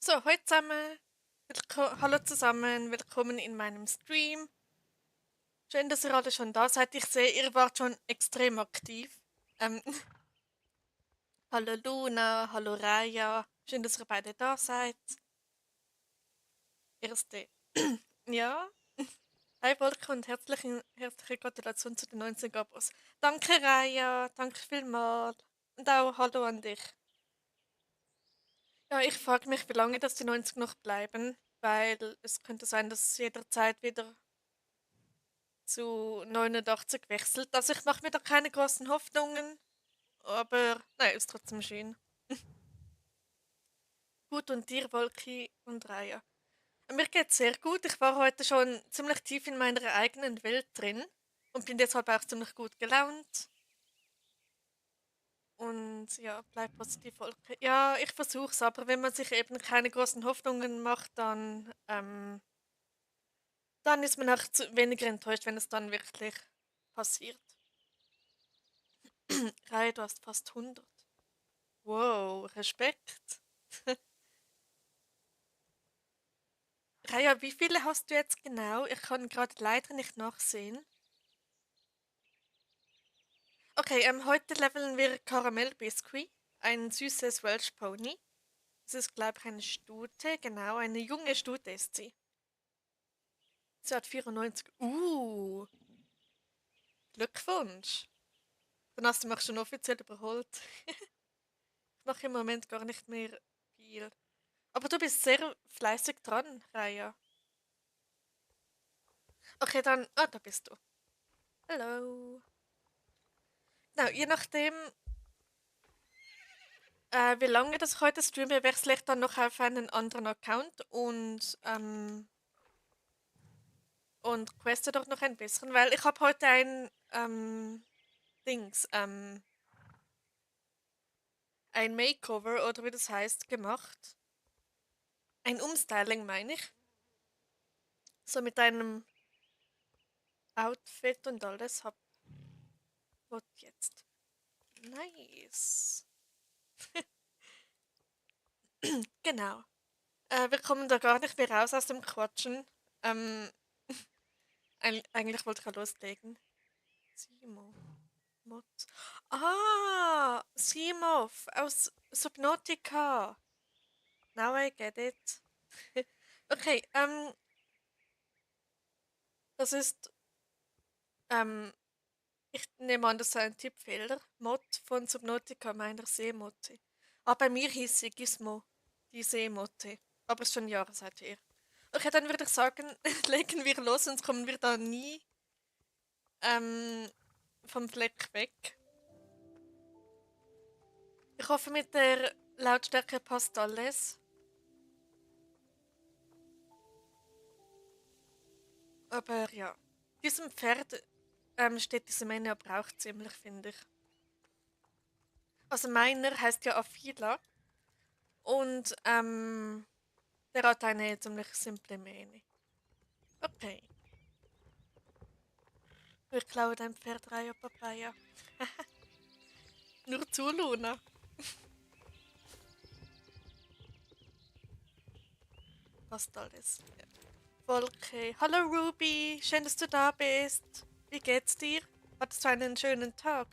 So, hallo zusammen. Hallo zusammen, willkommen in meinem Stream. Schön, dass ihr alle schon da seid. Ich sehe, ihr wart schon extrem aktiv. Ähm, hallo Luna, hallo Raya. Schön, dass ihr beide da seid. Erste. Ja. Hi Volker und herzliche Gratulation zu den 19 Abos. Danke Raya, danke vielmals. Und auch hallo an dich. Ja, ich frage mich, wie lange das die 90 noch bleiben, weil es könnte sein, dass es jederzeit wieder zu 89 wechselt. Also ich mache mir da keine großen Hoffnungen, aber naja, ist trotzdem schön. Gut und dir, Wolki und Raya. Mir geht's sehr gut. Ich war heute schon ziemlich tief in meiner eigenen Welt drin und bin deshalb auch ziemlich gut gelaunt. Und ja, bleib positiv, Wolki. Ja, ich versuch's, aber wenn man sich eben keine großen Hoffnungen macht, dann ist man auch weniger enttäuscht, wenn es dann wirklich passiert. Raya, du hast fast 100. Wow, Respekt. Raya, wie viele hast du jetzt genau? Ich kann gerade leider nicht nachsehen. Okay, heute leveln wir Karamell Biscuit, ein süßes Welsh Pony. Das ist, glaube ich, eine Stute, genau, eine junge Stute ist sie. Sie hat 94. Glückwunsch. Dann hast du mich schon offiziell überholt. Ich mache im Moment gar nicht mehr viel. Aber du bist sehr fleißig dran, Raya. Okay, dann. Ah, da bist du. Hallo. Genau, je nachdem, wie lange das ich heute streame, wechsle ich dann noch auf einen anderen Account und queste doch noch ein bisschen, weil ich habe heute Dings, ein Makeover oder wie das heißt, gemacht. Ein Umstyling meine ich. So mit einem Outfit und alles. Was jetzt? Nice. Genau. Wir kommen da gar nicht mehr raus aus dem Quatschen. Ähm, eigentlich wollte ich ja loslegen. Simo. Mods. Ah, Seamoth aus Subnautica. Now I get it. Okay, das ist, ähm, ich nehme an, das ist ein Tippfehler. Mod von Subnautica, meiner Seemotte. Ah, bei mir hieß sie Gizmo, die Seemotte. Aber es ist schon Jahre seither. Okay, dann würde ich sagen, legen wir los, sonst kommen wir da nie ähm, vom Fleck weg. Ich hoffe, mit der Lautstärke passt alles. Aber ja, diesem Pferd steht diese Männer aber auch ziemlich, finde ich. Also meiner heißt ja Afila und der hat eine ziemlich simple Mähne. Okay, wir klauen dein Pferd Raya Papaya. Nur zu, Luna. Passt alles. Ja. Voll okay. Hallo Ruby, schön, dass du da bist. Wie geht's dir? Hattest du einen schönen Tag?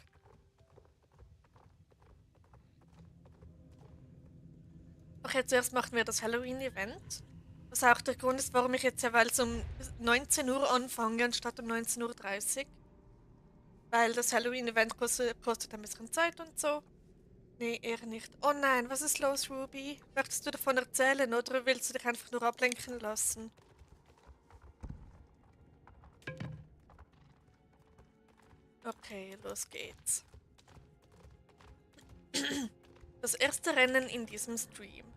Okay, zuerst machen wir das Halloween-Event. Was auch der Grund ist, warum ich jetzt jeweils um 19 Uhr anfange, anstatt um 19:30 Uhr. Weil das Halloween-Event kostet ein bisschen Zeit und so. Nee, eher nicht. Oh nein, was ist los, Ruby? Möchtest du davon erzählen oder willst du dich einfach nur ablenken lassen? Okay, los geht's. Das erste Rennen in diesem Stream.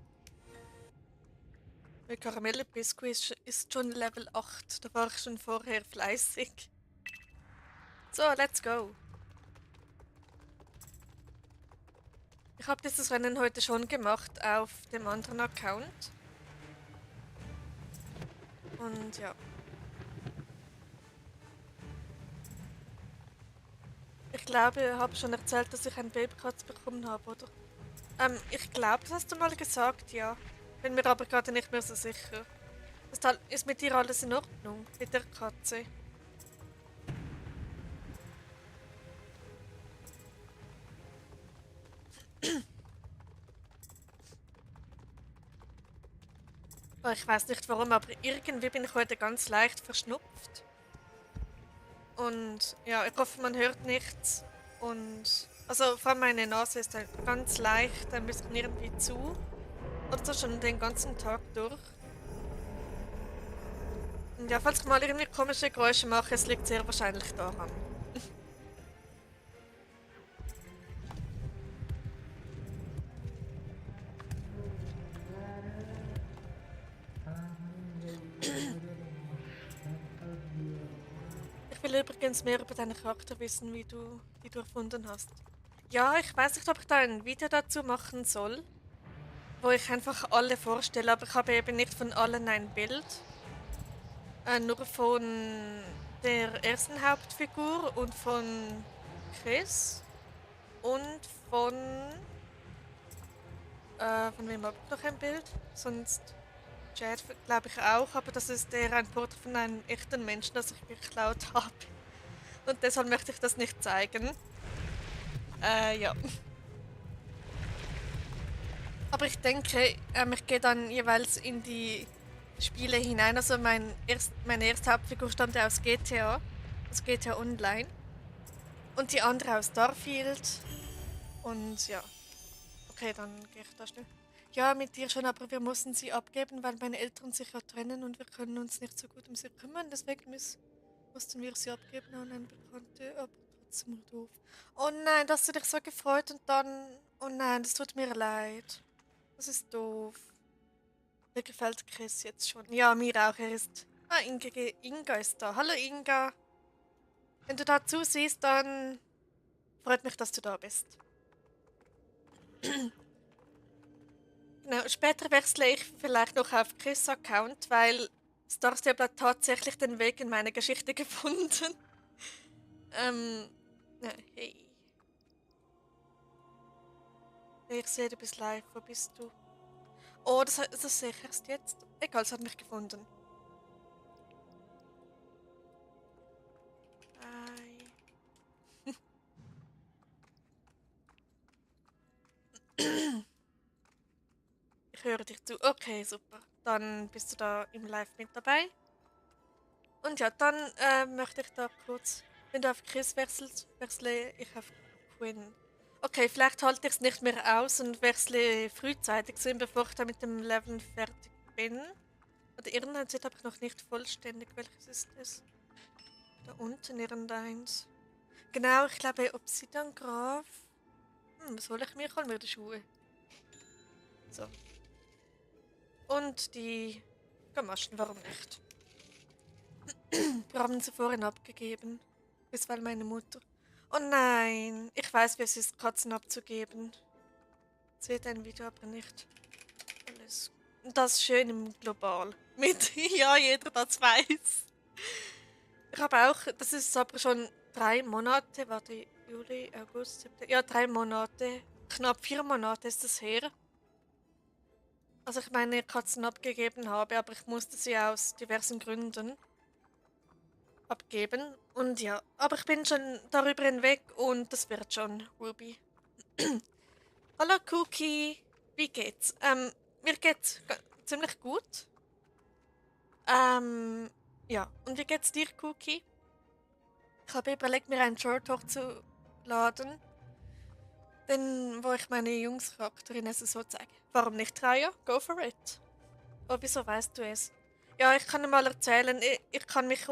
Der Karamelle Biscuit ist schon Level 8. Da war ich schon vorher fleißig. So, let's go. Ich habe dieses Rennen heute schon gemacht auf dem anderen Account. Und ja. Ich glaube, ich habe schon erzählt, dass ich einen Babykatz bekommen habe, oder? Ich glaube, das hast du mal gesagt, ja. Bin mir aber gerade nicht mehr so sicher. Ist mit dir alles in Ordnung? Mit der Katze? Oh, ich weiß nicht warum, aber irgendwie bin ich heute ganz leicht verschnupft. Und ja, ich hoffe, man hört nichts. Und also vor allem meine Nase ist halt ganz leicht ein bisschen irgendwie zu. Oder so schon den ganzen Tag durch. Und ja, falls ich mal irgendwie komische Geräusche mache, es liegt sehr wahrscheinlich daran. Ich will übrigens mehr über deinen Charakter wissen, die du erfunden hast. Ja, ich weiß nicht, ob ich da ein Video dazu machen soll, wo ich einfach alle vorstelle, aber ich habe eben nicht von allen ein Bild. Nur von der ersten Hauptfigur und von Chris und von wem habe ich noch ein Bild? Sonst Chad glaube ich auch, aber das ist eher ein Porträt von einem echten Menschen, das ich geklaut habe. Und deshalb möchte ich das nicht zeigen. Ja. Aber ich denke, ich gehe dann jeweils in die Spiele hinein. Also meine erste Hauptfigur stammt ja aus GTA Online. Und die andere aus Starfield. Und ja, okay, dann gehe ich da schnell. Ja, mit dir schon, aber wir mussten sie abgeben, weil meine Eltern sich ja trennen und wir können uns nicht so gut um sie kümmern. Deswegen mussten wir sie abgeben an eine Bekannte, aber trotzdem doof. Oh nein, dass du dich so gefreut und dann. Oh nein, das tut mir leid. Das ist doof. Mir gefällt Chris jetzt schon. Ja, mir auch. Er ist. Ah, Inga ist da. Hallo Inga. Wenn du da zusiehst, dann freut mich, dass du da bist. Genau, später wechsle ich vielleicht noch auf Chris' Account, weil Starstable hat tatsächlich den Weg in meine Geschichte gefunden. Hey. Ich sehe, du bist live. Wo bist du? Oh, das sehe ich erst jetzt. Egal, es hat mich gefunden. Hi. Ich höre dich zu. Okay, super. Dann bist du da im Live mit dabei. Und ja, dann möchte ich da kurz, wenn du auf Chris wechselst, wechsle ich auf Quinn. Okay, vielleicht halte ich es nicht mehr aus und wechsle frühzeitig zu ihm, bevor ich da mit dem Leveln fertig bin. Oder irgendein habe ich noch nicht vollständig. Welches ist es? Da unten irgendeins. Genau, ich glaube Obsidian Graf. Was hole ich mir? Ich hole mir die Schuhe. So. Und die Gamaschen, warum nicht? Wir haben sie vorhin abgegeben. Das war meine Mutter. Oh nein, ich weiß, wie es ist, Katzen abzugeben. Seht ein Video, aber nicht alles. Und das schön im Global. Mit, ja, jeder das weiß. Ich habe auch, das ist aber schon 3 Monate, warte, Juli, August, September. Ja, 3 Monate. Knapp 4 Monate ist es her. Also ich meine Katzen abgegeben habe, aber ich musste sie aus diversen Gründen abgeben. Und ja, aber ich bin schon darüber hinweg und das wird schon, Ruby. Hallo Cookie, wie geht's? Mir geht's ziemlich gut. Ähm, ja, und wie geht's dir, Cookie? Ich habe überlegt, mir einen Short hochzuladen, den, wo ich meine Jungscharakterin so zeige. Warum nicht, Raya? Go for it. Oh, wieso weißt du es? Ja, ich kann dir mal erzählen, ich konnte mich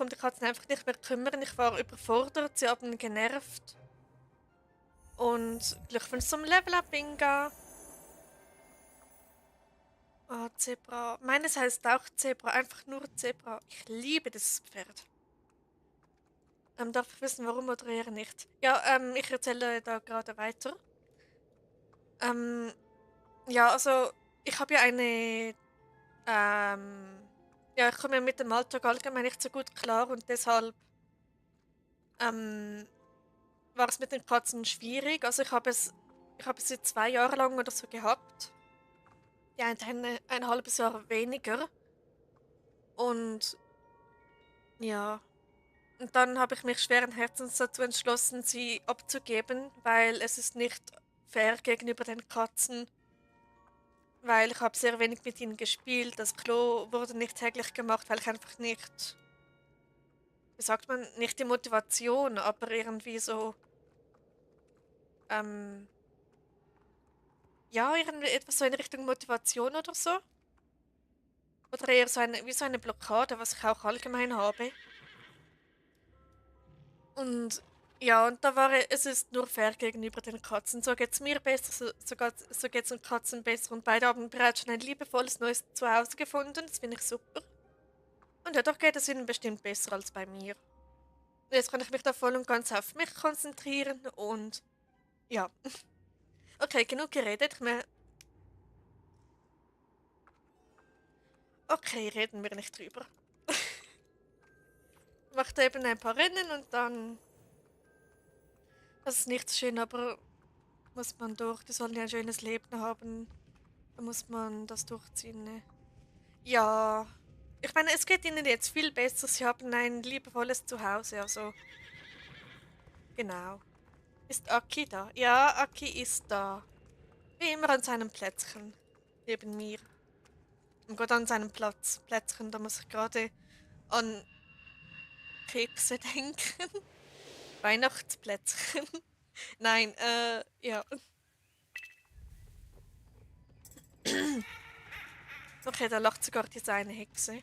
um die Katzen einfach nicht mehr kümmern. Ich war überfordert, sie haben genervt. Und Glückwunsch zum Level-Up, Inga. Ah, Zebra. Meines heißt auch Zebra, einfach nur Zebra. Ich liebe dieses Pferd. Darf ich wissen, warum oder eher nicht? Ja, ich erzähle da gerade weiter. Ähm, ja, also ich habe ja ja, ich komme ja mit dem Alltag allgemein nicht so gut klar und deshalb ähm, war es mit den Katzen schwierig. Also ich habe es jetzt 2 Jahre lang oder so gehabt. Die eine hat ein halbes Jahr weniger. Und ja, und dann habe ich mich schweren Herzens dazu entschlossen, sie abzugeben, weil es ist nicht fair gegenüber den Katzen, weil ich habe sehr wenig mit ihnen gespielt. Das Klo wurde nicht täglich gemacht, weil ich einfach nicht, wie sagt man, nicht die Motivation, aber irgendwie so, ähm, ja, irgendwie etwas so in Richtung Motivation oder so. Oder eher so eine, wie so eine Blockade, was ich auch allgemein habe. Und ja, und da war es ist nur fair gegenüber den Katzen. So geht's mir besser, so geht's den Katzen besser. Und beide haben bereits schon ein liebevolles neues Zuhause gefunden. Das finde ich super. Und ja, doch geht es ihnen bestimmt besser als bei mir. Und jetzt kann ich mich da voll und ganz auf mich konzentrieren und ja. Okay, genug geredet. Okay, reden wir nicht drüber. Macht eben ein paar Rennen und dann. Das ist nicht so schön, aber muss man durch. Die sollen ja ein schönes Leben haben. Da muss man das durchziehen, ne? Ja, ich meine, es geht ihnen jetzt viel besser. Sie haben ein liebevolles Zuhause, also genau. Ist Aki da? Ja, Aki ist da. Wie immer an seinem Plätzchen. Neben mir. Und Gott an seinem Plätzchen, da muss ich gerade an Kekse denken. Weihnachtsplätzchen. Nein, ja. Okay, da lacht sogar diese eine Hexe.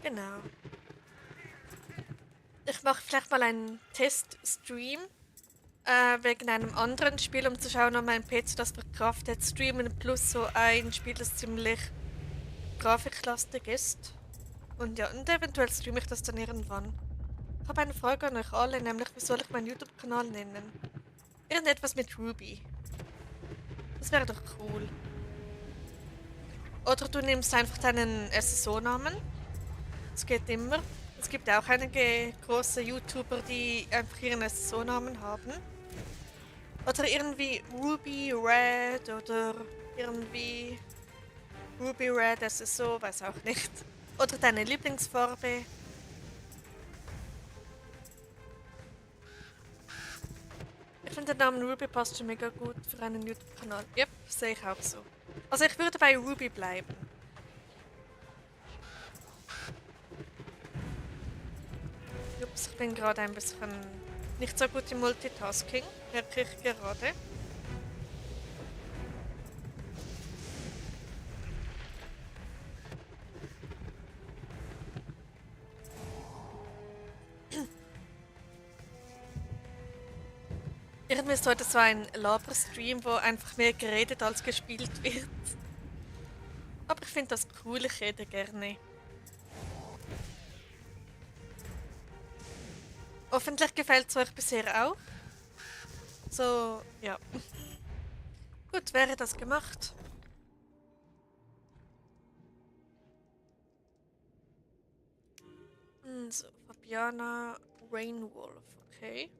Genau. Ich mache vielleicht mal einen Teststream wegen einem anderen Spiel, um zu schauen, ob mein PC das verkraftet. Streamen plus so ein Spiel, das ziemlich grafiklastig ist. Und ja, und eventuell streame ich das dann irgendwann. Ich habe eine Frage an euch alle, nämlich wie soll ich meinen YouTube-Kanal nennen? Irgendetwas mit Ruby. Das wäre doch cool. Oder du nimmst einfach deinen SSO-Namen. Das geht immer. Es gibt auch einige große YouTuber, die einfach ihren SSO-Namen haben. Oder irgendwie Ruby Red oder irgendwie Ruby Red SSO, weiß auch nicht. Oder deine Lieblingsfarbe. Ich finde den Namen Ruby passt schon mega gut für einen YouTube-Kanal. Yep, sehe ich auch so. Also ich würde bei Ruby bleiben. Ups, ich bin gerade ein bisschen nicht so gut im Multitasking, merke ich gerade. Irgendwie ist heute so ein Laber-Stream, wo einfach mehr geredet als gespielt wird. Aber ich finde das cool, ich rede gerne. Hoffentlich gefällt es euch bisher auch. So, ja. Gut, wäre das gemacht. So, Fabiana Rainwolf, okay.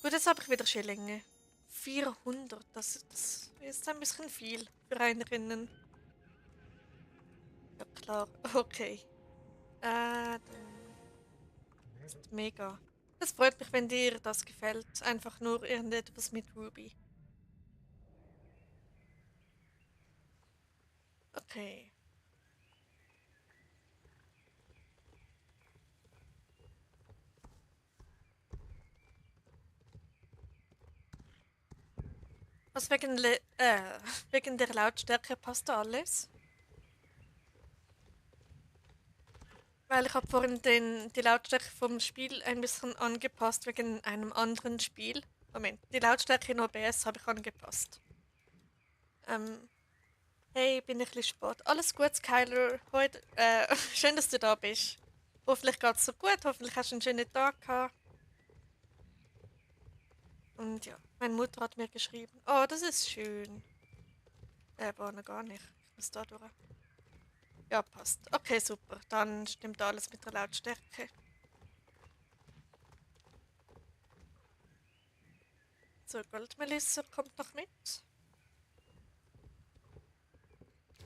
Gut, jetzt habe ich wieder Schillinge. 400, das ist ein bisschen viel für ein Rennen. Ja, klar, okay. Dann ist mega. Es freut mich, wenn dir das gefällt. Einfach nur irgendetwas mit Ruby. Okay. Was wegen der Lautstärke passt da alles? Weil ich habe vorhin die Lautstärke vom Spiel ein bisschen angepasst wegen einem anderen Spiel. Moment, die Lautstärke in OBS habe ich angepasst. Ähm, hey, bin ich ein bisschen spät. Alles gut, Skyler. Heute, schön, dass du da bist. Hoffentlich geht es so gut, hoffentlich hast du einen schönen Tag gehabt. Und ja, meine Mutter hat mir geschrieben. Oh, das ist schön. War noch gar nicht. Ich muss da durch. Ja, passt. Okay, super. Dann stimmt alles mit der Lautstärke. So, Goldmelisse kommt noch mit.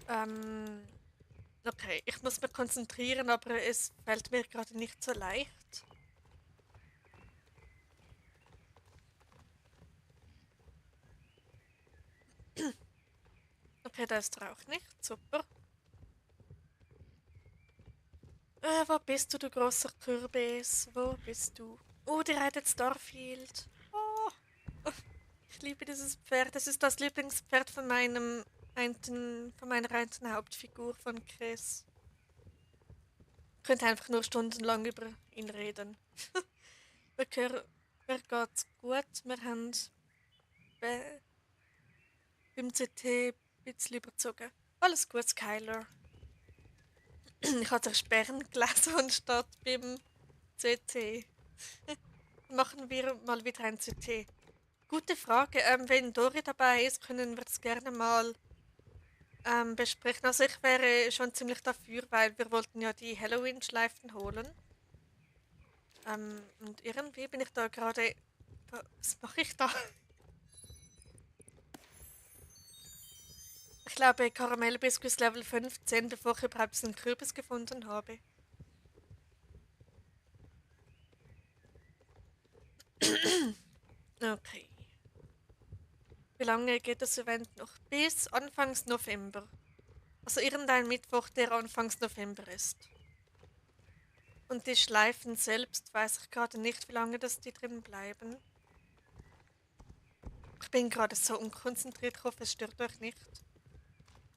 Ähm, okay, ich muss mich konzentrieren, aber es fällt mir gerade nicht so leicht. Okay, da ist er auch nicht. Super. Wo bist du großer Kürbis? Wo bist du? Oh, die reitet Starfield. Oh, ich liebe dieses Pferd. Das ist das Lieblingspferd von meiner einen Hauptfigur von Chris. Ich könnte einfach nur stundenlang über ihn reden. Mir geht's gut. Wir haben be beim CT ein bisschen überzogen. Alles gut, Skyler. Ich habe Sperren gelesen und statt beim CT. Machen wir mal wieder ein CT. Gute Frage. Wenn Dori dabei ist, können wir das gerne mal besprechen. Also ich wäre schon ziemlich dafür, weil wir wollten ja die Halloween-Schleifen holen. Und irgendwie bin ich da gerade. Was mache ich da? Ich glaube Karamellbiskuits Level 15, bevor ich überhaupt einen Kürbis gefunden habe. Okay. Wie lange geht das Event noch? Bis Anfangs November. Also irgendein Mittwoch, der Anfangs November ist. Und die Schleifen selbst weiß ich gerade nicht, wie lange das die drin bleiben. Ich bin gerade so unkonzentriert, ich hoffe, es stört euch nicht.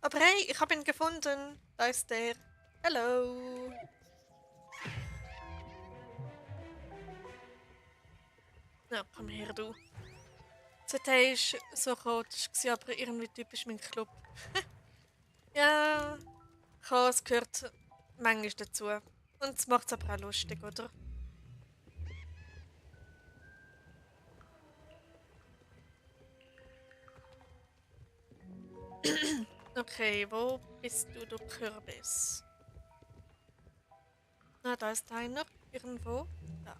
Aber hey, ich habe ihn gefunden. Da ist der. Hallo. Ja, komm her, du. ZT ist so chaotisch, aber irgendwie typisch mein Club. Ja, Chaos gehört manchmal dazu. Und es macht es aber auch lustig, oder? Okay, wo bist du Kürbis? Na, da ist einer. Irgendwo. Da.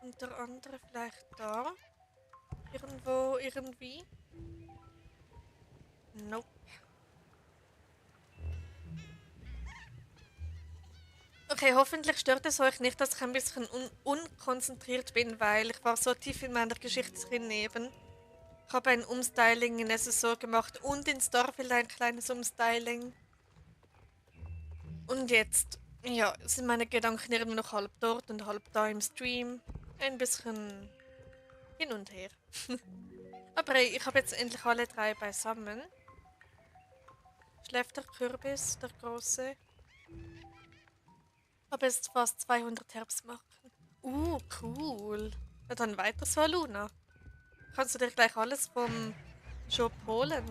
Und der andere vielleicht da. Irgendwo, irgendwie. Nope. Okay, hoffentlich stört es euch nicht, dass ich ein bisschen unkonzentriert bin, weil ich war so tief in meiner Geschichte drin eben. Ich habe ein Umstyling in SSO gemacht und in Starfield ein kleines Umstyling. Und jetzt, ja, sind meine Gedanken irgendwie noch halb dort und halb da im Stream. Ein bisschen hin und her. Aber hey, ich habe jetzt endlich alle drei beisammen. Schläft der Kürbis, der große. Habe jetzt fast 200 Herbstmarken. Cool. Ja, dann weiter so, Luna. Kannst du dir gleich alles vom Shop holen?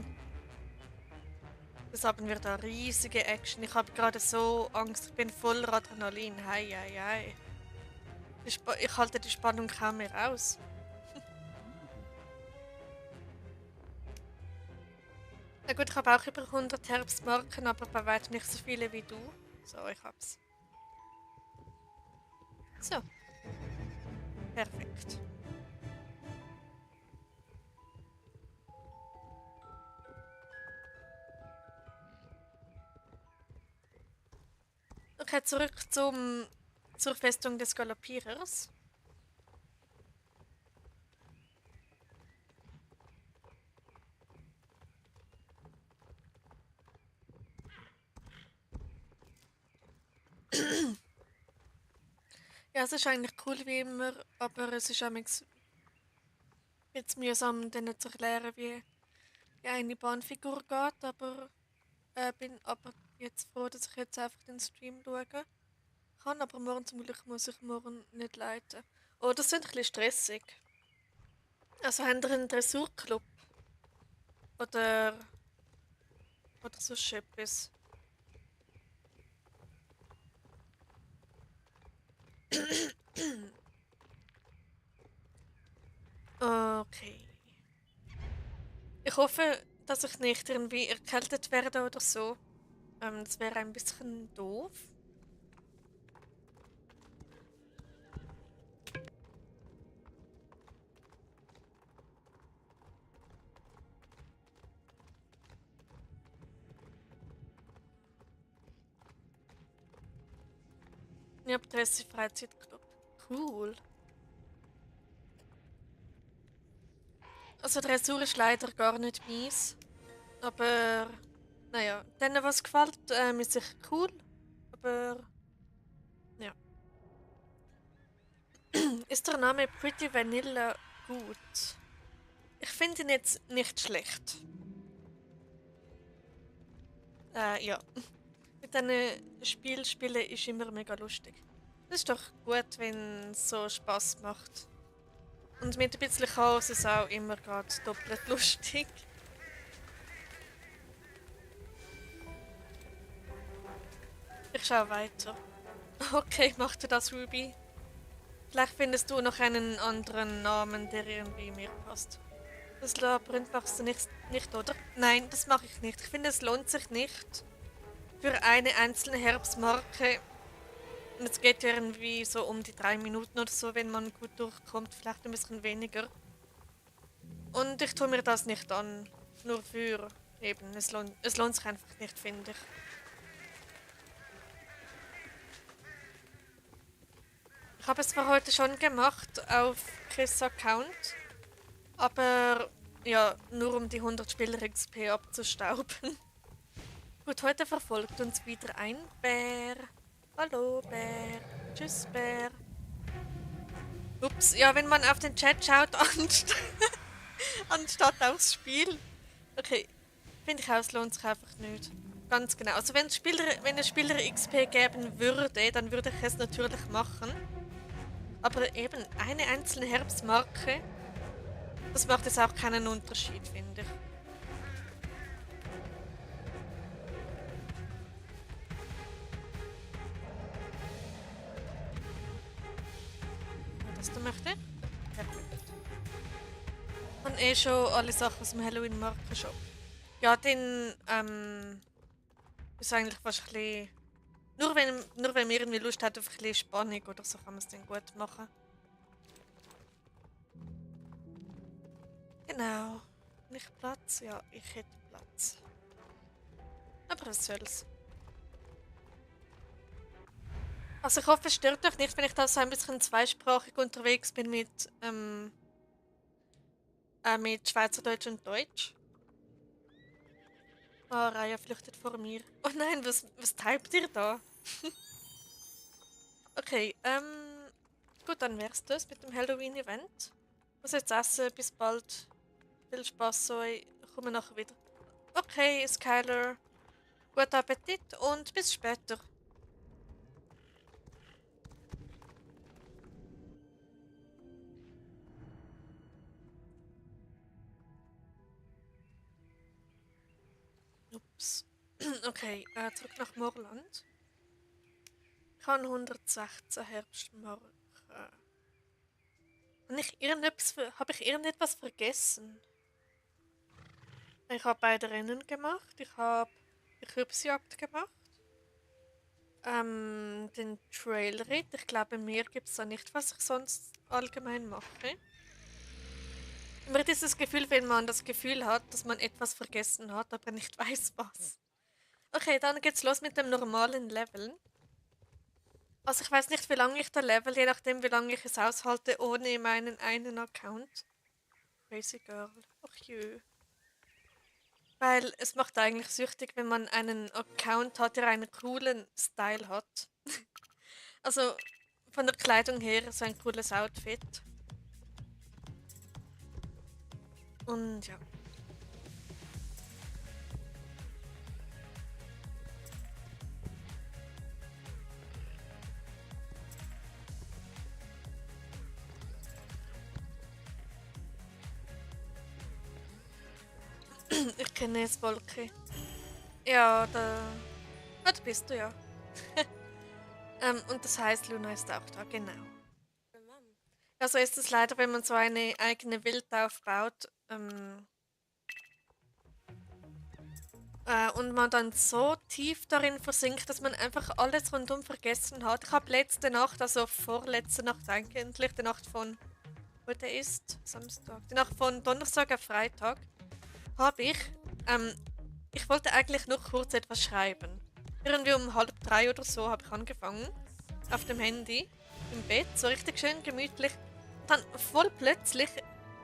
Das haben wir da riesige Action. Ich habe gerade so Angst. Ich bin voller Adrenalin. Hei, hei, hei. Ich halte die Spannung kaum mehr aus. Na gut, ich habe auch über 100 Herbstmarken, aber bei weitem nicht so viele wie du. So, ich hab's. So, perfekt. Okay, zurück zur Festung des Galoppierers. Ja, es ist eigentlich cool wie immer, aber es ist auch jetzt mühsam, denen zu erklären, wie eine Bahnfigur geht, aber bin aber jetzt froh, dass ich jetzt einfach den Stream schauen kann, aber morgen zum Glück muss ich morgen nicht leiten. Oh, das wird ein bisschen stressig. Also haben ihr einen Dressurclub oder, oder sonst etwas? Okay. Ich hoffe, dass ich nicht irgendwie erkältet werde oder so. Das wäre ein bisschen doof. Ja, Adresse Freizeitclub. Cool. Also Dressur ist leider gar nicht meins. Aber naja, denen was gefällt, ist sicher cool. Aber ja. Ist der Name Pretty Vanilla gut? Ich finde ihn jetzt nicht schlecht. Ja. Mit diesen Spielen ist immer mega lustig. Das ist doch gut, wenn es so Spaß macht. Und mit ein bisschen Chaos ist es auch immer gerade doppelt lustig. Ich schaue weiter. Okay, mach du das, Ruby. Vielleicht findest du noch einen anderen Namen, der irgendwie mir passt. Das Labyrinth machst du nicht, oder? Nein, das mache ich nicht. Ich finde, es lohnt sich nicht für eine einzelne Herbstmarke. Und es geht ja irgendwie so um die 3 Minuten oder so, wenn man gut durchkommt. Vielleicht ein bisschen weniger. Und ich tue mir das nicht an. Nur für eben. Es lohnt sich einfach nicht, finde ich. Ich habe es zwar heute schon gemacht auf Chris' Account. Aber ja, nur um die 100 Spieler XP abzustauben. Gut, heute verfolgt uns wieder ein Bär. Hallo Bär. Tschüss Bär. Ups, ja, wenn man auf den Chat schaut, anstatt aufs Spiel. Okay, finde ich auch, es lohnt sich einfach nicht. Ganz genau. Also wenn es Spieler XP geben würde, dann würde ich es natürlich machen. Aber eben eine einzelne Herbstmarke, das macht jetzt auch keinen Unterschied, finde ich. Was du möchtest? Perfekt. Und schon alle Sachen aus dem Halloween-Markenshop. Ja, den ist eigentlich fast ein bisschen. Nur wenn man irgendwie Lust hat auf ein bisschen Spannung oder so, kann man es dann gut machen. Genau. Nicht Platz? Ja, ich hätte Platz. Aber was soll's. Also ich hoffe, es stört euch nicht, wenn ich da so ein bisschen zweisprachig unterwegs bin mit Schweizerdeutsch und Deutsch. Ah, Raya flüchtet vor mir. Oh nein, was typt ihr da? Okay, gut, dann wär's das mit dem Halloween-Event. Ich muss jetzt essen, bis bald. Viel Spaß euch. Ich komme nachher wieder. Okay, Skyler. Guten Appetit und bis später. Ups. Okay, zurück nach Morland. Ich habe 116 Herbstmarken. Habe ich irgendetwas vergessen? Ich habe beide Rennen gemacht. Ich habe die Kürbisjagd gemacht. Den Trailritt. Ich glaube, mehr gibt es da nicht, was ich sonst allgemein mache. Immer dieses Gefühl, wenn man das Gefühl hat, dass man etwas vergessen hat, aber nicht weiß was. Okay, dann geht's los mit dem normalen Leveln. Also ich weiß nicht, wie lange ich da level, je nachdem, wie lange ich es aushalte, ohne meinen einen Account. Crazy Girl. Ach jö. Weil es macht eigentlich süchtig, wenn man einen Account hat, der einen coolen Style hat. Also von der Kleidung her so ein cooles Outfit. Und ja. Ich kenne es, Wolke. Ja, da bist du ja. Und das heißt, Luna ist auch da, genau. Ja, so ist es leider, wenn man so eine eigene Welt aufbaut. Und man dann so tief darin versinkt, dass man einfach alles rundum vergessen hat. Ich habe letzte Nacht, also vorletzte Nacht eigentlich, die Nacht von, heute ist Samstag, die Nacht von Donnerstag auf Freitag, habe ich wollte eigentlich nur kurz etwas schreiben. Irgendwie um 2:30 oder so habe ich angefangen. auf dem Handy im Bett, so richtig schön gemütlich. Dann voll plötzlich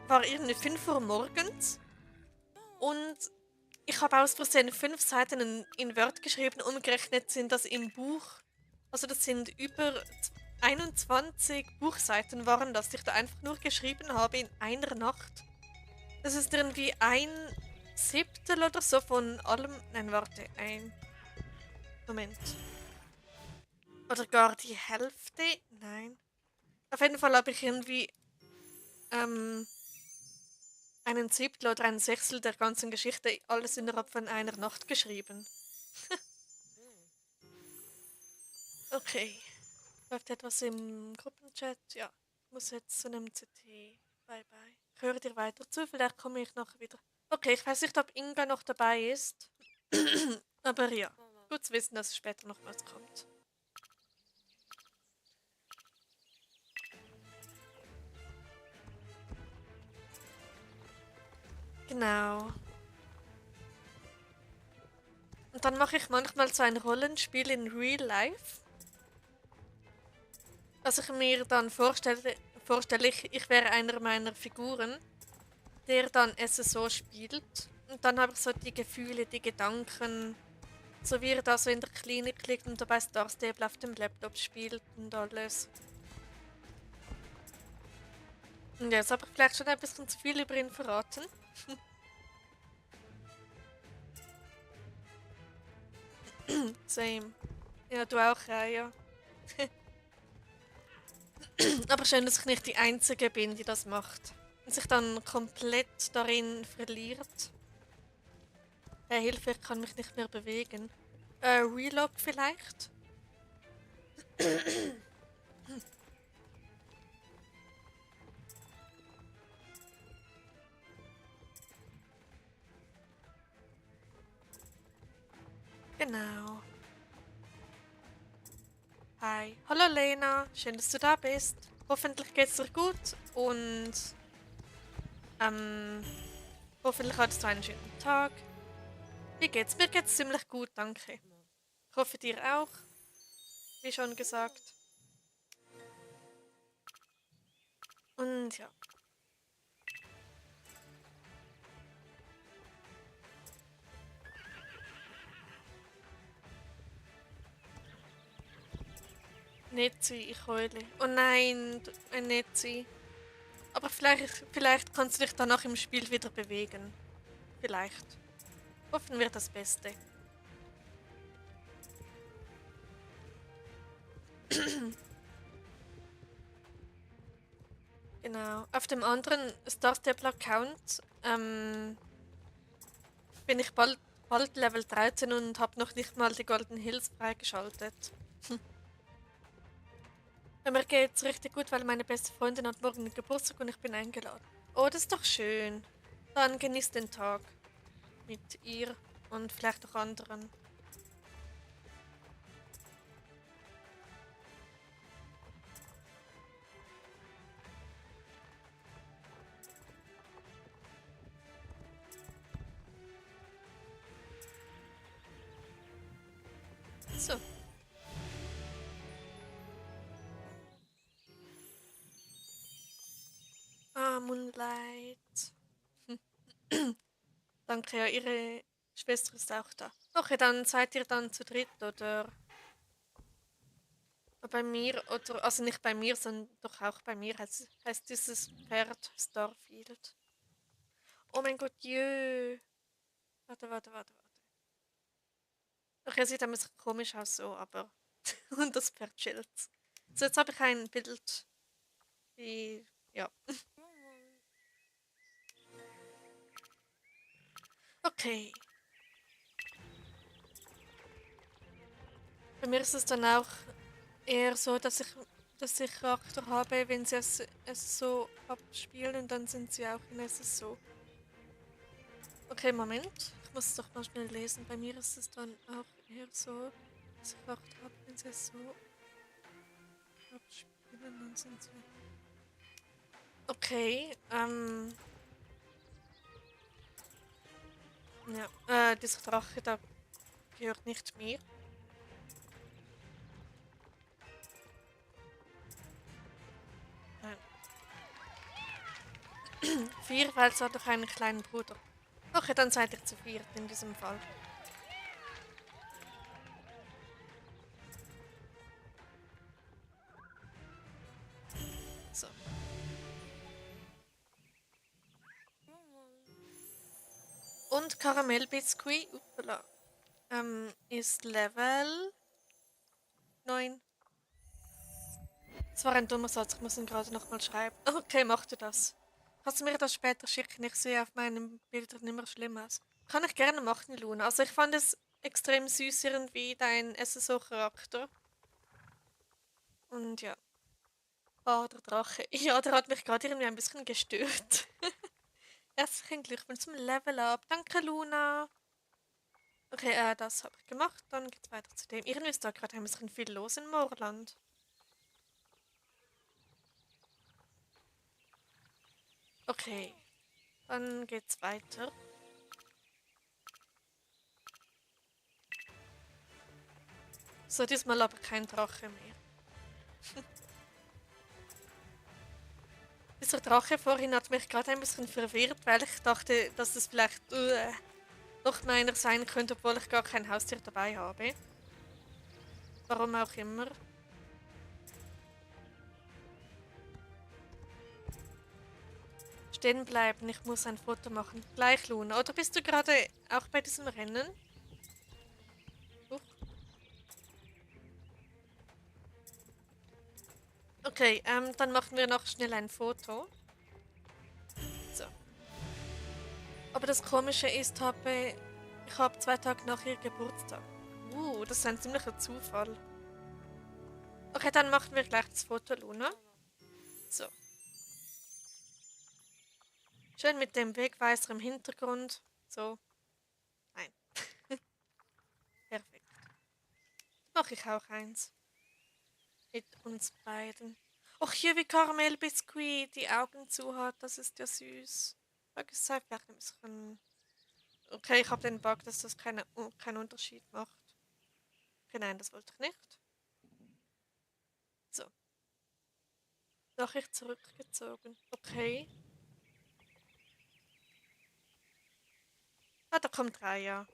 war irgendwie 5 Uhr morgens und ich habe aus Versehen 5 Seiten in Word geschrieben. Umgerechnet sind das im Buch, also das sind über 21 Buchseiten waren das, die ich da einfach nur geschrieben habe in einer Nacht. Das ist irgendwie ein Siebtel oder so von allem. Nein, warte, ein Moment. Oder gar die Hälfte? Nein. Auf jeden Fall habe ich irgendwie ähm, einen Siebtel oder ein Sechstel der ganzen Geschichte alles innerhalb von einer Nacht geschrieben. Okay. Läuft etwas im Gruppenchat? Ja. Ich muss jetzt zu einem CT. Bye bye. Ich höre dir weiter zu, vielleicht komme ich noch wieder. Okay, ich weiß nicht, ob Inga noch dabei ist. Aber ja, gut zu wissen, dass später noch was kommt. Genau. Und dann mache ich manchmal so ein Rollenspiel in Real Life. Dass ich mir dann vorstelle ich wäre einer meiner Figuren, der dann es so spielt. Und dann habe ich so die Gefühle, die Gedanken, so wie er da so in der Klinik liegt und dabei Star Stable auf dem Laptop spielt und alles. Und jetzt habe ich vielleicht schon ein bisschen zu viel über ihn verraten. Same. Ja, du auch, ja. Aber schön, dass ich nicht die Einzige bin, die das macht. Und sich dann komplett darin verliert. Hilfe, ich kann mich nicht mehr bewegen. Relog vielleicht? Genau. Hi. Hallo Lena, schön, dass du da bist. Hoffentlich geht's dir gut und ähm, hoffentlich hattest du einen schönen Tag. Wie geht's? Mir geht's ziemlich gut, danke. Ich hoffe dir auch, wie schon gesagt. Und ja. Netzi, ich heule. Oh nein, ein Netzi. Aber vielleicht kannst du dich danach im Spiel wieder bewegen. Vielleicht. Hoffen wir das Beste. Genau. Auf dem anderen Star Stable Account bin ich bald Level 13 und habe noch nicht mal die Golden Hills freigeschaltet. Mir geht's richtig gut, weil meine beste Freundin hat morgen Geburtstag und ich bin eingeladen. Oh, das ist doch schön. Dann genießt den Tag mit ihr und vielleicht auch anderen. So. Ah, Moonlight. Danke, ja, ihre Schwester ist auch da. Okay, dann seid ihr dann zu dritt, oder? Bei mir, oder, also nicht bei mir, sondern doch auch bei mir heißt dieses Pferd Starfield. Oh mein Gott, jö. Warte. Okay, sieht ein bisschen komisch aus so, aber. Und das Pferd chillt. So, jetzt habe ich ein Bild, wie. Ja. Okay. Bei mir ist es dann auch eher so, dass ich Charakter habe, wenn sie es so abspielen, und dann sind sie auch in es so. Okay, Moment. Ich muss es doch mal schnell lesen. Bei mir ist es dann auch eher so, dass ich Charakter habe, wenn sie es so abspielen, dann sind sie. Okay, ja, dieser Drache da gehört nicht mir. 4, weil es hat doch einen kleinen Bruder. Okay, dann seid ihr zu viert in diesem Fall. So. Und Karamellbiskuit, upala, ist Level 9. Das war ein dummer Satz, ich muss ihn gerade nochmal schreiben. Okay, mach du das. Kannst du mir das später schicken? Ich sehe auf meinen Bildern nicht mehr schlimm aus. Kann ich gerne machen, Luna. Also ich fand es extrem süß irgendwie, dein SSO-Charakter. Und ja. Ah, der Drache. Ja, der hat mich gerade irgendwie ein bisschen gestört. Herzlichen Glückwunsch zum Level Up. Danke, Luna. Okay, das habe ich gemacht. Dann geht's weiter zu dem. Irgendwie ist da gerade ein bisschen viel los in Moorland. Okay, dann geht's weiter. So, diesmal aber kein Drache mehr. Dieser Drache vorhin hat mich gerade ein bisschen verwirrt, weil ich dachte, dass es vielleicht noch meiner sein könnte, obwohl ich gar kein Haustier dabei habe. Warum auch immer. Stehen bleiben, ich muss ein Foto machen. Gleich, Luna. Oder bist du gerade auch bei diesem Rennen? Huch. Okay, dann machen wir noch schnell ein Foto. So. Aber das Komische ist, ich habe 2 Tage nach ihr Geburtstag. Das ist ein ziemlicher Zufall. Okay, dann machen wir gleich das Foto, Luna. So. Schön mit dem Wegweiser im Hintergrund. So. Nein. Perfekt. Mache ich auch eins. Mit uns beiden. Och, hier wie Karamellbiskuit die Augen zu hat. Das ist ja süß. Sag es sei vielleicht ein bisschen. Okay, ich habe den Bug, dass das keinen Unterschied macht. Okay, nein, das wollte ich nicht. So. Nachricht zurückgezogen. Okay. Ah, da kommt Raya.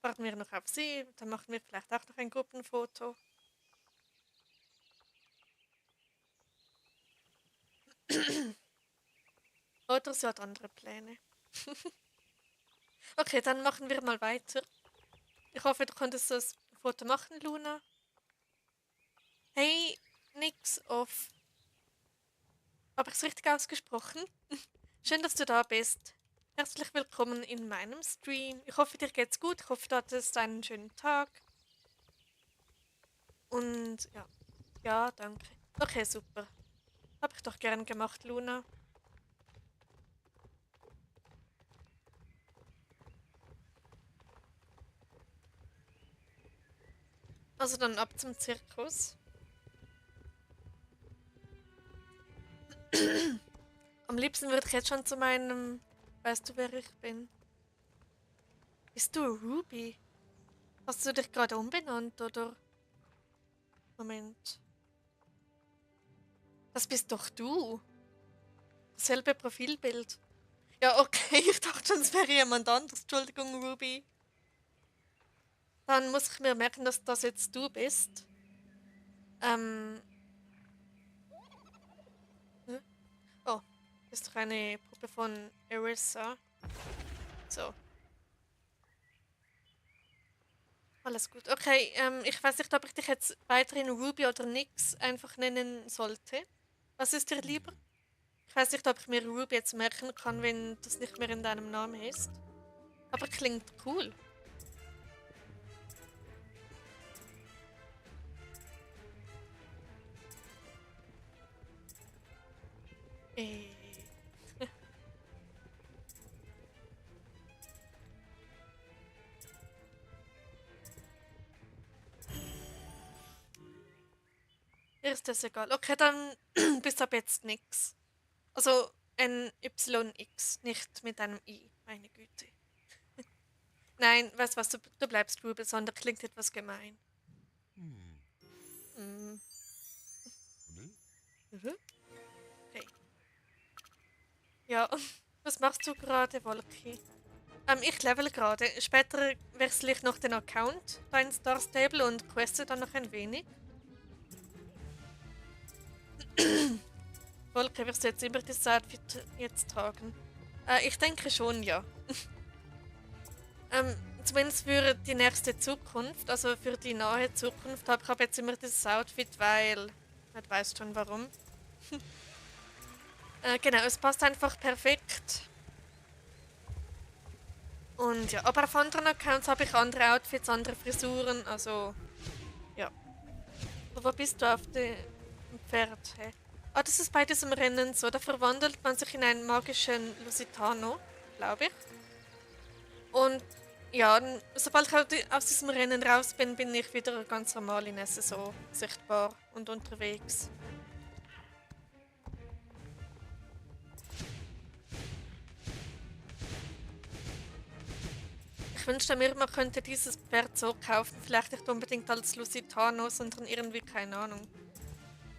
Warten wir noch auf sie. Dann machen wir vielleicht auch noch ein Gruppenfoto. Oder sie hat andere Pläne. Okay, dann machen wir mal weiter. Ich hoffe, du konntest das Foto machen, Luna. Hey, nix off. Habe ich es richtig ausgesprochen? Schön, dass du da bist. Herzlich willkommen in meinem Stream. Ich hoffe, dir geht's gut. Ich hoffe, du hattest einen schönen Tag. Und ja. Ja, danke. Okay, super. Habe ich doch gern gemacht, Luna. Also dann ab zum Zirkus. Am liebsten würde ich jetzt schon zu meinem. Weißt du, wer ich bin? Bist du Ruby? Hast du dich gerade umbenannt, oder? Moment. Das bist doch du. Selbe Profilbild. Ja, okay, ich dachte schon, es wäre jemand anderes. Entschuldigung, Ruby. Dann muss ich mir merken, dass das jetzt du bist. Ähm. Hm? Oh, das ist doch eine Puppe von Erissa. So, alles gut. Okay, ich weiß nicht, ob ich dich jetzt weiterhin Ruby oder Nix einfach nennen sollte. Was ist dir lieber? Ich weiß nicht, ob ich mir Ruby jetzt merken kann, wenn das nicht mehr in deinem Namen ist. Aber klingt cool. Äh. Mir ist das egal. Okay, dann bist ab jetzt nix. Also NYX, nicht mit einem I, meine Güte. Nein, weißt du was, du bleibst Ruby, sondern klingt etwas gemein. Mm. Mhm. Okay. Ja, was machst du gerade, Wolki? Ich level gerade. Später wechsle ich noch den Account da in Star Stable und queste dann noch ein wenig. Wolki, wirst du jetzt immer das Outfit jetzt tragen? Ich denke schon, ja. Zumindest für die nächste Zukunft, also für die nahe Zukunft, habe ich hab jetzt immer dieses Outfit, weil. Ich weiß schon warum. Genau, es passt einfach perfekt. Und ja, aber auf anderen Accounts habe ich andere Outfits, andere Frisuren, also ja. Wo bist du auf dem Pferd? Hä? Ah, das ist bei diesem Rennen so, da verwandelt man sich in einen magischen Lusitano, glaube ich. Und ja, sobald ich aus diesem Rennen raus bin, bin ich wieder ganz normal in SSO sichtbar und unterwegs. Ich wünschte mir, man könnte dieses Pferd so kaufen. Vielleicht nicht unbedingt als Lusitano, sondern irgendwie, keine Ahnung,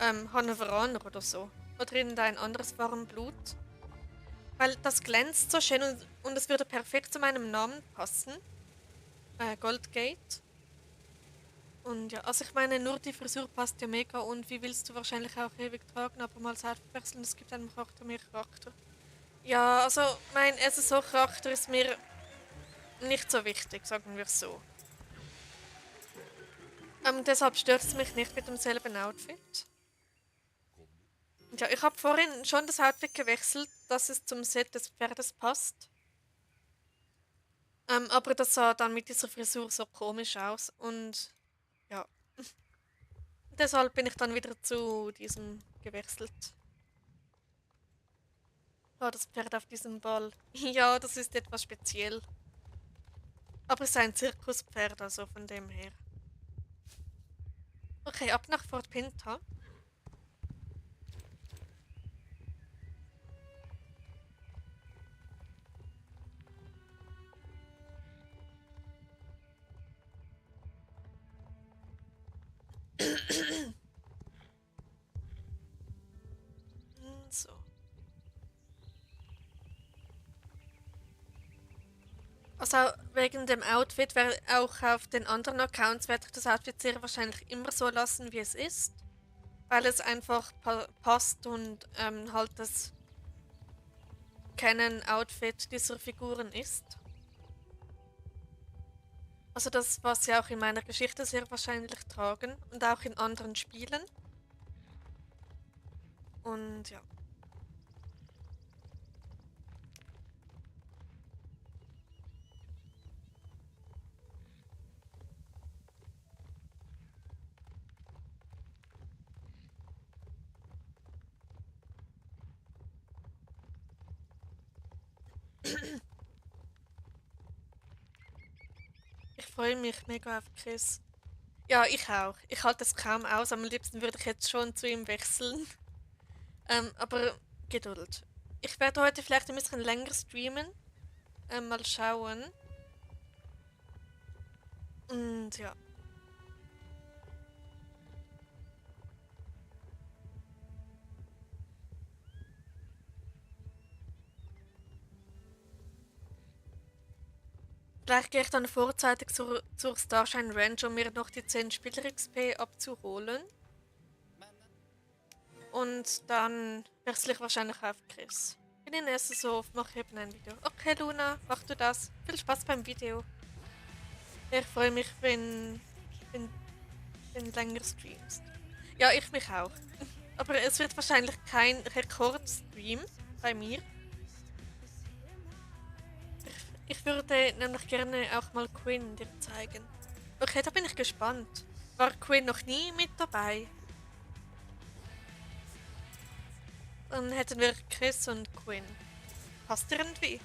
Hannoveraner oder so. Oder irgendein anderes Warmblut. Weil das glänzt so schön und es würde perfekt zu meinem Namen passen. Goldgate. Und ja, also ich meine, nur die Frisur passt ja mega und wie willst du wahrscheinlich auch ewig tragen, aber mal Seite wechseln, es gibt einem Charakter mehr Charakter. Ja, also mein SSO-Charakter ist mir nicht so wichtig, sagen wir es so. Deshalb stört es mich nicht mit demselben Outfit. Ja, ich habe vorhin schon das Outfit gewechselt, dass es zum Set des Pferdes passt. Aber das sah dann mit dieser Frisur so komisch aus und ja, deshalb bin ich dann wieder zu diesem gewechselt. Oh, das Pferd auf diesem Ball. Ja, das ist etwas speziell. Aber es ist ein Zirkuspferd, also von dem her. Okay, ab nach Fort Pinta. So. Also wegen dem Outfit, weil auch auf den anderen Accounts werde ich das Outfit sehr wahrscheinlich immer so lassen, wie es ist. Weil es einfach passt und halt das Canon-Outfit dieser Figuren ist. Also das, was sie auch in meiner Geschichte sehr wahrscheinlich tragen und auch in anderen Spielen. Und ja. Ich freue mich mega auf Chris. Ja, ich auch. Ich halte es kaum aus. Am liebsten würde ich jetzt schon zu ihm wechseln. Aber Geduld. Ich werde heute vielleicht ein bisschen länger streamen. Mal schauen. Und ja. Vielleicht gehe ich dann vorzeitig zur Starshine Ranch, um mir noch die 10 Spieler XP abzuholen. Und dann wechsle ich wahrscheinlich auf Chris. Bin in erster so, mache eben ein Video. Okay, Luna, mach du das. Viel Spaß beim Video. Ich freue mich, wenn, wenn du länger streamst. Ja, ich mich auch. Aber es wird wahrscheinlich kein Rekordstream bei mir. Ich würde nämlich gerne auch mal Quinn dir zeigen. Okay, da bin ich gespannt. War Quinn noch nie mit dabei? Dann hätten wir Chris und Quinn. Passt irgendwie.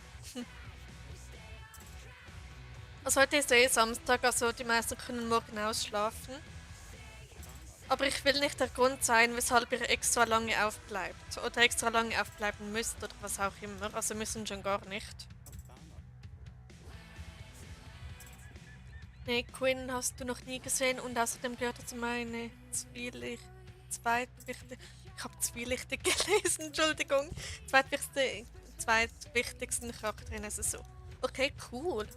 Also heute ist Samstag, also die meisten können morgen ausschlafen. Aber ich will nicht der Grund sein, weshalb ihr extra lange aufbleibt. Oder extra lange aufbleiben müsst oder was auch immer. Also müssen schon gar nicht. Nee, Quinn hast du noch nie gesehen und außerdem gehört er zu meine zweitwichtige. Ich habe zwielichtig gelesen, Entschuldigung. Zweitwichtigste, zweitwichtigsten Charakter in der Saison. Okay, cool.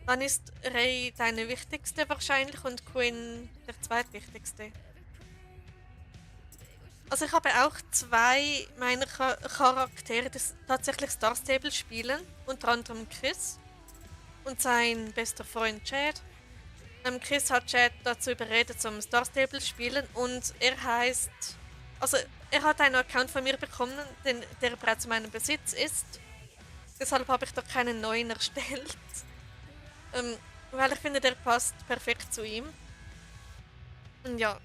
Dann ist Rey deine wichtigste wahrscheinlich und Quinn der zweitwichtigste. Also ich habe auch zwei meiner Charaktere, die tatsächlich Star Stable spielen. Unter anderem Chris und sein bester Freund Chad. Chris hat Chad dazu überredet, zum Star Stable zu spielen und er heißt... Also er hat einen Account von mir bekommen, der bereits in meinem Besitz ist. Deshalb habe ich da keinen neuen erstellt. Ähm, Weil ich finde, der passt perfekt zu ihm. Und ja,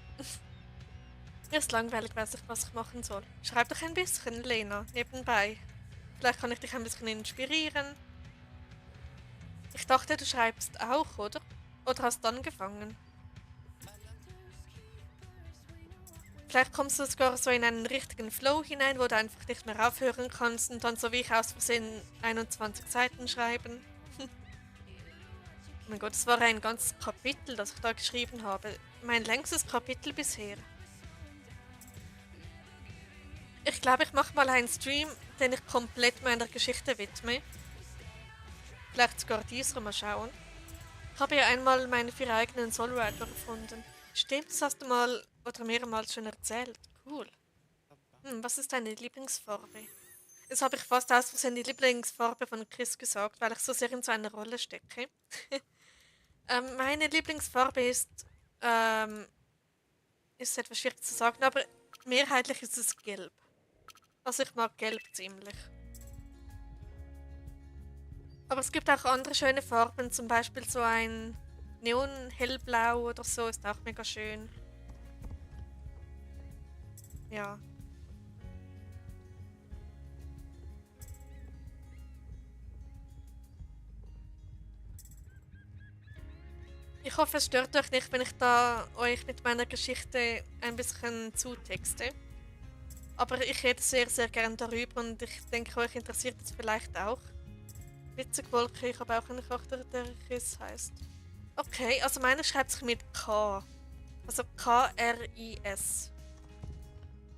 mir ist langweilig, weiß ich, was ich machen soll. Schreib doch ein bisschen, Lena, nebenbei. Vielleicht kann ich dich ein bisschen inspirieren. Ich dachte, du schreibst auch, oder? Oder hast angefangen? Vielleicht kommst du sogar so in einen richtigen Flow hinein, wo du einfach nicht mehr aufhören kannst und dann so wie ich aus Versehen 21 Seiten schreiben. Oh mein Gott, das war ein ganzes Kapitel, das ich da geschrieben habe. Mein längstes Kapitel bisher. Ich glaube, ich mache mal einen Stream, den ich komplett meiner Geschichte widme. Vielleicht sogar dieser, mal schauen. Ich habe ja einmal meine 4 eigenen Solo-Writer erfunden. Stimmt, das hast du mal oder mehrmals schon erzählt. Cool. Was ist deine Lieblingsfarbe? Jetzt habe ich fast aus Versehen die Lieblingsfarbe von Chris gesagt, weil ich so sehr in so einer Rolle stecke. Meine Lieblingsfarbe ist etwas schwierig zu sagen, aber mehrheitlich ist es gelb. Also ich mag gelb ziemlich. Aber es gibt auch andere schöne Farben, zum Beispiel so ein Neon-Hellblau oder so, ist auch mega schön. Ja. Ich hoffe, es stört euch nicht, wenn ich da euch mit meiner Geschichte ein bisschen zutexte. Aber ich rede sehr, sehr gern darüber und ich denke, euch interessiert es vielleicht auch. Witzig Wolke, ich habe auch einen Charakter, der Chris heißt. Okay, also meiner schreibt sich mit K. Also K-R-I-S.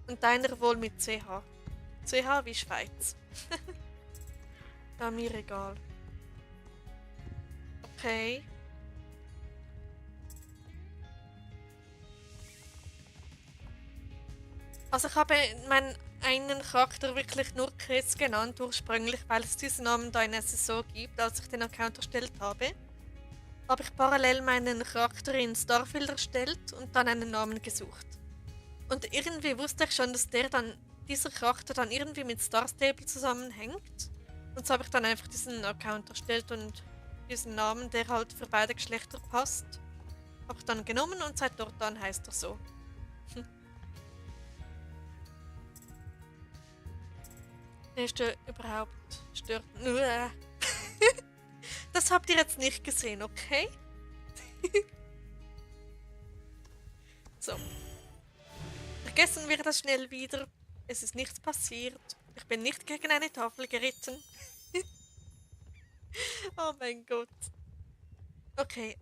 Und deiner wohl mit CH. CH wie Schweiz. Ja, mir egal. Okay. Also ich habe meinen einen Charakter wirklich nur Chris genannt ursprünglich, weil es diesen Namen da in der Saison gibt, als ich den Account erstellt habe. Habe ich parallel meinen Charakter in Starfield erstellt und dann einen Namen gesucht. Und irgendwie wusste ich schon, dass dieser Charakter dann irgendwie mit Star Stable zusammenhängt. Und so habe ich dann einfach diesen Account erstellt und diesen Namen, der halt für beide Geschlechter passt, habe ich dann genommen und seit dort an heißt er so. Ist der überhaupt stört? Das habt ihr jetzt nicht gesehen, okay? So. Vergessen wir das schnell wieder. Es ist nichts passiert. Ich bin nicht gegen eine Tafel geritten. Oh mein Gott. Okay,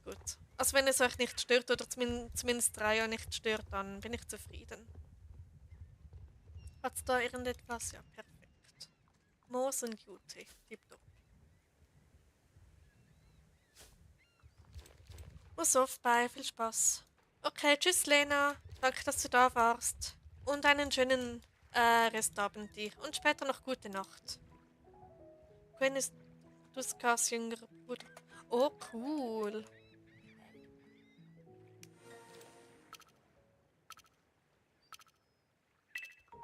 gut. Also wenn es euch nicht stört oder zumindest Raya nicht stört, dann bin ich zufrieden. Hat's da irgendetwas? Ja, perfekt. Moos und Jute. Tipptopp. Muss auf bei, viel Spaß. Okay, tschüss Lena. Danke, dass du da warst. Und einen schönen Restabend dir. Und später noch gute Nacht. Gwen ist Duskas jüngerer Bruder. Oh, cool.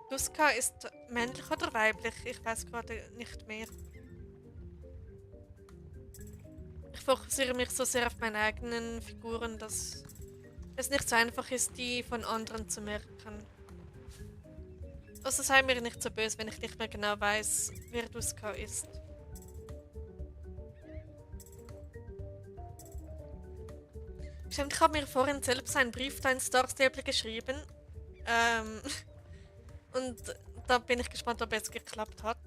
Duska ist männlich oder weiblich? Ich weiß gerade nicht mehr. Ich fokussiere mich so sehr auf meine eigenen Figuren, dass es nicht so einfach ist, die von anderen zu merken. Also sei mir nicht so böse, wenn ich nicht mehr genau weiß, wer Duska ist. Stimmt, ich habe mir vorhin selbst einen Brief da in Star Stable geschrieben. Ähm, und da bin ich gespannt, ob es geklappt hat.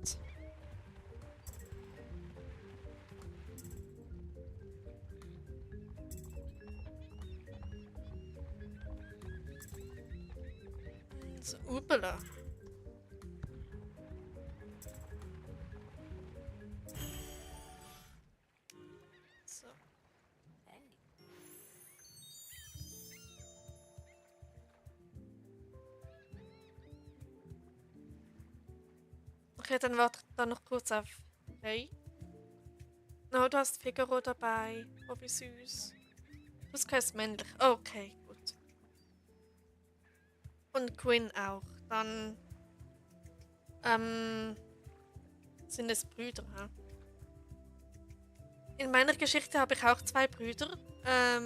So, upala. Okay, dann warte ich da noch kurz auf Ray. Oh, du hast Figaro dabei. Oh, wie süß. Du bist kein männlich. Okay, gut. Und Quinn auch. Dann ähm, sind es Brüder. Ja? In meiner Geschichte habe ich auch zwei Brüder.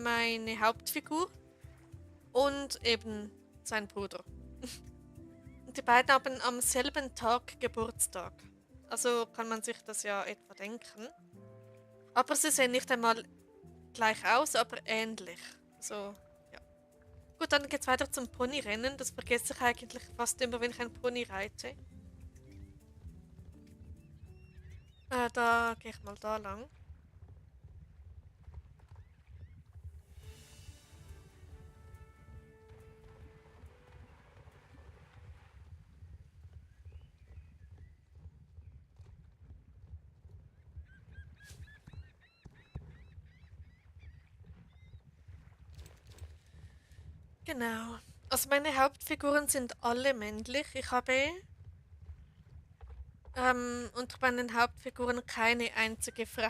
Meine Hauptfigur und eben sein Bruder. Und die beiden haben am selben Tag Geburtstag. Also kann man sich das ja etwa denken. Aber sie sehen nicht einmal gleich aus, aber ähnlich. So, ja. Gut, dann geht's weiter zum Ponyrennen. Das vergesse ich eigentlich fast immer, wenn ich ein Pony reite. Da gehe ich mal da lang. Genau. Also meine Hauptfiguren sind alle männlich. Ich habe unter meinen Hauptfiguren keine einzige Frau.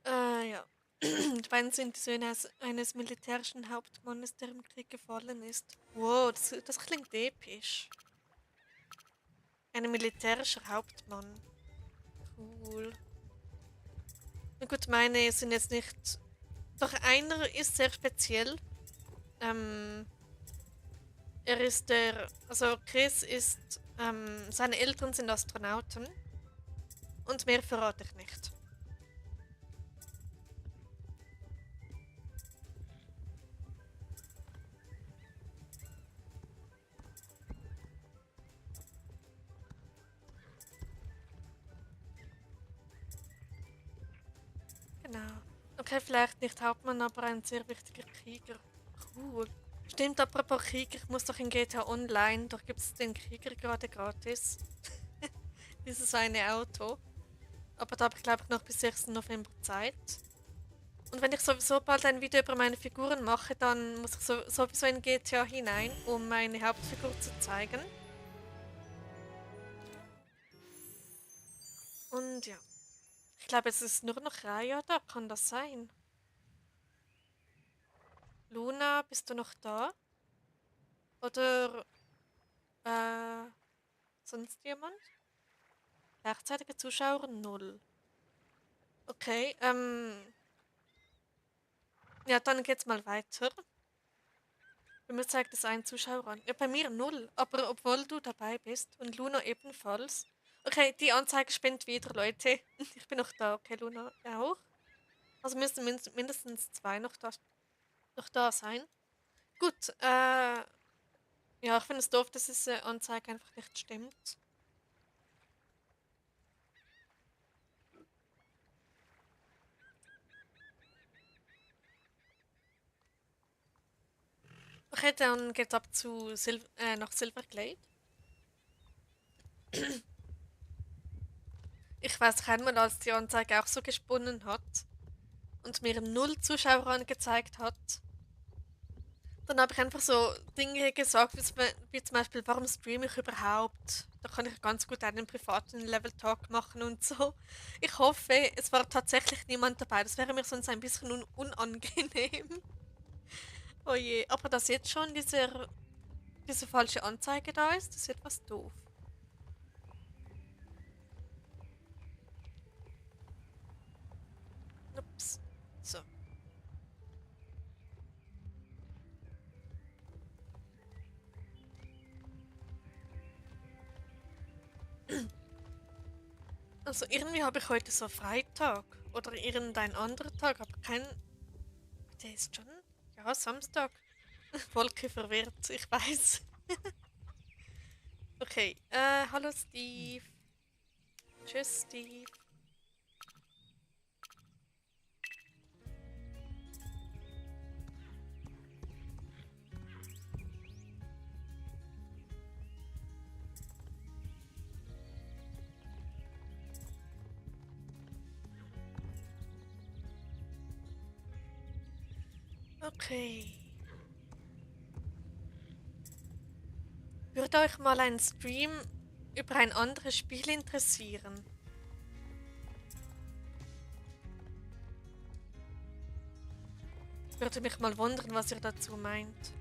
Ja. Die beiden sind die Söhne eines militärischen Hauptmannes, der im Krieg gefallen ist. Wow, das klingt episch. Ein militärischer Hauptmann. Cool. Na gut, meine sind jetzt nicht. Doch einer ist sehr speziell. Ähm, er ist der. Also Chris ist. Seine Eltern sind Astronauten. Und mehr verrate ich nicht. Genau. Okay, vielleicht nicht Hauptmann, aber ein sehr wichtiger Krieger. Cool. Stimmt, apropos Krieger, ich muss doch in GTA Online, doch gibt es den Krieger gerade gratis. Dieses eine Auto. Aber da habe ich glaube ich noch bis 6. November Zeit. Und wenn ich sowieso bald ein Video über meine Figuren mache, dann muss ich sowieso in GTA hinein, um meine Hauptfigur zu zeigen. Und ja, ich glaube, es ist nur noch Raya da, kann das sein? Luna, bist du noch da? Oder äh, sonst jemand? Gleichzeitige Zuschauer null. Okay, ja, dann geht's mal weiter. Bei mir zeigt es einen Zuschauer an. Ja, bei mir null. Aber obwohl du dabei bist und Luna ebenfalls. Okay, die Anzeige spinnt wieder, Leute. Ich bin noch da. Okay, Luna auch. Also müssen mindestens zwei noch da sein. Gut, ja, ich finde es doof, dass diese Anzeige einfach nicht stimmt. Okay, dann geht's ab zu nach Silverglade. Ich weiß kein Mal, als die Anzeige auch so gesponnen hat und mir null Zuschauer angezeigt hat. Dann habe ich einfach so Dinge gesagt, wie zum Beispiel, warum streame ich überhaupt? Da kann ich ganz gut einen privaten Level Talk machen und so. Ich hoffe, es war tatsächlich niemand dabei. Das wäre mir sonst ein bisschen unangenehm. Oh je, aber dass jetzt schon diese falsche Anzeige da ist, das ist etwas doof. Ups. So. Also irgendwie habe ich heute so Freitag oder irgendein anderer Tag, aber kein. Der ist schon. Ja, Samstag. Wolke verwirrt, ich weiß. Okay, hallo Steve. Tschüss, Steve. Okay. Würde euch mal ein Stream über ein anderes Spiel interessieren. Würde mich mal wundern, was ihr dazu meint.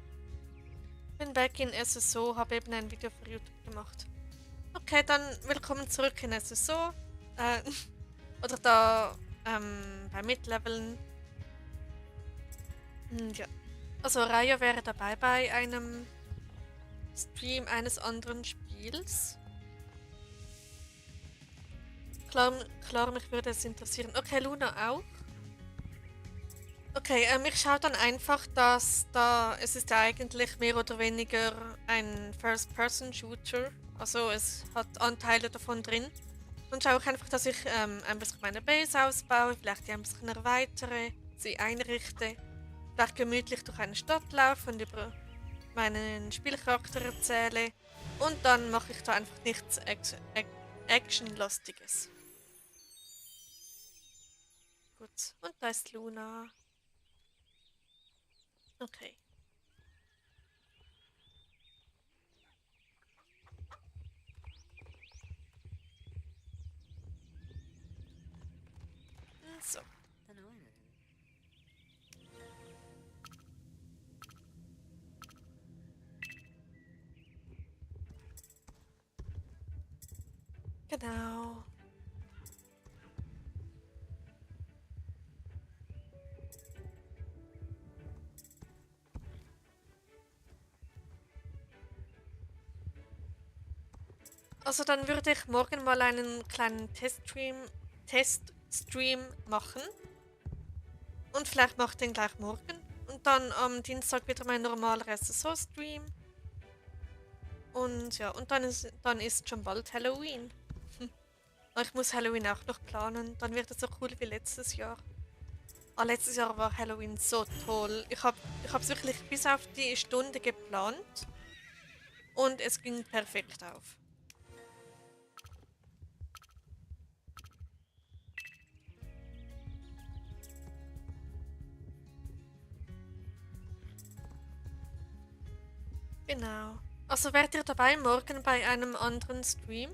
Bin back in SSO, habe eben ein Video für YouTube gemacht. Okay, dann willkommen zurück in SSO. Äh, oder da bei Mid-Leveln. Ja. Also Raya wäre dabei bei einem Stream eines anderen Spiels. Klar, mich würde es interessieren. Okay, Luna auch. Okay, ich schaue dann einfach, dass da, es ist ja eigentlich mehr oder weniger ein First-Person-Shooter, also es hat Anteile davon drin. Dann schaue ich einfach, dass ich ein bisschen meine Base ausbaue, vielleicht die ein bisschen erweitere, sie einrichte, vielleicht gemütlich durch eine Stadt laufe und über meinen Spielcharakter erzähle und dann mache ich da einfach nichts Actionlastiges. Gut, und da ist Luna. Okay. So. Genau. Also dann würde ich morgen mal einen kleinen Teststream machen. Und vielleicht mache ich den gleich morgen. Und dann am Dienstag wieder mein normaler SSO-Stream. Und ja, und dann ist schon bald Halloween. Ich muss Halloween auch noch planen. Dann wird es so cool wie letztes Jahr. Ah, letztes Jahr war Halloween so toll. Ich hab's wirklich bis auf die Stunde geplant. Und es ging perfekt auf. Genau. Also wärt ihr dabei morgen bei einem anderen Stream?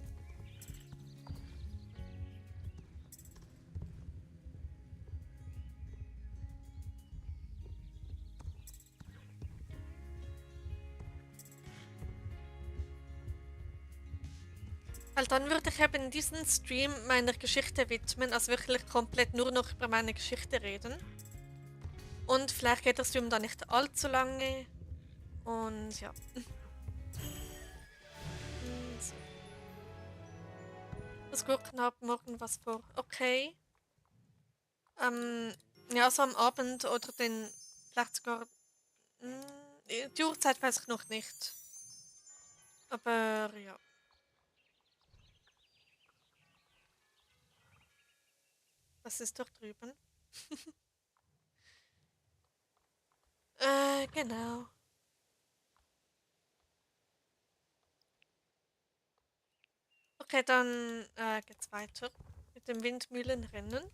Weil dann würde ich eben diesen Stream meiner Geschichte widmen, also wirklich komplett nur noch über meine Geschichte reden. Und vielleicht geht der Stream dann nicht allzu lange. Und ja. Und das Gurken hat morgen was vor. Okay. Ähm, ja, so am Abend oder den, vielleicht sogar, die Uhrzeit weiß ich noch nicht. Aber ja. Das ist doch drüben. Genau. Okay, dann geht's weiter mit dem Windmühlenrennen.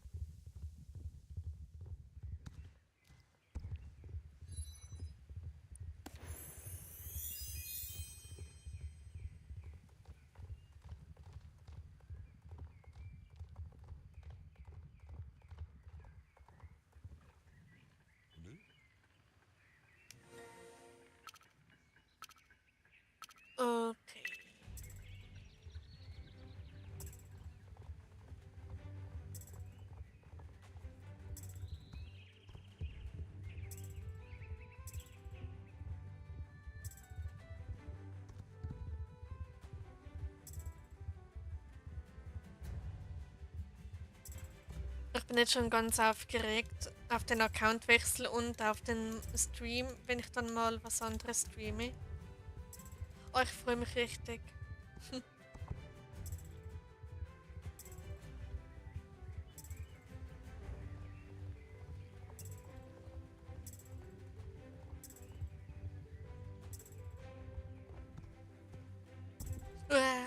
Okay. Ich bin jetzt schon ganz aufgeregt auf den Accountwechsel und auf den Stream, wenn ich dann mal was anderes streame. Oh, ich freue mich richtig.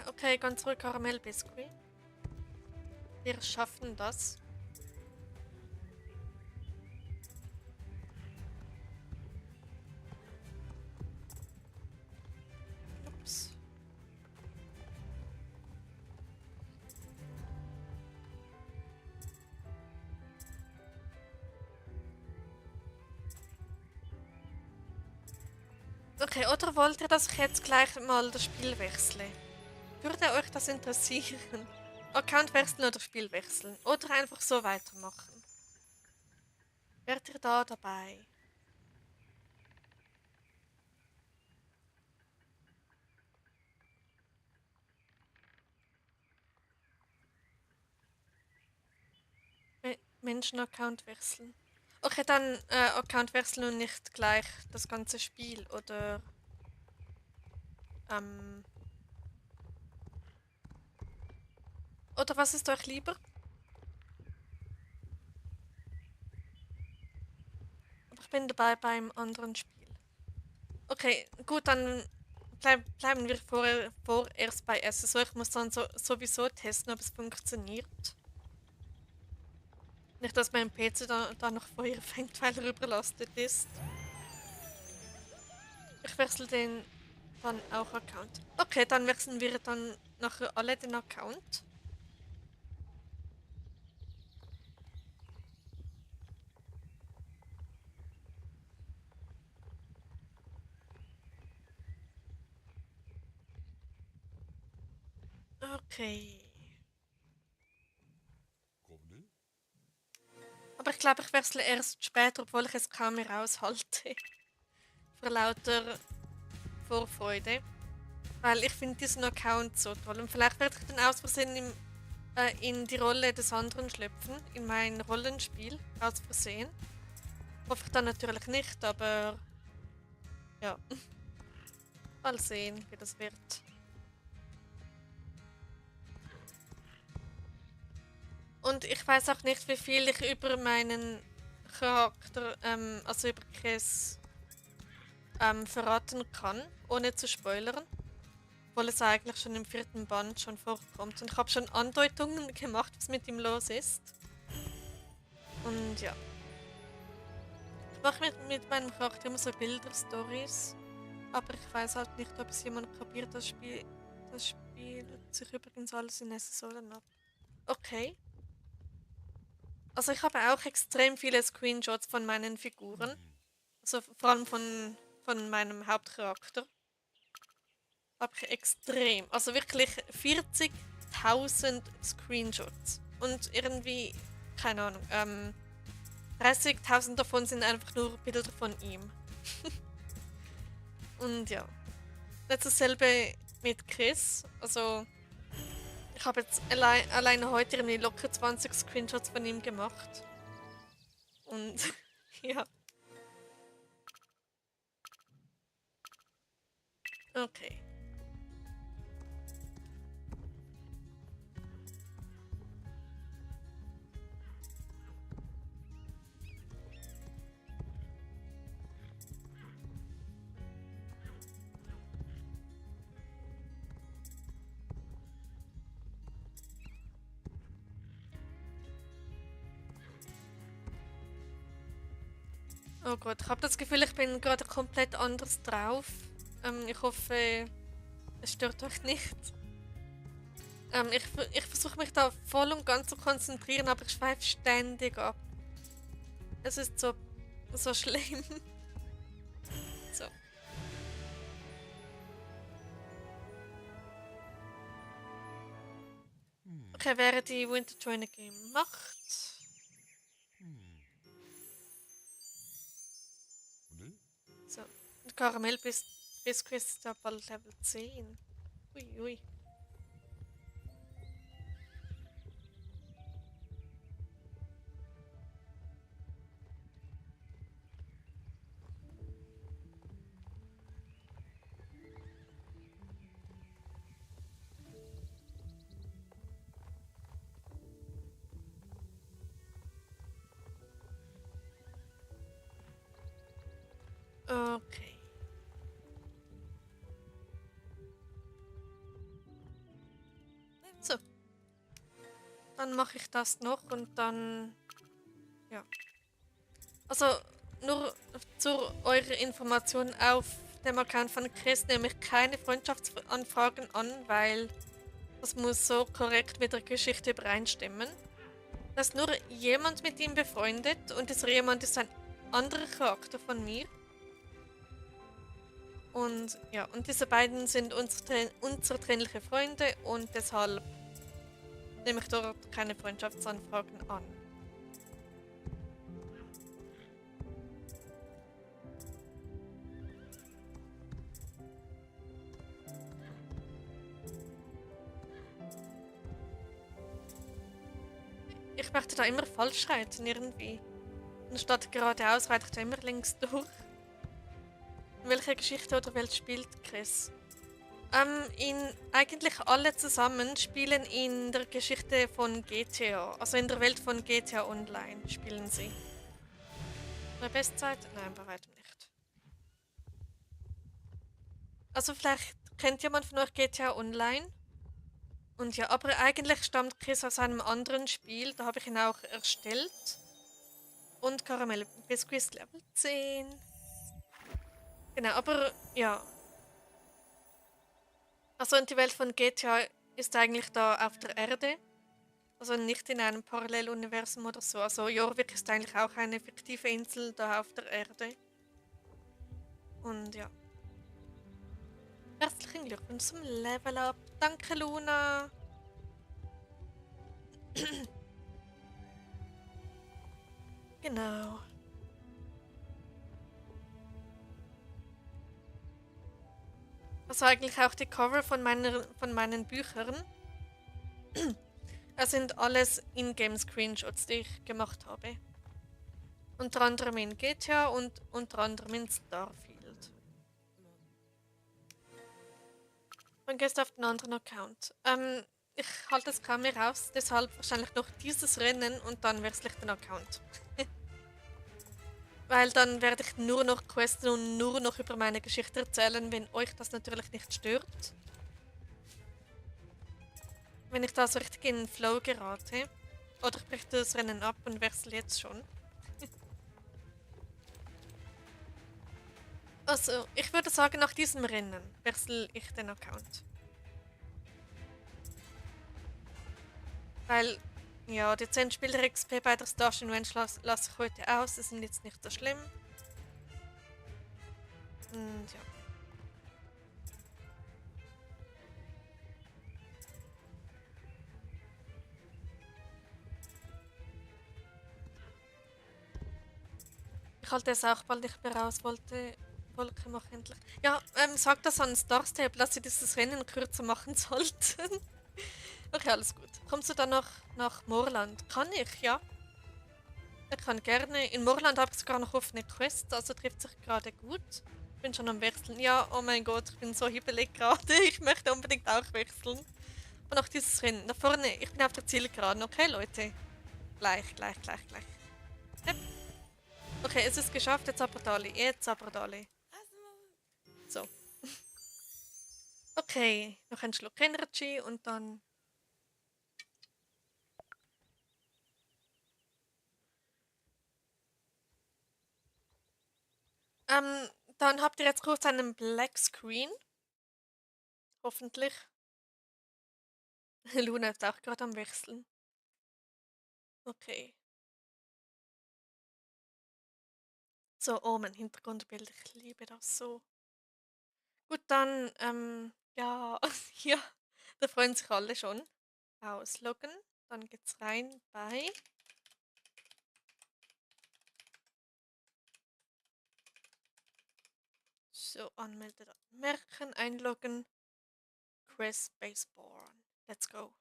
Okay, ganz ruhig Karamellbiskuit. Wir schaffen das. Ups. Okay, oder wollt ihr, dass ich jetzt gleich mal das Spiel wechsle? Würde euch das interessieren? Account wechseln oder Spiel wechseln? Oder einfach so weitermachen? Wärt ihr da dabei? Menschen-Account wechseln. Okay, dann Account wechseln und nicht gleich das ganze Spiel. Ähm, oder was ist euch lieber? Aber ich bin dabei beim anderen Spiel. Okay, gut, dann bleiben wir vorerst bei SSO. Ich muss dann sowieso testen, ob es funktioniert. Nicht, dass mein PC da noch Feuer fängt, weil er überlastet ist. Ich wechsle den dann auch Account. Okay, dann wechseln wir dann nachher alle den Account. Okay. Aber ich glaube, ich wechsle erst später, obwohl ich es kaum mehr aushalte. Vor lauter Vorfreude. Weil ich finde diesen Account so toll. Und vielleicht werde ich dann aus Versehen in die Rolle des anderen schlüpfen. In mein Rollenspiel. Aus Versehen. Hoffe ich dann natürlich nicht, aber ja. Mal sehen, wie das wird. Und ich weiß auch nicht, wie viel ich über meinen Charakter, also über Chris, verraten kann, ohne zu spoilern. Obwohl es eigentlich schon im vierten Band schon vorkommt. Und ich habe schon Andeutungen gemacht, was mit ihm los ist. Und ja. Ich mache mit meinem Charakter immer so Bilder-Stories. Aber ich weiß halt nicht, ob es jemand kapiert. Das spielt sich übrigens alles in SSO ab. Okay. Also ich habe auch extrem viele Screenshots von meinen Figuren. Also vor allem von meinem Hauptcharakter. Habe ich extrem. Also wirklich 40.000 Screenshots. Und irgendwie, keine Ahnung, 30.000 davon sind einfach nur Bilder von ihm. Und ja. Nicht dasselbe mit Chris. Also, ich habe jetzt alleine heute irgendwie locker 20 Screenshots von ihm gemacht. Und ja, okay. Oh Gott, ich habe das Gefühl, ich bin gerade komplett anders drauf. Ich hoffe, es stört euch nicht. Ich versuche mich da voll und ganz zu konzentrieren, aber ich schweife ständig ab. Es ist so schlimm. So. Okay, wäre die Winter Trainer gemacht? So. Und Karamell Biscuit ist ja bald Level 10. Ui, ui. Okay. So. Dann mache ich das noch und dann. Ja. Also, nur zu eurer Information auf dem Account von Chris nehme ich keine Freundschaftsanfragen an, weil das muss so korrekt mit der Geschichte übereinstimmen. Da ist nur jemand mit ihm befreundet und dieser jemand ist ein anderer Charakter von mir. Und ja, und diese beiden sind unzertrennliche Freunde und deshalb nehme ich dort keine Freundschaftsanfragen an. Ich möchte da immer falsch reiten irgendwie. Anstatt geradeaus reite ich da immer links durch. Welche Geschichte oder Welt spielt Chris? Eigentlich alle zusammen spielen in der Geschichte von GTA, also in der Welt von GTA Online spielen sie. Bei Bestzeit? Nein, bei weitem nicht. Also vielleicht kennt jemand von euch GTA Online? Und ja, aber eigentlich stammt Chris aus einem anderen Spiel, da habe ich ihn auch erstellt. Und Karamell Biscuits Level 10. Genau, aber ja. Also und die Welt von GTA ist eigentlich da auf der Erde. Also nicht in einem Paralleluniversum oder so. Also Jorvik ist eigentlich auch eine fiktive Insel da auf der Erde. Und ja. Herzlichen Glückwunsch zum Level Up. Danke, Luna. Genau. Also eigentlich auch die Cover von meinen Büchern. Es sind alles Ingame-Screenshots, die ich gemacht habe. Unter anderem in GTA und unter anderem in Starfield. Und gehst auf den anderen Account. Ich halte es kaum mehr raus, deshalb wahrscheinlich noch dieses Rennen und dann wechsle ich den Account. Weil dann werde ich nur noch questen und nur noch über meine Geschichte erzählen, wenn euch das natürlich nicht stört. Wenn ich da so richtig in den Flow gerate. Oder ich breche das Rennen ab und wechsle jetzt schon. Also, ich würde sagen, nach diesem Rennen wechsle ich den Account. Weil, ja, die 10 Spieler XP bei der Station Range lasse ich heute aus. Das sind jetzt nicht so schlimm. Und ja. Ich halte es auch bald nicht mehr aus, Wolke mach endlich. Ja, sag das an Starstable, dass sie dieses Rennen kürzer machen sollten. Okay, alles gut. Kommst du dann nach Moorland? Kann ich, ja. Ich kann gerne. In Moorland habe ich sogar noch offene Quest, also trifft sich gerade gut. Ich bin schon am Wechseln. Ja, oh mein Gott, ich bin so hibbelig gerade. Ich möchte unbedingt auch wechseln. Und auch dieses Rennen. Da vorne, ich bin auf der Zielgeraden. Okay, Leute. Gleich. Yep. Okay, es ist geschafft. Jetzt aber Dali. Jetzt aber Dali. So. Okay, noch ein Schluck Energy und dann. Ähm, dann habt ihr jetzt kurz einen Black Screen. Hoffentlich. Luna ist auch gerade am Wechseln. Okay. So, oh, mein Hintergrundbild. Ich liebe das so. Gut, dann, ja, ja, da freuen sich alle schon. Ausloggen. Dann geht's rein bei. So, anmelden, merken, einloggen. Chris Baseborn. Let's go.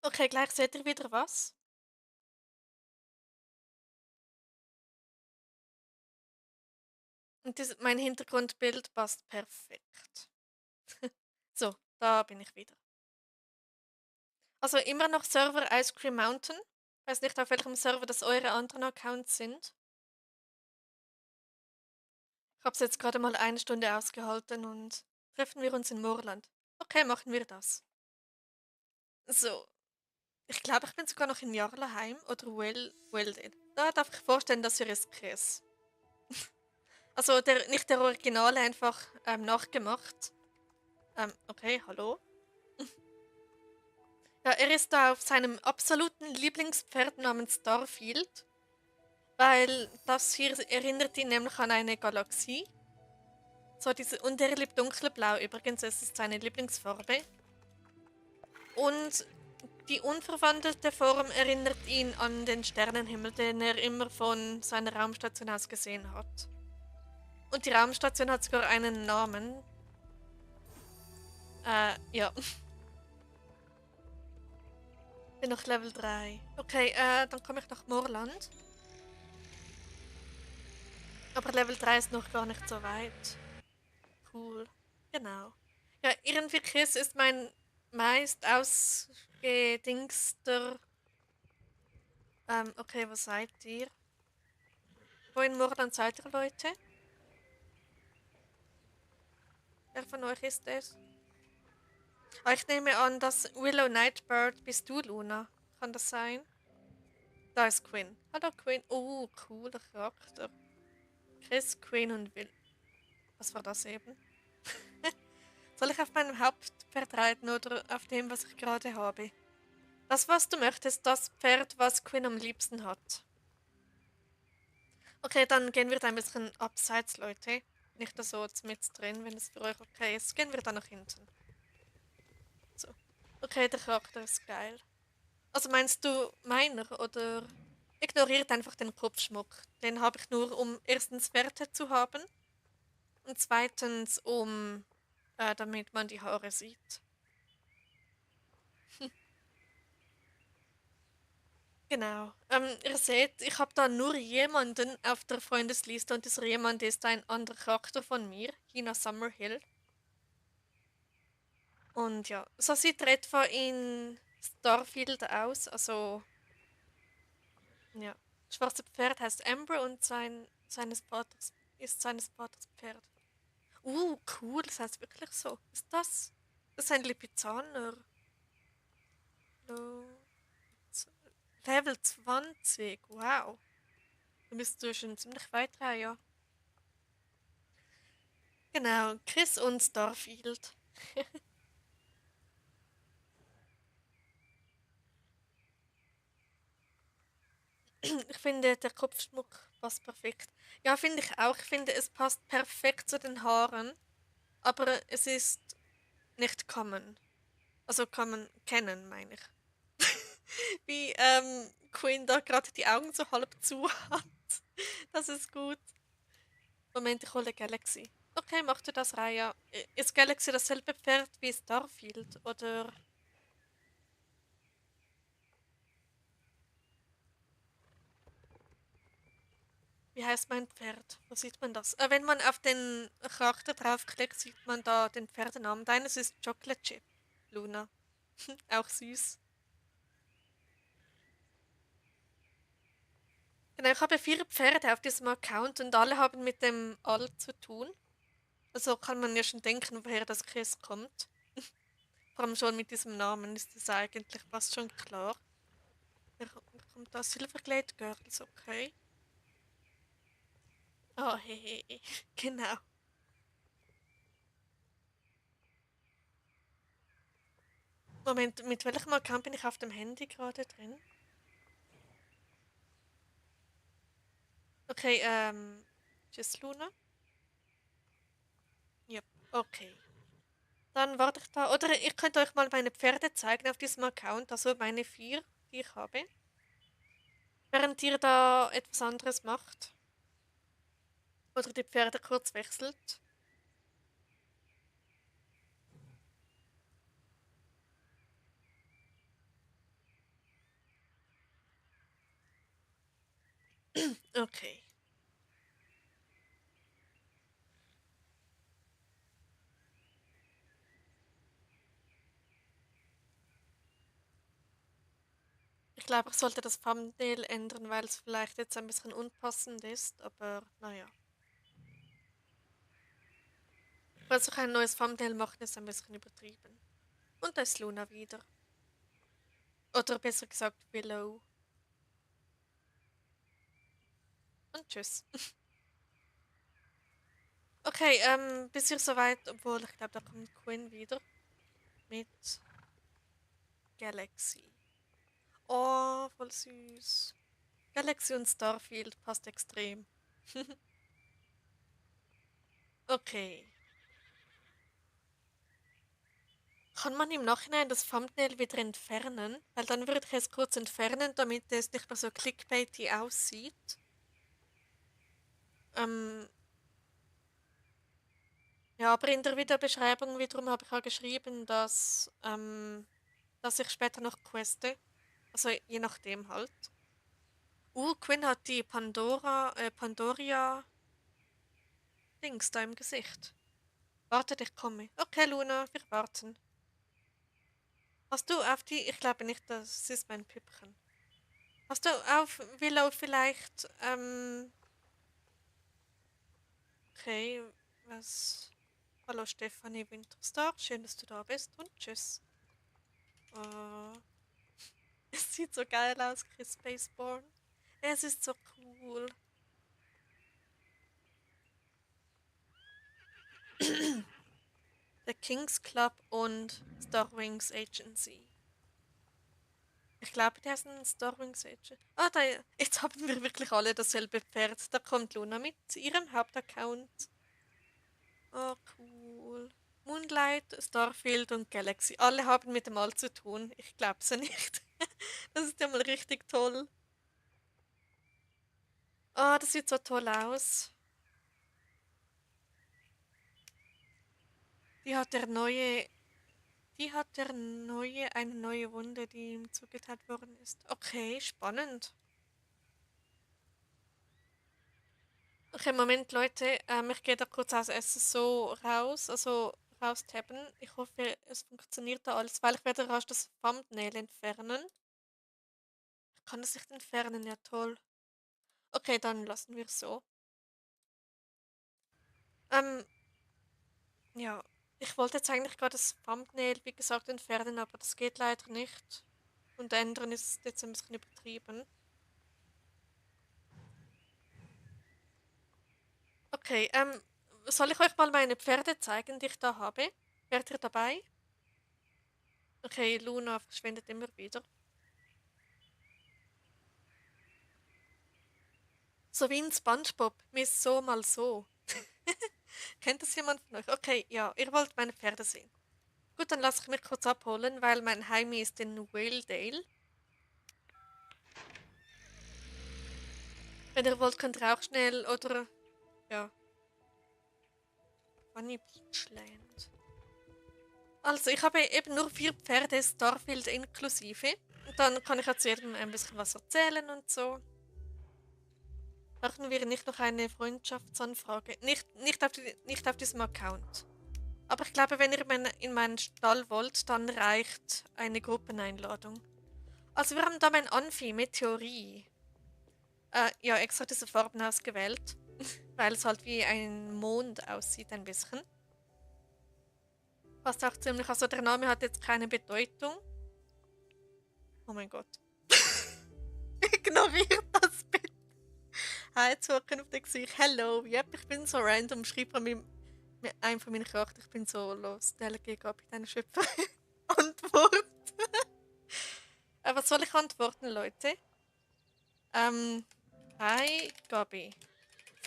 Okay, gleich seht ihr wieder was. Und mein Hintergrundbild passt perfekt. So, da bin ich wieder. Also immer noch Server Ice Cream Mountain. Ich weiß nicht, auf welchem Server das eure anderen Accounts sind. Ich habe es jetzt gerade mal eine Stunde ausgehalten und treffen wir uns in Moorland. Okay, machen wir das. So, ich glaube, ich bin sogar noch in Jarlaheim oder Welded. Da darf ich vorstellen, dass wir es Chris. Also nicht der Originale, einfach nachgemacht. Okay, hallo. Ja, er ist da auf seinem absoluten Lieblingspferd namens Starfield, weil das hier erinnert ihn nämlich an eine Galaxie. So diese, und er liebt dunkelblau übrigens, es ist seine Lieblingsfarbe. Und die unverwandelte Form erinnert ihn an den Sternenhimmel, den er immer von seiner Raumstation aus gesehen hat. Und die Raumstation hat sogar einen Namen. Ja. Bin noch Level 3. Okay, dann komme ich nach Moorland. Aber Level 3 ist noch gar nicht so weit. Cool. Genau. Ja, Ehrenvikis ist mein meist ausgedingster. Okay, was seid ihr? Wo in Moorland seid ihr, Leute? Wer von euch ist es? Ah, ich nehme an, dass Willow Nightbird bist du, Luna. Kann das sein? Da ist Quinn. Hallo Quinn. Oh, cooler Charakter. Chris, Quinn und Will. Was war das eben? Soll ich auf meinem Hauptpferd reiten oder auf dem, was ich gerade habe? Das, was du möchtest, das Pferd, was Quinn am liebsten hat. Okay, dann gehen wir da ein bisschen abseits, Leute. Nicht so mit drin, wenn es für euch okay ist. Gehen wir da nach hinten. So. Okay, der Charakter ist geil. Also meinst du meiner oder ignoriert einfach den Kopfschmuck? Den habe ich nur, um erstens Werte zu haben und zweitens, um damit man die Haare sieht. Genau. Ihr seht, ich habe da nur jemanden auf der Freundesliste und dieser jemand ist ein anderer Charakter von mir, Hina Summerhill. Und ja, so sieht er etwa in Starfield aus. Also, ja. Das schwarze Pferd heißt Amber und seines Vaters Pferd. Cool, das heißt wirklich so. Ist das? Das ist ein Lipizzaner. Lo- Level 20, wow. Du bist du schon ziemlich weit rein, ja. Genau, Chris und Starfield. Ich finde, der Kopfschmuck passt perfekt. Ja, finde ich auch. Ich finde, es passt perfekt zu den Haaren, aber es ist nicht common. Also common kennen, meine ich. Wie Queen da gerade die Augen so halb zu hat. Das ist gut. Moment, ich hole Galaxy. Okay, mach du das, Raya. Ist Galaxy dasselbe Pferd wie Starfield? Oder wie heißt mein Pferd? Wo sieht man das? Wenn man auf den Charakter draufklickt, sieht man da den Pferdenamen. Deines ist Chocolate Chip, Luna. Auch süß. Genau, ich habe 4 Pferde auf diesem Account und alle haben mit dem All zu tun. Also kann man ja schon denken, woher das Chris kommt. Vor allem schon mit diesem Namen ist das eigentlich fast schon klar. Wer kommt da? Silverglade Girls, okay. Oh, hehe. Genau. Moment, mit welchem Account bin ich auf dem Handy gerade drin? Okay, tschüss, Luna. Ja, okay. Dann warte ich da. Oder ich könnte euch mal meine Pferde zeigen auf diesem Account, also meine 4, die ich habe. Während ihr da etwas anderes macht. Oder die Pferde kurz wechselt. Okay. Ich glaube, ich sollte das Thumbnail ändern, weil es vielleicht jetzt ein bisschen unpassend ist, aber naja. Falls ich ein neues Thumbnail machen, ist ein bisschen übertrieben. Und da ist Luna wieder. Oder besser gesagt Willow. Und tschüss. Okay, bis ihr soweit, obwohl ich glaube, da kommt Quinn wieder mit Galaxy. Oh, voll süß. Galaxy und Starfield passt extrem. Okay. Kann man im Nachhinein das Thumbnail wieder entfernen? Weil dann würde ich es kurz entfernen, damit es nicht mehr so clickbaity aussieht. Ähm, ja, aber in der Videobeschreibung wiederum habe ich auch geschrieben, dass ich später noch queste. Also je nachdem halt. Quinn hat die Pandoria Dings da im Gesicht. Wartet, ich komme. Okay, Luna, wir warten. Hast du auf die, ich glaube nicht, das ist mein Püppchen. Hast du auf Willow vielleicht, okay, was? Hallo Stefanie Winterstar, schön, dass du da bist und tschüss. Äh, es sieht so geil aus, Chris Spaceborn. Es ist so cool. The Kings Club und Star Wings Agency. Ich glaube, die heißen Star Wings Agency. Ah, da, jetzt haben wir wirklich alle dasselbe Pferd. Da kommt Luna mit ihrem Hauptaccount. Oh, cool. Moonlight, Starfield und Galaxy. Alle haben mit dem All zu tun. Ich glaub's ja nicht. Das ist ja mal richtig toll. Oh, das sieht so toll aus. Die hat der neue, eine neue Wunde, die ihm zugeteilt worden ist. Okay, spannend. Okay, Moment, Leute. Ich gehe da kurz aus SSO raus, also raustappen. Ich hoffe, es funktioniert da alles, weil ich werde rasch das Thumbnail entfernen. Kann es nicht entfernen? Ja, toll. Okay, dann lassen wir es so. Ähm, ja. Ich wollte jetzt eigentlich gerade das Thumbnail, wie gesagt, entfernen, aber das geht leider nicht. Und ändern ist jetzt ein bisschen übertrieben. Okay, soll ich euch mal meine Pferde zeigen, die ich da habe? Wärt ihr dabei? Okay, Luna verschwindet immer wieder. So wie in SpongeBob, Miss so mal so. Kennt das jemand von euch? Okay, ja, ihr wollt meine Pferde sehen. Gut, dann lasse ich mich kurz abholen, weil mein Heimi ist in Waledale. Wenn ihr wollt, könnt ihr auch schnell oder ja, Bunny Beachland. Also, ich habe eben nur 4 Pferde, Starfield inklusive. Und dann kann ich ja zu jedem ein bisschen was erzählen und so. Brauchen wir nicht noch eine Freundschaftsanfrage? Nicht auf diesem Account. Aber ich glaube, wenn ihr in meinen Stall wollt, dann reicht eine Gruppeneinladung. Also wir haben da mein Anfi, Meteorie. Ja, extra diese Farben ausgewählt, weil es halt wie ein Mond aussieht ein bisschen. Passt auch ziemlich, also der Name hat jetzt keine Bedeutung. Oh mein Gott. Ignoriert das bitte. Hi, zurück auf den Gesicht. Hello. Yep, ich bin so random. Schreib an einem von meinen Charakter. Ich bin so los. Delegate Gabi, deine Schöpferin. Antwort. Was soll ich antworten, Leute? Ähm, hi, Gabi.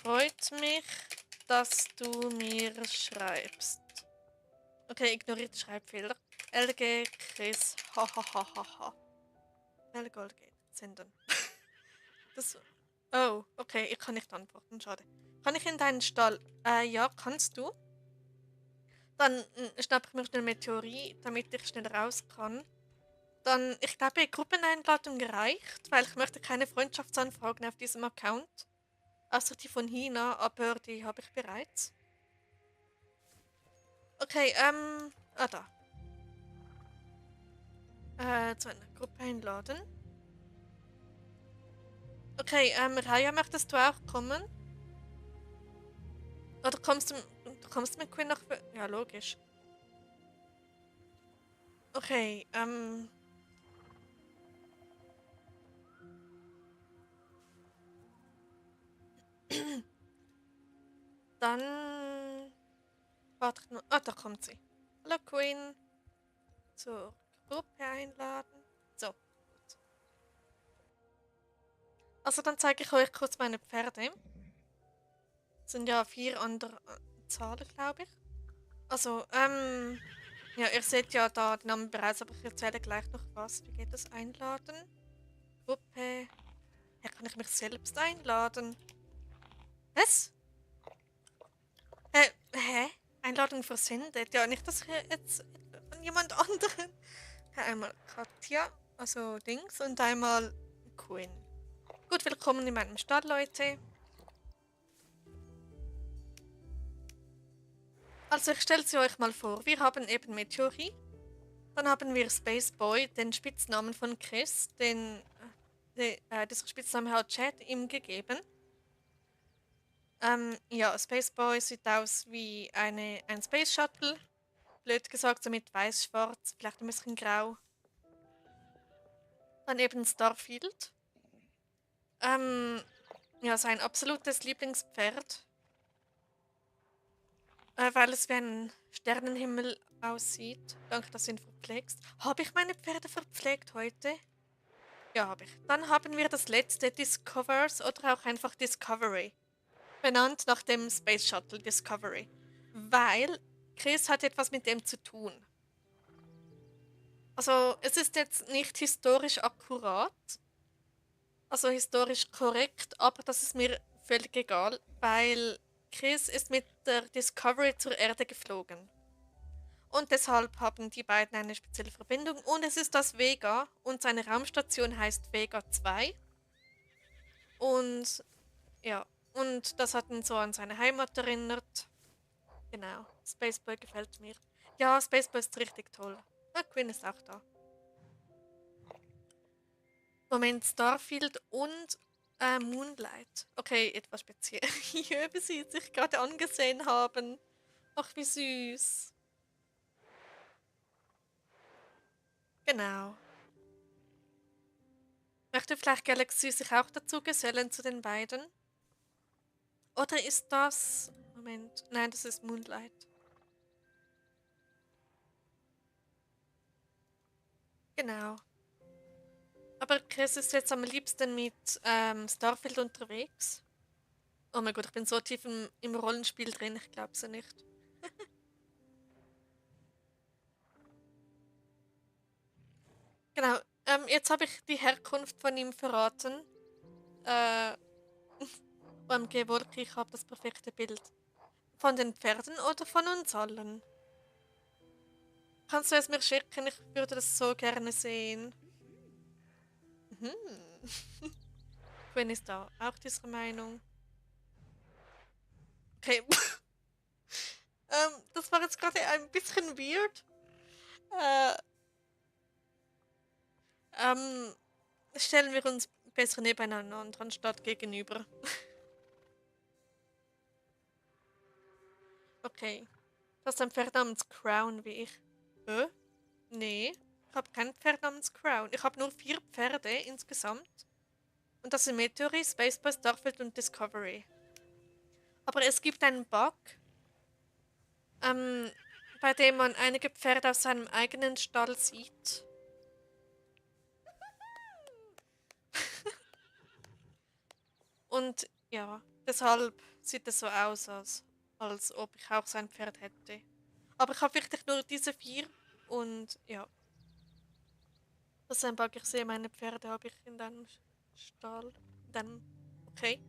Freut mich, dass du mir schreibst. Okay, ignoriert Schreibfehler. LG Chris. Hahaha. LG Goldgate. Senden. Das. Oh, okay, ich kann nicht antworten. Schade. Kann ich in deinen Stall? Ja, kannst du. Dann schnappe ich mir schnell Meteorie, damit ich schnell raus kann. Dann, ich glaube, Gruppeneinladung reicht, weil ich möchte keine Freundschaftsanfragen auf diesem Account. Außer die von Hina, aber die habe ich bereits. Okay, da. Zu einer Gruppe einladen. Okay, Raya, möchtest du auch kommen? Oder du kommst mit Quinn noch? Ja, logisch. Okay, dann warte ich noch. Ah, da kommt sie. Hallo Quinn. Zur Gruppe einladen. So, gut. Also dann zeige ich euch kurz meine Pferde. Es sind ja zahlen, glaube ich. Also, ja, ihr seht ja da den Namen bereits, aber ich erzähle gleich noch was. Wie geht das? Einladen? Gruppe. Ja, kann ich mich selbst einladen? Was? Hä? Einladung versendet? Ja, nicht, dass ich jetzt an jemand anderen. Ja, einmal Katja, also Dings, und einmal Quinn. Gut, willkommen in meinem Stall, Leute. Also, ich stelle sie euch mal vor. Wir haben eben Meteori. Dann haben wir Space Boy, den Spitznamen von Chris. Dieser Spitzname hat Chad ihm gegeben. Ja, Space Boy sieht aus wie ein Space Shuttle. Blöd gesagt, so mit weiß-schwarz, vielleicht ein bisschen grau. Dann eben Starfield. Ähm, ja, sein absolutes Lieblingspferd, weil es wie ein Sternenhimmel aussieht. Danke, dass du ihn verpflegst. Habe ich meine Pferde verpflegt heute? Ja, habe ich. Dann haben wir das letzte Discovers oder auch einfach Discovery. Benannt nach dem Space Shuttle Discovery. Weil Chris hat etwas mit dem zu tun. Also, es ist jetzt nicht historisch akkurat, also historisch korrekt, aber das ist mir völlig egal, weil Chris ist mit der Discovery zur Erde geflogen. Und deshalb haben die beiden eine spezielle Verbindung. Und es ist das Vega und seine Raumstation heißt Vega 2. Und ja, und das hat ihn so an seine Heimat erinnert. Genau, Spaceboy gefällt mir. Ja, Spaceboy ist richtig toll. Ah, Quinn ist auch da. Moment, Starfield und Moonlight. Okay, etwas speziell. Wie sie sich gerade angesehen haben. Ach, wie süß. Genau. Möchte vielleicht Galaxy sich auch dazu gesellen zu den beiden? Oder ist das... Moment. Nein, das ist Moonlight. Genau. Aber Chris ist jetzt am liebsten mit Starfield unterwegs. Oh mein Gott, ich bin so tief im Rollenspiel drin, ich glaube sie nicht. Genau, jetzt habe ich die Herkunft von ihm verraten. Äh, OMG Wolke, ich habe das perfekte Bild. Von den Pferden oder von uns allen? Kannst du es mir schicken? Ich würde das so gerne sehen. Mhm. Gwen ist da auch dieser Meinung. Okay, das war jetzt gerade ein bisschen weird. Äh, ähm, stellen wir uns besser nebeneinander anstatt gegenüber. Okay. Das ist ein Pferd namens Crown wie ich. Nee, ich habe kein Pferd namens Crown. Ich habe nur 4 Pferde insgesamt. Und das sind Meteor, Spaceball, Starfield und Discovery. Aber es gibt einen Bug, ähm, bei dem man einige Pferde aus seinem eigenen Stall sieht. Und ja, deshalb sieht es so aus, als ob ich auch sein Pferd hätte. Aber ich habe wirklich nur diese 4 und ja, das ist ein Bug. Ich sehe, meine Pferde habe ich in deinem Stall. In deinem, okay.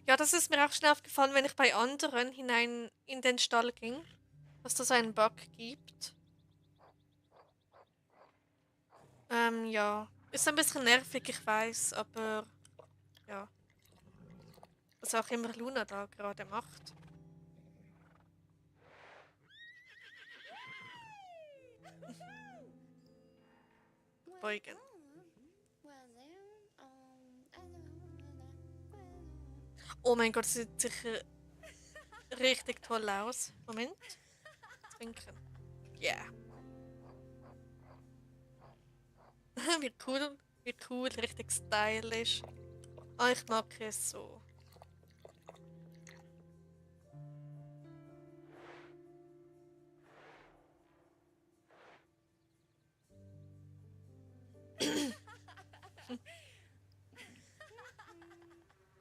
Ja, das ist mir auch schon aufgefallen, wenn ich bei anderen hinein in den Stall ging, dass das einen Bug gibt. Ja, ist ein bisschen nervig, ich weiß, aber ja, was auch immer Luna da gerade macht. Beugen. Oh mein Gott, das sieht sicher richtig toll aus. Moment, zwinken. Yeah. Wie cool, richtig stylisch. Ah, ich mag es so.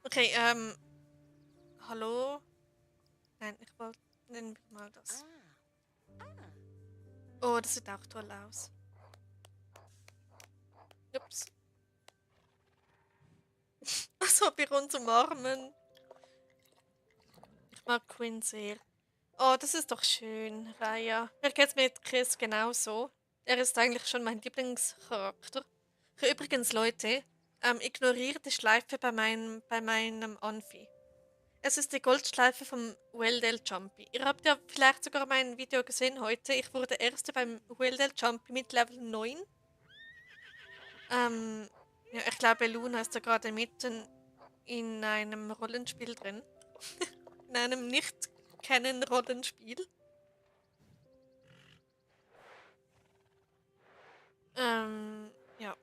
Okay, hallo? Nein, ich wollte Nehmen wir mal das. Oh, das sieht auch toll aus. Ups. Als ob wir uns umarmen. Ich mag Quinn sehr. Oh, das ist doch schön, Raya. Mir geht's mit Chris genauso. Er ist eigentlich schon mein Lieblingscharakter. Übrigens, Leute, ignoriert die Schleife bei meinem Anfi. Es ist die Goldschleife vom Well Del Jumpy. Ihr habt ja vielleicht sogar mein Video gesehen heute. Ich wurde Erste beim Well Del Jumpy mit Level 9. Ja, ich glaube, Luna ist da gerade mitten in einem Rollenspiel drin. In einem nicht kennen Rollenspiel. Ja.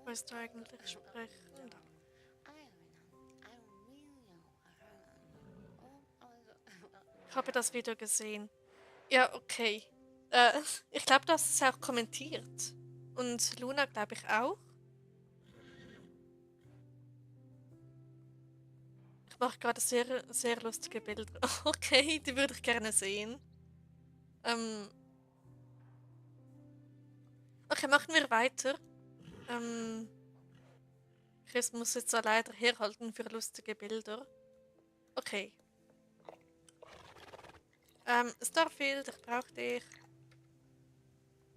Was du eigentlich sprechen? Da. Ich habe das Video gesehen. Ja, okay. Äh, ich glaube, du hast es auch kommentiert. Und Luna, glaube ich, auch. Ich mache gerade sehr, sehr lustige Bilder. Okay, die würde ich gerne sehen. Ähm, okay, machen wir weiter. Ähm, Chris muss jetzt da leider herhalten für lustige Bilder. Okay. Starfield, ich brauche dich.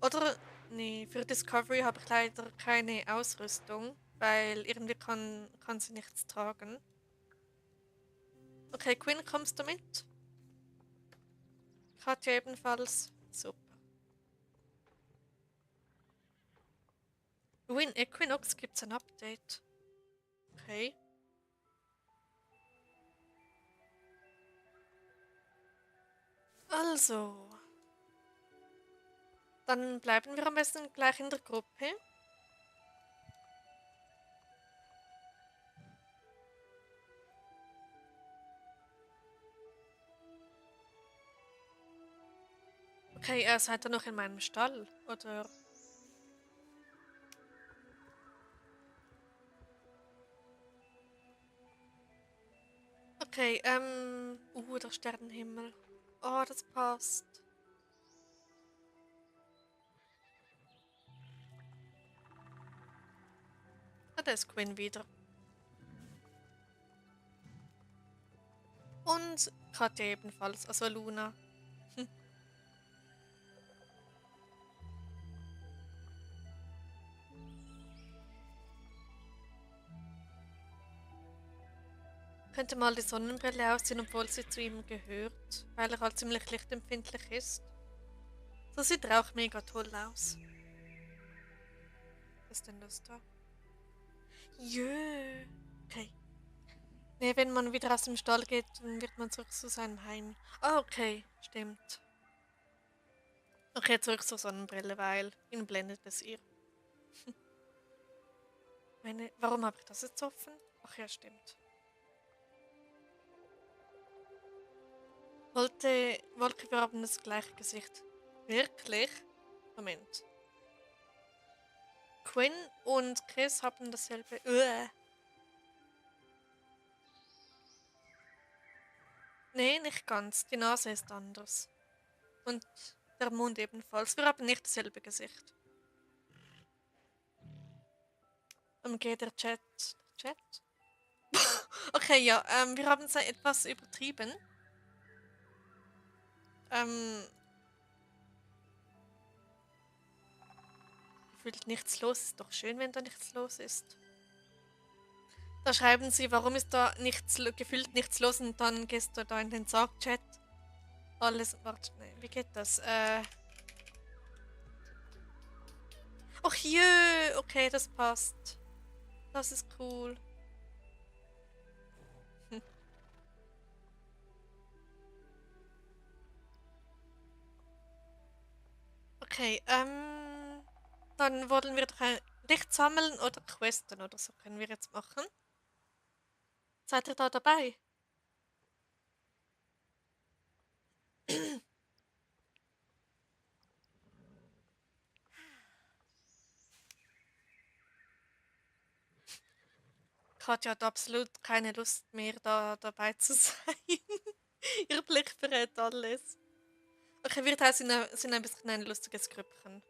Oder, nee, für Discovery habe ich leider keine Ausrüstung, weil irgendwie kann sie nichts tragen. Okay, Quinn, kommst du mit? Katja ebenfalls. Super. Equinox gibt's ein Update. Okay. Also, dann bleiben wir am besten gleich in der Gruppe. Okay, seid ihr noch in meinem Stall? Oder? Okay, der Sternenhimmel. Oh, das passt. Ah, da ist Quinn wieder. Und Katja ebenfalls, also Luna. Könnte mal die Sonnenbrille ausziehen, obwohl sie zu ihm gehört, weil er halt ziemlich lichtempfindlich ist. So sieht er auch mega toll aus. Was ist denn das da? Jö. Okay. Ne, wenn man wieder aus dem Stall geht, dann wird man zurück zu seinem Heim. Ah, okay. Stimmt. Okay, zurück zur Sonnenbrille, weil ihn blendet es ihr. Warum habe ich das jetzt offen? Ach ja, stimmt. Wolke, wir haben das gleiche Gesicht. Wirklich? Moment. Quinn und Chris haben dasselbe. Nee, nicht ganz. Die Nase ist anders. Und der Mund ebenfalls. Wir haben nicht dasselbe Gesicht. Geht der Chat. Der Chat? Okay, ja, wir haben es etwas übertrieben. Ähm, gefühlt nichts los. Ist doch schön, wenn da nichts los ist. Da schreiben sie, warum ist da gefühlt nichts los und dann gehst du da in den Sarg-Chat. Alles, warte, nee, wie geht das? Ach jö, okay, das passt. Das ist cool. Hm. Okay, dann wollen wir doch ein Licht sammeln oder questen oder so können wir jetzt machen. Seid ihr da dabei? Katja hat absolut keine Lust mehr, da dabei zu sein. Ihr Blick verrät alles. Okay, wir drei sind ein bisschen ein lustiges Grüppchen.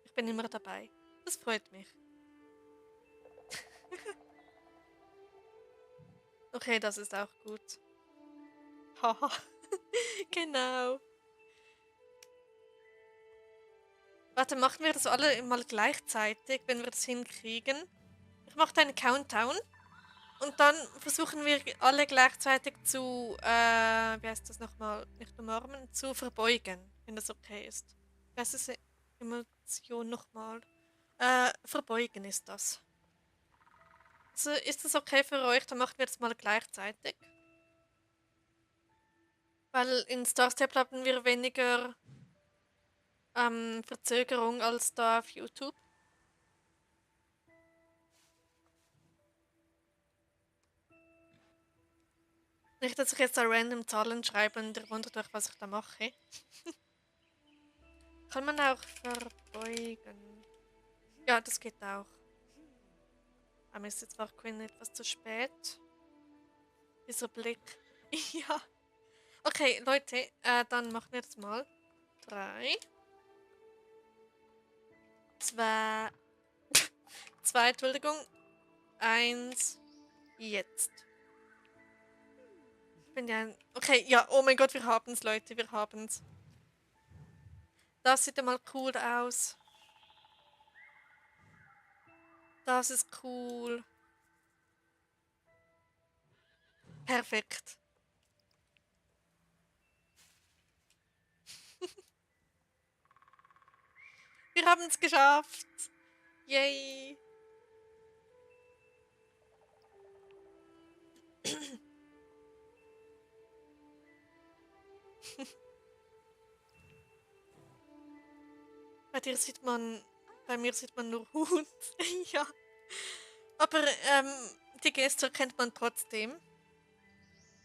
Ich bin immer dabei. Das freut mich. Okay, das ist auch gut. Haha. Genau. Warte, machen wir das alle mal gleichzeitig, wenn wir das hinkriegen? Ich mache einen Countdown und dann versuchen wir alle gleichzeitig zu, wie heißt das nochmal? Nicht umarmen, zu verbeugen, wenn das okay ist. Wie heißt diese Emotion nochmal? Verbeugen ist das. Also ist das okay für euch? Dann machen wir das mal gleichzeitig. Weil in Star Stable haben wir weniger Verzögerung als da auf YouTube. Nicht, dass ich jetzt da random Zahlen schreibe und ihr wundert euch, was ich da mache. Kann man auch verbeugen? Ja, das geht auch. Aber ist jetzt auch Quinn etwas zu spät. Dieser Blick. Ja. Okay, Leute, dann machen wir jetzt mal. 3, 2, 2, Entschuldigung. 1, jetzt. Ich bin ja ein. Okay, ja, oh mein Gott, wir haben's, Leute, wir haben's. Das sieht ja mal cool aus. Das ist cool. Perfekt. Wir haben es geschafft. Yay. Bei dir sieht man, bei mir sieht man nur Hut. Ja. Aber die Geste erkennt man trotzdem.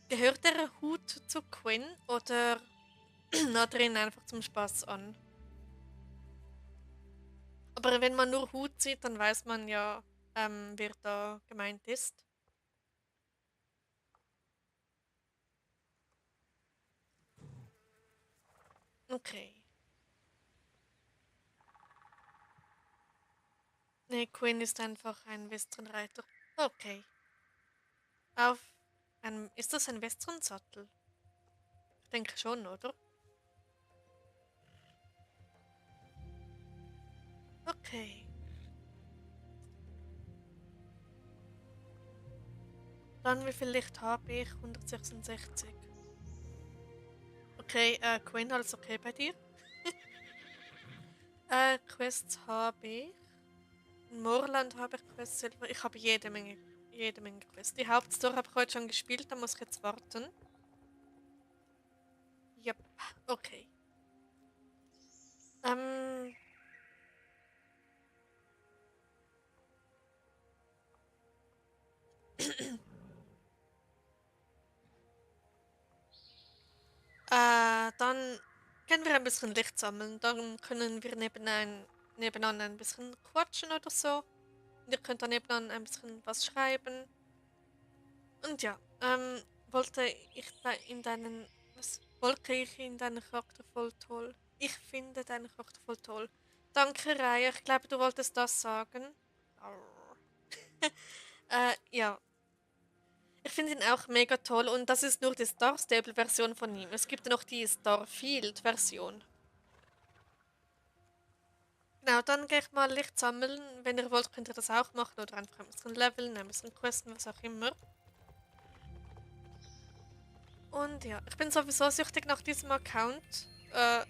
Gehört der Hut zu Quinn oder hat er ihn einfach zum Spaß an? Aber wenn man nur Hut sieht, dann weiß man ja, wer da gemeint ist. Okay. Nee, Quinn ist einfach ein Westernreiter. Okay. Auf einem. Ist das ein Western-Sattel? Ich denke schon, oder? Okay. Dann, wie viel Licht habe ich? 166. Okay, Quinn, alles okay bei dir? Quests habe ich. In Moorland habe ich Quests selber. Ich habe jede Menge Quests. Die Hauptstory habe ich heute schon gespielt, da muss ich jetzt warten. Yep, okay. Ähm. Dann können wir ein bisschen Licht sammeln. Dann können wir nebenan ein bisschen quatschen oder so. Und ihr könnt dann nebenan ein bisschen was schreiben. Und ja, wollte ich da in deinen. Was wollte ich in deinen Charakter voll toll? Ich finde deinen Charakter voll toll. Danke, Raya. Ich glaube, du wolltest das sagen. Arr. Ja. Ich finde ihn auch mega toll und das ist nur die Star Stable-Version von ihm. Es gibt ja noch die Starfield-Version. Genau, dann gehe ich mal Licht sammeln. Wenn ihr wollt, könnt ihr das auch machen oder einfach ein bisschen leveln, ein bisschen questen, was auch immer. Und ja, ich bin sowieso süchtig nach diesem Account. Äh,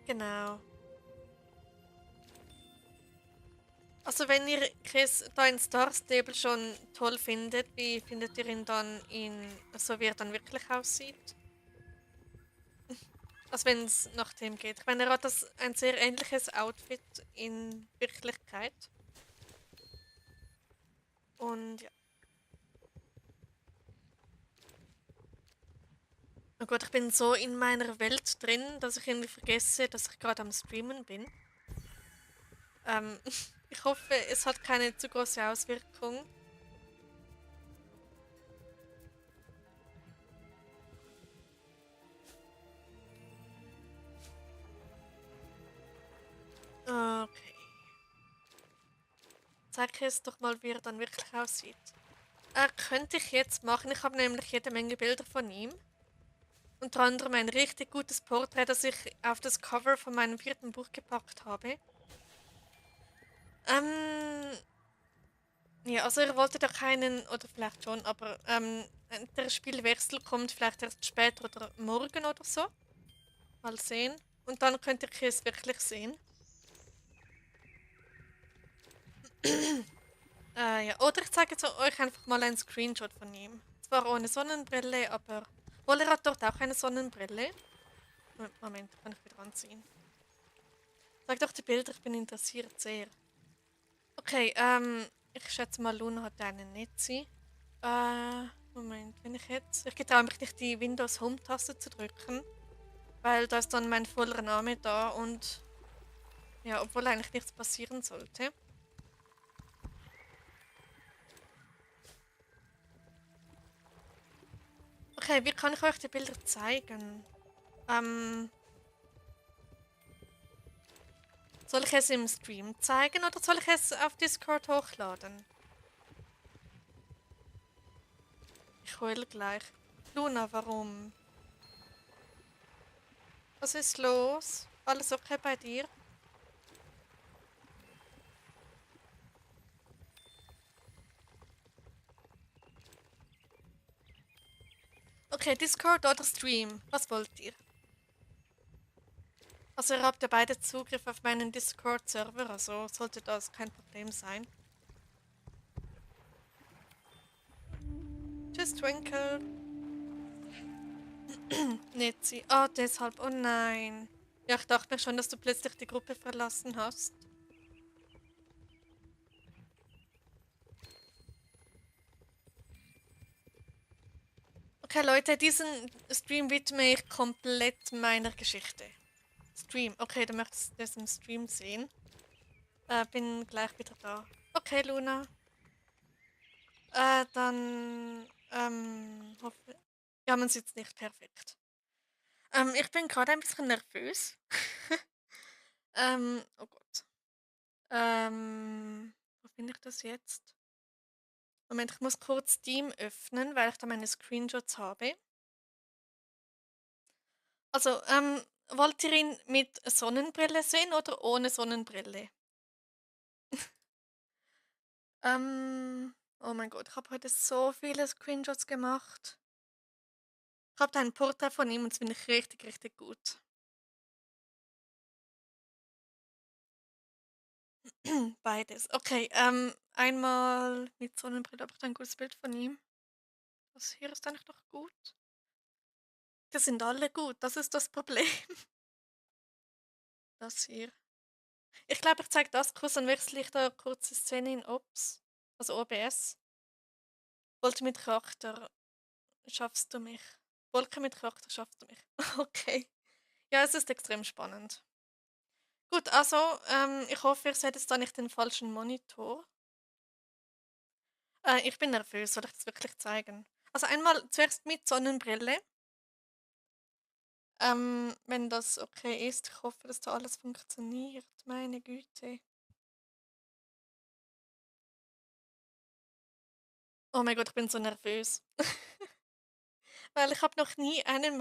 genau. Also wenn ihr Chris da in Star Stable schon toll findet, wie findet ihr ihn dann so wie er dann wirklich aussieht? Also wenn es nach dem geht. Ich meine, er hat ein sehr ähnliches Outfit in Wirklichkeit. Und ja. Oh Gott, ich bin so in meiner Welt drin, dass ich irgendwie vergesse, dass ich gerade am Streamen bin. Ähm, ich hoffe, es hat keine zu große Auswirkung. Okay. Zeig es doch mal, wie er dann wirklich aussieht. Könnte ich jetzt machen. Ich habe nämlich jede Menge Bilder von ihm. Unter anderem ein richtig gutes Porträt, das ich auf das Cover von meinem vierten Buch gepackt habe. Ähm, ja, also er wollte da keinen, oder vielleicht schon, aber der Spielwechsel kommt vielleicht erst später oder morgen oder so. Mal sehen. Und dann könnt ihr es wirklich sehen. Ja, oder ich zeige jetzt euch einfach mal einen Screenshot von ihm. Zwar ohne Sonnenbrille, aber... Wohl, er hat dort auch eine Sonnenbrille. Moment, kann ich wieder anziehen. Sag doch die Bilder, ich bin interessiert sehr. Okay, ich schätze mal, Luna hat einen Netzi. Moment, wenn ich jetzt... Ich getraue mich nicht, die Windows Home-Taste zu drücken, weil da ist dann mein voller Name da und... Ja, obwohl eigentlich nichts passieren sollte. Okay, wie kann ich euch die Bilder zeigen? Ähm, soll ich es im Stream zeigen oder soll ich es auf Discord hochladen? Ich heule gleich. Luna, warum? Was ist los? Alles okay bei dir? Okay, Discord oder Stream? Was wollt ihr? Also ihr habt ja beide Zugriff auf meinen Discord-Server, also sollte das kein Problem sein. Tschüss, Twinkle. Netzi. Ah, deshalb. Oh nein. Ja, ich dachte mir schon, dass du plötzlich die Gruppe verlassen hast. Okay, Leute, diesen Stream widme ich komplett meiner Geschichte. Stream. Okay, du möchtest diesen Stream sehen. Bin gleich wieder da. Okay, Luna. Dann, hoffe... Ja, man sieht's nicht perfekt. Ich bin gerade ein bisschen nervös. Oh Gott. Wo finde ich das jetzt? Moment, ich muss kurz Steam öffnen, weil ich da meine Screenshots habe. Also, wollt ihr ihn mit Sonnenbrille sehen oder ohne Sonnenbrille? Oh mein Gott, ich habe heute so viele Screenshots gemacht. Ich habe da ein Porträt von ihm und das finde ich richtig, richtig gut. Beides. Okay, einmal mit Sonnenbrille, habe ich da ein gutes Bild von ihm. Das hier ist eigentlich noch gut. Die sind alle gut, das ist das Problem. Das hier. Ich glaube, ich zeige das kurz, dann wechsle ich da kurze Szene in Ops. Also OBS. Wollte mit Charakter schaffst du mich. Wolke mit Charakter schaffst du mich. Okay. Ja, es ist extrem spannend. Gut, also, ich hoffe, ihr seht jetzt da nicht den falschen Monitor. Ich bin nervös, soll ich das wirklich zeigen? Also einmal zuerst mit Sonnenbrille. Wenn das okay ist, ich hoffe, dass da alles funktioniert. Meine Güte. Oh mein Gott, ich bin so nervös. Weil ich habe noch nie einen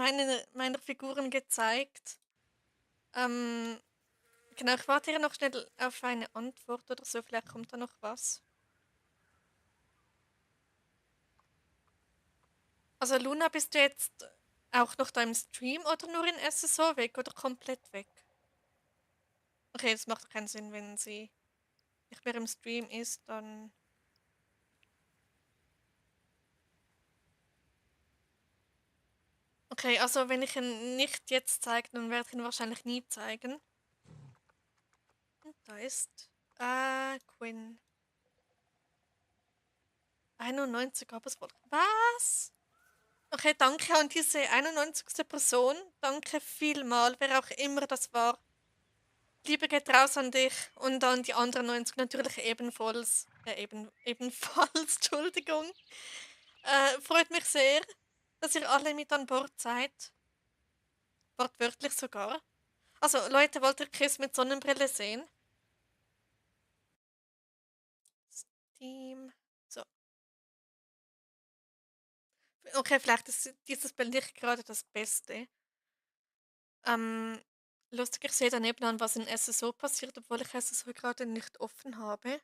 meiner Figuren gezeigt. Ähm, genau, ich warte hier noch schnell auf eine Antwort oder so, vielleicht kommt da noch was. Also Luna, bist du jetzt auch noch da im Stream oder nur in SSO weg oder komplett weg? Okay, das macht keinen Sinn, wenn sie nicht mehr im Stream ist, dann... Okay, also wenn ich ihn nicht jetzt zeige, dann werde ich ihn wahrscheinlich nie zeigen. Und da ist Quinn. 91 gab es wohl. Was? Okay, danke an diese 91. Person. Danke vielmal, wer auch immer das war. Liebe geht raus an dich und an die anderen 90 natürlich ebenfalls. Ebenfalls, Entschuldigung. Freut mich sehr, dass ihr alle mit an Bord seid. Wortwörtlich sogar. Also, Leute, wollt ihr Chris mit Sonnenbrille sehen? Steam. So. Okay, vielleicht ist dieses Bild nicht gerade das Beste. Ähm, lustig, ich sehe daneben an, was in SSO passiert, obwohl ich SSO gerade nicht offen habe.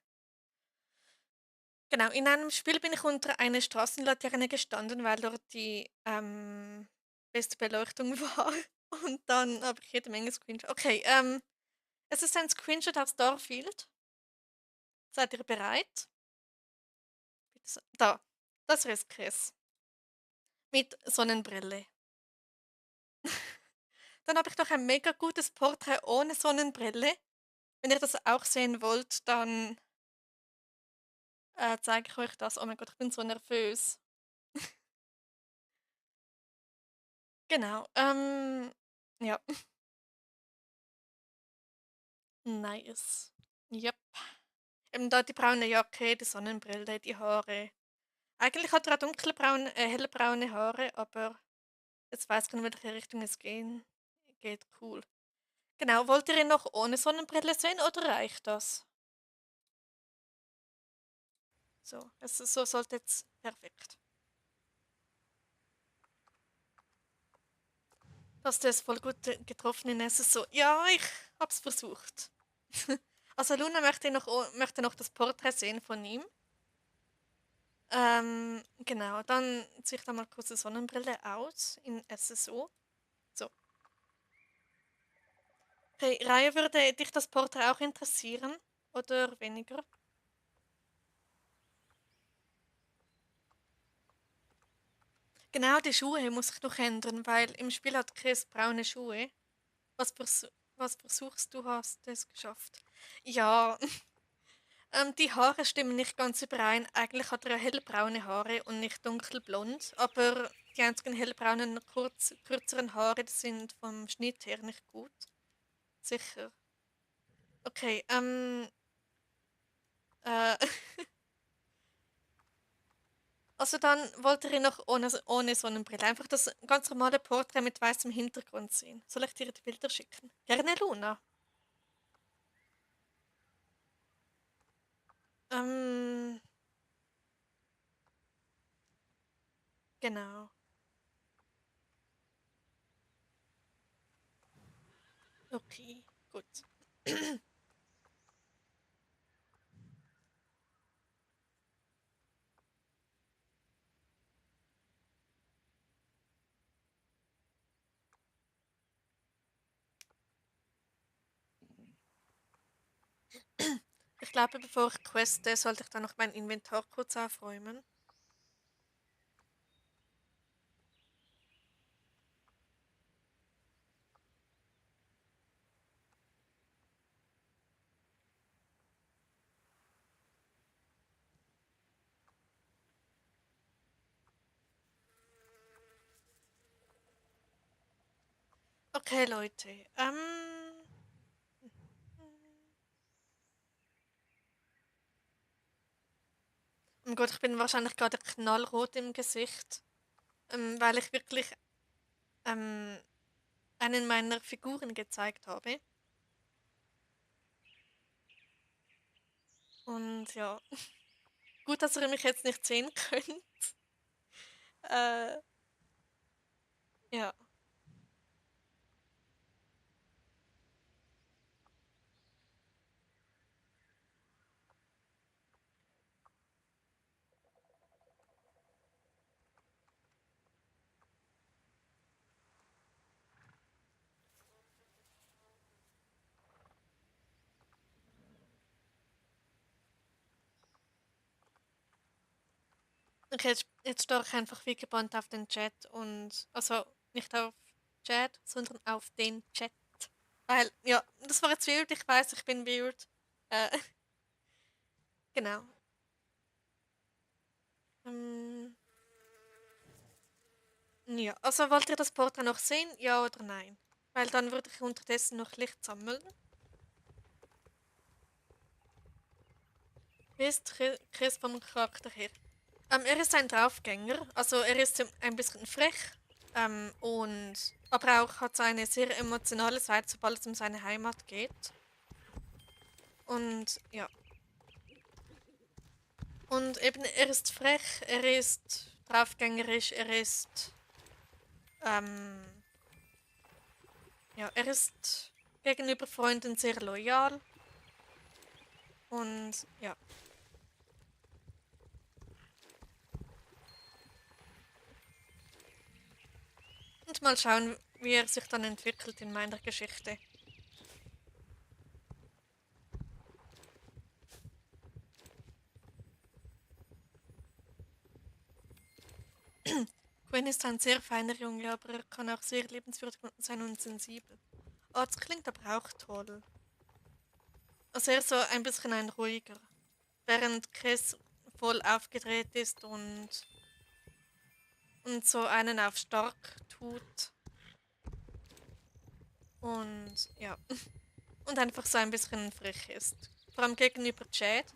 Genau, in einem Spiel bin ich unter einer Straßenlaterne gestanden, weil dort die beste Beleuchtung war. Und dann habe ich jede Menge Screenshots. Okay, es ist ein Screenshot aus Starfield. Seid ihr bereit? Da, das ist Chris. Mit Sonnenbrille. Dann habe ich noch ein mega gutes Porträt ohne Sonnenbrille. Wenn ihr das auch sehen wollt, dann zeige ich euch das. Oh mein Gott, ich bin so nervös. Genau. Ja, nice. Yep. Eben da die braune Jacke, die Sonnenbrille, die Haare. Eigentlich hat er auch hellbraune Haare, aber jetzt weiß ich, in welche Richtung es gehen geht. Cool. Genau, wollt ihr ihn noch ohne Sonnenbrille sehen oder reicht das? So, so sollte jetzt perfekt. Das ist voll gut getroffen in so. Ja, ich hab's versucht. Also Luna möchte noch das Porträt sehen von ihm. Genau, dann ziehe ich da mal kurz die Sonnenbrille aus in SSO. So. Okay, Raya, würde dich das Porträt auch interessieren? Oder weniger? Genau, die Schuhe muss ich noch ändern, weil im Spiel hat Chris braune Schuhe. Was versuchst du, hast es geschafft? Ja, die Haare stimmen nicht ganz überein. Eigentlich hat er ja hellbraune Haare und nicht dunkelblond, aber die einzigen hellbraunen, kürzeren Haare, die sind vom Schnitt her nicht gut. Sicher. Okay, äh, also dann wollte ich noch ohne Sonnenbrille einfach das ganz normale Porträt mit weißem Hintergrund sehen. Soll ich dir die Bilder schicken? Gerne, Luna. Ähm, genau. Okay, gut. Ich glaube, bevor ich queste, sollte ich dann noch mein Inventar kurz aufräumen. Okay, Leute. Oh Gott, ich bin wahrscheinlich gerade knallrot im Gesicht, weil ich wirklich ähm, einen meiner Figuren gezeigt habe. Und ja, gut, dass ihr mich jetzt nicht sehen könnt. Äh, ja. Okay, jetzt starre ich einfach wie gebannt auf den Chat und, also nicht auf Chat, sondern auf den Chat. Weil, ja, das war jetzt weird, ich weiß, ich bin weird. Äh, genau. Ähm, ja, also wollt ihr das Porträt noch sehen? Ja oder nein? Weil dann würde ich unterdessen noch Licht sammeln. Wie ist Chris vom Charakter her? Er ist ein Draufgänger, also er ist ein bisschen frech und aber auch hat so eine sehr emotionale Seite, sobald es um seine Heimat geht. Und ja, und eben er ist frech, er ist draufgängerisch, ähm, ja, er ist gegenüber Freunden sehr loyal und ja. Und mal schauen, wie er sich dann entwickelt in meiner Geschichte. Gwen ist ein sehr feiner Junge, aber er kann auch sehr liebenswürdig sein und sensibel. Oh, das klingt aber auch toll. Also er ist so ein bisschen ein ruhiger, während Chris voll aufgedreht ist und so einen auf stark tut. Und ja, und einfach so ein bisschen frech ist. Vor allem gegenüber Chad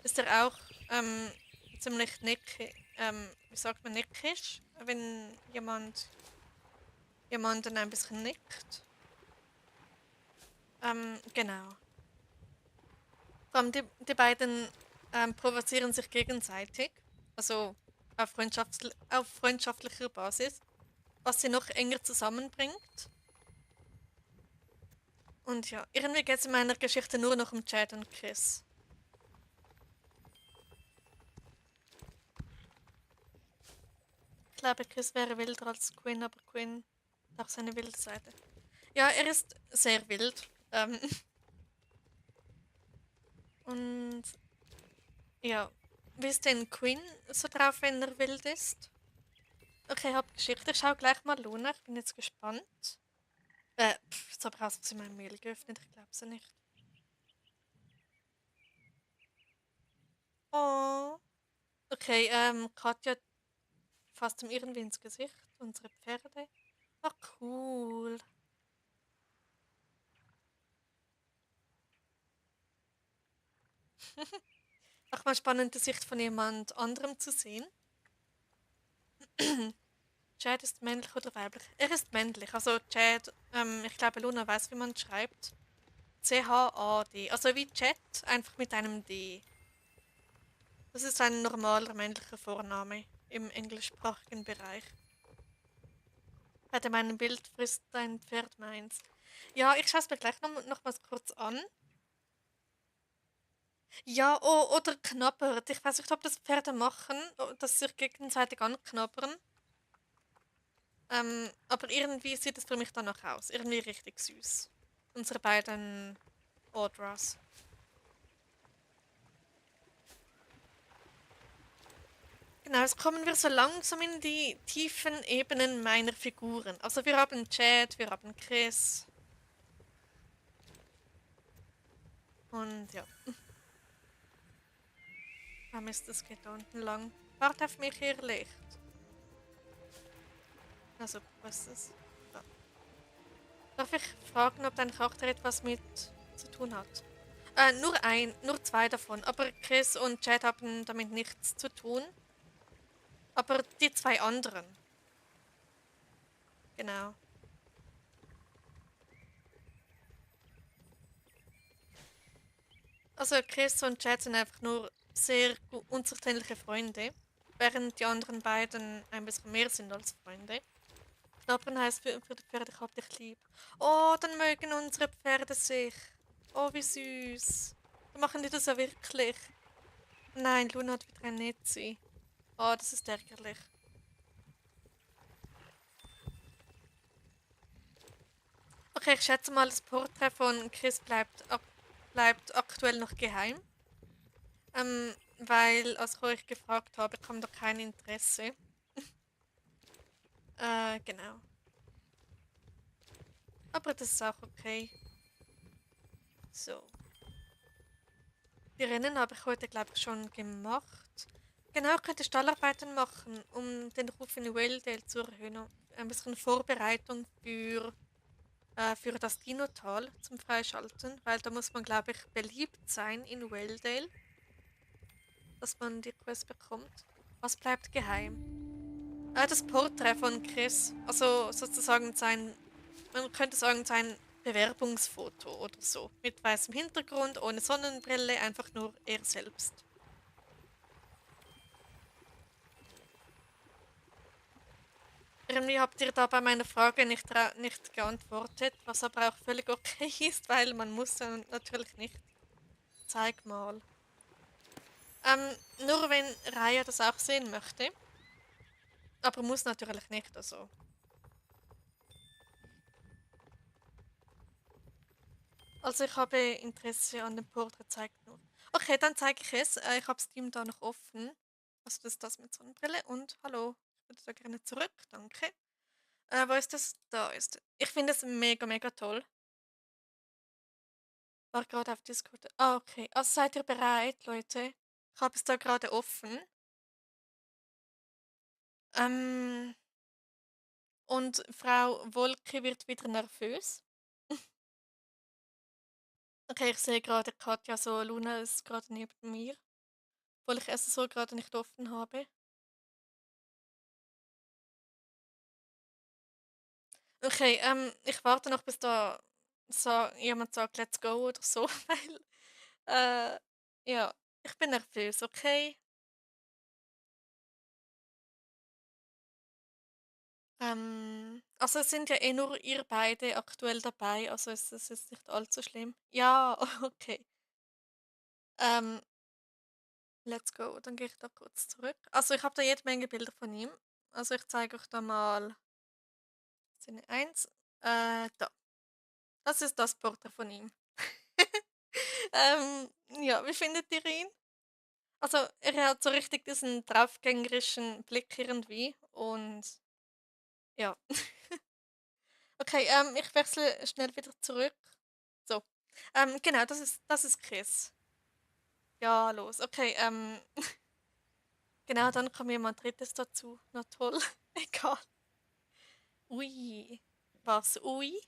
ist er auch ziemlich wie sagt man, nickisch, wenn jemanden ein bisschen nickt. Genau. Vor allem die beiden provozieren sich gegenseitig, also auf freundschaftlicher Basis, was sie noch enger zusammenbringt. Und ja, irgendwie geht es in meiner Geschichte nur noch um Chad und Chris. Ich glaube, Chris wäre wilder als Quinn, aber Quinn hat auch seine wilde Seite. Ja, er ist sehr wild. Und ja, wie ist denn Quinn so drauf, wenn er wild ist? Okay, hab Geschichte. Ich schau gleich mal Luna. Ich bin jetzt gespannt. Jetzt habe ich aus Versehen mein Mail geöffnet. Ich glaube es nicht. Oh. Okay, Katja fasst ihm irgendwie ins Gesicht. Unsere Pferde. Ach, cool. Auch mal spannend, die Sicht von jemand anderem zu sehen. Chad ist männlich oder weiblich? Er ist männlich. Also Chad, ich glaube, Luna weiß, wie man schreibt. C-H-A-D. Also wie Chat, einfach mit einem D. Das ist ein normaler männlicher Vorname im englischsprachigen Bereich. Bei meinem Bild frisst dein Pferd meins. Ja, ich schaue es mir gleich nochmals kurz an. Ja, oh, oder knabbert. Ich weiß nicht, ob das Pferde machen, dass sie sich gegenseitig anknabbern. Aber irgendwie sieht es für mich danach aus. Irgendwie richtig süß. Unsere beiden Audras. Genau, jetzt kommen wir so langsam in die tiefen Ebenen meiner Figuren. Also wir haben Chad, wir haben Chris und ja, Mist, das geht da unten lang. Wart auf mich, ihr Licht. Also, was ist das? Da. Darf ich fragen, ob dein Charakter etwas mit zu tun hat? Nur zwei davon, aber Chris und Chad haben damit nichts zu tun. Aber die zwei anderen, genau. Also Chris und Chad sind einfach nur sehr unzertrennliche Freunde, während die anderen beiden ein bisschen mehr sind als Freunde. Knabbern heißt für die Pferde, ich hab dich lieb. Oh, dann mögen unsere Pferde sich. Oh, wie süß. Dann machen die das ja wirklich. Nein, Luna hat wieder ein Netzi. Oh, das ist ärgerlich. Okay, ich schätze mal, das Porträt von Chris bleibt aktuell noch geheim. Weil, als ich euch gefragt habe, kam da kein Interesse. Genau. Aber das ist auch okay. So. Die Rennen habe ich heute, glaube ich, schon gemacht. Genau, ich könnte Stallarbeiten machen, um den Ruf in Wildale zu erhöhen. Ein bisschen Vorbereitung für das Dinotal zum Freischalten, weil da muss man, glaube ich, beliebt sein in Wildale. dass man die Quest bekommt. Was bleibt geheim? Das Porträt von Chris. Also sozusagen sein, man könnte sagen, sein Bewerbungsfoto oder so. Mit weißem Hintergrund, ohne Sonnenbrille, einfach nur er selbst. Irgendwie habt ihr da bei meiner Frage nicht geantwortet, was aber auch völlig okay ist, weil man muss dann natürlich nicht. Zeig mal. Nur wenn Raya das auch sehen möchte, aber muss natürlich nicht, also. Also ich habe Interesse an dem Porträt, zeigt nur. Okay, dann zeige ich es. Ich habe Steam da noch offen. Also das ist das mit Sonnenbrille und hallo, ich würde da gerne zurück, danke. Wo ist das? Da ist es. Ich finde es mega, mega toll. War gerade auf Discord. Ah, okay. Also seid ihr bereit, Leute? Ich habe es da gerade offen. Ähm, und Frau Wolke wird wieder nervös. Okay, ich sehe gerade Katja so, Luna ist gerade neben mir, obwohl ich es so gerade nicht offen habe. Okay, ich warte noch, bis da jemand sagt, let's go oder so, weil, äh, ja, ich bin nervös, okay? Also es sind ja eh nur ihr beide aktuell dabei, also ist es jetzt nicht allzu schlimm. Ja, okay. Ähm, let's go. Dann gehe ich da kurz zurück. Also ich habe da jede Menge Bilder von ihm. Also ich zeige euch da mal Szene 1. Da. Das ist das Porträt von ihm. Ja, wie findet ihr ihn? Also er hat so richtig diesen draufgängerischen Blick irgendwie und ja. Okay, ich wechsle schnell wieder zurück. So. Genau, das ist Chris. Ja, los. Okay, genau, dann kam jemand Drittes dazu. Na toll. Egal. Ui. Was? Ui?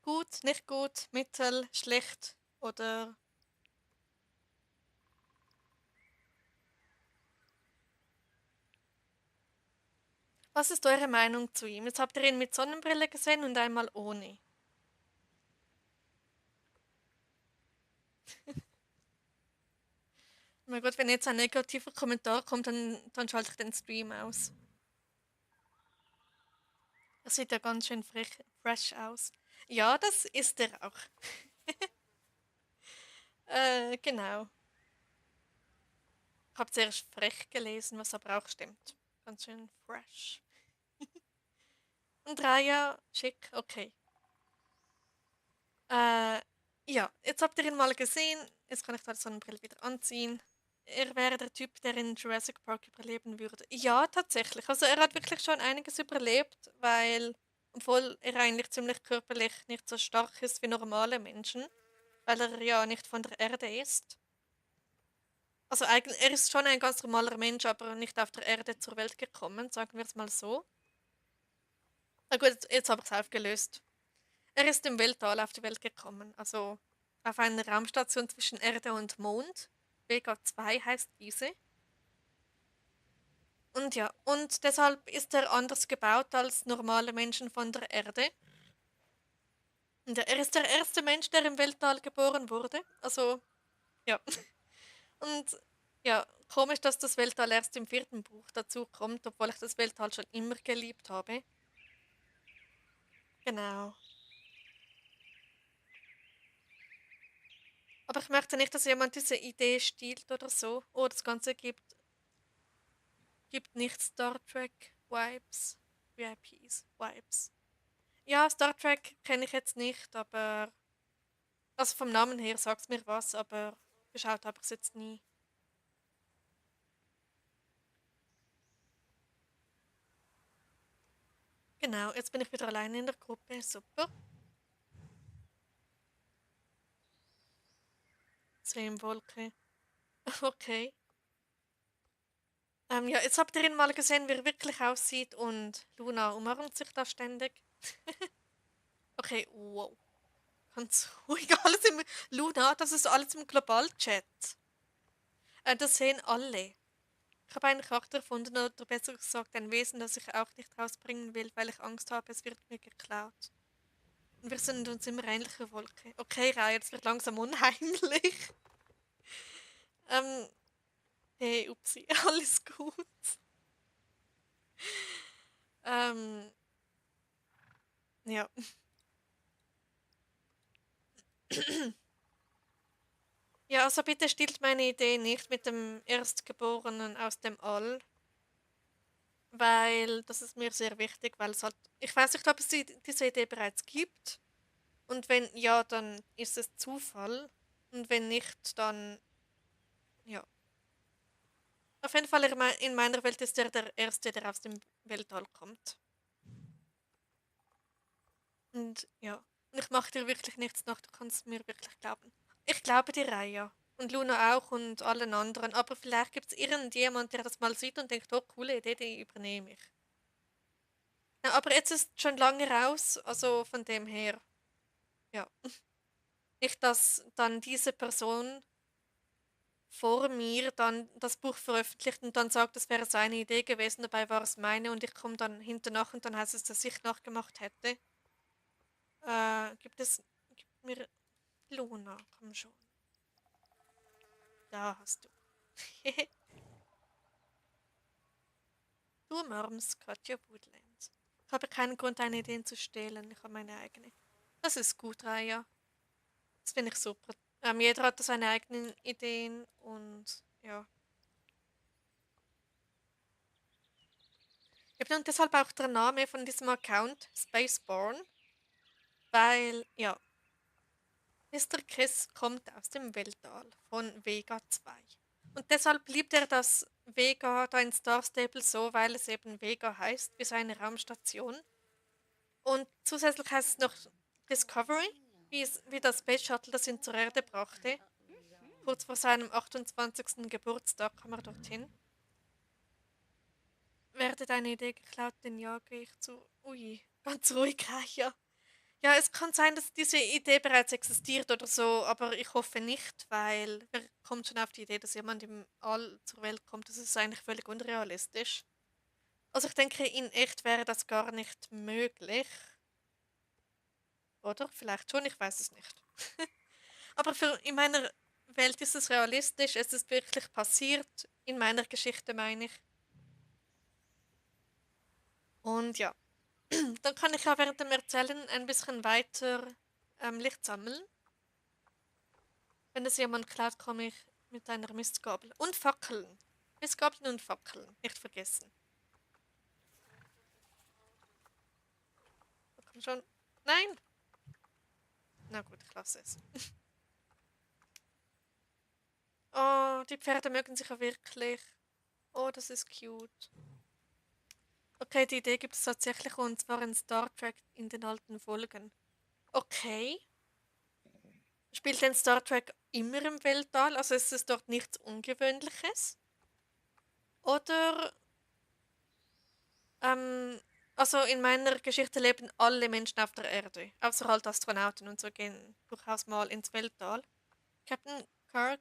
Gut, nicht gut, mittel, schlecht oder was ist eure Meinung zu ihm? Jetzt habt ihr ihn mit Sonnenbrille gesehen und einmal ohne. Mein Gott, wenn jetzt ein negativer Kommentar kommt, dann schalte ich den Stream aus. Er sieht ja ganz schön fresh aus. Ja, das ist er auch. Genau. Ich habe zuerst frech gelesen, was aber auch stimmt. Ganz schön fresh. Und Raya, schick, okay. Äh, ja, jetzt habt ihr ihn mal gesehen. Jetzt kann ich da die Sonnenbrille wieder anziehen. Er wäre der Typ, der in Jurassic Park überleben würde. Ja, tatsächlich. Also er hat wirklich schon einiges überlebt, weil, obwohl er eigentlich ziemlich körperlich nicht so stark ist wie normale Menschen, weil er ja nicht von der Erde ist. Also eigentlich, er ist schon ein ganz normaler Mensch, aber nicht auf der Erde zur Welt gekommen, sagen wir es mal so. Na gut, jetzt habe ich es aufgelöst. Er ist im Weltall auf die Welt gekommen, also auf einer Raumstation zwischen Erde und Mond. Vega 2 heißt diese. Und ja, und deshalb ist er anders gebaut als normale Menschen von der Erde. Und er ist der erste Mensch, der im Weltall geboren wurde. Also, ja. Und ja, komisch, dass das Weltall erst im vierten Buch dazu kommt, obwohl ich das Weltall schon immer geliebt habe. Genau. Aber ich möchte nicht, dass jemand diese Idee stiehlt oder so. Oh, das Ganze gibt nicht Star Trek Vibes. VIPs, Vibes. Ja, Star Trek kenne ich jetzt nicht, aber also vom Namen her sagt es mir was, aber geschaut habe ich es jetzt nie. Genau, jetzt bin ich wieder alleine in der Gruppe. Super. Samenwolke. Okay. Ja, jetzt habt ihr ihn mal gesehen, wie er wirklich aussieht und Luna umarmt sich da ständig. Okay, wow. Ganz ruhig alles im Luna, das ist alles im Globalchat. Das sehen alle. Ich habe einen Charakter erfunden, oder besser gesagt ein Wesen, das ich auch nicht rausbringen will, weil ich Angst habe, es wird mir geklaut. Und wir sind uns immer ähnliche Wolke. Okay, Raya, jetzt wird langsam unheimlich. Ähm, hey, upsi, alles gut. Ähm, ja. Ja, also bitte stiehlt meine Idee nicht mit dem Erstgeborenen aus dem All, weil das ist mir sehr wichtig, weil es halt, ich weiß nicht, ob es diese Idee bereits gibt. Und wenn ja, dann ist es Zufall. Und wenn nicht, dann ja. Auf jeden Fall in meiner Welt ist er der Erste, der aus dem Weltall kommt. Und ja. Und ich mache dir wirklich nichts nach, du kannst mir wirklich glauben. Ich glaube dir, Raya. Und Luna auch und allen anderen. Aber vielleicht gibt es irgendjemand, der das mal sieht und denkt, oh, coole Idee, die übernehme ich. Ja, aber jetzt ist schon lange raus, also von dem her, ja. Nicht, dass dann diese Person vor mir dann das Buch veröffentlicht und dann sagt, das wäre seine Idee gewesen, dabei war es meine und ich komme dann hinter nach und dann heißt es, dass ich nachgemacht hätte. Gib mir Luna, komm schon. Da hast du. Du umarmst Katja Woodlands. Ich habe keinen Grund, deine Ideen zu stehlen. Ich habe meine eigene. Das ist gut, Raya. Das finde ich super. Jeder hat seine eigenen Ideen und ja. Eben und deshalb auch der Name von diesem Account, Spaceborn, weil, ja, Mr. Chris kommt aus dem Weltall von Vega 2. Und deshalb liebt er das Vega da in Star Stable so, weil es eben Vega heißt, wie seine Raumstation. Und zusätzlich heißt es noch Discovery, wie das Space Shuttle, das ihn zur Erde brachte. Kurz vor seinem 28. Geburtstag kam er dorthin. Werde deine Idee geklaut, den jage ich zu. Ui, ganz ruhig, ja. Ja, es kann sein, dass diese Idee bereits existiert oder so, aber ich hoffe nicht, weil wer kommt schon auf die Idee, dass jemand im All zur Welt kommt? Das ist eigentlich völlig unrealistisch. Also ich denke, in echt wäre das gar nicht möglich. Oder? Vielleicht schon, ich weiß es nicht. Aber in meiner Welt ist es realistisch, es ist wirklich passiert, in meiner Geschichte meine ich. Und ja, dann kann ich ja während dem Erzählen ein bisschen weiter Licht sammeln. Wenn es jemand klaut, komme ich mit einer Mistgabel. Und Fackeln. Mistgabeln und Fackeln. Nicht vergessen. Komm schon. Nein! Na gut, ich lasse es. Oh, die Pferde mögen sich ja wirklich. Oh, das ist cute. Okay, die Idee gibt es tatsächlich und zwar in Star Trek in den alten Folgen. Okay. Spielt denn Star Trek immer im Weltall? Also ist es dort nichts Ungewöhnliches? Oder Ähm, also in meiner Geschichte leben alle Menschen auf der Erde, außer halt Astronauten und so gehen durchaus mal ins Weltall. Captain Kirk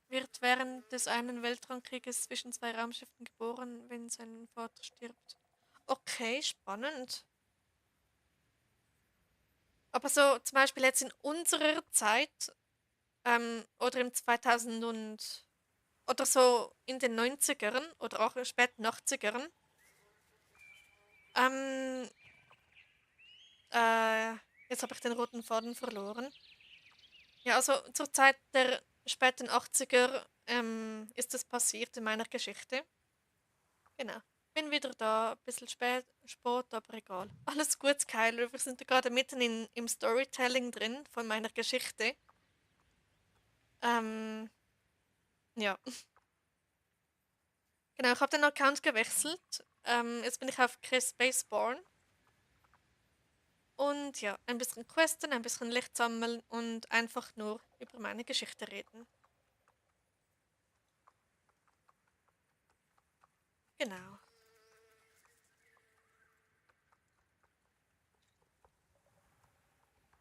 wird während des einen Weltraumkrieges zwischen zwei Raumschiffen geboren, wenn sein Vater stirbt. Okay, spannend. Aber so zum Beispiel jetzt in unserer Zeit oder im 2000 oder so in den 90ern oder auch in späten 80ern ähm, Äh, jetzt habe ich den roten Faden verloren. Ja, also zur Zeit der späten 80er ist das passiert in meiner Geschichte. Genau. Bin wieder da, ein bisschen spät, aber egal. Alles gut, Skyler. Wir sind gerade mitten im Storytelling drin von meiner Geschichte. Ähm, ja, genau, ich habe den Account gewechselt. Jetzt bin ich auf Chris Spaceborn. Und ja, ein bisschen questen, ein bisschen Licht sammeln und einfach nur über meine Geschichte reden. Genau.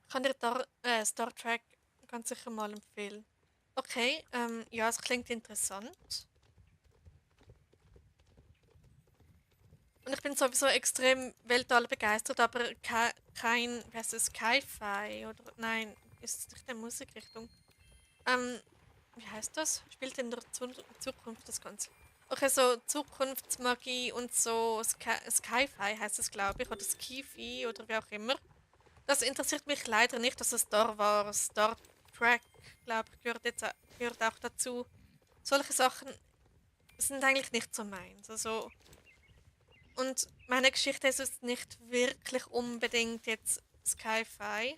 Kann dir Star Trek ganz sicher mal empfehlen. Okay, ja, es klingt interessant. Und ich bin sowieso extrem Weltall begeistert, aber kein, wie heißt es, Sci-Fi oder nein, ist es nicht eine Musikrichtung? Ähm, wie heißt das? Spielt in der Zukunft das Ganze? Okay, so Zukunftsmagie und so Sci-Fi heißt es, glaube ich, oder Sci-Fi oder wie auch immer. Das interessiert mich leider nicht, dass es Star Wars, Star Trek, glaube ich, gehört auch dazu. Solche Sachen sind eigentlich nicht so meins. Also, und meine Geschichte ist jetzt nicht wirklich unbedingt jetzt Sci-Fi.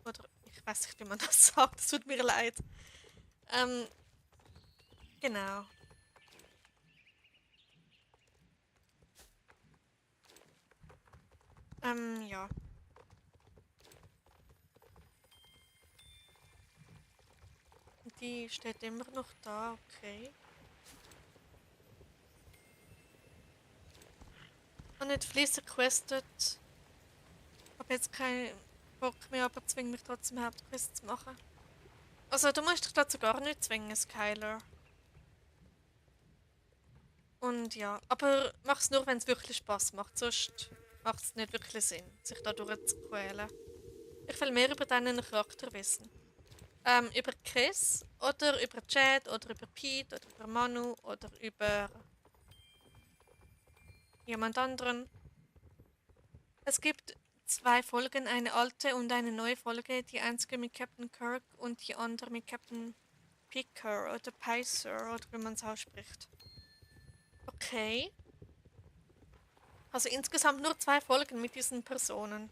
Oder ich weiß nicht, wie man das sagt, es tut mir leid. Ähm, genau. Ja. Die steht immer noch da, okay. Und nicht fließend questet. Hab jetzt keinen Bock mehr, aber zwing mich trotzdem Hauptquest zu machen. Also, du musst dich dazu gar nicht zwingen, Skylar. Und ja, aber mach's nur, wenn es wirklich Spaß macht. Sonst macht es nicht wirklich Sinn, sich da durchzuquälen. Ich will mehr über deinen Charakter wissen. Über Chris oder über Chad oder über Pete oder über Manu oder über jemand anderen. Es gibt zwei Folgen, eine alte und eine neue Folge. Die einzige mit Captain Kirk und die andere mit Captain Picker oder Picer oder wie man es ausspricht. Okay. Also insgesamt nur zwei Folgen mit diesen Personen.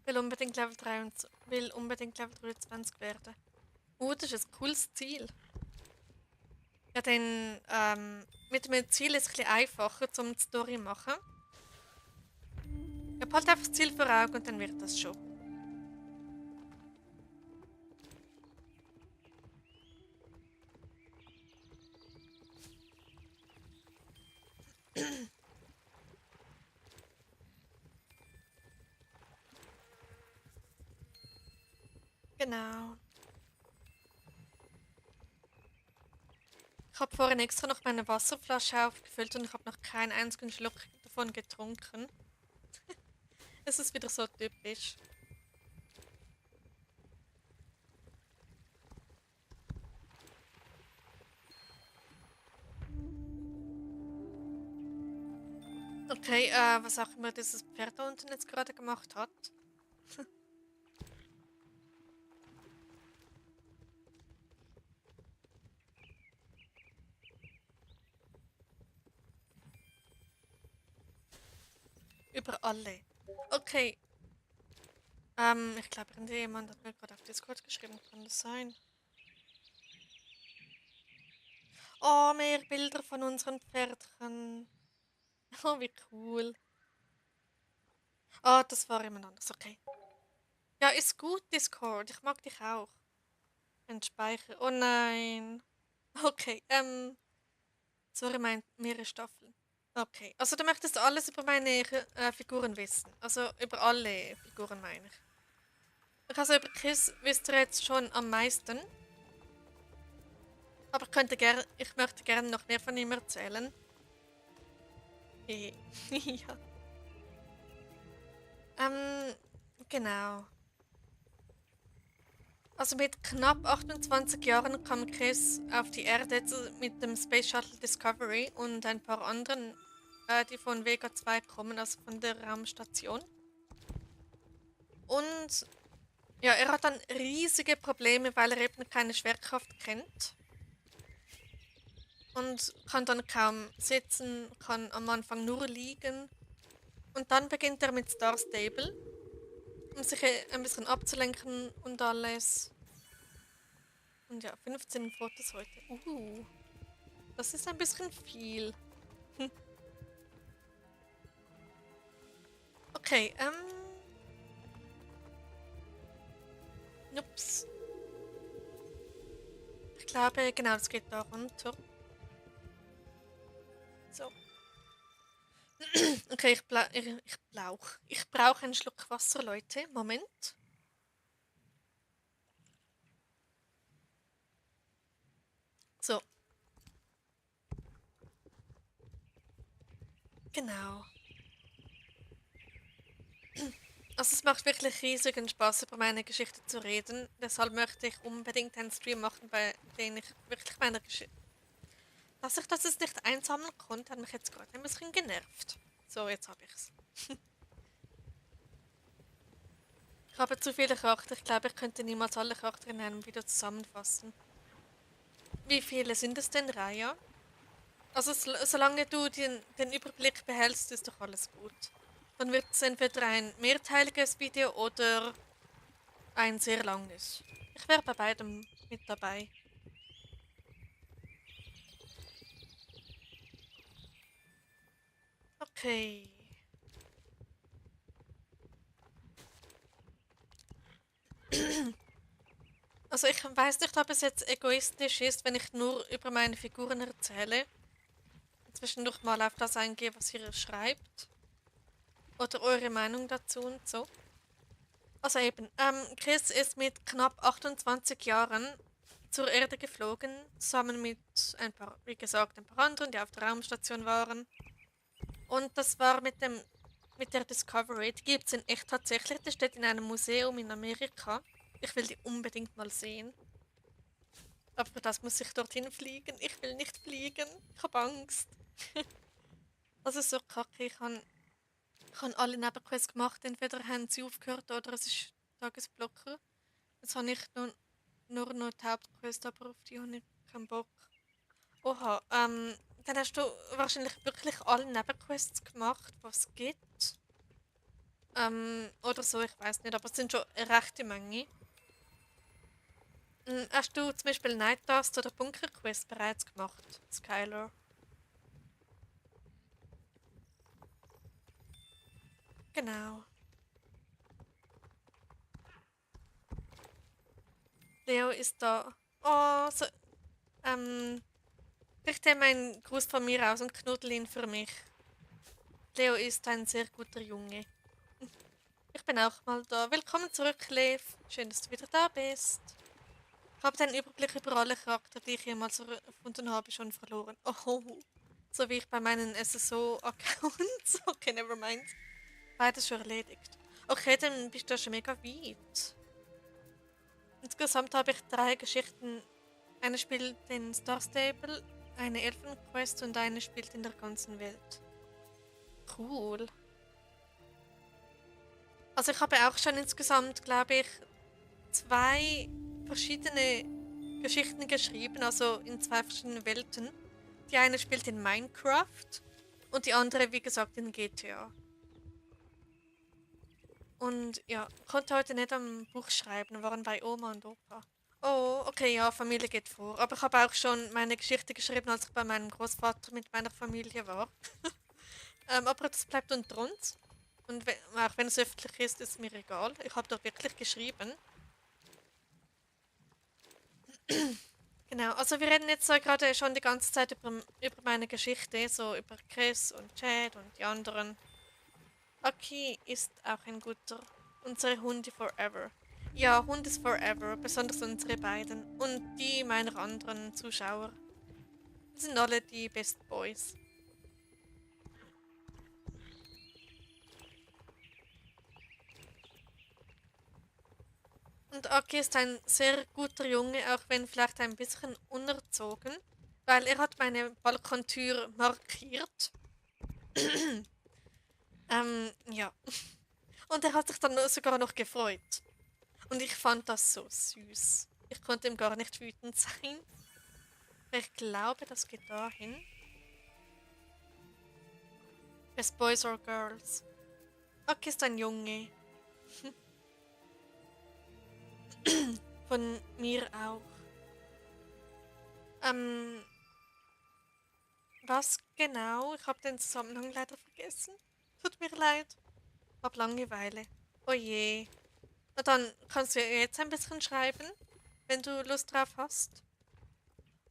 Will unbedingt Level 23 werden. Das ist ein cooles Ziel. Ja, dann mit dem Ziel ist es ein bisschen einfacher, zum die Story zu machen. Ich halt einfach das Ziel vor Augen und dann wird das schon. Genau. Ich habe vorhin extra noch meine Wasserflasche aufgefüllt und ich habe noch keinen einzigen Schluck davon getrunken. Es ist wieder so typisch. Okay, was auch immer dieses Pferd da unten jetzt gerade gemacht hat. Über alle. Okay, ich glaube, irgendjemand hat mir gerade auf Discord geschrieben. Kann das sein? Oh, mehr Bilder von unseren Pferdchen. Oh, wie cool. Ah, das war jemand anderes. Okay. Ja, ist gut, Discord. Ich mag dich auch. Entspeichern. Oh nein. Okay, sorry, mehrere Staffeln. Okay, also du möchtest alles über meine Figuren wissen. Also über alle Figuren meine ich. Also über Chris wisst ihr jetzt schon am meisten. Aber ich möchte gerne noch mehr von ihm erzählen. Ja. Ähm, genau. Also mit knapp 28 Jahren kam Chris auf die Erde mit dem Space Shuttle Discovery und ein paar anderen, die von Vega 2 kommen, also von der Raumstation. Und ja, er hat dann riesige Probleme, weil er eben keine Schwerkraft kennt und kann dann kaum sitzen, kann am Anfang nur liegen. Und dann beginnt er mit Star Stable, um sich ein bisschen abzulenken und alles. Und ja, 15 Fotos heute. Das ist ein bisschen viel. Okay, ups. Ich glaube, genau, das geht da runter. So. Okay, ich brauche einen Schluck Wasser, Leute. Moment. So, genau. Also es macht wirklich riesigen Spaß, über meine Geschichte zu reden. Deshalb möchte ich unbedingt einen Stream machen, bei dem ich wirklich meine Geschichte... Dass ich das jetzt nicht einsammeln konnte, hat mich jetzt gerade ein bisschen genervt. So, jetzt habe ich's. Ich habe zu viele Charakter. Ich glaube, ich könnte niemals alle Charakter in einem Video zusammenfassen. Wie viele sind es denn, Raya? Also solange du den Überblick behältst, ist doch alles gut. Dann wird es entweder ein mehrteiliges Video oder ein sehr langes. Ich wäre bei beidem mit dabei. Okay. Also ich weiß nicht, ob es jetzt egoistisch ist, wenn ich nur über meine Figuren erzähle. Zwischendurch mal auf das eingehe, was ihr schreibt. Oder eure Meinung dazu und so. Also eben, Chris ist mit knapp 28 Jahren zur Erde geflogen, zusammen mit ein paar, wie gesagt, ein paar anderen, die auf der Raumstation waren. Und das war mit der Discovery. Die gibt es in echt tatsächlich. Die steht in einem Museum in Amerika. Ich will die unbedingt mal sehen. Aber für das muss ich dorthin fliegen. Ich will nicht fliegen. Ich habe Angst. Also so kacke. Ich habe alle Nebenquests gemacht. Entweder haben sie aufgehört oder es ist Tagesblocker. Jetzt habe ich nur noch die Hauptquest, aber auf die habe ich keinen Bock. Oha, dann hast du wahrscheinlich wirklich alle Nebenquests gemacht, was es gibt. Oder so, ich weiß nicht, aber es sind schon eine rechte Menge. Hast du zum Beispiel Night Dust oder Bunker Quest bereits gemacht, Skylar? Genau. Leo ist da. Oh, so, ähm, richte ihm einen Gruß von mir aus und knuddel ihn für mich. Leo ist ein sehr guter Junge. Ich bin auch mal da. Willkommen zurück, Lev. Schön, dass du wieder da bist. Ich habe den Überblick über alle Charakter, die ich jemals erfunden habe, schon verloren. Oh, so wie ich bei meinen SSO-Accounts. Okay, never mind. Beides schon erledigt. Okay, dann bist du ja schon mega weit. Insgesamt habe ich 3 Geschichten. Eine spielt in Star Stable, eine Elfenquest und eine spielt in der ganzen Welt. Cool. Also ich habe auch schon insgesamt, glaube ich, 2 verschiedene Geschichten geschrieben, also in 2 verschiedenen Welten. Die eine spielt in Minecraft und die andere, wie gesagt, in GTA. Und ja, konnte heute nicht am Buch schreiben, waren bei Oma und Opa. Oh, okay, ja, Familie geht vor. Aber ich habe auch schon meine Geschichte geschrieben, als ich bei meinem Großvater mit meiner Familie war. Aber das bleibt unter uns. Und auch wenn es öffentlich ist, ist mir egal. Ich habe dort wirklich geschrieben. Genau, also wir reden jetzt so gerade schon die ganze Zeit über meine Geschichte, so über Chris und Chad und die anderen. Aki ist auch ein guter. Unsere Hunde forever. Ja, Hund ist forever, besonders unsere beiden. Und die meiner anderen Zuschauer. Wir sind alle die Best Boys. Und Aki ist ein sehr guter Junge, auch wenn vielleicht ein bisschen unerzogen, weil er hat meine Balkontür markiert. Ja. Und er hat sich dann sogar noch gefreut. Und ich fand das so süß. Ich konnte ihm gar nicht wütend sein. Ich glaube, das geht dahin. Best Boys or Girls. Aki ist ein Junge. Von mir auch. Ähm, was genau? Ich habe den Zusammenhang leider vergessen. Tut mir leid. Hab Langeweile. Oh je. Na dann kannst du ja jetzt ein bisschen schreiben, wenn du Lust drauf hast.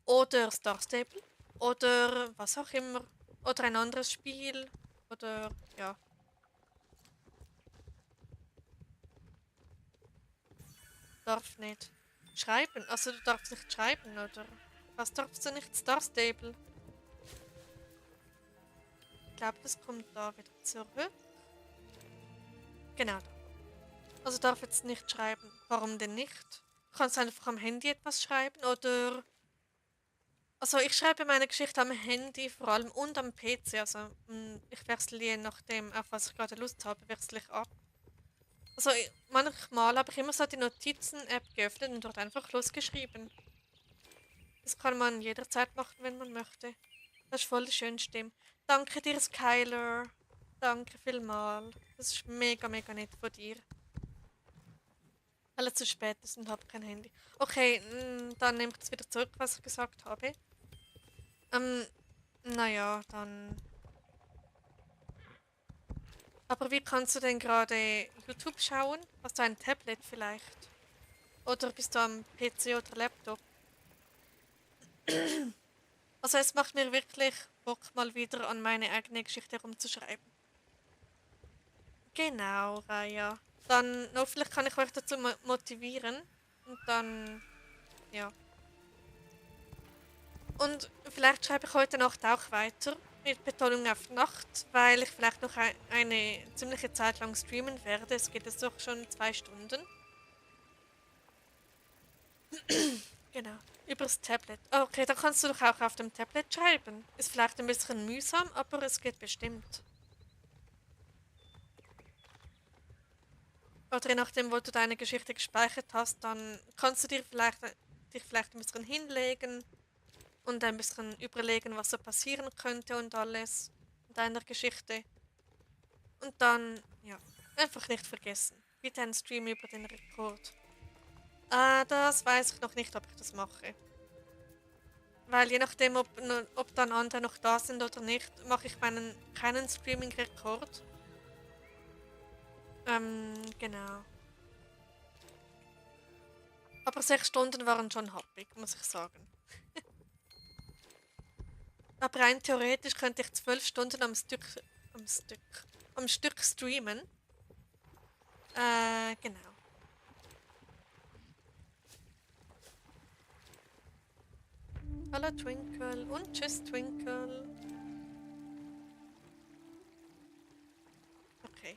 Oder Star Stable. Oder was auch immer. Oder ein anderes Spiel. Oder ja, darf nicht. Schreiben? Also du darfst nicht schreiben, oder? Was darfst du nicht? Star Stable. Ich glaube, das kommt da wieder zurück. Genau da. Also darf jetzt nicht schreiben. Warum denn nicht? Kannst du einfach am Handy etwas schreiben oder... Also ich schreibe meine Geschichte am Handy vor allem und am PC. Also ich wechsle je nachdem, auf was ich gerade Lust habe, wechsle ich ab. Also manchmal habe ich immer so die Notizen-App geöffnet und dort einfach losgeschrieben. Das kann man jederzeit machen, wenn man möchte. Das ist voll die schöne Stimme. Danke dir, Skylar. Danke vielmals. Das ist mega, mega nett von dir. Weil es zu spät ist und habe kein Handy. Okay, dann nehme ich es wieder zurück, was ich gesagt habe. Ähm, naja, dann. Aber wie kannst du denn gerade YouTube schauen? Hast du ein Tablet vielleicht? Oder bist du am PC oder Laptop? Also es macht mir wirklich Bock, mal wieder an meine eigene Geschichte herumzuschreiben. Genau, Raya. Dann hoffentlich kann ich euch dazu motivieren. Und dann, ja. Und vielleicht schreibe ich heute Nacht auch weiter. Mit Betonung auf Nacht, weil ich vielleicht noch eine ziemliche Zeit lang streamen werde. Es geht jetzt doch schon 2 Stunden. Genau. Übers Tablet. Okay, dann kannst du doch auch auf dem Tablet schreiben. Ist vielleicht ein bisschen mühsam, aber es geht bestimmt. Oder je nachdem, wo du deine Geschichte gespeichert hast, dann kannst du dich vielleicht ein bisschen hinlegen und ein bisschen überlegen, was so passieren könnte und alles in deiner Geschichte. Und dann, ja, einfach nicht vergessen. Bitte einen Stream über den Rekord. Das weiß ich noch nicht, ob ich das mache. Weil je nachdem, ob dann andere noch da sind oder nicht, mache ich keinen Streaming-Rekord. Genau. Aber 6 Stunden waren schon happig, muss ich sagen. Aber rein theoretisch könnte ich 12 Stunden am Stück streamen. Genau. Hallo Twinkle und tschüss Twinkle. Okay.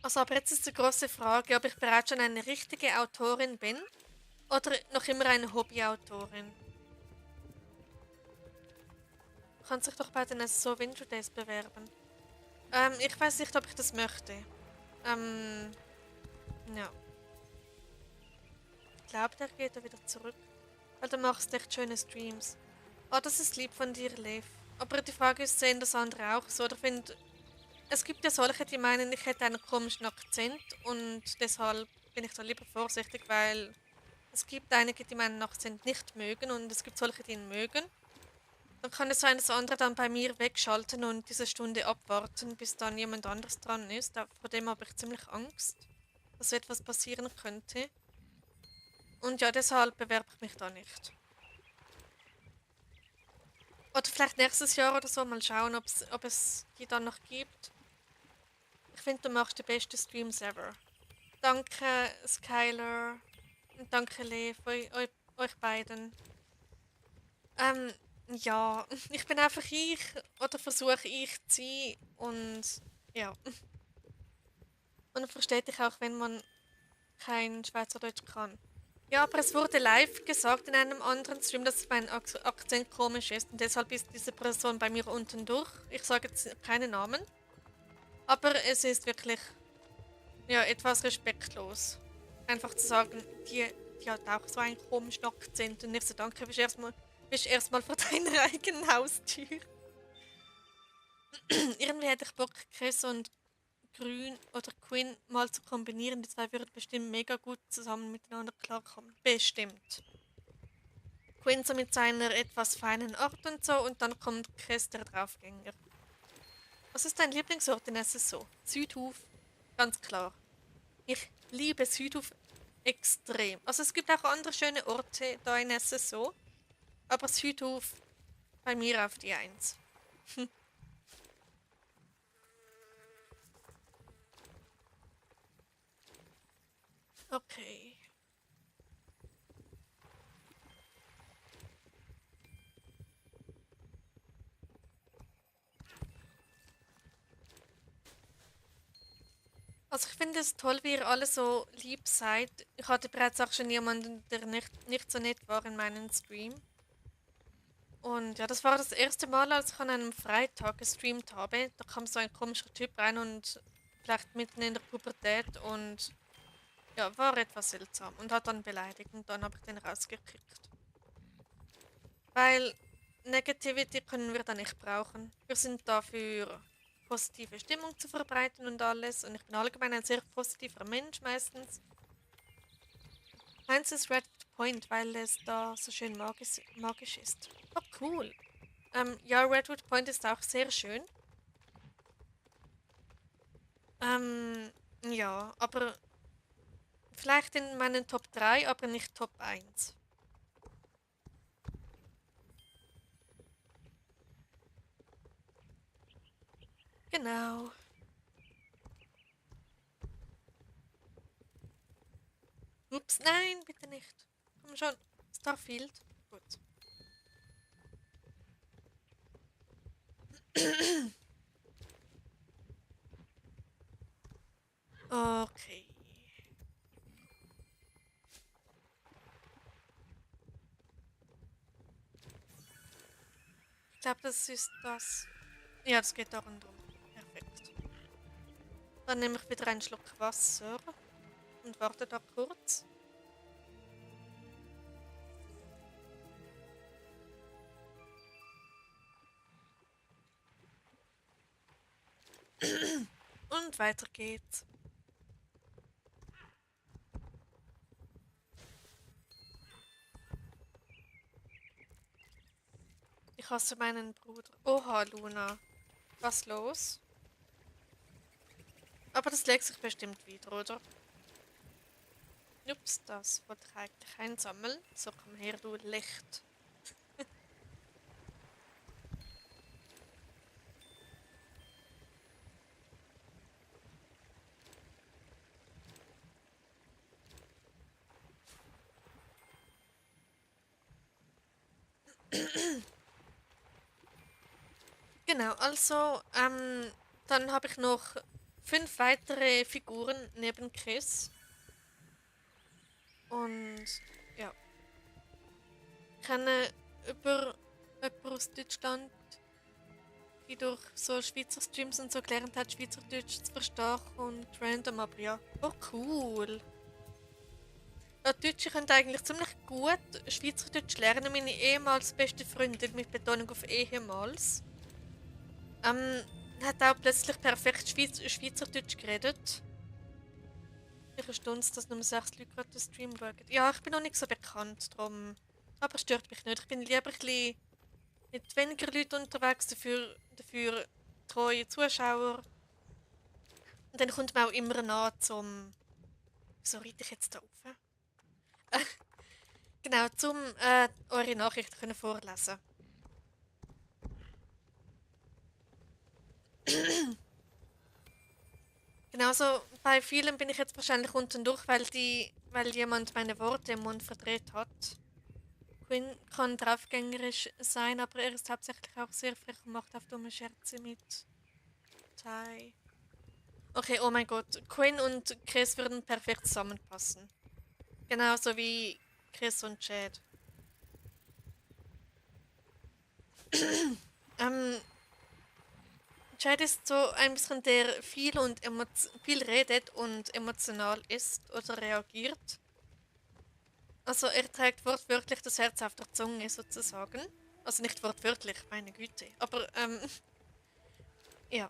Also, aber jetzt ist die große Frage, ob ich bereits schon eine richtige Autorin bin oder noch immer eine Hobbyautorin. Du kannst dich doch bei den SSO Winter Days bewerben. Ich weiß nicht, ob ich das möchte. Ja. Ich glaube, der geht da wieder zurück. Weil du machst echt schöne Streams. Oh, das ist lieb von dir, Lev. Aber die Frage ist, sehen das andere auch so? Oder es gibt ja solche, die meinen, ich hätte einen komischen Akzent und deshalb bin ich da lieber vorsichtig, weil es gibt einige, die meinen Akzent nicht mögen und es gibt solche, die ihn mögen. Dann kann es sein, dass andere dann bei mir wegschalten und diese Stunde abwarten, bis dann jemand anderes dran ist. Vor dem habe ich ziemlich Angst, dass etwas passieren könnte. Und ja, deshalb bewerbe ich mich da nicht. Oder vielleicht nächstes Jahr oder so mal schauen, ob es die dann noch gibt. Ich finde, du machst die besten Streams ever. Danke, Skylar. Und danke, Lev, euch beiden. Ähm, ja, ich bin einfach ich oder versuche ich zu sein und ja. Und man versteht dich auch, wenn man kein Schweizerdeutsch kann. Ja, aber es wurde live gesagt in einem anderen Stream, dass mein Akzent komisch ist und deshalb ist diese Person bei mir unten durch. Ich sage jetzt keine Namen, aber es ist wirklich ja etwas respektlos. Einfach zu sagen, die hat auch so einen komischen Akzent und ich so danke, bist erstmal vor deiner eigenen Haustür. Irgendwie hätte ich Bock, Chris und Grün oder Quinn mal zu kombinieren. Die zwei würden bestimmt mega gut zusammen miteinander klarkommen. Bestimmt. Quinn so mit seiner etwas feinen Art und so und dann kommt Chris der Draufgänger. Was ist dein Lieblingsort in SSO? Südhof. Ganz klar. Ich liebe Südhof extrem. Also es gibt auch andere schöne Orte da in SSO, aber Südhof bei mir auf die Eins. Okay. Also ich finde es toll, wie ihr alle so lieb seid. Ich hatte bereits auch schon jemanden, der nicht so nett war in meinem Stream. Und ja, das war das erste Mal, als ich an einem Freitag gestreamt habe. Da kam so ein komischer Typ rein und vielleicht mitten in der Pubertät und ja, war etwas seltsam und hat dann beleidigt und dann habe ich den rausgekickt. Weil Negativity können wir da nicht brauchen. Wir sind dafür positive Stimmung zu verbreiten und alles. Und ich bin allgemein ein sehr positiver Mensch meistens. Meins ist Red Point, weil es da so schön magisch ist. Oh, cool. Ja, Redwood Point ist auch sehr schön. Ähm, ja, aber vielleicht in meinen Top 3, aber nicht Top 1. Genau. Ups, nein, bitte nicht. Komm schon. Starfield. Gut. Okay. Ich glaube, das ist das. Ja, das geht darum drum. Perfekt. Dann nehme ich wieder einen Schluck Wasser und warte da kurz. Und weiter geht's. Ich hasse meinen Bruder. Oha, Luna. Was los? Aber das legt sich bestimmt wieder, oder? Ups, das wollte ich eigentlich einsammeln. So, komm her, du Licht. Genau, also, dann habe ich noch 5 weitere Figuren neben Chris. Und ja, ich kenne über jemanden aus Deutschland, die durch so Schweizer Streams und so gelernt hat, Schweizerdeutsch zu verstehen und random, aber ja. Oh, cool. Ja, Deutsch, ich könnte eigentlich ziemlich gut Schweizerdeutsch lernen. Meine ehemals beste Freundin mit Betonung auf ehemals. Ähm, hat auch plötzlich perfekt Schweizerdeutsch geredet. Ich erstaunt, dass nur 6 Leute gerade den Stream schauen. Ja, ich bin noch nicht so bekannt, darum. Aber stört mich nicht. Ich bin lieber ein bisschen mit weniger Leuten unterwegs, dafür treue Zuschauer. Und dann kommt man auch immer nah zum. Wieso reite ich jetzt da auf? Genau, zum eure Nachrichten können vorlesen. Genauso bei vielen bin ich jetzt wahrscheinlich unten durch, weil jemand meine Worte im Mund verdreht hat. Quinn kann draufgängerisch sein, aber er ist hauptsächlich auch sehr frech und macht auf dumme Scherze mit Tai. Okay, oh mein Gott. Quinn und Chris würden perfekt zusammenpassen. Genauso wie Chris und Chad. Ähm, Chad ist so ein bisschen der viel redet und emotional ist oder reagiert. Also er trägt wortwörtlich das Herz auf der Zunge sozusagen. Also nicht wortwörtlich, meine Güte. Aber ja.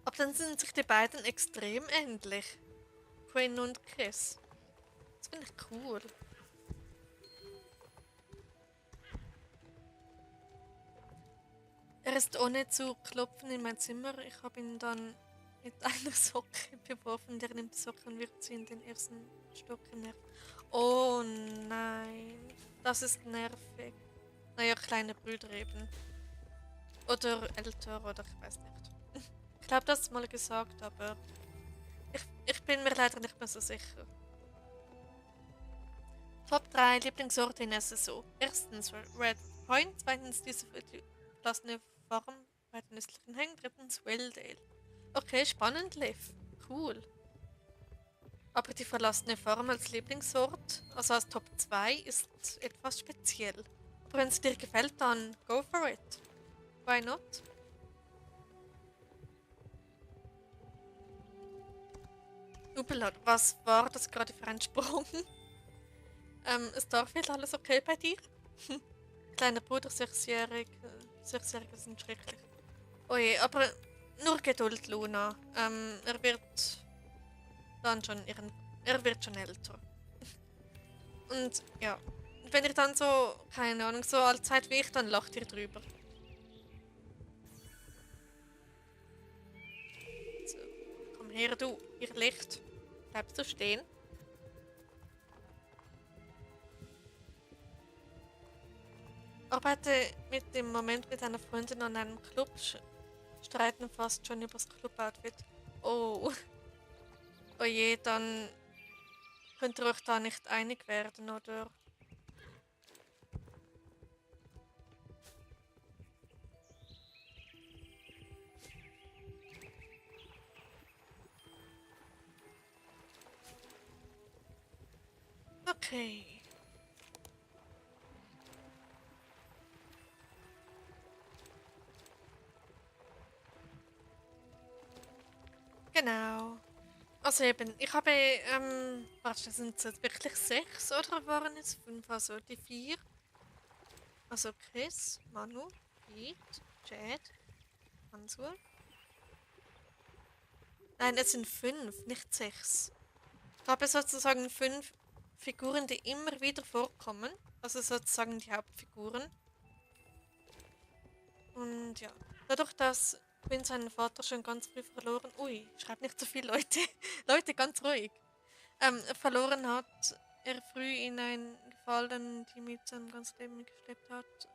Aber dann sind sich die beiden extrem ähnlich. Quinn und Chris. Das finde ich cool. Er ist ohne zu klopfen in mein Zimmer. Ich habe ihn dann mit einer Socke beworfen. Der nimmt die Socke und wirft sie in den ersten Stock hinauf. Oh nein, das ist nervig. Naja, kleine Brüder eben. Oder älter, oder ich weiß nicht. Ich glaube, das mal gesagt, aber ich bin mir leider nicht mehr so sicher. Top 3 Lieblingsorte in SSO. Erstens Red Point, zweitens diese verlassene Farm bei den östlichen Hängen, drittens Welldale. Okay, spannend, Liv. Cool. Aber die verlassene Farm als Lieblingsort, also als Top 2, ist etwas speziell. Aber wenn es dir gefällt, dann go for it. Why not? Upelad, was war das gerade für ein Sprung? Starfield, alles okay bei dir? Kleiner Bruder, 6-jährig. 6-Jährige sind schrecklich. Oje, aber nur Geduld, Luna. Er wird dann schon er wird schon älter. Und ja, wenn ihr dann so, keine Ahnung, so alt seid wie ich, dann lacht ihr drüber. So, komm her, du, ihr Licht. Bleibst du stehen? Arbeite im Moment mit einer Freundin an einem Club, streiten fast schon übers Club-Outfit. Oh, oh je, dann könnt ihr euch da nicht einig werden, oder? Okay. Genau. Also eben, ich habe, warte, sind es jetzt wirklich 6 oder waren es 5? Also die 4. Also Chris, Manu, Pete, Chad, Hansur. Nein, es sind 5, nicht 6. Ich habe sozusagen 5 Figuren, die immer wieder vorkommen. Also sozusagen die Hauptfiguren. Und ja, dadurch, dass Quinn seinen Vater schon ganz früh verloren... Ui, schreibt nicht so viel, Leute. Leute, ganz ruhig. Verloren hat, er früh in einen Gefallen, die mit seinem ganzen Leben mitgeschleppt hat.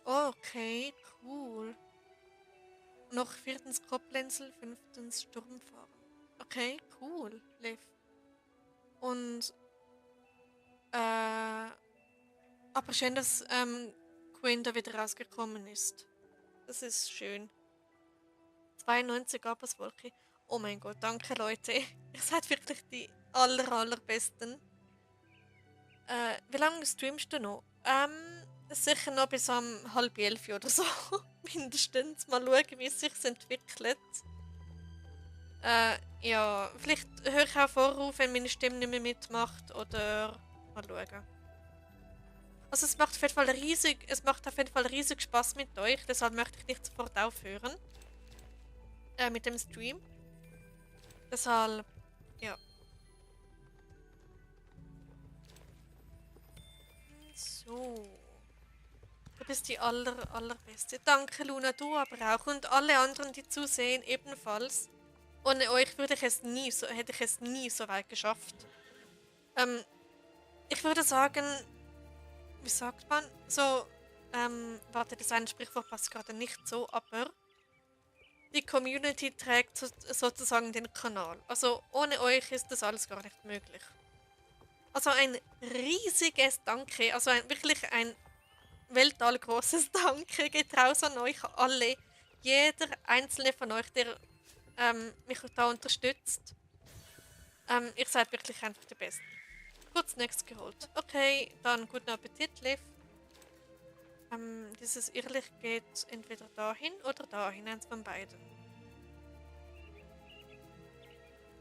Oh, okay, cool. Noch viertens Koblenzel, fünftens Sturmfahren. Okay, cool, Liv. Und, aber schön, dass Quinn da wieder rausgekommen ist. Das ist schön. 92 Abgaswolke. Oh mein Gott, danke Leute. Ihr seid wirklich die allerbesten. Wie lange streamst du noch? Sicher noch bis um halb 11 oder so. Mindestens. Mal schauen, wie es sich entwickelt. Ja, vielleicht höre ich auch vorauf, wenn meine Stimme nicht mehr mitmacht. Oder mal schauen. Also es macht auf jeden Fall riesig Spaß mit euch. Deshalb möchte ich nicht sofort aufhören. Mit dem Stream. Deshalb, ja. So. Du bist die allerbeste. Danke, Luna, du aber auch. Und alle anderen, die zusehen, ebenfalls. Ohne euch hätte ich es nie so weit geschafft. Ich würde sagen, wie sagt man? So, warte, das eine Sprichwort passt gerade nicht so, aber die Community trägt sozusagen den Kanal. Also ohne euch ist das alles gar nicht möglich. Also ein riesiges Danke, also wirklich ein weltallgroßes Danke geht raus an euch alle. Jeder einzelne von euch, der mich da unterstützt. Ihr seid wirklich einfach die Besten. Kurz Snacks geholt. Okay, dann guten Appetit, Liv. Dieses Irrlicht geht entweder dahin oder dahin, eins von beiden.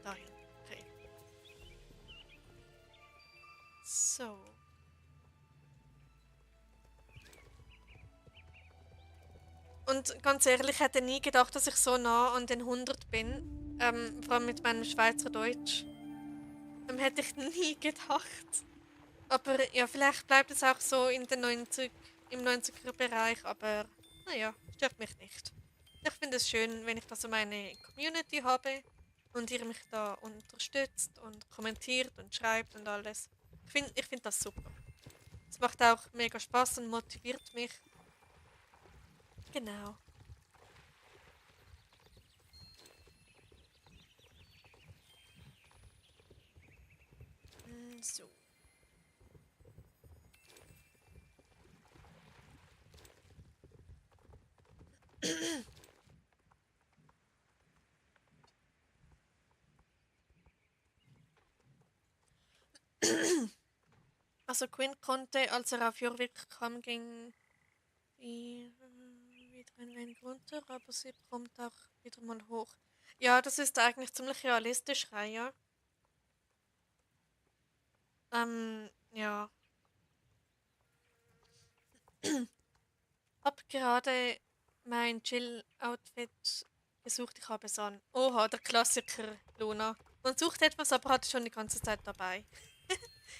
Dahin, okay. So. Und ganz ehrlich, ich hätte nie gedacht, dass ich so nah an den 100 bin. Vor allem mit meinem Schweizerdeutsch. Hätte ich nie gedacht. Aber ja, vielleicht bleibt es auch so in den 90, im 90er-Bereich, aber naja, stört mich nicht. Ich finde es schön, wenn ich da so meine Community habe und ihr mich da unterstützt und kommentiert und schreibt und alles. Ich find das super. Es macht auch mega Spaß und motiviert mich. Genau. So. Also Quinn konnte, als er auf Jorvik kam, ging wieder ein wenig runter, aber sie kommt auch wieder mal hoch. Ja, das ist eigentlich ziemlich realistisch, Raya. Ja. Hab gerade mein Chill-Outfit gesucht. Ich habe es an. Oha, der Klassiker, Luna. Man sucht etwas, aber hat es schon die ganze Zeit dabei.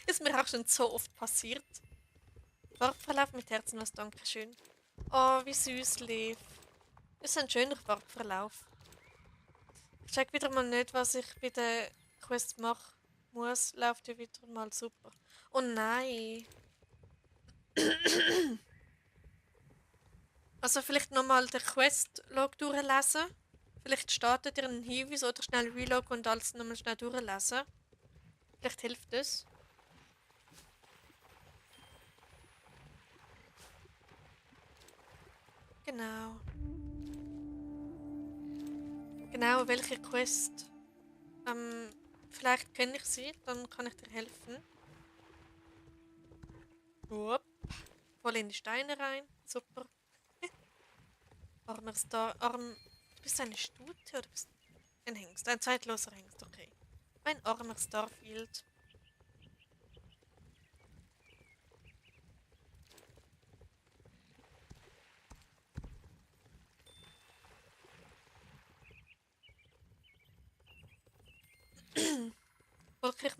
Ist mir auch schon so oft passiert. Farbverlauf mit Herzen, was Dankeschön. Oh, wie süß, Lev. Ist ein schöner Farbverlauf. Ich check wieder mal nicht, was ich bei der Quest machen muss. Läuft ja wieder mal super. Oh nein. Also vielleicht nochmal den Quest-Log durchlesen. Vielleicht startet ihr einen Hinweis oder schnell Relog und alles nochmal schnell durchlesen. Vielleicht hilft das. Genau. Genau, welche Quest? Vielleicht kenne ich sie, dann kann ich dir helfen. Upp. Voll in die Steine rein. Super. Armer Star. Du bist eine Stute oder bist ein Hengst? Ein zeitloser Hengst, okay. Ein armer Starfield. Volker, ich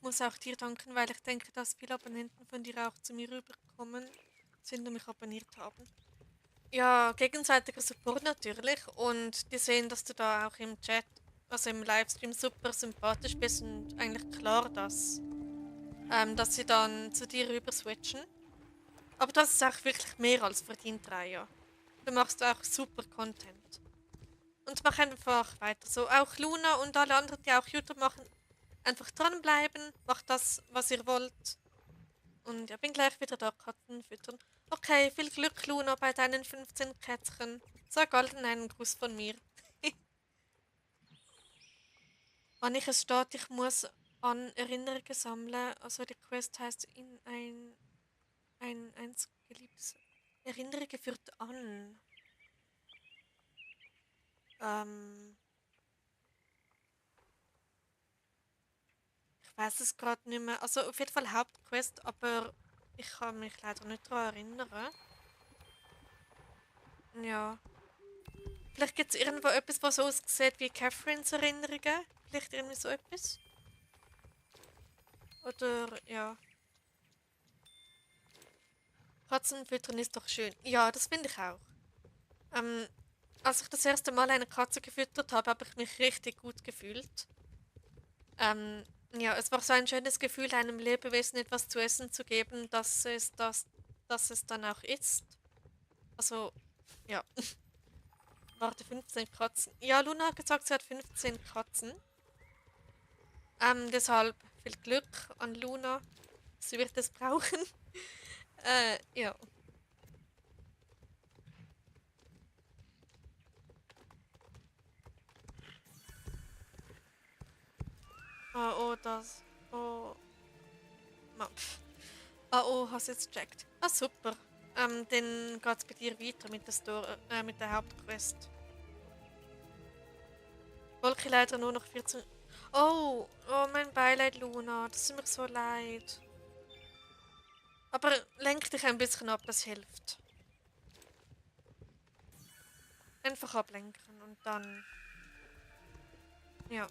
muss auch dir danken, weil ich denke, dass viele Abonnenten von dir auch zu mir rübergekommen sind und mich abonniert haben. Ja, gegenseitiger Support natürlich und die sehen, dass du da auch im Chat, also im Livestream super sympathisch bist und eigentlich klar, dass sie dann zu dir rüber switchen. Aber das ist auch wirklich mehr als verdient, Raya. Du machst auch super Content. Und mach einfach weiter so. Auch Luna und alle anderen, die auch YouTube machen, einfach dranbleiben, macht das, was ihr wollt. Und ja, bin gleich wieder da, Katzen füttern. Okay, viel Glück, Luna, bei deinen 15 Kätzchen. Sag allen einen Gruß von mir. Wann ich es steht, ich muss an Erinnerungen sammeln. Also die Quest heißt in ein einst geliebtes Erinnerungen führt an. Ähm, Ich weiß es gerade nicht mehr. Also auf jeden Fall Hauptquest, aber ich kann mich leider nicht daran erinnern. Ja. Vielleicht gibt es irgendwo etwas, was so aussieht wie Catherines Erinnerungen. Vielleicht irgendwie so etwas. Oder ja. Katzenfüttern ist doch schön. Ja, das finde ich auch. Ähm, Als ich das erste Mal eine Katze gefüttert habe, habe ich mich richtig gut gefühlt. Ähm, ja, es war so ein schönes Gefühl, einem Lebewesen etwas zu essen zu geben, dass es dann auch isst. Also, ja. Warte, 15 Katzen. Ja, Luna hat gesagt, sie hat 15 Katzen. Deshalb viel Glück an Luna. Sie wird es brauchen. Ja. Ah, oh, das. Oh, pf. Ah, oh, hast du jetzt gecheckt. Ah, super. Dann geht's bei dir weiter mit der mit der Hauptquest. Wolke leider nur noch 14. Oh, oh, mein Beileid, Luna. Das tut mir so leid. Aber lenk dich ein bisschen ab, das hilft. Einfach ablenken und dann. Ja.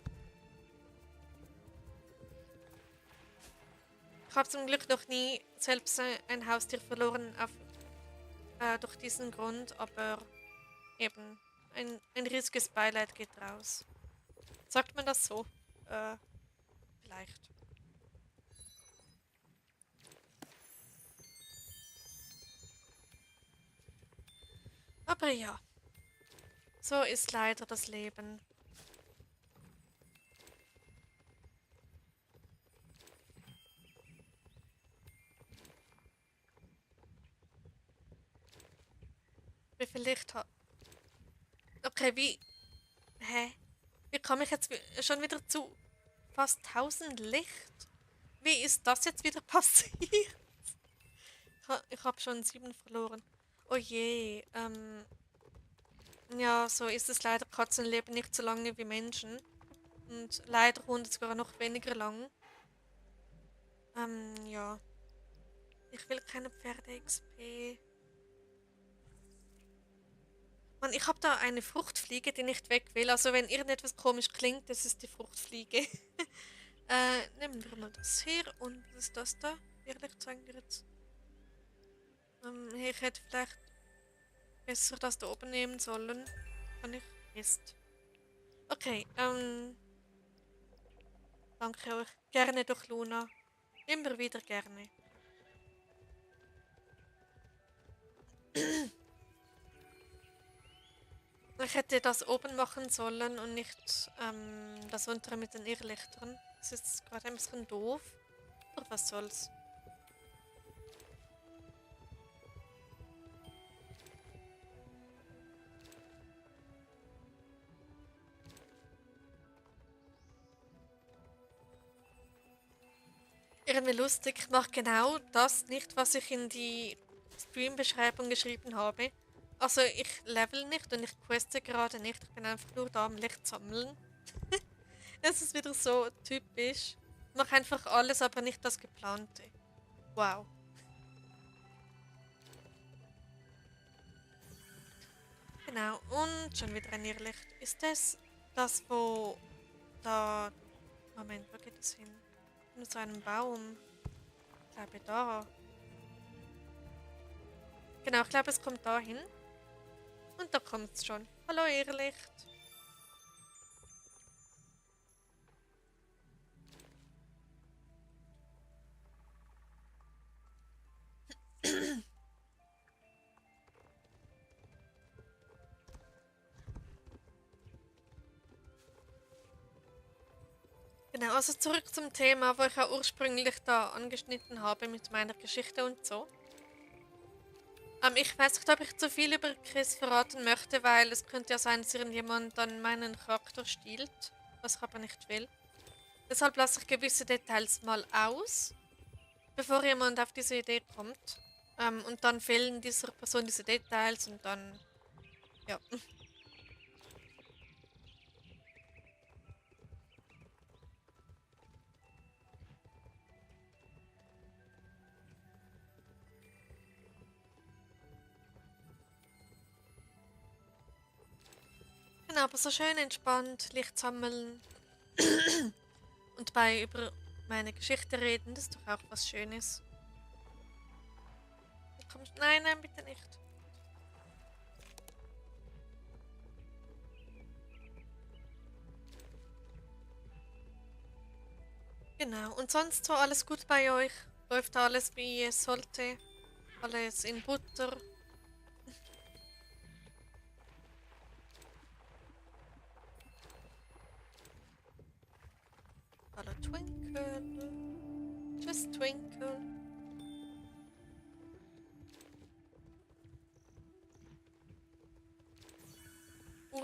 Ich habe zum Glück noch nie selbst ein Haustier verloren durch diesen Grund, aber eben, ein riesiges Beileid geht raus. Sagt man das so? Äh, vielleicht. Aber ja, so ist leider das Leben. Wie viel Licht hat. Okay, wie. Hä? Wie komme ich jetzt schon wieder zu fast 1000 Licht? Wie ist das jetzt wieder passiert? Ich habe schon 7 verloren. Oh je, ja, so ist es leider. Katzen leben nicht so lange wie Menschen. Und leider Hunde sogar noch weniger lang. Ja. Ich will keine Pferde-XP. Mann, ich habe da eine Fruchtfliege, die nicht weg will. Also wenn irgendetwas komisch klingt, das ist die Fruchtfliege. Nehmen wir mal das hier. Und was ist das da? Ehrlich zeigen wir jetzt. Ich hätte vielleicht besser das da oben nehmen sollen. Kann ich? Mist. Okay, danke euch. Gerne doch, Luna. Immer wieder gerne. Ich hätte das oben machen sollen und nicht das untere mit den Irrlichtern. Das ist gerade ein bisschen doof. Aber was soll's. Irgendwie lustig. Ich mache genau das nicht, was ich in die Stream-Beschreibung geschrieben habe. Also ich level nicht und ich queste gerade nicht. Ich bin einfach nur da am Licht sammeln. Es ist wieder so typisch. Ich mache einfach alles, aber nicht das Geplante. Wow. Genau. Und schon wieder ein Irrlicht. Ist das, wo da... Moment, wo geht es hin? Nur so einem Baum. Ich glaube da. Genau, ich glaube es kommt da hin. Und da kommt es schon. Hallo Irrlicht. Genau, also zurück zum Thema, wo ich ja ursprünglich da angeschnitten habe mit meiner Geschichte und so. Ich weiß nicht, ob ich zu viel über Chris verraten möchte, weil es könnte ja sein, dass irgendjemand dann meinen Charakter stiehlt, was ich aber nicht will. Deshalb lasse ich gewisse Details mal aus, bevor jemand auf diese Idee kommt. Und dann fehlen dieser Person diese Details und dann, ja. Genau, aber so schön entspannt, Licht sammeln und bei über meine Geschichte reden, das ist doch auch was Schönes. Nein, nein, bitte nicht. Genau, und sonst so alles gut bei euch? Läuft alles wie es sollte? Alles in Butter? Hallo Twinkle. Tschüss Twinkle.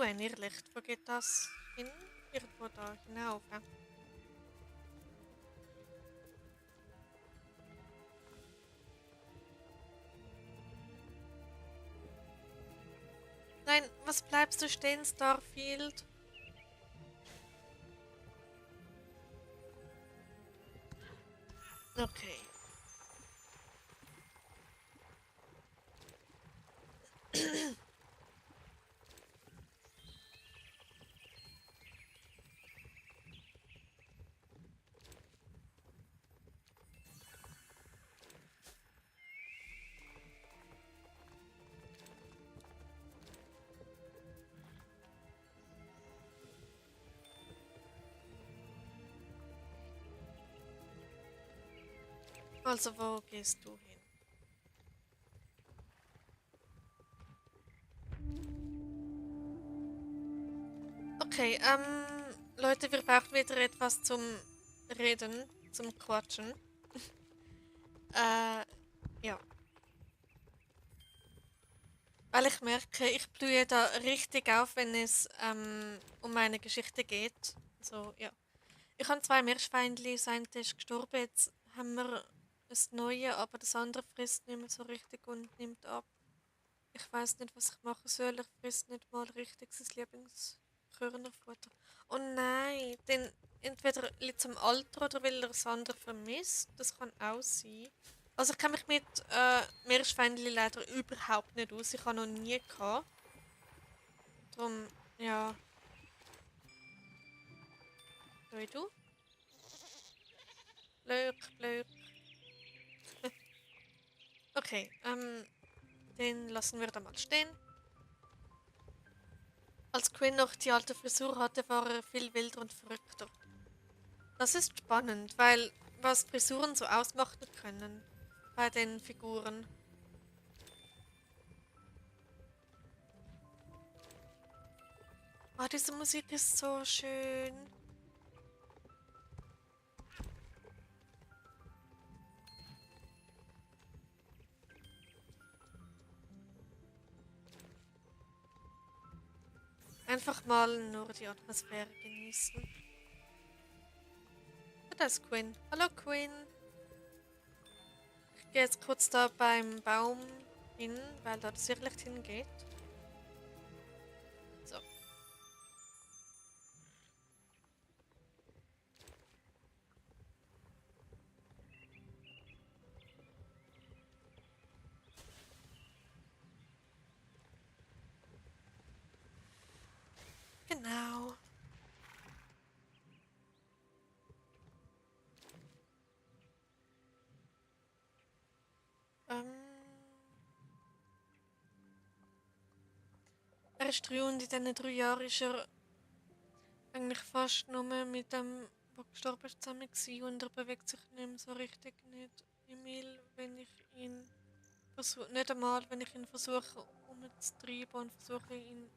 Ein Irrlicht. Wo geht das hin? Irgendwo da hinauf, ja. Nein, was bleibst du stehen, Starfield? Okay. Also, wo gehst du hin? Okay, Leute, wir brauchen wieder etwas zum Reden, zum Quatschen. Äh, ja. Weil ich merke, ich blühe da richtig auf, wenn es um meine Geschichte geht. So, ja. Ich habe zwei Meerschweinchen, das eine ist gestorben, jetzt haben wir das Neue, aber das andere frisst nicht mehr so richtig und nimmt ab. Ich weiß nicht, was ich machen soll. Ich frisst nicht mal richtig sein Lieblingskörnerfutter. Oh nein, denn entweder liegt es am Alter oder weil er das andere vermisst. Das kann auch sein. Also ich kenne mich mit Meerschweinchen leider überhaupt nicht aus. Ich habe noch nie gehabt. Darum, ja. Hoi du? Blöck, blöck. Okay, den lassen wir da mal stehen. Als Quinn noch die alte Frisur hatte, war er viel wilder und verrückter. Das ist spannend, weil was Frisuren so ausmachen können bei den Figuren. Ah, diese Musik ist so schön. Einfach mal nur die Atmosphäre genießen. Ah, da ist Quinn. Hallo Quinn. Ich gehe jetzt kurz da beim Baum hin, weil da das Irrlicht hingeht. So, genau. Ähm, er ist 3 und in diesen 3 Jahren ist er eigentlich fast nur mit dem, der gestorben ist, zusammen gewesen und er bewegt sich nicht mehr so richtig nicht. Emil, wenn ich ihn versuche, nicht einmal, wenn ich ihn versuche umzutreiben und versuche ihn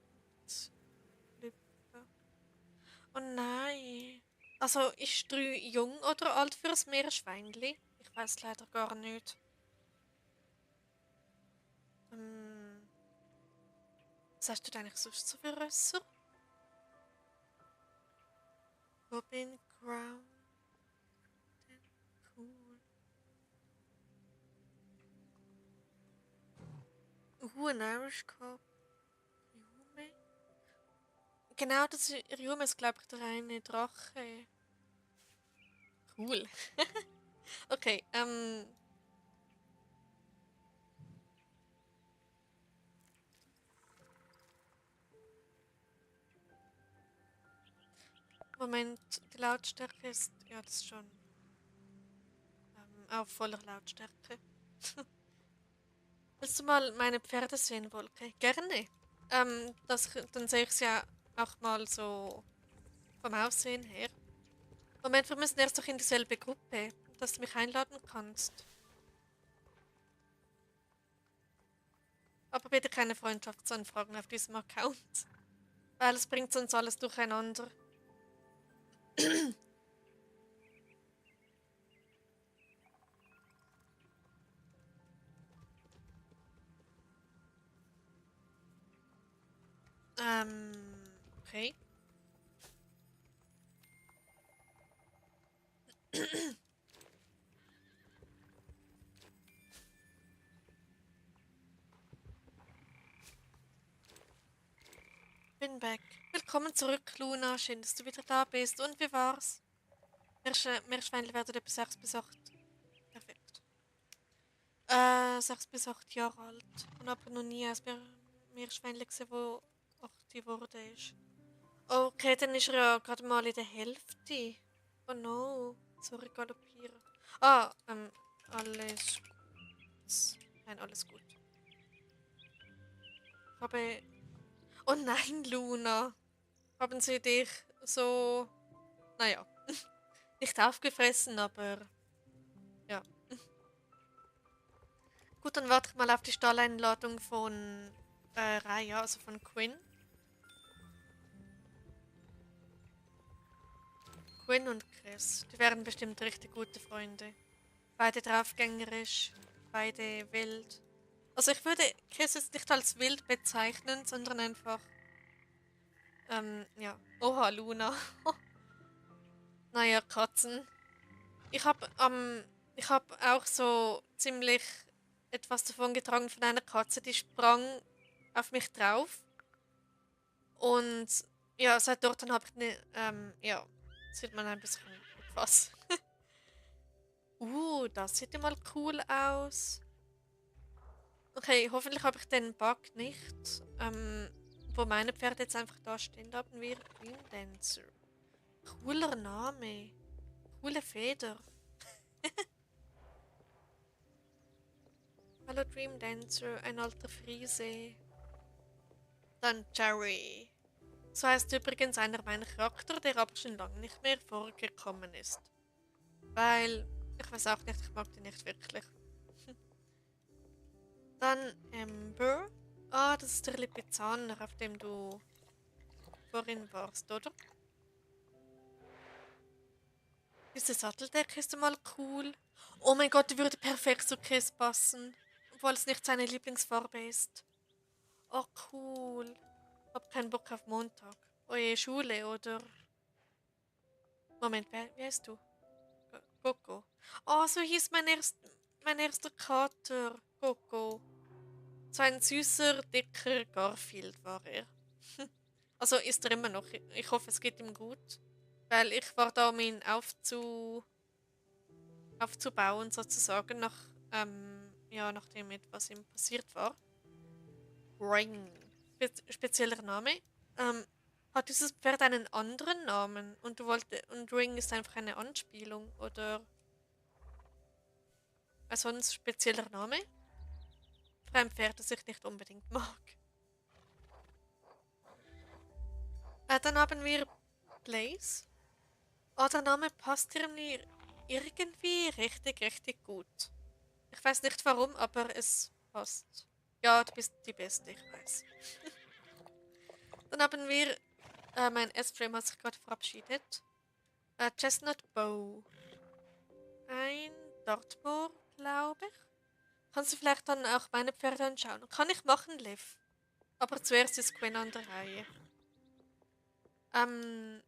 zu lüpfen. Oh nein. Also ist 3 jung oder alt für ein Meerschweinchen? Ich weiß leider gar nicht. Ähm, was hast du denn eigentlich sonst so für Rösser? Robin Crown. Cool. Ein Irish Cob. Riume. Genau, das ist, Riume ist, glaube ich, der eine Drache. Cool. Okay, Moment, die Lautstärke ist, ja, das ist schon auf voller Lautstärke. Willst du mal meine Pferde sehen, Wolke? Gerne. Dann sehe ich sie ja auch mal so vom Aussehen her. Moment, wir müssen erst doch in dieselbe Gruppe, dass du mich einladen kannst. Aber bitte keine Freundschaftsanfragen auf diesem Account, weil es bringt uns alles durcheinander. Okay. Bin back. Willkommen zurück, Luna. Schön, dass du wieder da bist. Und wie war's? Meerschweinchen werden etwa 6 bis 8. Perfekt. 6 bis 8 Jahre alt. Und aber noch nie ein Meerschweinchen gesehen, wo 8 geworden ist. Okay, dann ist er ja gerade mal in der Hälfte. Oh no. Sorry, galoppieren. Ah, alles gut. Nein, alles gut. Ich habe. Oh nein, Luna. Haben sie dich so. Naja, nicht aufgefressen, aber. Ja. Gut, dann warte ich mal auf die Stalleinladung von Raya, also von Quinn. Quinn und Chris, die wären bestimmt richtig gute Freunde. Beide draufgängerisch, beide wild. Also ich würde Chris jetzt nicht als wild bezeichnen, sondern einfach, ja. Oha, Luna. Naja, Katzen. Ich habe ich habe auch so ziemlich etwas davon getragen von einer Katze, die sprang auf mich drauf. Und ja, seit dort habe ich ne, ja, sieht man ein bisschen was. Das sieht ja mal cool aus. Okay, hoffentlich habe ich den Bug nicht. Wo meine Pferde jetzt einfach da stehen, da haben wir Green Dancer. Cooler Name. Coole Feder. Hallo Dream Dancer, ein alter Friese. Dann Jerry. So heißt übrigens einer meiner Charakter, der aber schon lange nicht mehr vorgekommen ist. Weil, ich weiß auch nicht, ich mag den nicht wirklich. Dann Amber. Ah, das ist der Lipizzaner, auf dem du vorhin warst, oder? Diese Satteldecke ist mal cool. Oh mein Gott, die würde perfekt zu Chris passen. Obwohl es nicht seine Lieblingsfarbe ist. Oh, cool. Hab keinen Bock auf Montag. Oh je, Schule, oder? Moment, wie heißt du? Coco. Oh, so hieß mein erster Kater. Coco. So ein süßer, dicker Garfield war er. Also ist er immer noch. Ich hoffe, es geht ihm gut. Weil ich war da, um ihn aufzubauen, sozusagen, ja, nachdem etwas ihm passiert war. Ring. Spezieller Name. Ähm, Hat dieses Pferd einen anderen Namen und Ring ist einfach eine Anspielung oder ein sonst spezieller Name für ein Pferd, das ich nicht unbedingt mag. Dann haben wir Blaze. Oh, der Name passt irgendwie richtig, richtig gut. Ich weiß nicht warum, aber es passt. Ja, du bist die Beste, ich weiß. Dann haben wir, mein S-Frame hat sich gerade verabschiedet. Chestnut Bow. Ein Dartmoor, glaube ich. Kannst du vielleicht dann auch meine Pferde anschauen? Kann ich machen, Liv. Aber zuerst ist Quinn an der Reihe. Ähm,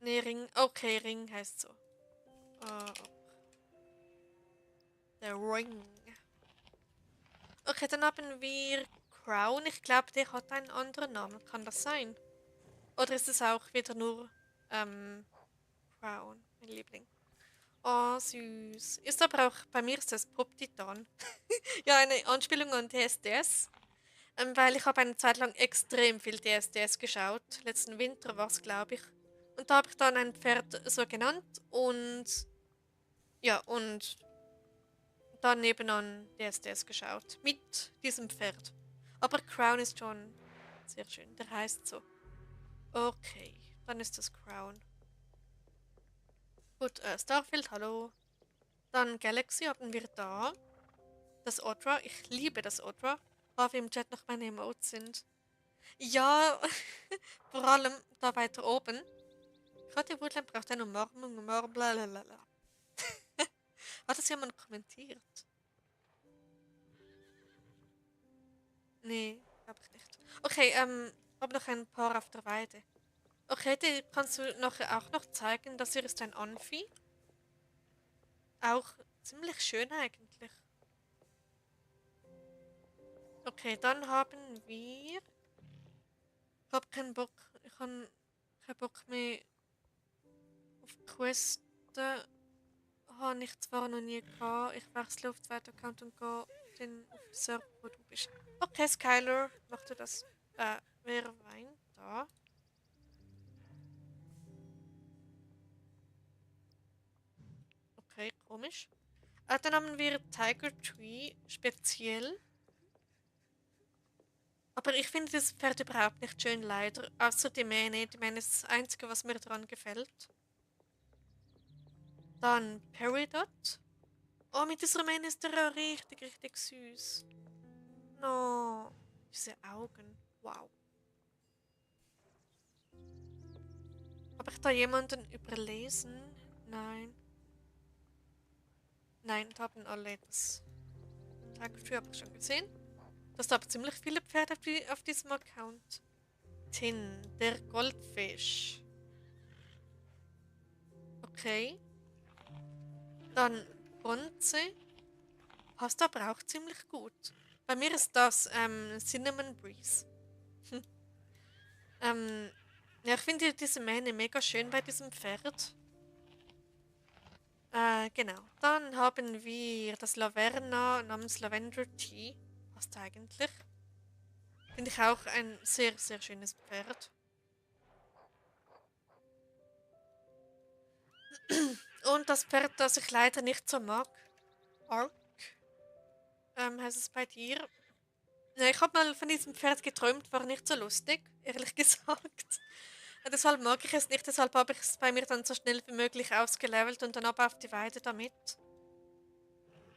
nee, Ring. Okay, Ring heißt so. Äh, der Ring. Okay, dann haben wir Crown. Ich glaube, der hat einen anderen Namen. Kann das sein? Oder ist es auch wieder nur Crown, mein Liebling? Oh, süß. Ist aber auch, bei mir ist das Pop-Titan. Ja, eine Anspielung an DSDS. Weil ich habe eine Zeit lang extrem viel DSDS geschaut. Letzten Winter war es, glaube ich. Und da habe ich dann ein Pferd so genannt und ja, und dann nebenan DSDS geschaut. Mit diesem Pferd. Aber Crown ist schon sehr schön. Der heißt so. Okay, dann ist das Crown. Gut, Starfield, hallo. Dann Galaxy haben wir da. Das Audra. Ich liebe das Audra. Weil wir im Chat noch meine Emotes sind. Ja, vor allem da weiter oben. Gerade Woodland braucht eine Umarmung, blablabla. Hat das jemand kommentiert? Nee, glaube ich nicht. Okay, hab noch ein paar auf der Weide. Okay, die kannst du nachher auch noch zeigen. Das hier ist ein Anfi. Auch ziemlich schön eigentlich. Okay, dann haben wir. Ich hab keinen Bock. Ich habe keinen Bock mehr auf Questen. Habe ich zwar noch nie gehabt. Ich wechsle auf den zweiten Account und gehe den auf den Server, wo du bist. Okay, Skyler, mach du das. Wer weint da? Okay, komisch. Dann haben wir Tiger Tree speziell. Aber ich finde das Pferd überhaupt nicht schön, leider. Außer die Mähne. Die Mähne ist das Einzige, was mir daran gefällt. Dann Peridot. Oh, mit dieser Mähne ist der ja richtig, richtig süß. No, diese Augen. Wow. Habe ich da jemanden überlesen? Nein. Nein, da haben alle das Taggefühl, habe ich schon gesehen. Du hast aber ziemlich viele Pferde auf diesem Account. Tin, der Goldfisch. Okay. Dann Bronze. Passt aber auch ziemlich gut. Bei mir ist das Cinnamon Breeze. Ähm, ja, ich finde diese Mähne mega schön bei diesem Pferd. Genau. Dann haben wir das Laverna namens Lavender Tea. Passt eigentlich. Finde ich auch ein sehr, sehr schönes Pferd. Und das Pferd, das ich leider nicht so mag. Ark, heißt es bei dir. Ja, ich habe mal von diesem Pferd geträumt, war nicht so lustig, ehrlich gesagt. Deshalb mag ich es nicht, deshalb habe ich es bei mir dann so schnell wie möglich ausgelevelt und dann ab auf die Weide damit.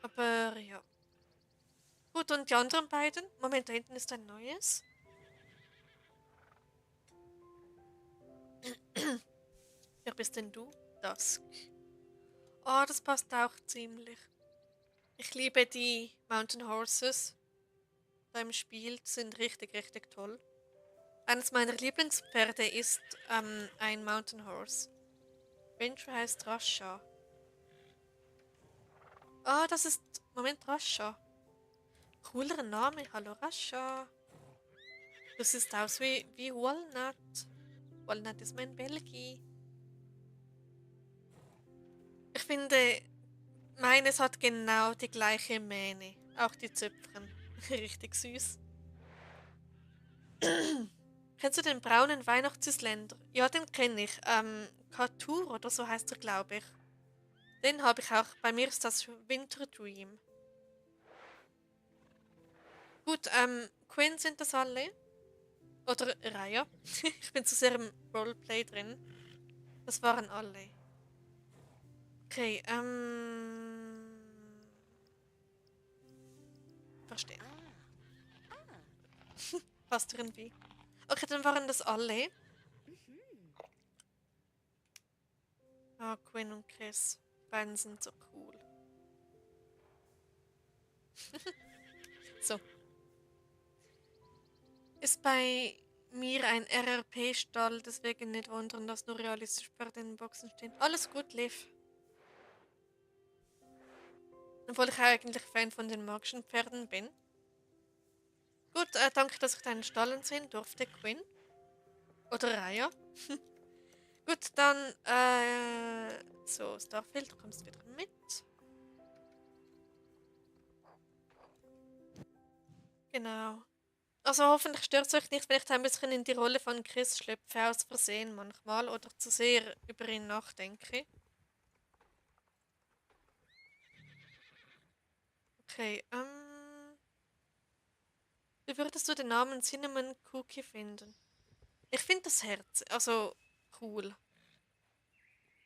Aber ja. Gut, und die anderen beiden? Moment, da hinten ist ein neues. Wer bist denn du? Dusk. Oh, das passt auch ziemlich. Ich liebe die Mountain Horses beim Spiel, die sind richtig, richtig toll. Eines meiner Lieblingspferde ist ein Mountain Horse. Venture heißt Rasha. Ah, das ist. Moment, Rasha. Cooler Name. Hallo, Rasha. Du siehst aus wie Walnut. Walnut ist mein Belgi. Ich finde, meines hat genau die gleiche Mähne. Auch die Zöpfen. Richtig süß. Kennst du den braunen Weihnachtsländer? Ja, den kenne ich. Katur oder so heißt er, glaube ich. Den habe ich auch. Bei mir ist das Winter Dream. Gut, Quinn sind das alle. Oder Raya. Ich bin zu sehr im Roleplay drin. Das waren alle. Okay, verstehe. Passt irgendwie. Okay, dann waren das alle. Ah, Quinn und Chris. Die beiden sind so cool. So. Ist bei mir ein RRP-Stall, deswegen nicht wundern, dass nur realistisch Pferde in den Boxen stehen. Alles gut, Liv. Obwohl ich eigentlich Fan von den magischen Pferden bin. Gut, danke, dass ich deinen Stall sehen durfte, Quinn. Oder Raya. Gut, dann, so, Starfield, du kommst wieder mit. Genau. Also hoffentlich stört es euch nicht, wenn ich da ein bisschen in die Rolle von Chris schlüpfe, aus Versehen manchmal, oder zu sehr über ihn nachdenke. Okay, wie würdest du den Namen Cinnamon Cookie finden? Ich finde das Herz, also cool.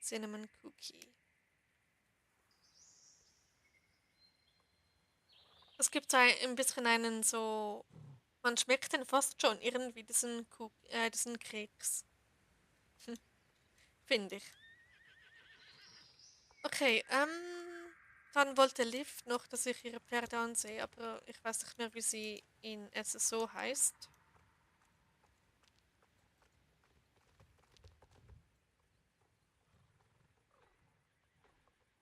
Cinnamon Cookie. Es gibt so ein bisschen einen so, man schmeckt den fast schon irgendwie, diesen Keks, finde ich. Okay, dann wollte Liv noch, dass ich ihre Pferde ansehe, aber ich weiß nicht mehr, wie sie in SSO heißt.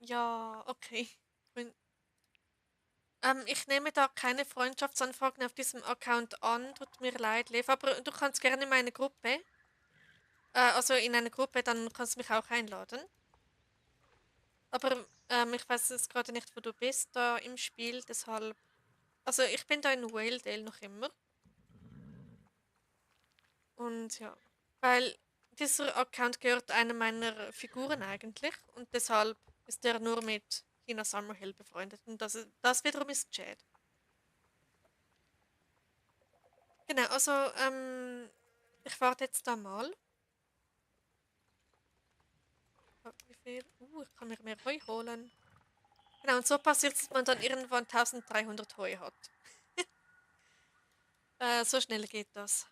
Ja, okay. Wenn- ich nehme da keine Freundschaftsanfragen auf diesem Account an, tut mir leid, Liv, aber du kannst gerne in meine Gruppe, also in eine Gruppe, dann kannst du mich auch einladen. Aber ich weiß jetzt gerade nicht, wo du bist da im Spiel, deshalb. Also ich bin da in Waledale noch immer. Und ja, weil dieser Account gehört einer meiner Figuren eigentlich und deshalb ist er nur mit Tina Summerhill befreundet und das wiederum ist Jade. Genau, also ich warte jetzt da mal. Wie viel? Ich kann mir mehr Heu holen. Genau, und so passiert es, dass man dann irgendwann 1300 Heu hat. So schnell geht das.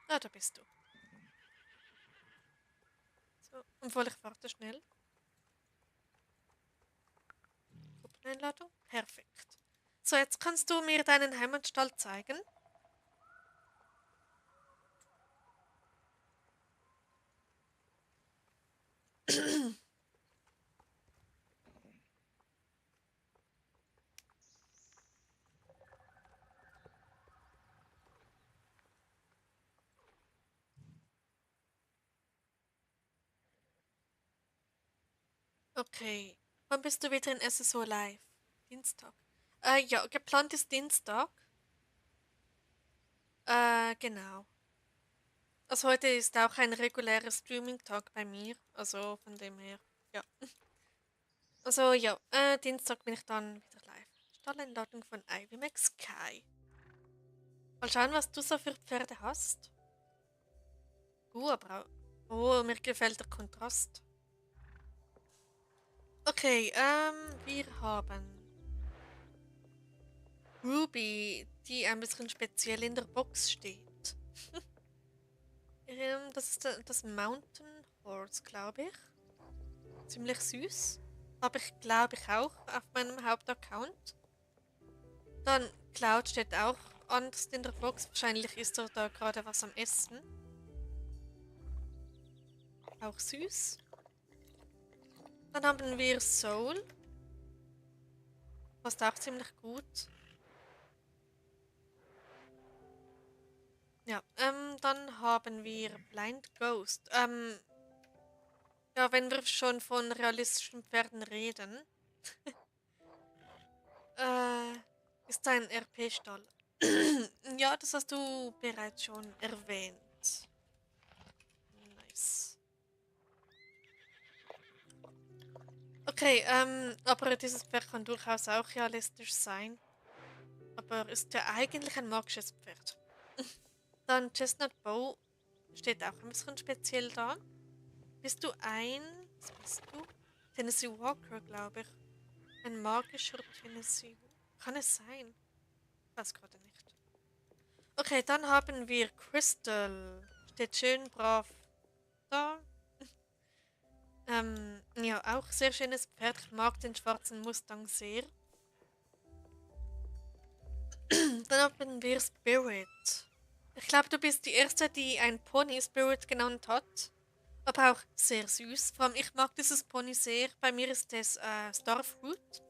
Ah, da bist du. So, obwohl ich warte schnell. Gruppeneinladung. Perfekt. So, jetzt kannst du mir deinen Heimatstall zeigen. Okay. Wann bist du wieder in SSO Live? Dienstag. Ja, geplant ist Dienstag. Genau. Also heute ist auch ein regulärer Streaming-Tag bei mir. Also von dem her, ja. Also ja, Dienstag bin ich dann wieder live. Stalleinladung von Ivy Max Sky. Mal schauen, was du so für Pferde hast. Aber auch. Oh, mir gefällt der Kontrast. Okay, wir haben Ruby, die ein bisschen speziell in der Box steht. Das ist das Mountain Horse, glaube ich. Ziemlich süß. Habe ich, glaube ich, auch auf meinem Hauptaccount. Dann Cloud steht auch anders in der Box. Wahrscheinlich ist er da gerade was am Essen. Auch süß. Dann haben wir Soul. Passt auch ziemlich gut. Ja, dann haben wir Blind Ghost. Ja, wenn wir schon von realistischen Pferden reden, äh, ist ein RP-Stall. Ja, das hast du bereits schon erwähnt. Nice. Okay, aber dieses Pferd kann durchaus auch realistisch sein. Aber ist ja eigentlich ein magisches Pferd. Dann Chestnut Bow steht auch ein bisschen speziell da. Bist du ein. Was bist du? Tennessee Walker, glaube ich. Ein magischer Tennessee. Kann es sein? Ich weiß gerade nicht. Okay, dann haben wir Crystal. Steht schön brav da. Ja, auch sehr schönes Pferd. Ich mag den schwarzen Mustang sehr. Dann haben wir Spirit. Ich glaube, du bist die Erste, die ein Pony Spirit genannt hat. Aber auch sehr süß. Vor allem, ich mag dieses Pony sehr. Bei mir ist es Starfruit.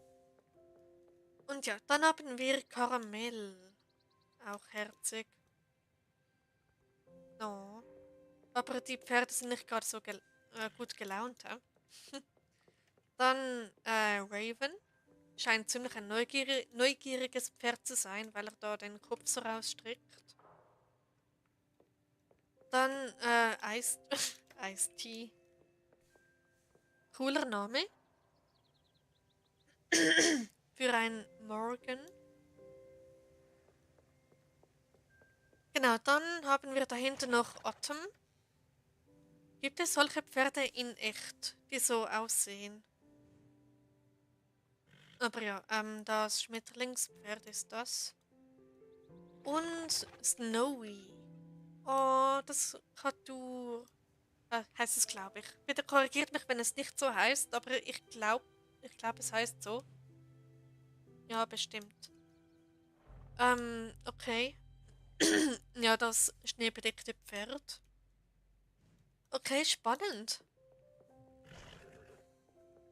Und ja, dann haben wir Karamell. Auch herzig. No. Aber die Pferde sind nicht gerade so gut gelaunt. Dann Raven. Scheint ziemlich ein neugieriges Pferd zu sein, weil er da den Kopf so rausstreckt. Dann Ice, Ice Tea. Cooler Name. Für ein Morgan. Genau, dann haben wir dahinter noch Autumn. Gibt es solche Pferde in echt, die so aussehen? Aber ja, das Schmetterlingspferd ist das. Und Snowy. Oh, das Katur. Heißt es, glaube ich. Bitte korrigiert mich, wenn es nicht so heißt, aber ich glaube, es heißt so. Ja, bestimmt. Okay. Ja, das schneebedeckte Pferd. Okay, spannend.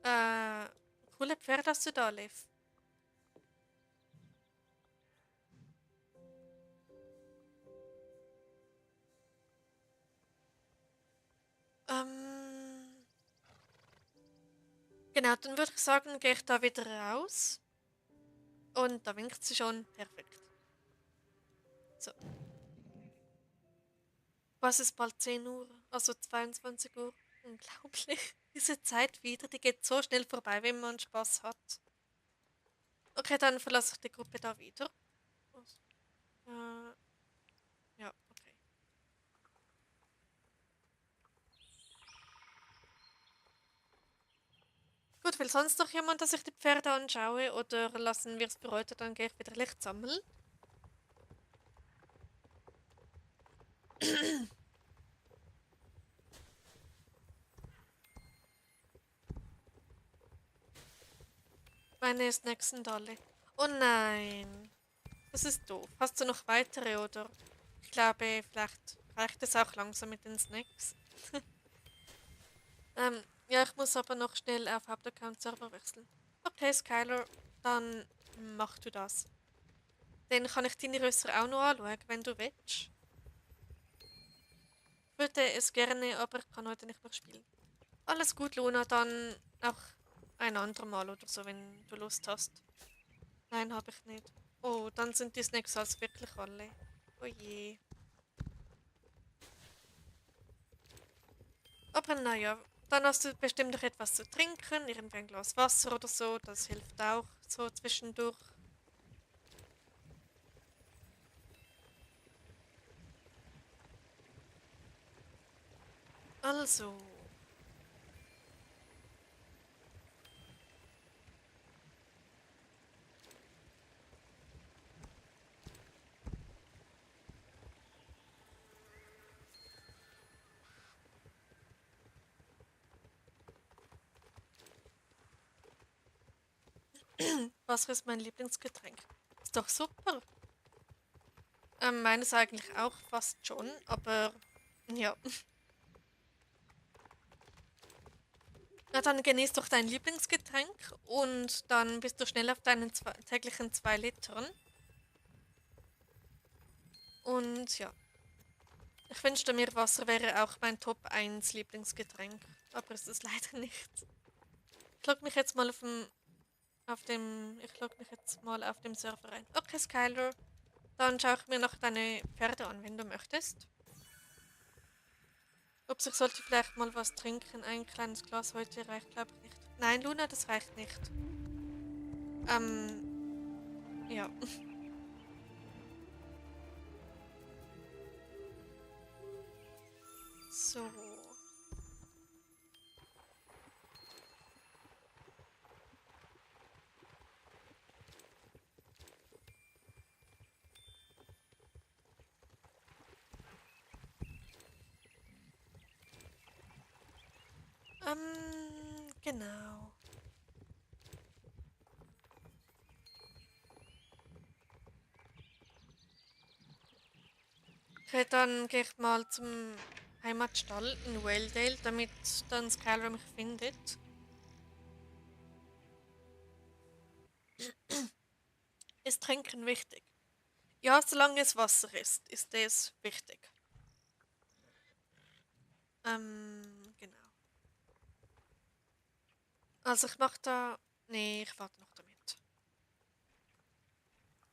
Äh, Coole Pferd hast du da, Liv. Ähm, genau, dann würde ich sagen, gehe ich da wieder raus. Und da winkt sie schon. Perfekt. So, was ist bald 10 Uhr? Also 22 Uhr. Unglaublich. Diese Zeit wieder, die geht so schnell vorbei, wenn man Spaß hat. Okay, dann verlasse ich die Gruppe da wieder. Äh, ja, okay. Gut, will sonst noch jemand, dass ich die Pferde anschaue oder lassen wir es für heute, dann gehe ich wieder Licht sammeln. Meine Snacks sind alle. Oh nein, das ist doof. Hast du noch weitere oder? Ich glaube, vielleicht reicht es auch langsam mit den Snacks. Ja, ich muss aber noch schnell auf Hauptaccount-Server wechseln. Okay, Skylar, dann mach du das. Dann kann ich deine Rösser auch noch anschauen, wenn du willst. Ich würde es gerne, aber ich kann heute nicht mehr spielen. Alles gut, Luna, dann auch ein andermal oder so, wenn du Lust hast. Nein, habe ich nicht. Oh, dann sind die Snacks also wirklich alle. Oh je. Aber naja, dann hast du bestimmt noch etwas zu trinken, irgendwie ein Glas Wasser oder so, das hilft auch so zwischendurch. Also, Wasser ist mein Lieblingsgetränk. Ist doch super. Meines eigentlich auch fast schon, aber ja. Na dann genieß doch dein Lieblingsgetränk und dann bist du schnell auf deinen täglichen 2 Litern. Und ja, ich wünschte mir, Wasser wäre auch mein Top 1 Lieblingsgetränk, aber es ist leider nicht. Ich log mich jetzt mal ich log mich jetzt mal auf dem Server ein. Okay, Skylar, dann schaue ich mir noch deine Pferde an, wenn du möchtest. Ups, ich sollte vielleicht mal was trinken. Ein kleines Glas heute reicht, glaube ich, nicht. Nein, Luna, das reicht nicht. Ja. So. Genau. Okay, dann gehe ich mal zum Heimatstall in Waledale, damit dann Skylar mich findet. Ist Trinken wichtig? Ja, solange es Wasser ist, ist es wichtig. Genau. Also ich mache da. Nee, ich warte noch damit.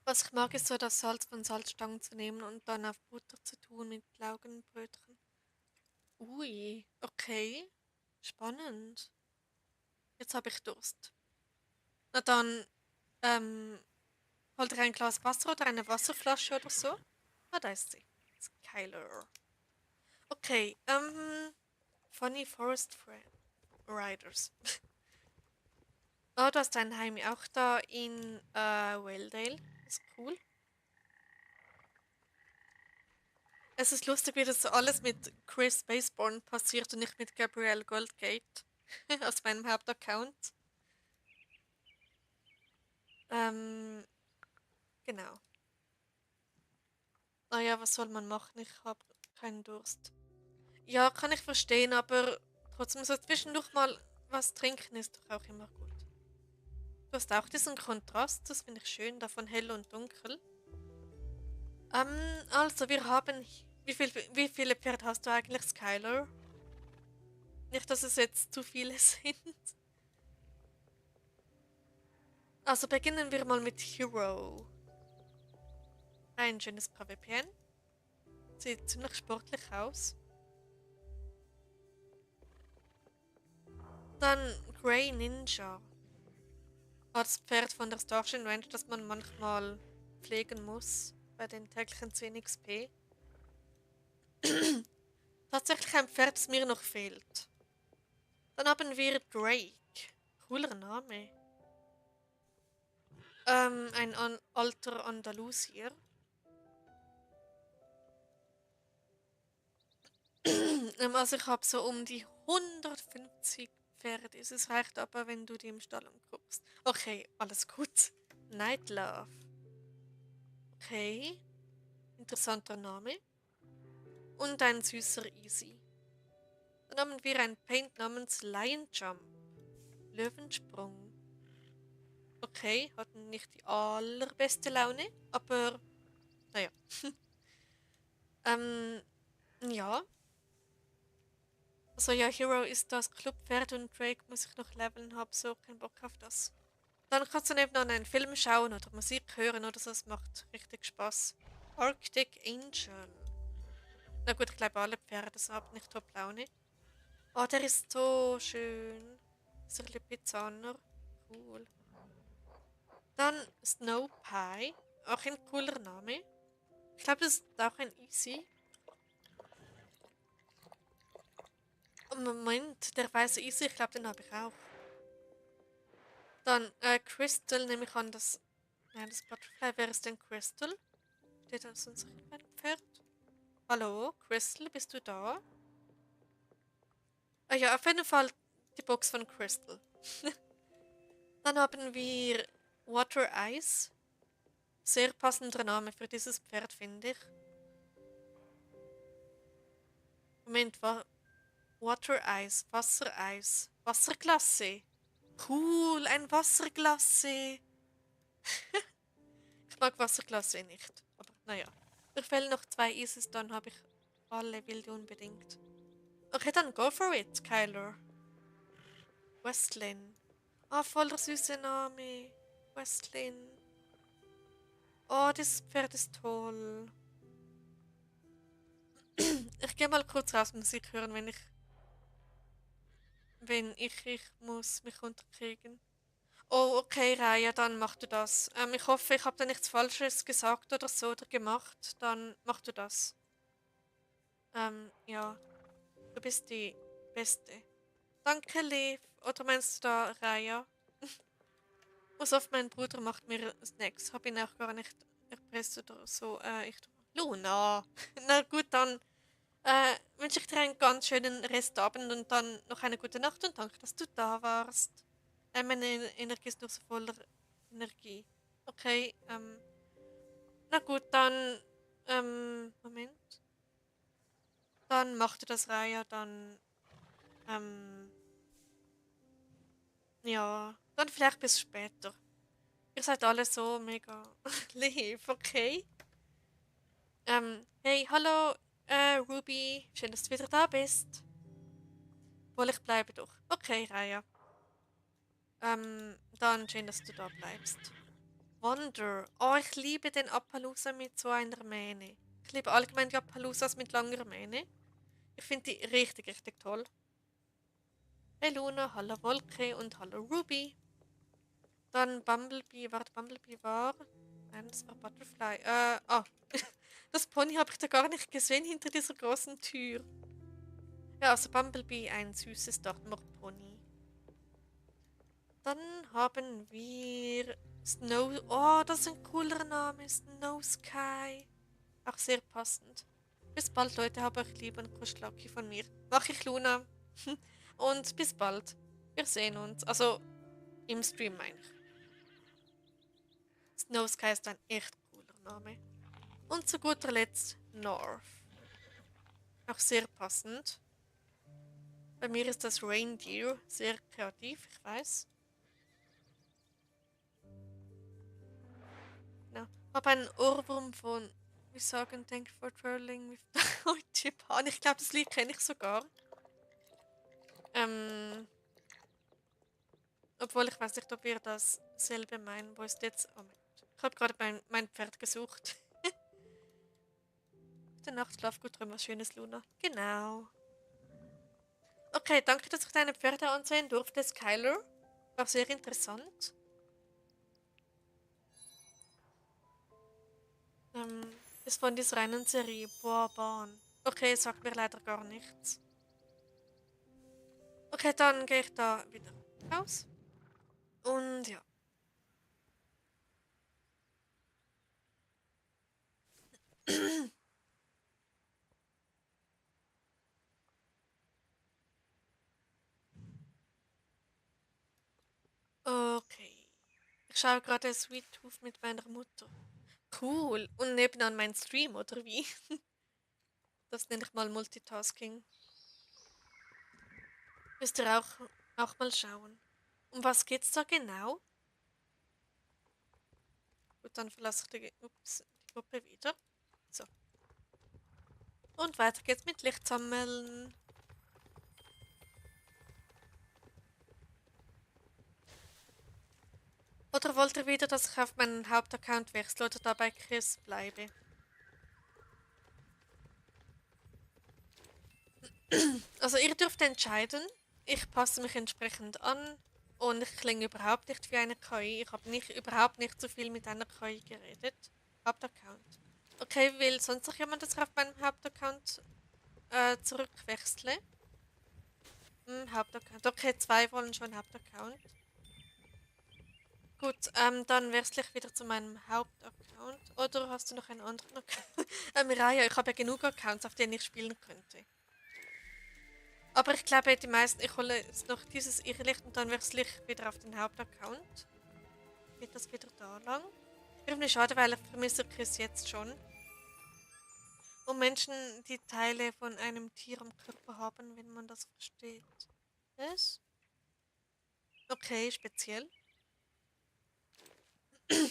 Was ich mag, ist so das Salz von Salzstangen zu nehmen und dann auf Butter zu tun mit Laugenbrötchen. Ui, okay. Spannend. Jetzt habe ich Durst. Na dann, ähm, hol dir ein Glas Wasser oder eine Wasserflasche oder so. Ah, da ist sie. Skylar. Okay, Funny Forest Riders. Oh, du hast dein Heim auch da in Waledale. Ist cool. Es ist lustig, wie das so alles mit Chris Baseborn passiert und nicht mit Gabrielle Goldgate aus meinem Hauptaccount. Ähm, genau. Naja, was soll man machen? Ich habe keinen Durst. Ja, kann ich verstehen, aber trotzdem so zwischendurch mal was trinken ist doch auch immer gut. Du hast auch diesen Kontrast, das finde ich schön, davon hell und dunkel. Also wir haben. Wie viele Pferde hast du eigentlich, Skylar? Nicht, dass es jetzt zu viele sind. Also beginnen wir mal mit Hero. Ein schönes KWPN. Sieht ziemlich sportlich aus. Dann Grey Ninja. Das Pferd von der Starshine Ranch, das man manchmal pflegen muss. bei den täglichen 10 XP. Tatsächlich ein Pferd, das mir noch fehlt. Dann haben wir Drake. Cooler Name. Ein alter Andalusier. Also ich habe so um die 150 Pferde. Es reicht aber, wenn du die im Stall anguckst. Okay, alles gut. Night Love. Okay, interessanter Name. Und ein süßer Easy. Dann haben wir ein Paint namens Lion Jump. Löwensprung. Okay, hatten nicht die allerbeste Laune, aber naja. ähm, ja. Also ja, Hero ist das Clubpferd und Drake muss ich noch leveln, hab so keinen Bock auf das. Dann kannst du nebenan einen Film schauen oder Musik hören oder so, das macht richtig Spaß. Arctic Angel. Na gut, ich glaube alle Pferde haben nicht top Laune. Oh, der ist so schön. Ist ein bisschen Pizzaner. Cool. Dann Snow Pie. Auch ein cooler Name. Ich glaube, das ist auch ein Easy. Moment, der weiße Easy, ich glaube, den habe ich auch. Dann Crystal, nehme ich an, das. Nein, das Butterfly. Wer ist denn Crystal? Steht da sonst ein Pferd? Hallo, Crystal, bist du da? Ah ja, auf jeden Fall die Box von Crystal. Dann haben wir Water Ice. Sehr passender Name für dieses Pferd, finde ich. Moment, Water Ice, Wassereis, Wasserglasse. Cool, ein Wasserglasse. Ich mag Wasserglasse nicht. Aber naja. Mir fehlen noch 2 Isis, dann habe ich alle wilde unbedingt. Okay, dann go for it, Kyler. Westlin. Ah, voll der süße Name. Westlin. Oh, das Pferd ist toll. Ich gehe mal kurz raus Musik hören, wenn ich muss mich unterkriegen. Oh, okay, Raya, dann mach du das. Ich hoffe, ich habe da nichts Falsches gesagt oder so oder gemacht. Dann mach du das. Ja, du bist die Beste. Danke, Liv. Oder meinst du da Raya? Muss oft mein Bruder macht mir Snacks. Hab ihn auch gar nicht erpresst oder so. Luna. Na gut, dann wünsche ich dir einen ganz schönen Restabend und dann noch eine gute Nacht und danke, dass du da warst. Meine Energie ist noch so voller Energie. Okay, na gut, dann, Moment. Dann macht ihr das Reihe, dann, ähm, ja, dann vielleicht bis später. Ihr seid alle so mega lieb, okay? Hey, hallo, Ruby, schön, dass du wieder da bist. Wohl, ich bleibe doch. Okay, Raya. Dann schön, dass du da bleibst. Wonder. Oh, ich liebe den Appaloosa mit so einer Mähne. Ich liebe allgemein die Appaloosas mit langer Mähne. Ich finde die richtig, richtig toll. Hey Luna, hallo Wolke und hallo Ruby. Dann Bumblebee. Warte, Bumblebee war. Nein, das war Butterfly. Das Pony habe ich da gar nicht gesehen hinter dieser großen Tür. Ja, also Bumblebee, ein süßes Dartmoor-Pony. Dann haben wir Snow. Oh, das ist ein cooler Name. Snow Sky. Auch sehr passend. Bis bald, Leute. Hab euch lieb und Kuschelaki von mir. Mach ich Luna. Und bis bald. Wir sehen uns. Also im Stream meine ich. Snow Sky ist ein echt cooler Name. Und zu guter Letzt North. Auch sehr passend. Bei mir ist das Reindeer. Sehr kreativ, ich weiß. Ja. Hab einen Ohrwurm von, wir sagen, Thank you for trolling with Japan. Ich glaube, das Lied kenne ich sogar. Obwohl ich weiß nicht, ob wir dasselbe meinen. Wo ist jetzt? Oh mein Gott. Ich habe gerade mein Pferd gesucht. Gute Nacht, schlaf gut, träum was Schönes, Luna. Genau. Okay, danke, dass ich deine Pferde ansehen durfte, Skyler. War sehr interessant. Ist von dieser einen Serie, Boah Bahn. Okay, sagt mir leider gar nichts. Okay, dann gehe ich da wieder raus. Und ja. Okay. Ich schaue gerade Sweet Tooth mit meiner Mutter. Cool. Und nebenan mein Stream, oder wie? Das nenne ich mal Multitasking. Müsst ihr auch mal schauen. Um was geht's da genau? Gut, dann verlasse ich die Gruppe wieder. So. Und weiter geht's mit Licht sammeln. Oder wollt ihr wieder, dass ich auf meinen Hauptaccount wechsle oder da bei Chris bleibe? Also ihr dürft entscheiden. Ich passe mich entsprechend an und ich klinge überhaupt nicht wie eine KI. Ich habe überhaupt nicht so viel mit einer KI geredet. Hauptaccount. Okay, will sonst noch jemand, dass ich auf meinem Hauptaccount zurückwechsle? Hauptaccount. Okay, zwei wollen schon Hauptaccount. Gut, dann wechsle ich wieder zu meinem Hauptaccount. Oder hast du noch einen anderen Account? Miraya, ich habe ja genug Accounts, auf denen ich spielen könnte. Aber ich glaube, die meisten, ich hole jetzt noch dieses Irrlicht und dann wechsle ich wieder auf den Hauptaccount. Geht das wieder da lang? Irgendwie schade, weil ich vermisse Chris jetzt schon. Und Menschen, die Teile von einem Tier am Körper haben, wenn man das versteht. Was? Okay, speziell.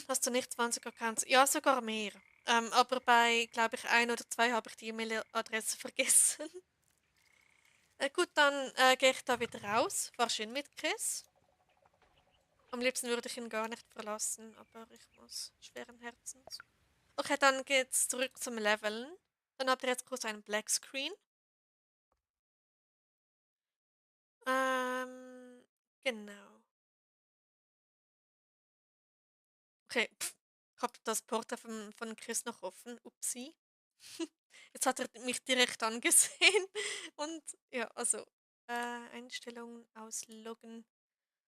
Hast du nicht 20 Accounts? Ja, sogar mehr. Aber bei, glaube ich, ein oder zwei habe ich die E-Mail-Adresse vergessen. Gut, dann gehe ich da wieder raus. War schön mit Chris. Am liebsten würde ich ihn gar nicht verlassen, aber ich muss schweren Herzens. Okay, dann geht's zurück zum Leveln. Dann habt ihr jetzt kurz einen Black Screen. Ähm, genau. Okay, ich habe das Portal von Chris noch offen. Upsi. Jetzt hat er mich direkt angesehen. Und ja, also Einstellungen ausloggen.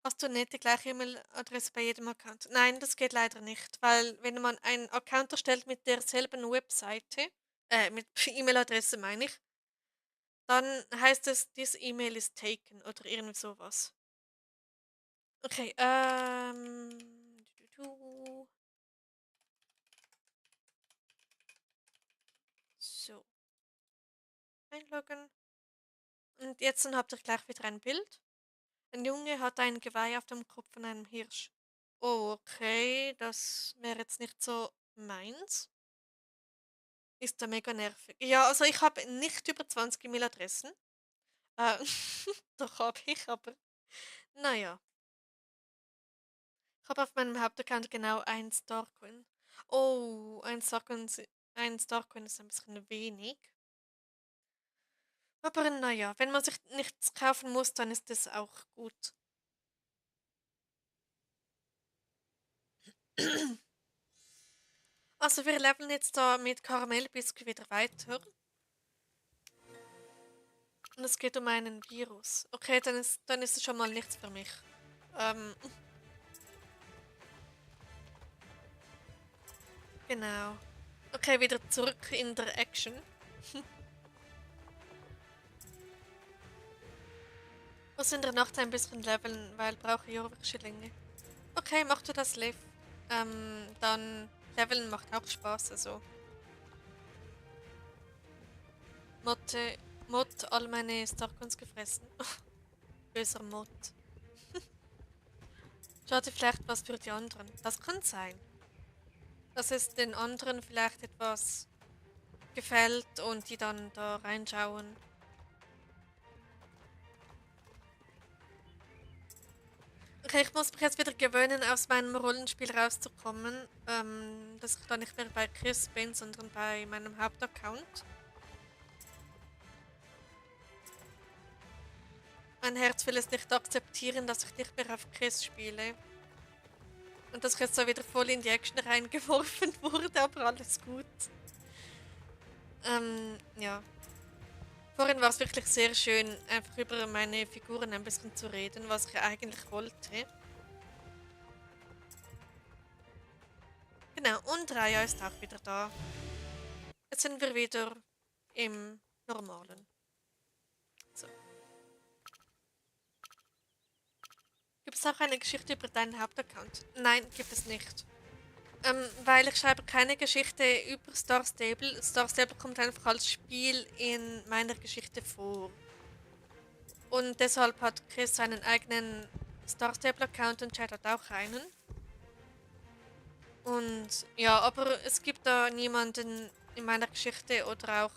Hast du nicht die gleiche E-Mail-Adresse bei jedem Account? Nein, das geht leider nicht, weil wenn man einen Account erstellt mit derselben Webseite, mit E-Mail-Adresse meine ich, dann heißt es, this E-Mail is taken oder irgendwie sowas. Okay, so, einloggen. Und jetzt dann habt ihr gleich wieder ein Bild. Ein Junge hat ein Geweih auf dem Kopf von einem Hirsch. Oh, okay, das wäre jetzt nicht so meins. Ist da mega nervig. Ja, also ich habe nicht über 20 E-Mail-Adressen. Äh, doch habe ich, aber naja. Ich habe auf meinem Hauptaccount genau ein Starcoin. Oh, ein Starcoin ist ein bisschen wenig. Aber naja, wenn man sich nichts kaufen muss, dann ist das auch gut. Also wir leveln jetzt da mit Karamellbiscuit wieder weiter. Und es geht um einen Virus. Okay, dann ist es schon mal nichts für mich. Ähm, genau. Okay, wieder zurück in der Action. Muss in der Nacht ein bisschen leveln, weil brauche ich wirklich länger. Okay, mach du das, Liv. Dann leveln macht auch Spaß, also. Mod all meine Starcoins gefressen. Böser Mod. Schade, vielleicht was für die anderen. Das kann sein. Dass es den anderen vielleicht etwas gefällt und die dann da reinschauen. Okay, ich muss mich jetzt wieder gewöhnen, aus meinem Rollenspiel rauszukommen. Dass ich da nicht mehr bei Chris bin, sondern bei meinem Hauptaccount. Mein Herz will es nicht akzeptieren, dass ich nicht mehr auf Chris spiele. Und dass ich jetzt so wieder voll in die Action reingeworfen wurde, aber alles gut. Ja. Vorhin war es wirklich sehr schön, einfach über meine Figuren ein bisschen zu reden, was ich eigentlich wollte. Genau, und Raya ist auch wieder da. Jetzt sind wir wieder im Normalen. So. Gibt es auch eine Geschichte über deinen Hauptaccount? Nein, gibt es nicht. Weil ich schreibe keine Geschichte über Star Stable. Star Stable kommt einfach als Spiel in meiner Geschichte vor. Und deshalb hat Chris seinen eigenen Star Stable Account und Chad hat auch einen. Und ja, aber es gibt da niemanden in meiner Geschichte oder auch,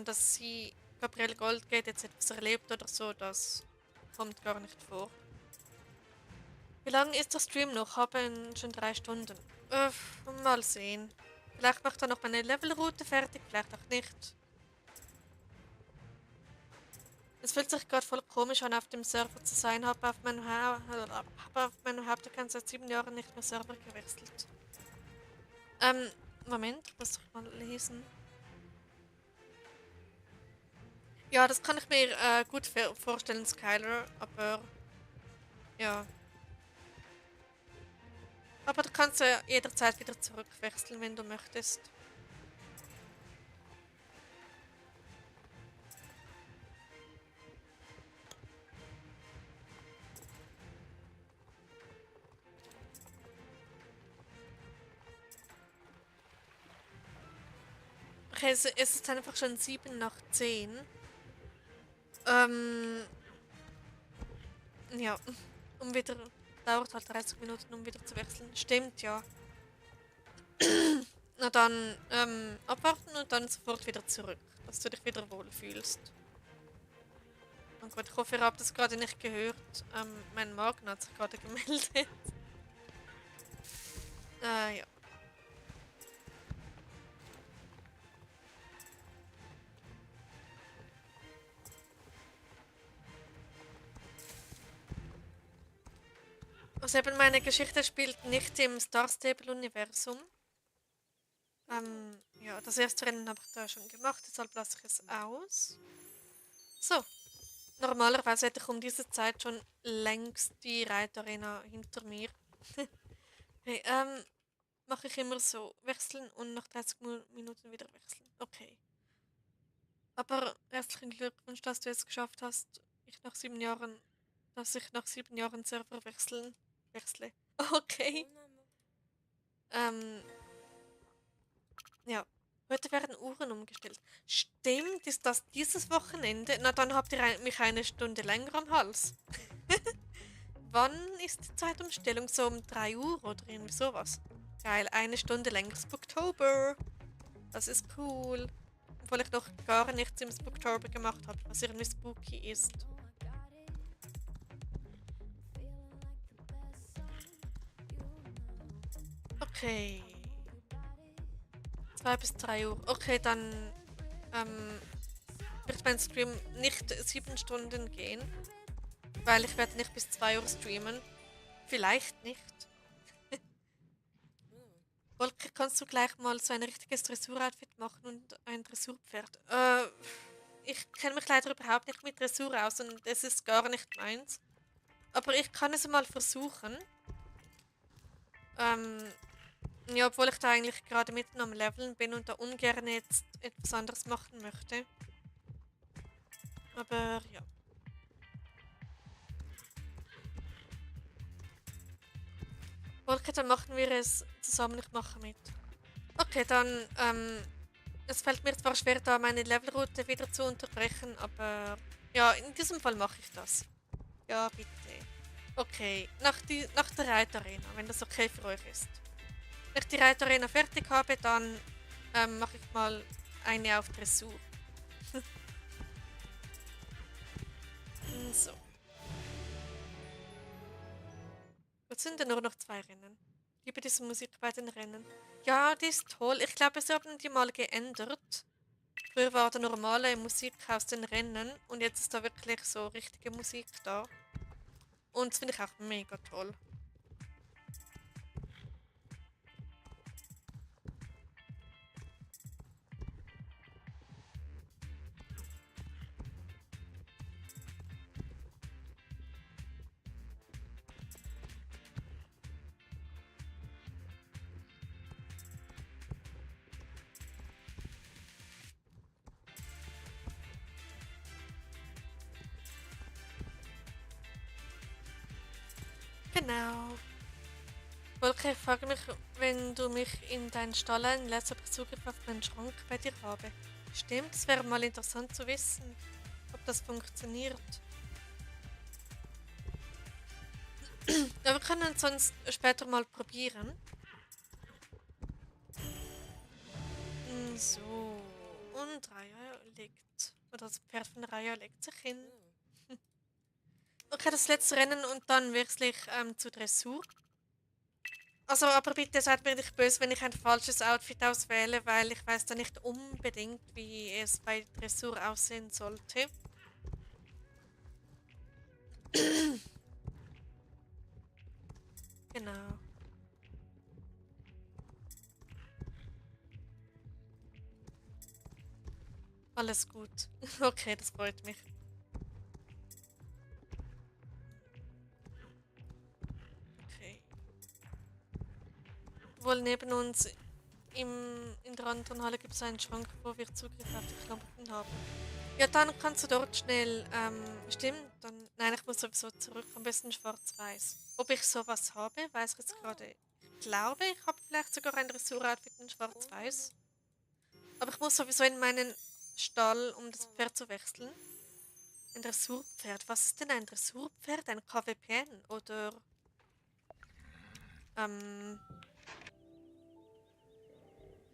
dass sie Gabrielle Goldgate jetzt etwas erlebt oder so, das kommt gar nicht vor. Wie lange ist der Stream noch? Haben schon 3 Stunden. Mal sehen. Vielleicht macht er noch meine Levelroute fertig, vielleicht auch nicht. Es fühlt sich gerade voll komisch an, auf dem Server zu sein. Habe auf meinem Hauptaccount seit 7 Jahren nicht mehr Server gewechselt. Moment, muss ich mal lesen. Ja, das kann ich mir gut vorstellen, Skylar, aber ja. Aber du kannst ja jederzeit wieder zurückwechseln, wenn du möchtest. Okay, es ist einfach schon 7 nach 10. Ähm, ja, um wieder, dauert halt 30 Minuten, um wieder zu wechseln. Stimmt, ja. Na dann, abwarten und dann sofort wieder zurück, dass du dich wieder wohlfühlst. Und gut, ich hoffe, ihr habt das gerade nicht gehört. Mein Magen hat sich gerade gemeldet. Ja. Also eben, meine Geschichte spielt nicht im Star Stable-Universum. Ja, das erste Rennen habe ich da schon gemacht, deshalb lasse ich es aus. So, normalerweise hätte ich um diese Zeit schon längst die Reitarena hinter mir. Okay, mache ich immer so, wechseln und nach 30 Minuten wieder wechseln. Okay. Aber herzlichen Glückwunsch, dass du es geschafft hast, dass ich nach 7 Jahren Server wechsle. Okay. Ähm, ja. Heute werden Uhren umgestellt. Stimmt, ist das dieses Wochenende? Na, dann habt ihr mich eine Stunde länger am Hals. Wann ist die Zeitumstellung? So um 3 Uhr oder irgendwie sowas? Geil, eine Stunde länger Spooktober. Das ist cool. Obwohl ich noch gar nichts im Spooktober gemacht habe, was irgendwie spooky ist. Okay. 2 bis 3 Uhr. Okay, dann wird mein Stream nicht 7 Stunden gehen, weil ich werde nicht bis 2 Uhr streamen. Vielleicht nicht. Wolke, kannst du gleich mal so ein richtiges Dressur-Outfit machen und ein Dressurpferd? Ich kenne mich leider überhaupt nicht mit Dressur aus und es ist gar nicht meins. Aber ich kann es mal versuchen. Ähm, ja, obwohl ich da eigentlich gerade mitten am Leveln bin und da ungern jetzt etwas anderes machen möchte. Aber ja. Wolke, dann machen wir es zusammen, ich mache mit. Okay, dann, es fällt mir zwar schwer, da meine Levelroute wieder zu unterbrechen, aber ja, in diesem Fall mache ich das. Ja, bitte. Okay, nach der Reitarena, wenn das okay für euch ist. Wenn ich die Reitarena fertig habe, dann mache ich mal eine auf Dressur. So. Jetzt sind ja nur noch 2 Rennen. Ich liebe diese Musik bei den Rennen. Ja, die ist toll. Ich glaube, sie haben die mal geändert. Früher war da normale Musik aus den Rennen und jetzt ist da wirklich so richtige Musik da. Und das finde ich auch mega toll. Genau. Volker, ich frage mich, wenn du mich in deinen Stall einlässt, ob ich Zugriff auf meinen Schrank bei dir habe. Stimmt, es wäre mal interessant zu wissen, ob das funktioniert. Ja, wir können es sonst später mal probieren. So. Und Raya liegt. Oder das Pferd von Raya legt sich hin. Okay, das letzte Rennen und dann wechsle ich zu Dressur. Also, aber bitte seid mir nicht böse, wenn ich ein falsches Outfit auswähle, weil ich weiß da nicht unbedingt, wie es bei Dressur aussehen sollte. Genau. Alles gut. Okay, das freut mich. Okay. Wohl neben uns in der anderen Halle gibt es einen Schrank, wo wir Zugriff auf die Klamotten haben. Ja, dann kannst du dort schnell, stimmt, dann, nein, ich muss sowieso zurück, am besten schwarz-weiß. Ob ich sowas habe, weiß ich jetzt gerade. Ich glaube, ich habe vielleicht sogar ein Dressur-Outfit in schwarz-weiß. Aber ich muss sowieso in meinen Stall, um das Pferd zu wechseln. Ein Dressurpferd. Was ist denn ein Dressurpferd? Ein KWPN? Oder, ähm,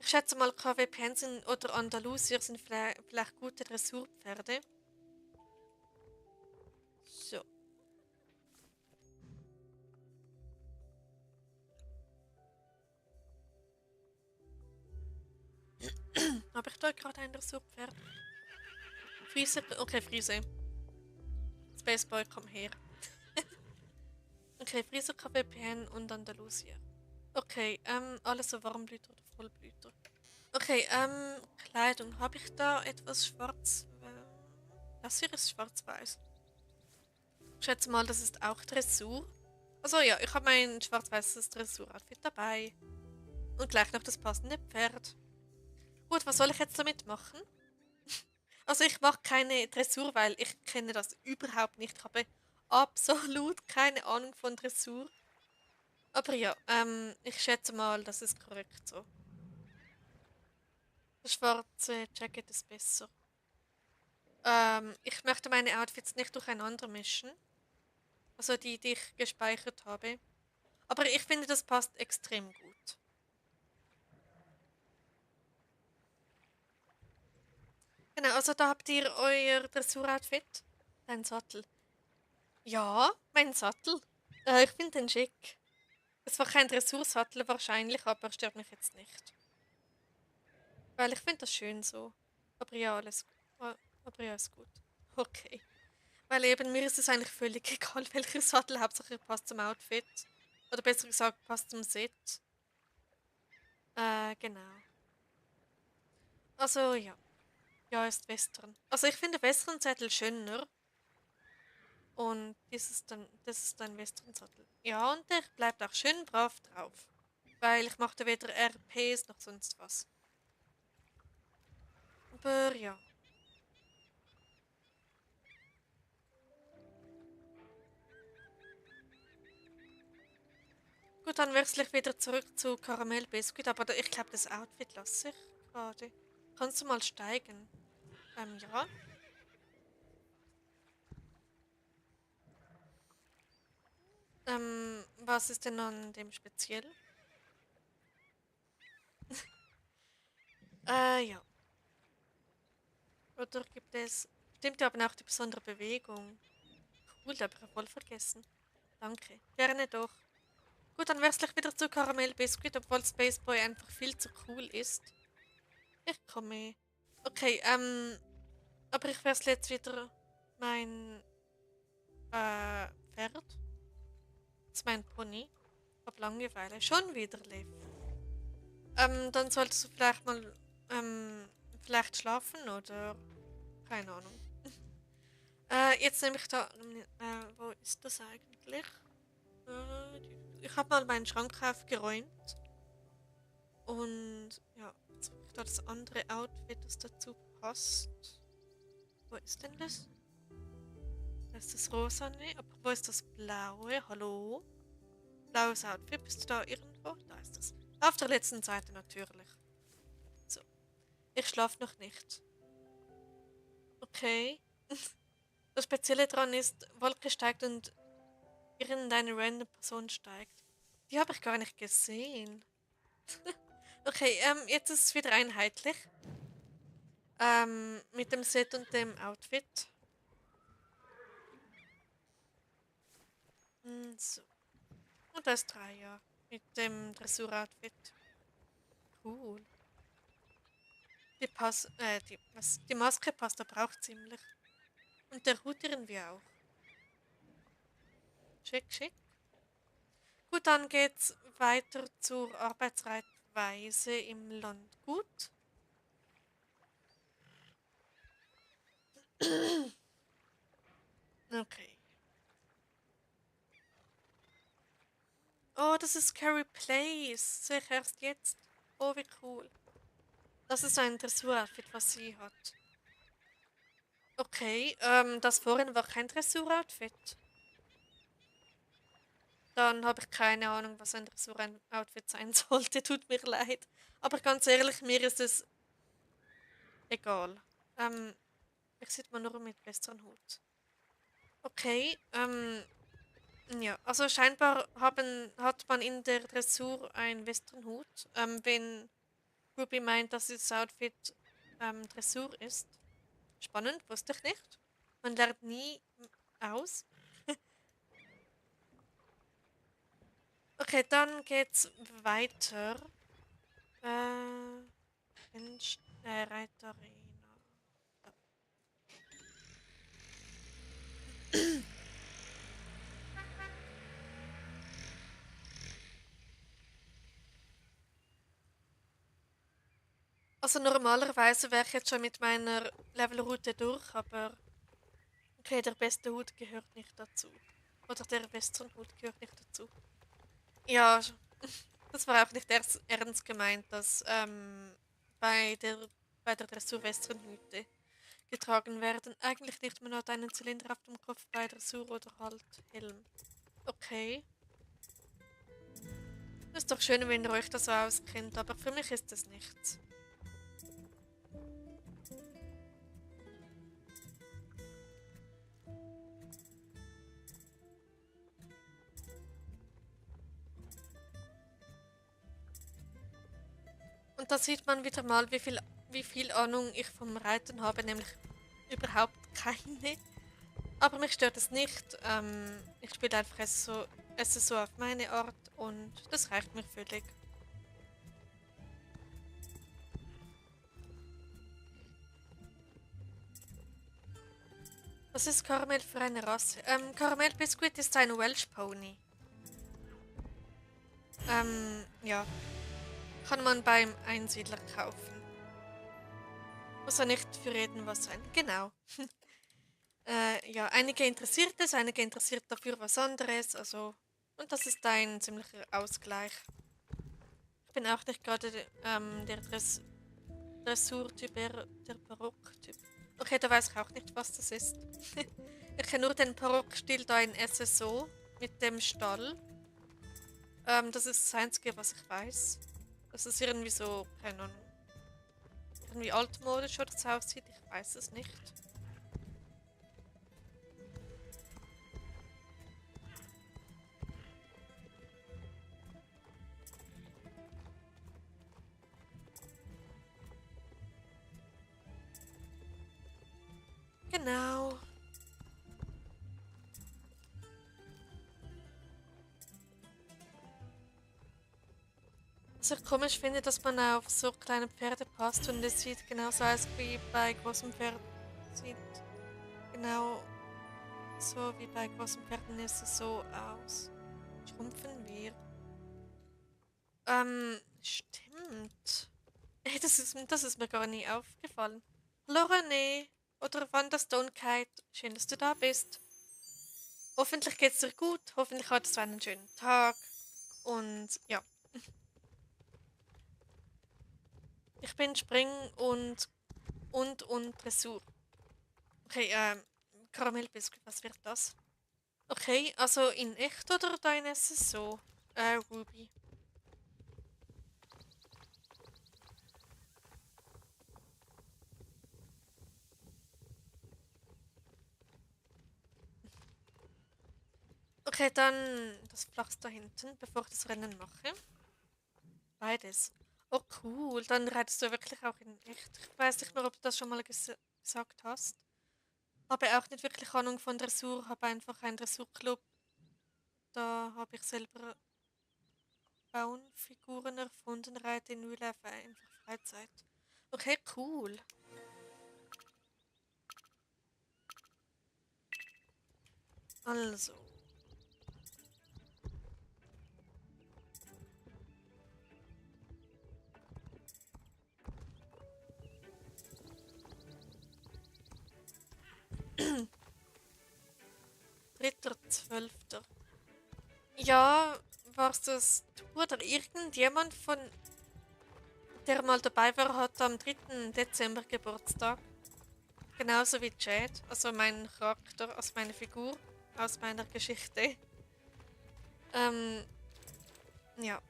ich schätze mal, KWPN sind, oder Andalusier sind vielleicht gute Dressurpferde. So. Habe ich da gerade ein Dressurpferd? Friese, okay, Friese. Spaceboy, komm her. Okay, Friese, KWPN und Andalusier. Okay, alles so Warmblüter oder Vollblüter. Okay, Kleidung. Habe ich da etwas schwarz? Das hier ist schwarz-weiß. Ich schätze mal, das ist auch Dressur. Also ja, ich habe mein schwarz-weißes Dressur-Outfit dabei. Und gleich noch das passende Pferd. Gut, was soll ich jetzt damit machen? Also ich mache keine Dressur, weil ich kenne das überhaupt nicht. Ich habe absolut keine Ahnung von Dressur. Aber ja, ich schätze mal, das ist korrekt so. Das schwarze Jacket ist besser. Ich möchte meine Outfits nicht durcheinander mischen. Also die, die ich gespeichert habe. Aber ich finde, das passt extrem gut. Genau, also da habt ihr euer Dressur-Outfit. Dein Sattel. Ja, mein Sattel. Ich finde den schick. Es war kein Dressursattel wahrscheinlich, aber er stört mich jetzt nicht. Weil ich finde das schön so. Aber ja, alles gut. Aber ja, ist gut. Okay. Weil eben mir ist es eigentlich völlig egal, welcher Sattel. Hauptsache er passt zum Outfit. Oder besser gesagt, passt zum Set. Genau. Also ja. Ja, ist Western. Also ich finde Western-Zettel schöner. Und das ist ein Western-Sattel. Ja, und der bleibt auch schön brav drauf. Weil ich machte weder RPs noch sonst was. Aber ja. Gut, dann wechsle ich wieder zurück zu Karamell Biscuit, aber ich glaube, das Outfit lasse ich gerade. Kannst du mal steigen? Ja. Was ist denn an dem speziell? Ja. Oder gibt es. Stimmt, wir haben auch die besondere Bewegung. Cool, da habe ich ja voll vergessen. Danke. Gerne doch. Gut, dann wechsle ich wieder zu Karamell Biscuit, obwohl Space Boy einfach viel zu cool ist. Ich komme. Okay, aber ich wechsle jetzt wieder mein Pferd. Das ist mein Pony. Hab Langeweile. Schon wieder Liv. Dann solltest du vielleicht mal vielleicht schlafen oder keine Ahnung. Jetzt nehme ich da. Wo ist das eigentlich? Ich habe mal meinen Schrank aufgeräumt. Und ja, jetzt suche ich da das andere Outfit, das dazu passt. Wo ist denn das? Da ist das Rosane. Aber wo ist das Blaue? Hallo? Blaues Outfit. Bist du da irgendwo? Da ist es. Auf der letzten Seite natürlich. So. Ich schlafe noch nicht. Okay. Das Spezielle daran ist, Wolke steigt und irgendeine random Person steigt. Die habe ich gar nicht gesehen. Okay, jetzt ist es wieder einheitlich. Mit dem Set und dem Outfit. So. Und das Dreier. Mit dem Dressur-Outfit. Cool. Die Maske passt aber auch ziemlich. Und der Hut irgendwie auch. Schick, schick. Gut, dann geht's weiter zur Arbeitsweise im Landgut. Okay. Oh, das ist Carrie Place. Sehe ich erst jetzt. Oh, wie cool. Das ist ein Dressur-Outfit, was sie hat. Okay, das vorhin war kein Dressur-Outfit. Dann habe ich keine Ahnung, was ein Dressur-Outfit sein sollte. Tut mir leid. Aber ganz ehrlich, mir ist es egal. Ich sieht man nur mit Westernhut. Okay, ja, also scheinbar hat man in der Dressur einen Westernhut. Wenn Ruby meint, dass das Outfit Dressur ist. Spannend, wusste ich nicht. Man lernt nie aus. Okay, dann geht's weiter. Reitarena. Da. Also normalerweise wäre ich jetzt schon mit meiner Levelroute durch, aber okay, der beste Hut gehört nicht dazu. Oder der Westernhut gehört nicht dazu. Ja, das war auch nicht ernst gemeint, dass bei der, bei der Dressur Westernhüte getragen werden. Eigentlich nicht, man hat einen Zylinder auf dem Kopf bei Dressur oder halt Helm. Okay. Ist doch schön, wenn ihr euch das so auskennt, aber für mich ist das nichts. Und da sieht man wieder mal, wie viel Ahnung ich vom Reiten habe, nämlich überhaupt keine. Aber mich stört es nicht. Ich spiele einfach es so auf meine Art und das reicht mir völlig. Was ist Karamell für eine Rasse? Karamell Biscuit ist ein Welsh Pony. Ja, kann man beim Einsiedler kaufen. Muss ja nicht für jeden was sein. Genau. Ja, einige interessiert es, einige interessiert dafür was anderes. Also, und das ist ein ziemlicher Ausgleich. Ich bin auch nicht gerade der Dressurtyp, der Barocktyp. Okay, da weiß ich auch nicht, was das ist. Ich kenne nur den Barockstil da in SSO mit dem Stall. Das ist das Einzige, was ich weiß. Das ist irgendwie so, keine Ahnung, irgendwie altmodisch oder so aussieht. Ich weiß es nicht. Genau. Was ich komisch finde, dass man auf so kleine Pferde passt und es sieht genauso aus wie bei großen Pferden. Sieht genau so wie bei großen Pferden ist es so aus. Schrumpfen wir. Stimmt. Ey, das ist mir gar nie aufgefallen. Hallo René. Oder Wanda Stone Kite. Schön, dass du da bist. Hoffentlich geht's dir gut. Hoffentlich hattest du einen schönen Tag. Und ja, ich bin Spring und Dressur. Okay, Karamellbiskuit, was wird das? Okay, also in echt oder dein SSO? Ruby. Okay, dann das Flachs da hinten, bevor ich das Rennen mache. Beides. Oh, cool. Dann reitest du wirklich auch in echt. Ich weiß nicht mehr, ob du das schon mal gesagt hast. Habe auch nicht wirklich Ahnung von Dressur, habe einfach einen Dressurclub. Da habe ich selber Baumfiguren erfunden, reite in Real Life einfach Freizeit. Okay, cool. Also, 3.12. Ja, warst das du oder irgendjemand von der mal dabei war, hat am 3. Dezember Geburtstag. Genauso wie Jade, also mein Charakter, also meine Figur aus meiner Geschichte. Ähm, ja.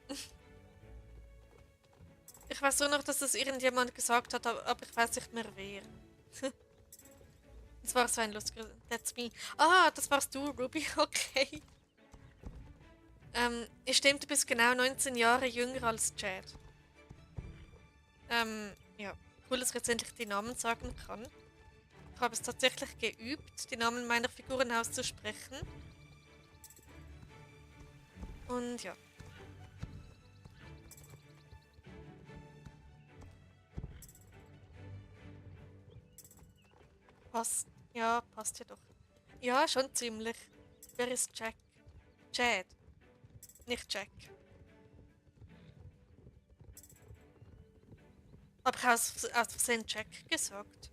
Ich weiß nur noch, dass das irgendjemand gesagt hat, aber ich weiß nicht mehr wer. Das war so ein lustiger. That's me. Ah, das warst du, Ruby. Okay. Stimmt, du bist genau 19 Jahre jünger als Chad. Ja. Cool, dass ich jetzt endlich die Namen sagen kann. Ich habe es tatsächlich geübt, die Namen meiner Figuren auszusprechen. Und ja. Passt. Ja, passt ja doch. Ja, schon ziemlich. Wer ist Jack? Chad, nicht Jack. Habe ich aus Versehen Jack gesagt?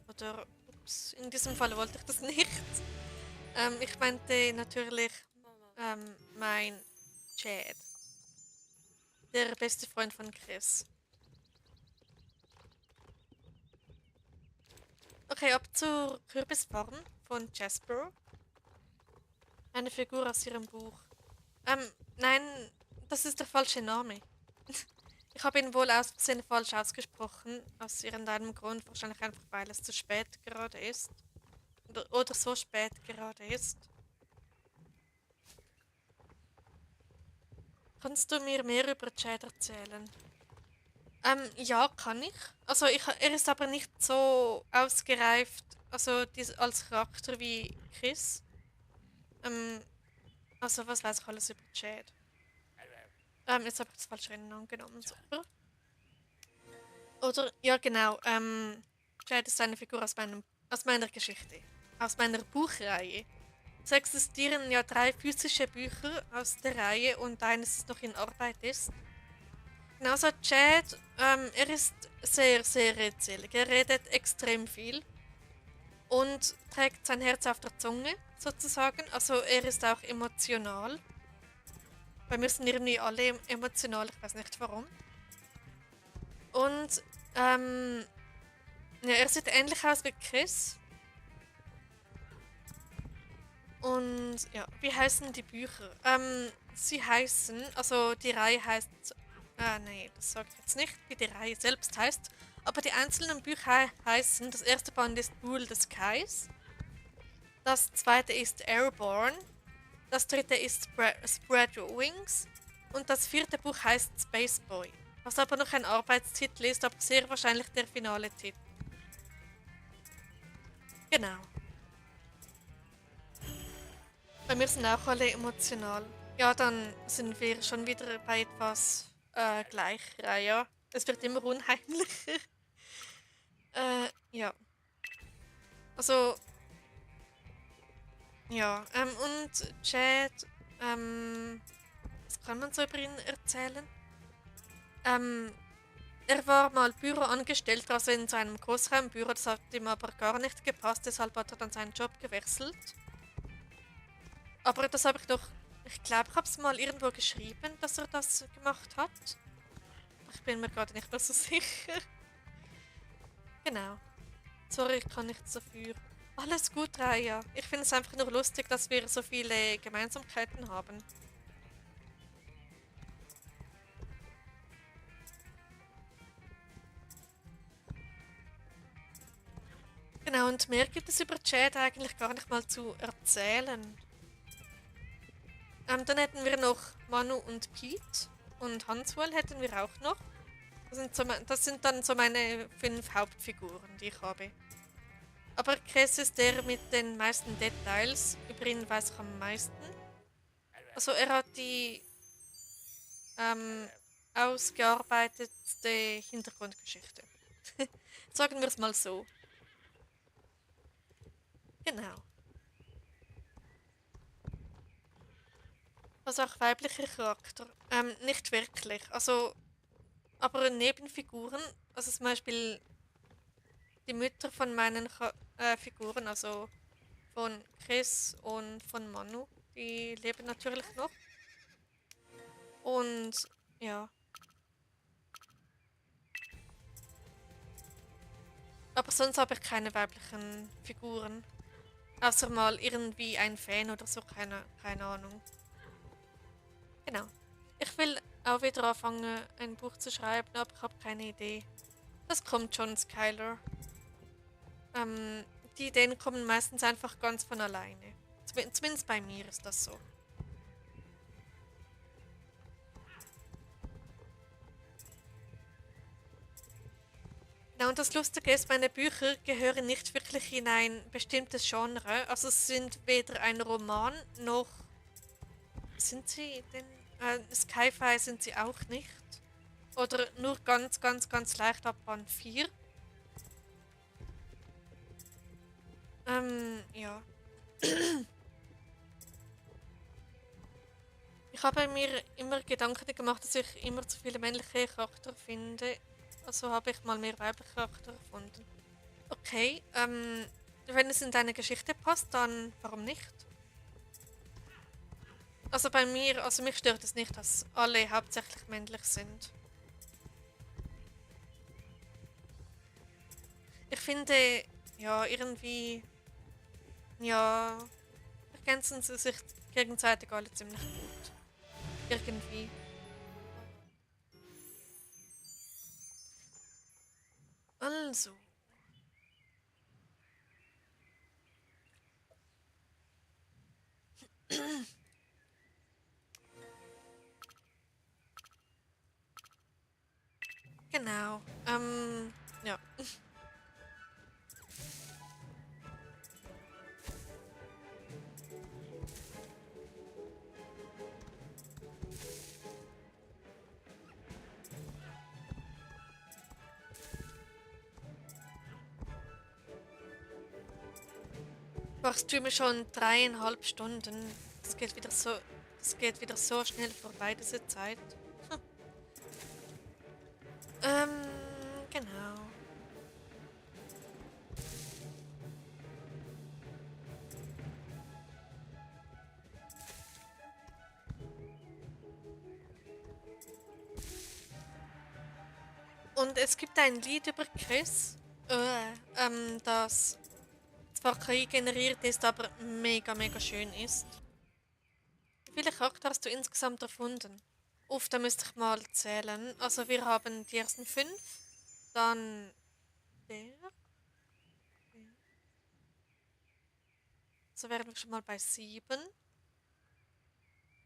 Oder, ups, in diesem Fall wollte ich das nicht. Ich meinte natürlich mein Chad, der beste Freund von Chris. Okay, ab zur Kürbisfarm von Jasper. Eine Figur aus ihrem Buch. Nein, das ist der falsche Name. Ich habe ihn wohl aus Versehen falsch ausgesprochen. Aus irgendeinem Grund. Wahrscheinlich einfach, weil es zu spät gerade ist. Oder so spät gerade ist. Kannst du mir mehr über Chad erzählen? Ja, kann ich. Also er ist aber nicht so ausgereift, also als Charakter wie Chris. Ähm, also was weiß ich alles über Chad? Jetzt habe ich das falsche Rennen angenommen, super. Oder, ja genau, Chad ist eine Figur aus meiner Geschichte. Aus meiner Buchreihe. Es existieren ja 3 physische Bücher aus der Reihe und eines das noch in Arbeit ist. Genauso Chad, er ist sehr, sehr redselig. Er redet extrem viel und trägt sein Herz auf der Zunge, sozusagen. Also er ist auch emotional. Bei mir sind irgendwie alle emotional, ich weiß nicht warum. Und ja, er sieht ähnlich aus wie Chris. Und ja, wie heißen die Bücher? Sie heißen, also die Reihe heißt, nee, das sage ich jetzt nicht, wie die Reihe selbst heißt. Aber die einzelnen Bücher heißen, das erste Band ist Rule the Skies, das zweite ist Airborne, das dritte ist Spread Your Wings und das vierte Buch heißt Space Boy. Was aber noch ein Arbeitstitel ist, aber sehr wahrscheinlich der finale Titel. Genau. Bei mir sind auch alle emotional. Ja, dann sind wir schon wieder bei etwas gleicher, ja. Es wird immer unheimlicher. Ja. Also, ja. Und Chad, was kann man so über ihn erzählen? Ähm, Er war mal Büroangestellter, also in seinem Großraumbüro, das hat ihm aber gar nicht gepasst, deshalb hat er dann seinen Job gewechselt. Aber das habe ich doch, ich glaube, ich habe es mal irgendwo geschrieben, dass er das gemacht hat. Ich bin mir gerade nicht mehr so sicher. Genau. Sorry, ich kann nichts dafür. Alles gut, Raya. Ich finde es einfach nur lustig, dass wir so viele Gemeinsamkeiten haben. Genau, und mehr gibt es über Chad eigentlich gar nicht mal zu erzählen. Dann hätten wir noch Manu und Pete und Hanswell hätten wir auch noch. Das sind dann so meine 5 Hauptfiguren, die ich habe. Aber Chris ist der mit den meisten Details. Über ihn weiß ich am meisten. Also er hat die ähm, ausgearbeitete Hintergrundgeschichte. Sagen wir es mal so. Genau. Also auch weiblicher Charakter. Nicht wirklich. Also, aber Nebenfiguren, also zum Beispiel die Mütter von meinen Figuren, also von Chris und von Manu, die leben natürlich noch. Und ja, aber sonst habe ich keine weiblichen Figuren. Außer mal irgendwie ein Fan oder so, keine Ahnung. Genau. Ich will auch wieder anfangen, ein Buch zu schreiben, aber ich habe keine Idee. Das kommt schon, Skylar. Ähm, die Ideen kommen meistens einfach ganz von alleine. Zumindest bei mir ist das so. Ja, und das Lustige ist, meine Bücher gehören nicht wirklich in ein bestimmtes Genre. Also es sind weder ein Roman noch sind sie denn Sci-Fi sind sie auch nicht. Oder nur ganz, ganz, ganz leicht ab Band 4. Ja. Ich habe mir immer Gedanken gemacht, dass ich immer zu viele männliche Charakter finde. Also habe ich mal mehr weibliche Charakter gefunden. Okay, wenn es in deine Geschichte passt, dann warum nicht? Also bei mir, also mich stört es nicht, dass alle hauptsächlich männlich sind. Ich finde, ja, irgendwie, ja, ergänzen sie sich gegenseitig alle ziemlich gut. Irgendwie. Also, genau. Ja. Ich streame schon 3,5 Stunden. Es geht wieder so, es geht wieder so schnell vorbei, diese Zeit. Hm. Genau. Und es gibt ein Lied über Chris, das zwar KI generiert ist, aber mega, mega schön ist. Wie viele Charakter hast du insgesamt erfunden? Uff, da müsste ich mal zählen. Also wir haben die ersten 5, dann der, so wären wir schon mal bei 7.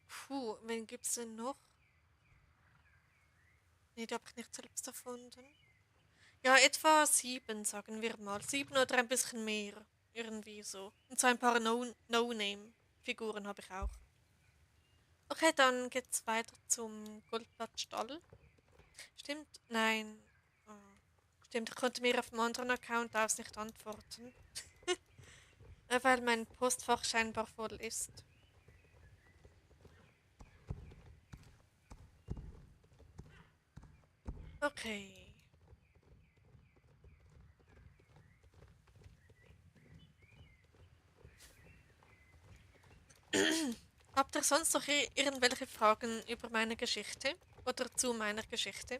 Puh, wen gibt's denn noch? Nee, die habe ich nicht selbst erfunden. Ja, etwa 7, sagen wir mal. 7 oder ein bisschen mehr. Irgendwie so. Und so ein paar No-Name-Figuren habe ich auch. Okay, dann geht's weiter zum Goldblattstall. Stimmt? Nein. Ah, stimmt, ich konnte mir auf dem anderen Account aus nicht antworten. Weil mein Postfach scheinbar voll ist. Okay. Habt ihr sonst noch irgendwelche Fragen über meine Geschichte oder zu meiner Geschichte?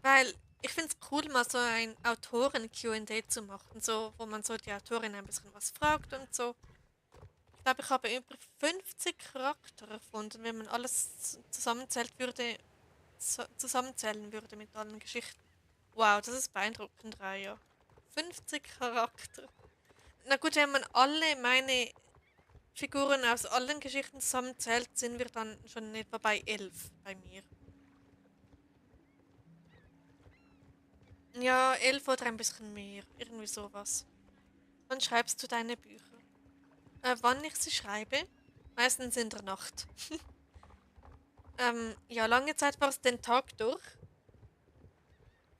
Weil ich finde es cool, mal so ein Autoren-Q&A zu machen, so, wo man so die Autorin ein bisschen was fragt und so. Ich glaube, ich habe über 50 Charakter erfunden, wenn man alles zusammenzählen würde mit allen Geschichten. Wow, das ist beeindruckend, Raya. 50 Charakter. Na gut, wenn man alle meine Figuren aus allen Geschichten zusammenzählt, sind wir dann schon etwa bei 11 bei mir. Ja, 11 oder ein bisschen mehr. Irgendwie sowas. Wann schreibst du deine Bücher? Wann ich sie schreibe? Meistens in der Nacht. Ja, lange Zeit war es den Tag durch.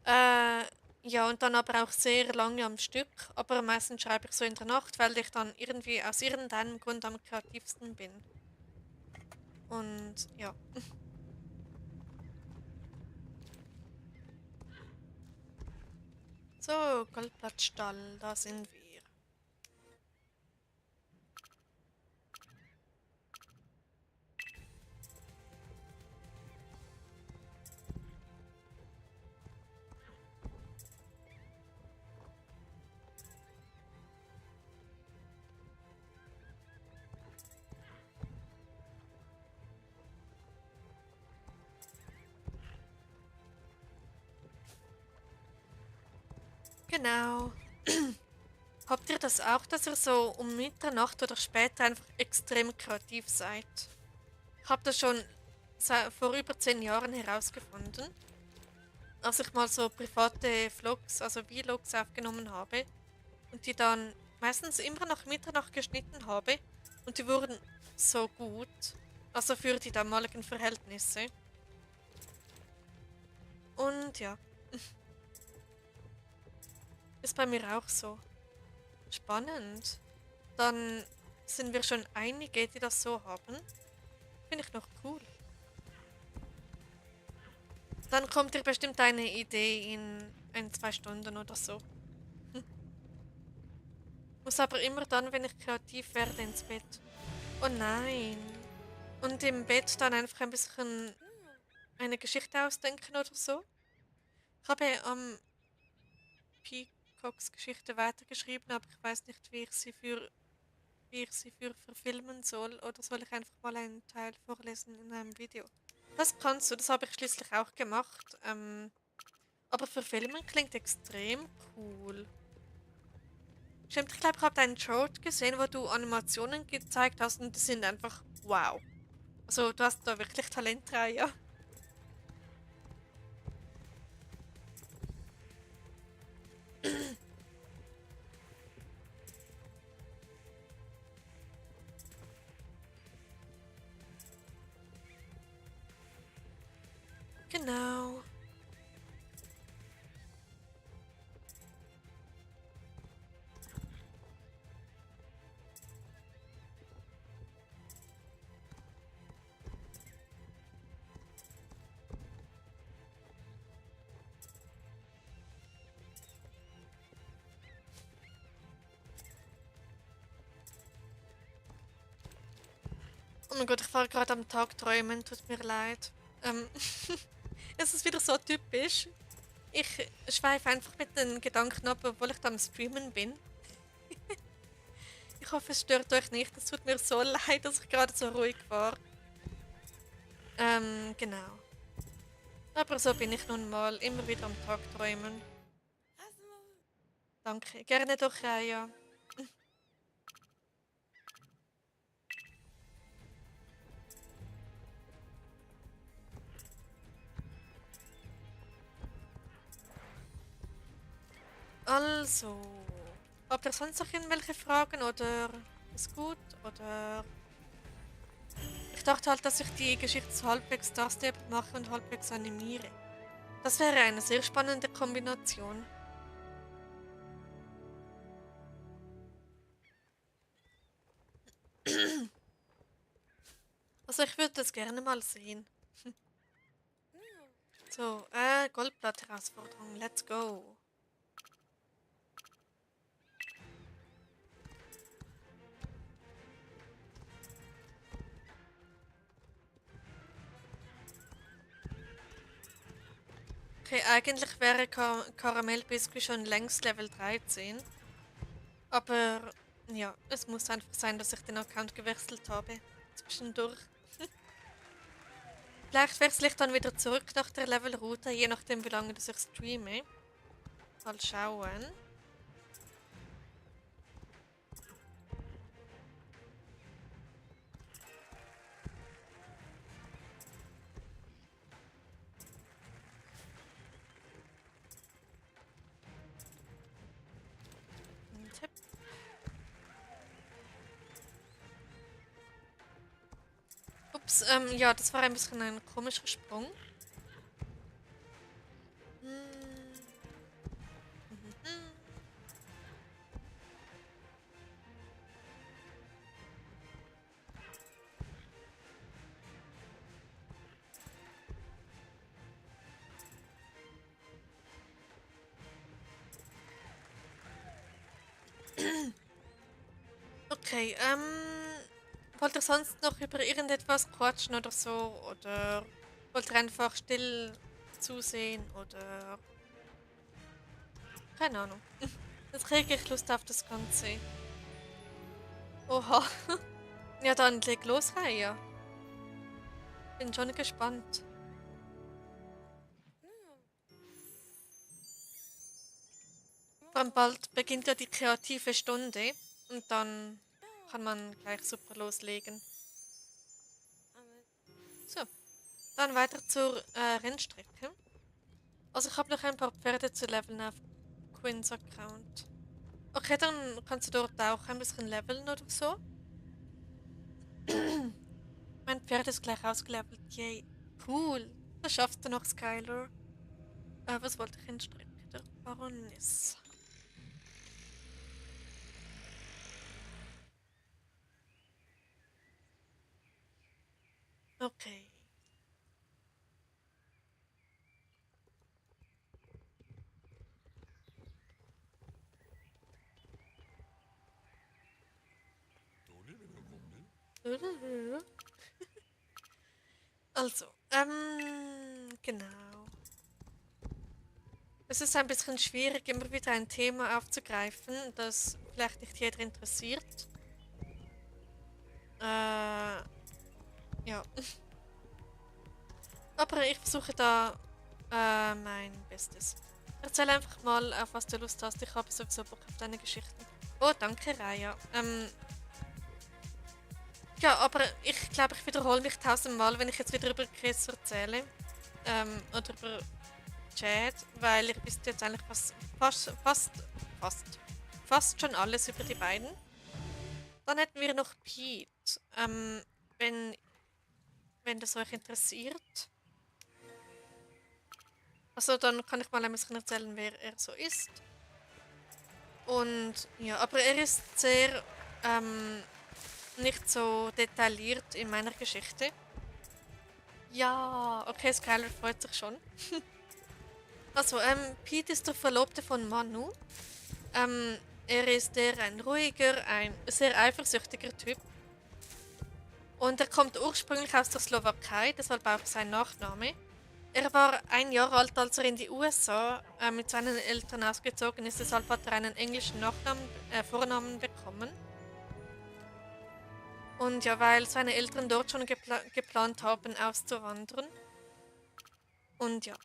Äh, ja, und dann aber auch sehr lange am Stück. Aber meistens schreibe ich so in der Nacht, weil ich dann irgendwie aus irgendeinem Grund am kreativsten bin. Und ja. So, Goldblattstall, da sind wir. Genau. Habt ihr das auch, dass ihr so um Mitternacht oder später einfach extrem kreativ seid? Ich habe das schon vor über 10 Jahren herausgefunden, als ich mal so private Vlogs, also Vlogs aufgenommen habe und die dann meistens immer nach Mitternacht geschnitten habe und die wurden so gut, also für die damaligen Verhältnisse. Und ja, ist bei mir auch so. Spannend. Dann sind wir schon einige, die das so haben. Finde ich noch cool. Dann kommt dir bestimmt eine Idee in 2 Stunden oder so. Hm. Muss aber immer dann, wenn ich kreativ werde, ins Bett. Oh nein. Und im Bett dann einfach ein bisschen eine Geschichte ausdenken oder so. Ich habe Peacocks Geschichte weitergeschrieben, aber ich weiß nicht, wie ich sie für verfilmen soll. Oder soll ich einfach mal einen Teil vorlesen in einem Video? Das kannst du, das habe ich schließlich auch gemacht. Aber verfilmen klingt extrem cool. Stimmt, ich glaube, ich habe deinen Short gesehen, wo du Animationen gezeigt hast und die sind einfach wow. Also du hast da wirklich Talent dran, ja. Genau. Oh mein Gott, ich war gerade am Tag träumen, tut mir leid. Ähm, es ist wieder so typisch. Ich schweife einfach mit den Gedanken ab, obwohl ich dann am Streamen bin. Ich hoffe, es stört euch nicht. Es tut mir so leid, dass ich gerade so ruhig war. Genau. Aber so bin ich nun mal, immer wieder am Tag träumen. Danke. Gerne doch, ja. Also, habt ihr sonst noch irgendwelche Fragen oder ist gut? Oder ich dachte halt, dass ich die Geschichte so halbwegs Starstep mache und halbwegs animiere. Das wäre eine sehr spannende Kombination. Also ich würde das gerne mal sehen. So, Goldblatt-Herausforderung, let's go. Okay, eigentlich wäre Karamellbiscuit schon längst Level 13. Aber ja, es muss einfach sein, dass ich den Account gewechselt habe. Zwischendurch. Vielleicht wechsle ich dann wieder zurück nach der Levelroute, je nachdem wie lange das ich streame. Mal schauen. Ups, ja, das war ein bisschen ein komischer Sprung. Hm, mhm. Okay, wollt ihr sonst noch über irgendetwas quatschen oder so? Oder wollt ihr einfach still zusehen? Oder keine Ahnung. Jetzt kriege ich Lust auf das Ganze. Oha. Ja, dann leg los, Raya. Bin schon gespannt. Vor allem bald beginnt ja die kreative Stunde und dann kann man gleich super loslegen. So, dann weiter zur Rennstrecke. Also ich habe noch ein paar Pferde zu leveln auf Quins Account. Okay, dann kannst du dort auch ein bisschen leveln oder so. Mein Pferd ist gleich ausgelevelt. Yay. Cool. Das schaffst du noch, Skylar. Was wollte ich in Strecke? Der Baroness. Okay. Also, genau. Es ist ein bisschen schwierig, immer wieder ein Thema aufzugreifen, das vielleicht nicht jeder interessiert. Ja. Aber ich versuche da mein Bestes. Erzähl einfach mal, auf was du Lust hast. Ich habe sowieso Bock auf deine Geschichten. Oh, danke, Raya. Ja, aber ich glaube, ich wiederhole mich tausendmal, wenn ich jetzt wieder über Chris erzähle. Oder über Chad, weil ich wüsste jetzt eigentlich fast, fast schon alles über die beiden. Dann hätten wir noch Pete. Wenn, wenn das euch interessiert. Also dann kann ich mal ein bisschen erzählen, wer er so ist. Und ja, aber er ist sehr nicht so detailliert in meiner Geschichte. Ja, okay, Skylar freut sich schon. Also, Pete ist der Verlobte von Manu. Er ist ein ruhiger, ein sehr eifersüchtiger Typ. Und er kommt ursprünglich aus der Slowakei, deshalb auch sein Nachname. Er war 1 Jahr alt, als er in die USA mit seinen Eltern ausgezogen ist, deshalb hat er einen englischen Vornamen bekommen. Und ja, weil seine Eltern dort schon geplant haben, auszuwandern. Und ja,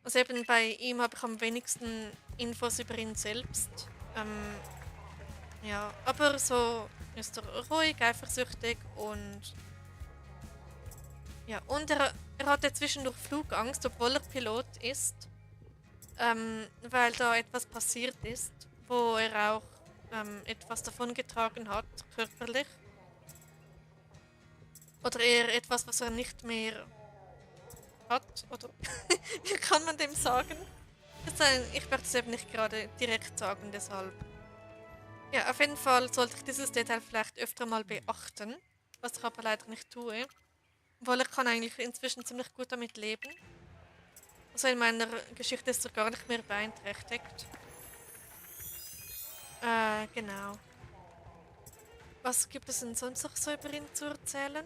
also eben bei ihm habe ich am wenigsten Infos über ihn selbst. Ähm, ja, aber so ist er ruhig, eifersüchtig und ja, und er hatte zwischendurch Flugangst, obwohl er Pilot ist, weil da etwas passiert ist, wo er auch etwas davongetragen hat, körperlich. Oder eher etwas, was er nicht mehr hat, oder wie kann man dem sagen? Ich möchte es eben nicht gerade direkt sagen, deshalb. Ja, auf jeden Fall sollte ich dieses Detail vielleicht öfter mal beachten, was ich aber leider nicht tue. Weil ich kann eigentlich inzwischen ziemlich gut damit leben. Also in meiner Geschichte ist er gar nicht mehr beeinträchtigt. Genau. Was gibt es denn sonst noch so über ihn zu erzählen?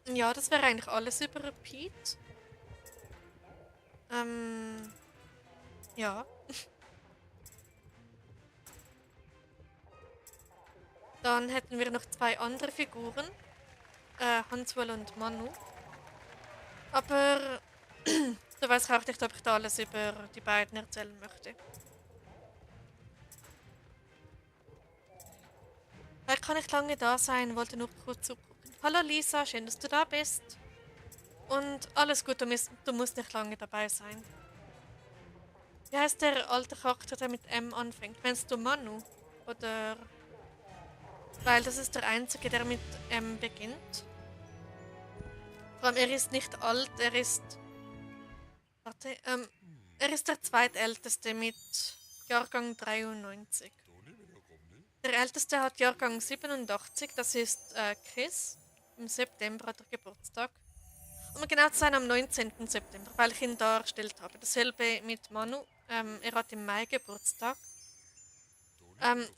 Ja, das wäre eigentlich alles über Pete. Ähm, ja. Dann hätten wir noch zwei andere Figuren. Hanswell und Manu. Aber du weißt auch nicht, ob ich da alles über die beiden erzählen möchte. Ich kann nicht lange da sein, wollte nur kurz zugucken. Hallo Lisa, schön, dass du da bist. Und alles gut, du musst nicht lange dabei sein. Wie heißt der alte Charakter, der mit M anfängt? Meinst du Manu? Oder weil das ist der einzige, der mit M beginnt. Vor allem, er ist nicht alt, er ist. Warte, er ist der zweitälteste mit Jahrgang 93. Der älteste hat Jahrgang 87, das ist Chris. Im September hat er Geburtstag. Um genau zu sein, am 19. September, weil ich ihn da erstellt habe. Dasselbe mit Manu. Er hat im Mai Geburtstag.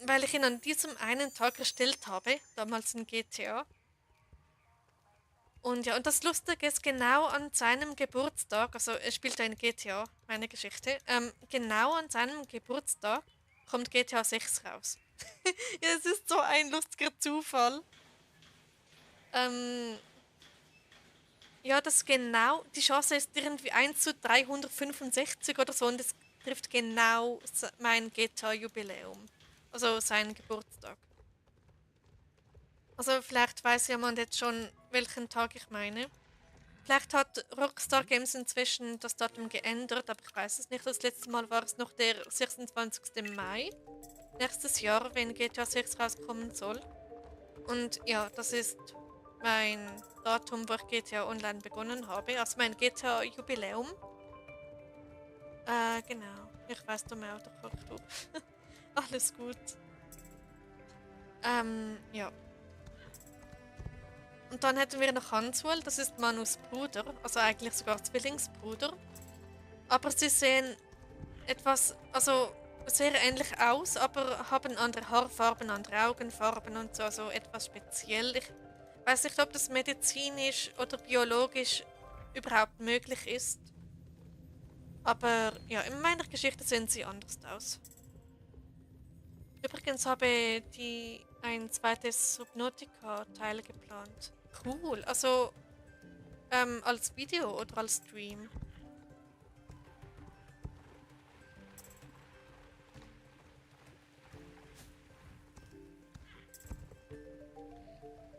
Weil ich ihn an diesem einen Tag erstellt habe, damals in GTA. Und ja, und das Lustige ist, genau an seinem Geburtstag, also er spielt ja in GTA, meine Geschichte, genau an seinem Geburtstag kommt GTA 6 raus. Ja, es ist so ein lustiger Zufall. Ähm, ja, das genau, die Chance ist irgendwie 1 zu 365 oder so und es trifft genau mein GTA-Jubiläum. Also seinen Geburtstag. Also vielleicht weiß jemand jetzt schon, welchen Tag ich meine. Vielleicht hat Rockstar Games inzwischen das Datum geändert, aber ich weiß es nicht. Das letzte Mal war es noch der 26. Mai nächstes Jahr, wenn GTA 6 rauskommen soll. Und ja, das ist mein Datum, wo ich GTA Online begonnen habe. Also mein GTA-Jubiläum. Genau. Ich weiß, du mehr oder du. Alles gut. Ja. Und dann hätten wir noch Hanswell, das ist Manus Bruder, also eigentlich sogar Zwillingsbruder. Aber sie sehen etwas, also sehr ähnlich aus, aber haben andere Haarfarben, andere Augenfarben und so, also etwas speziell. Ich weiß nicht, ob das medizinisch oder biologisch überhaupt möglich ist. Aber ja, in meiner Geschichte sehen sie anders aus. Übrigens habe die ein zweites Subnautica-Teil geplant. Cool, also als Video oder als Stream.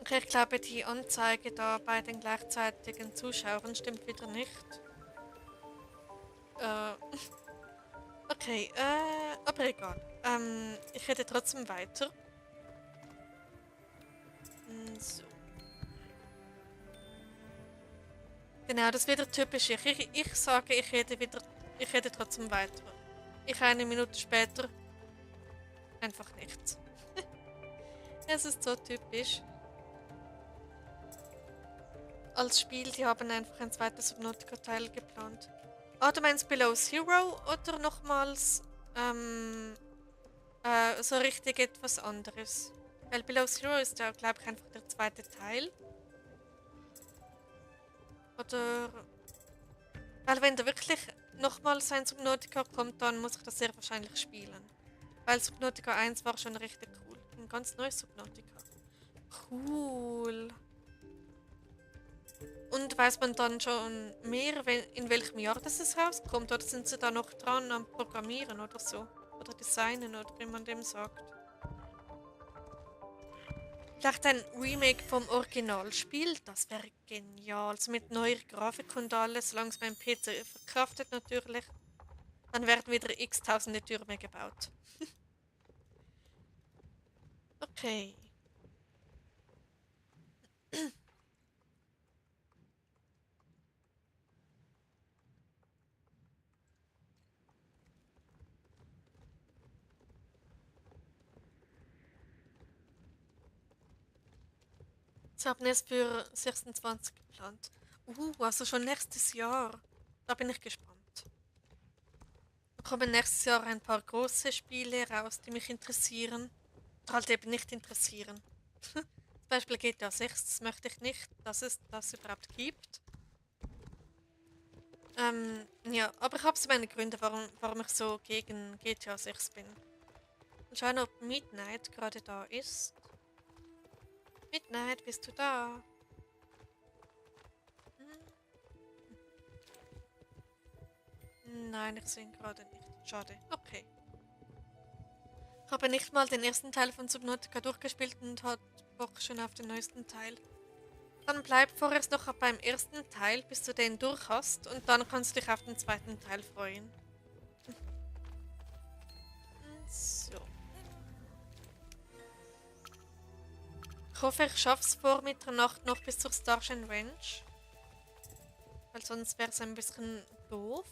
Okay, ich glaube, die Anzeige da bei den gleichzeitigen Zuschauern stimmt wieder nicht. Äh, okay, aber egal. Ich rede trotzdem weiter. So. Genau, das ist wieder typisch. Ich sage, ich rede trotzdem weiter. Ich eine Minute später einfach nichts. Es ist so typisch. Als Spiel, die haben einfach ein zweites Subnautica-Teil geplant. Ah, du meinst Below Zero oder nochmals so richtig etwas anderes? Weil Below Zero ist ja, glaube ich, einfach der zweite Teil. Oder. Weil wenn da wirklich nochmals ein Subnautica kommt, dann muss ich das sehr wahrscheinlich spielen. Weil Subnautica 1 war schon richtig cool. Ein ganz neues Subnautica. Cool. Und weiß man dann schon mehr, in welchem Jahr das es rauskommt? Oder sind sie da noch dran am Programmieren oder so? Oder Designen oder wie man dem sagt? Vielleicht ein Remake vom Originalspiel? Das wäre genial. Also mit neuer Grafik und alles, solange es mein PC verkraftet natürlich. Dann werden wieder x-tausende Türme gebaut. Okay. Sie haben es für 26 geplant. Also schon nächstes Jahr. Da bin ich gespannt. Da kommen nächstes Jahr ein paar große Spiele raus, die mich interessieren. Oder halt eben nicht interessieren. Zum Beispiel GTA 6, das möchte ich nicht, dass es das überhaupt gibt. Ja, aber ich habe so meine Gründe, warum ich so gegen GTA 6 bin. Mal schauen, ob Midnight gerade da ist. Midnight, bist du da? Nein, ich sehe ihn gerade nicht. Schade. Okay. Ich habe nicht mal den ersten Teil von Subnautica durchgespielt und hat Bock schon auf den neuesten Teil. Dann bleib vorerst noch beim ersten Teil, bis du den durch hast und dann kannst du dich auf den zweiten Teil freuen. So. Ich hoffe, ich schaffe es vor Mitternacht noch bis zur Starshine Range. Weil sonst wäre es ein bisschen doof.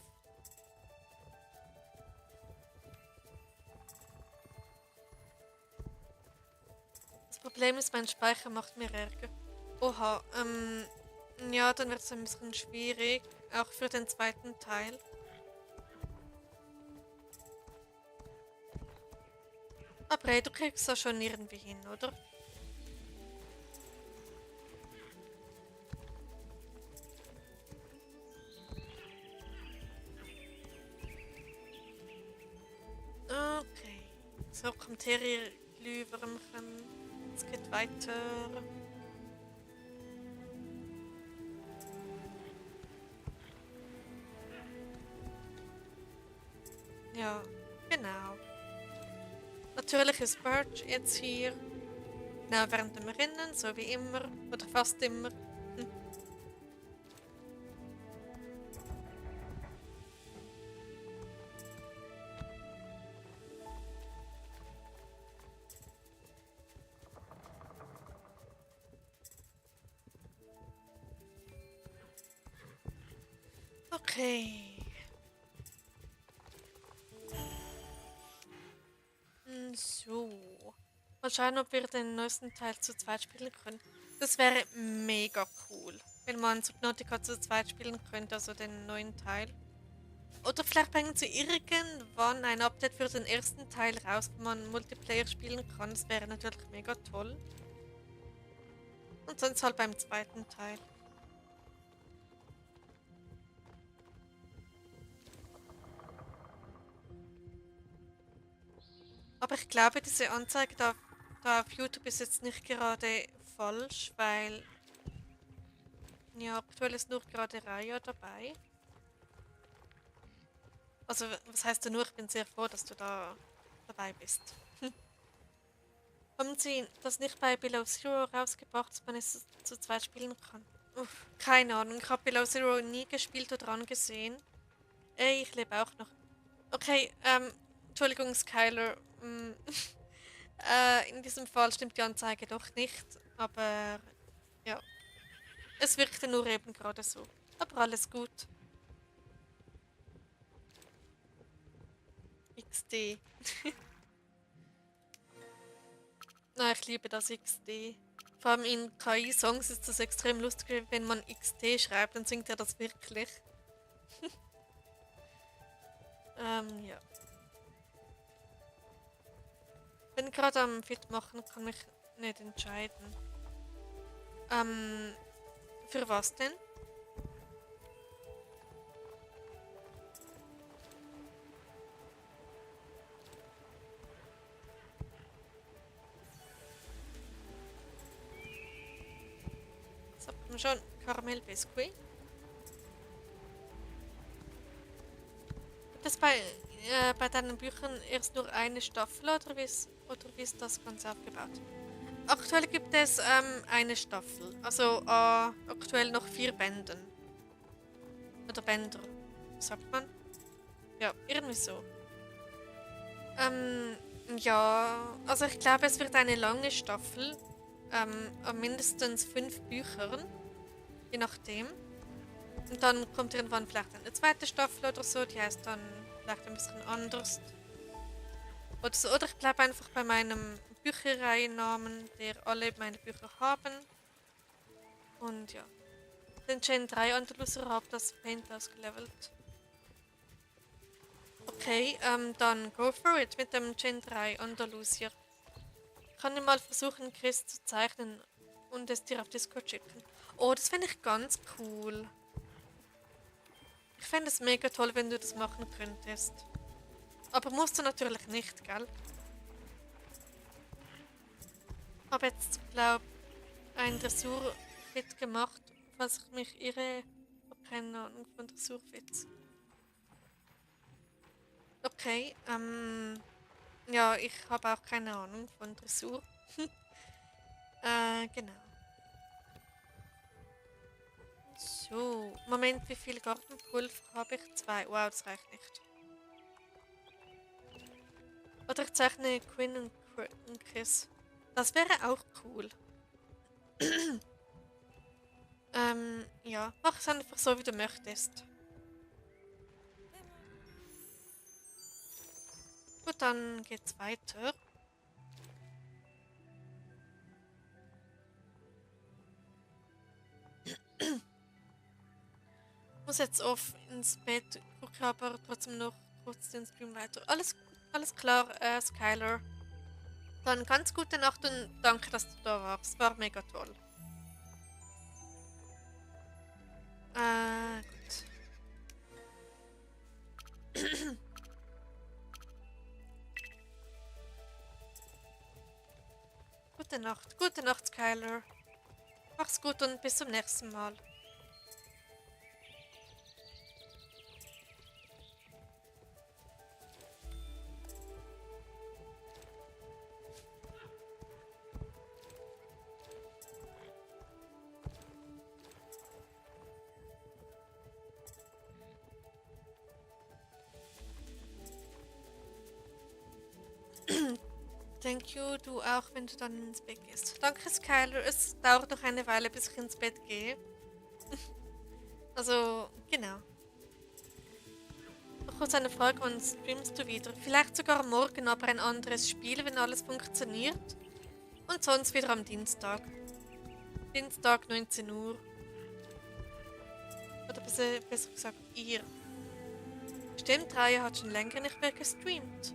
Das Problem ist, mein Speicher macht mir Ärger. Oha, ja, dann wird es ein bisschen schwierig. Auch für den zweiten Teil. Aber hey, du kriegst das schon irgendwie hin, oder? Okay. So, kommt her, ihr Glühwürmchen. Es geht weiter. Ja, genau. Natürlich ist Birch jetzt hier. Genau während dem Rennen, so wie immer. Oder fast immer. Hm. Okay. So. Mal schauen, ob wir den neuesten Teil zu zweit spielen können. Das wäre mega cool. Wenn man Subnautica zu zweit spielen könnte, also den neuen Teil. Oder vielleicht bringen sie irgendwann ein Update für den ersten Teil raus, wo man Multiplayer spielen kann. Das wäre natürlich mega toll. Und sonst halt beim zweiten Teil. Aber ich glaube, diese Anzeige da auf YouTube ist jetzt nicht gerade falsch, weil ja, aktuell ist nur gerade Raya dabei. Also, was heißt du nur? Ich bin sehr froh, dass du da dabei bist. Haben Sie das nicht bei Below Zero rausgebracht, dass man es zu zweit spielen kann? Uff, keine Ahnung, ich habe Below Zero nie gespielt oder angesehen. Ey, ich lebe auch noch. Okay, Entschuldigung, Skylar. In diesem Fall stimmt die Anzeige doch nicht, aber ja, es wirkte nur eben gerade so. Aber alles gut. XD. Na, ich liebe das XD. Vor allem in KI-Songs ist das extrem lustig, wenn man XD schreibt, dann singt er das wirklich. Ja. Bin gerade am Fit machen, kann mich nicht entscheiden. Ähm, für was denn? Das hat man schon. Karamellbiskuit. Gibt es bei deinen Büchern erst nur eine Staffel oder wie ist das Ganze aufgebaut? Aktuell gibt es eine Staffel. Also aktuell noch 4 Bänden. Oder Bänder. Sagt man? Ja, irgendwie so. Ähm, ja, also ich glaube, es wird eine lange Staffel. Mindestens 5 Büchern. Je nachdem. Und dann kommt irgendwann vielleicht eine zweite Staffel oder so. Die heißt dann vielleicht ein bisschen anders. Oder so. Oder ich bleibe einfach bei meinem Bücherreihennamen, der alle meine Bücher haben. Und ja. Den Gen 3 Andaluser habe das Paint ausgelevelt. Okay, dann go for it mit dem Gen 3 Andalusier. Ich kann dir mal versuchen, Chris zu zeichnen und es dir auf Discord schicken. Oh, das fände ich ganz cool. Ich fände es mega toll, wenn du das machen könntest. Aber musst du natürlich nicht, gell? Ich habe jetzt, glaube ich, ein Dressurfit gemacht. Falls ich mich irre, ich habe keine Ahnung von Dressurfits. Okay, ja, ich habe auch keine Ahnung von Dressur. Genau. So, Moment, wie viel Gartenpulver habe ich? 2. Wow, das reicht nicht. Oder ich zeichne Quinn und Chris. Das wäre auch cool. Ja, mach es einfach so, wie du möchtest. Gut, dann geht's weiter. Muss jetzt oft ins Bett, gucke aber trotzdem noch kurz den Stream weiter. Alles klar, Skylar. Dann ganz gute Nacht und danke, dass du da warst. War mega toll. Gut. Gute Nacht, Skylar. Mach's gut und bis zum nächsten Mal. Thank you, du auch, wenn du dann ins Bett gehst. Danke, Skylar. Es dauert noch eine Weile, bis ich ins Bett gehe. Also, genau. Noch kurz eine Frage, wann streamst du wieder? Vielleicht sogar morgen, aber ein anderes Spiel, wenn alles funktioniert. Und sonst wieder am Dienstag. Dienstag, 19 Uhr. Oder besser gesagt, ihr. Stimmt, Raya hat schon länger nicht mehr gestreamt.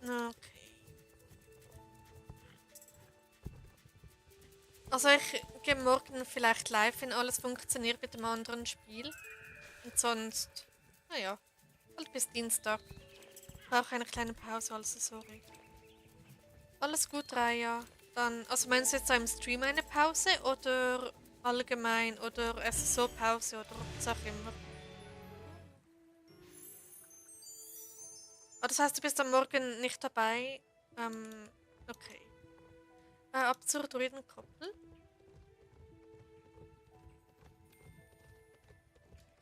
Okay. Also ich gehe morgen vielleicht live, wenn alles funktioniert mit dem anderen Spiel. Und sonst, naja, halt bis Dienstag. Ich brauche eine kleine Pause, also sorry. Alles gut, Raya. Dann, also meinst du jetzt im Stream eine Pause oder allgemein oder SSO-Pause oder was auch immer? Ah, das heißt, du bist am Morgen nicht dabei? Okay. Ab zur Druidenkoppel.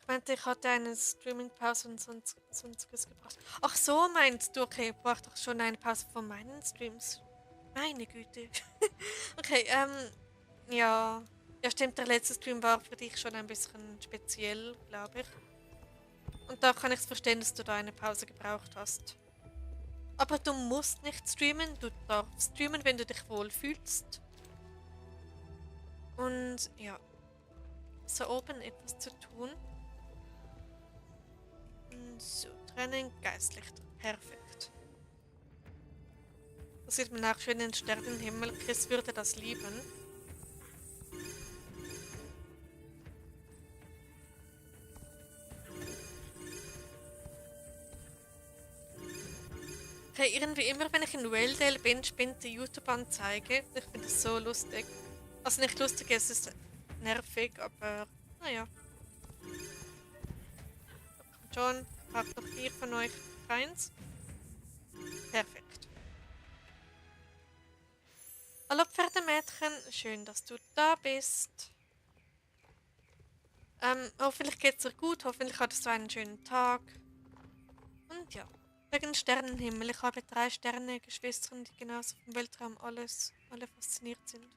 Ich meinte, ich hatte eine Streaming-Pause und sonstiges gebracht. Ach so, meinst du? Okay, ich brauche doch schon eine Pause von meinen Streams. Meine Güte. Okay, ja. Ja, stimmt, der letzte Stream war für dich schon ein bisschen speziell, glaube ich. Und da kann ich es verstehen, dass du da eine Pause gebraucht hast. Aber du musst nicht streamen, du darfst streamen, wenn du dich wohlfühlst. Und ja, so oben etwas zu tun. Und so, trennen Geistlichter. Perfekt. Das sieht man auch schön in den Sternenhimmel. Chris würde das lieben. Okay, irgendwie immer, wenn ich in Wildale bin, spinnt die YouTube-Anzeige. Ich finde das so lustig. Also nicht lustig, es ist nervig, aber naja. Kommt schon, braucht noch 4 von euch eins. Perfekt. Hallo Pferdemädchen, schön, dass du da bist. Hoffentlich geht's dir gut, hoffentlich hattest du einen schönen Tag. Und ja, wegen Sternenhimmel. Ich habe 3 Sterne-Geschwistern, die genauso vom Weltraum alle fasziniert sind.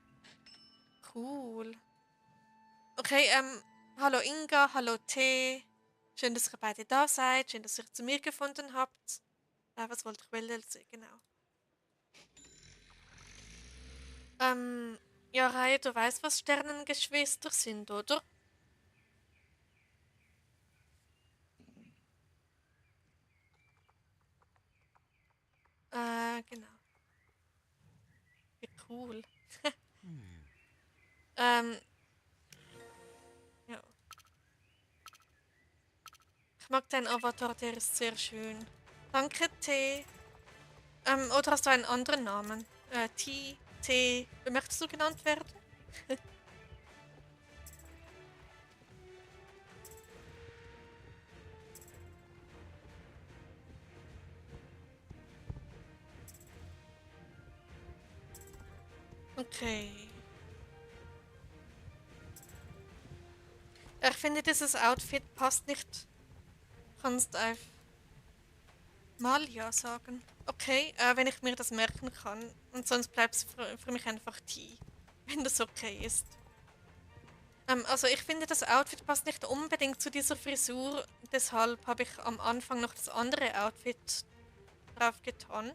Cool. Okay, hallo Inga, hallo T. Schön, dass ihr beide da seid. Schön, dass ihr zu mir gefunden habt. Was wollte ich will genau. Ähm, ja, Rai, du weißt, was Sternengeschwister sind, oder? Genau. Wie cool. Ähm, ja. Ich mag deinen Avatar, der ist sehr schön. Danke, T. Oder hast du einen anderen Namen? T. Wie möchtest du genannt werden? Okay. Ich finde, dieses Outfit passt nicht. Kannst einfach mal ja sagen. Okay, wenn ich mir das merken kann. Und sonst bleibt es für mich einfach T. Wenn das okay ist. Also ich finde, das Outfit passt nicht unbedingt zu dieser Frisur. Deshalb habe ich am Anfang noch das andere Outfit drauf getan.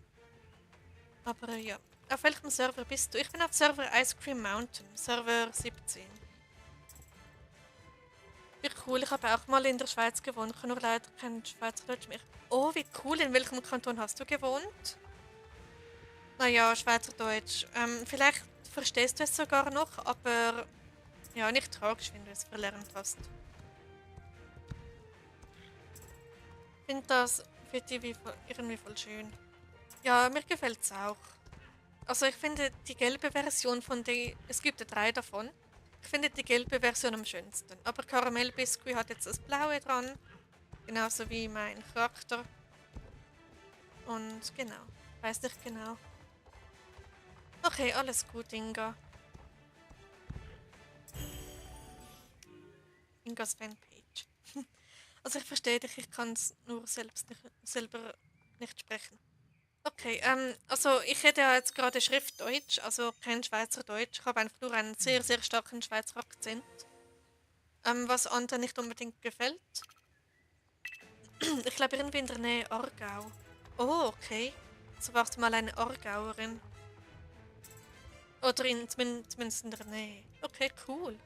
Aber ja. Auf welchem Server bist du? Ich bin auf Server Ice Cream Mountain, Server 17. Wie cool, ich habe auch mal in der Schweiz gewohnt, ich kann nur leider kein Schweizerdeutsch mehr. Oh, wie cool, in welchem Kanton hast du gewohnt? Naja, Schweizerdeutsch. Vielleicht verstehst du es sogar noch, aber ja, nicht tragisch, wenn du es verlernt hast. Ich finde das für die irgendwie voll schön. Ja, mir gefällt es auch. Also ich finde die gelbe Version von der, es gibt ja drei davon. Ich finde die gelbe Version am schönsten. Aber Karamellbiskuit hat jetzt das blaue dran, genauso wie mein Charakter. Und genau, weiß nicht genau. Okay, alles gut, Inga. Ingas Fanpage. Also ich verstehe dich, ich kann es nur selber nicht sprechen. Okay, also ich rede ja jetzt gerade Schriftdeutsch, also kein Schweizerdeutsch. Ich habe einfach nur einen sehr, sehr starken Schweizer Akzent, was anderen nicht unbedingt gefällt. Ich glaube irgendwie in der Nähe Aargau. Oh, okay. So warst du mal eine Aargauerin. Oder zumindest in der Nähe. Okay, cool.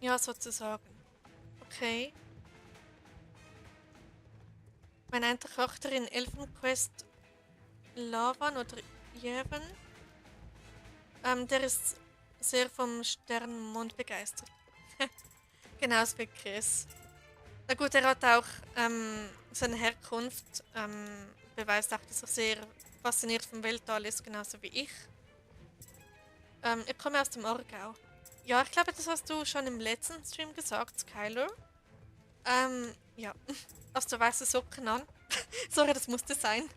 Ja, sozusagen. Okay. Mein einer Charakter in Elfenquest Lavan oder Jeven, der ist sehr vom Sternenmond begeistert. Genauso wie Chris. Na gut, er hat auch seine Herkunft, beweist auch, dass er sehr fasziniert vom Weltall ist, genauso wie ich. Ich komme aus dem Aargau. Ja, ich glaube, das hast du schon im letzten Stream gesagt, Skylar. Ja. Hast du weiße Socken an? Sorry, das musste sein.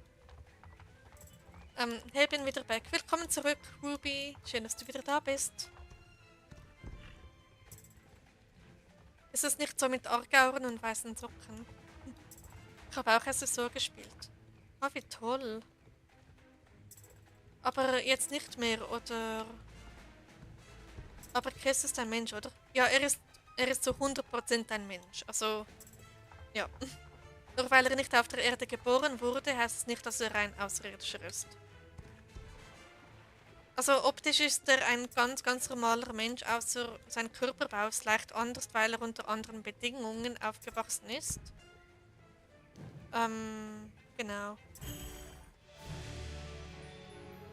Hey, bin wieder back. Willkommen zurück, Ruby. Schön, dass du wieder da bist. Ist es nicht so mit Aargauern und weißen Socken? Ich habe auch SSO gespielt. Ah, wie toll. Aber jetzt nicht mehr, oder? Aber Chris ist ein Mensch, oder? Ja, er ist zu 100% ein Mensch. Also, ja. Nur weil er nicht auf der Erde geboren wurde, heißt es nicht, dass er ein Außerirdischer ist. Also optisch ist er ein ganz, ganz normaler Mensch, außer sein Körperbau ist leicht anders, weil er unter anderen Bedingungen aufgewachsen ist. Genau.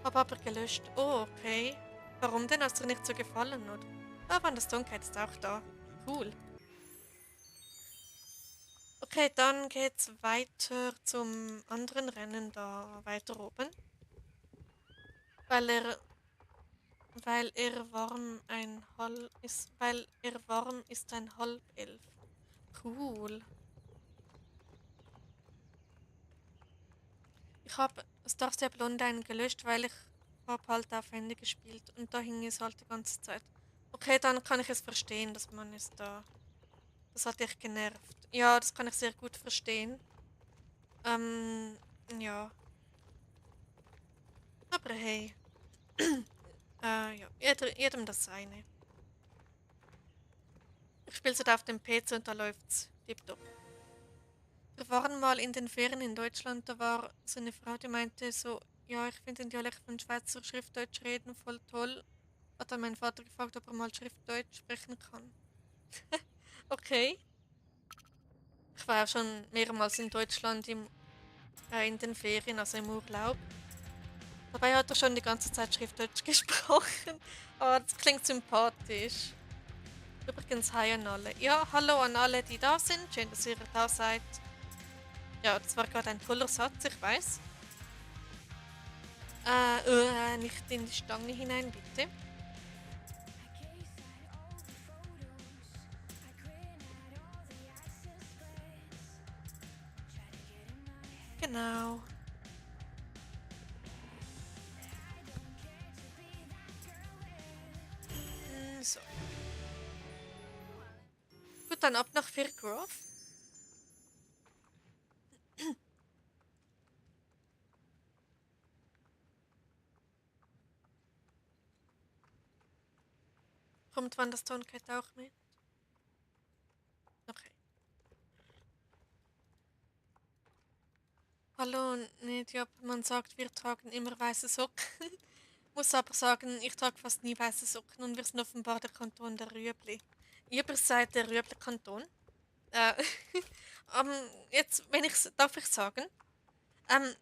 Hab aber gelöscht. Oh, okay. Warum denn? Hast du dir nicht so gefallen, oder? Ah, Wanderstonkeit ist auch da. Cool. Okay, dann geht's weiter zum anderen Rennen da weiter oben. Weil er, weil er warm ist ein Halbelf. Cool. Ich habe Starstep Blondine gelöscht, weil ich habe halt auf Handy gespielt und da hing es halt die ganze Zeit. Okay, dann kann ich es verstehen, dass man es da. Das hat dich genervt. Ja, das kann ich sehr gut verstehen. Ähm, ja. Aber hey. Ja, jedem das seine. Ich spiele es auf dem PC und da läuft's tipptopp. Wir waren mal in den Ferien in Deutschland, da war so eine Frau, die meinte so, ja, ich finde den Dialekt von Schweizer Schriftdeutsch reden voll toll. Hat dann mein Vater gefragt, ob er mal Schriftdeutsch sprechen kann. Okay. Ich war auch schon mehrmals in Deutschland in den Ferien, also im Urlaub. Dabei hat er schon die ganze Zeit Schriftdeutsch gesprochen. Aber das klingt sympathisch. Übrigens, hi an alle. Ja, hallo an alle, die da sind. Schön, dass ihr da seid. Ja, das war gerade ein toller Satz, ich weiß. Nicht in die Stange hinein, bitte. Genau. So. Gut, dann ab nach Firgrove. Kommt Wanderstone Cat auch mit? Okay. Hallo, Nedja, man sagt, wir tragen immer weiße Socken. Muss aber sagen, ich trage fast nie weiße Socken und wir sind offenbar der Kanton der Rüebli. Ihr seid der Rüebli-Kanton. Äh, jetzt, darf ich sagen, ähm,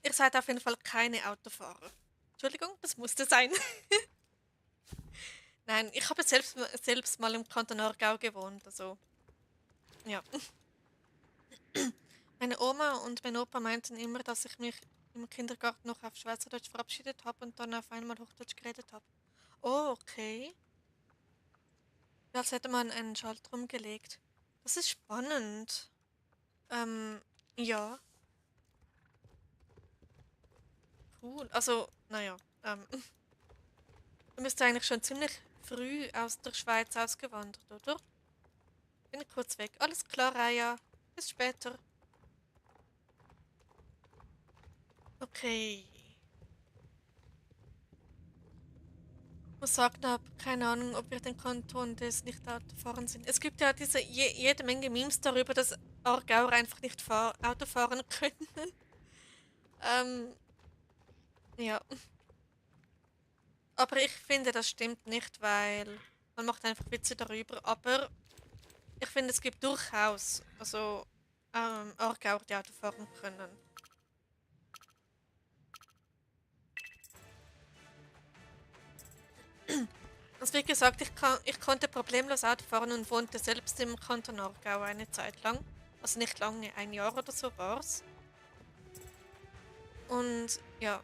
ihr seid auf jeden Fall keine Autofahrer. Entschuldigung, das musste sein. Nein, ich habe selbst mal im Kanton Aargau gewohnt, also ja. Meine Oma und mein Opa meinten immer, dass ich mich im Kindergarten noch auf Schweizerdeutsch verabschiedet habe und dann auf einmal Hochdeutsch geredet habe. Oh, okay. Ja, als hätte man einen Schalter umgelegt. Das ist spannend. Ja, cool. Also, naja, du bist eigentlich schon ziemlich früh aus der Schweiz ausgewandert, oder? Bin ich kurz weg. Alles klar, Raya. Bis später. Okay. Muss sagen, habe keine Ahnung, ob wir den Kanton des Nicht-Autofahren sind. Es gibt ja jede Menge Memes darüber, dass Aargauer einfach nicht Auto fahren können. ähm, ja. Aber ich finde, das stimmt nicht, weil man macht einfach Witze darüber. Aber ich finde, es gibt durchaus, also Aargauer, die Auto fahren können. Also wie gesagt, ich konnte problemlos Auto fahren und wohnte selbst im Kanton Aargau eine Zeit lang. Also nicht lange, ein Jahr oder so war's. Und ja,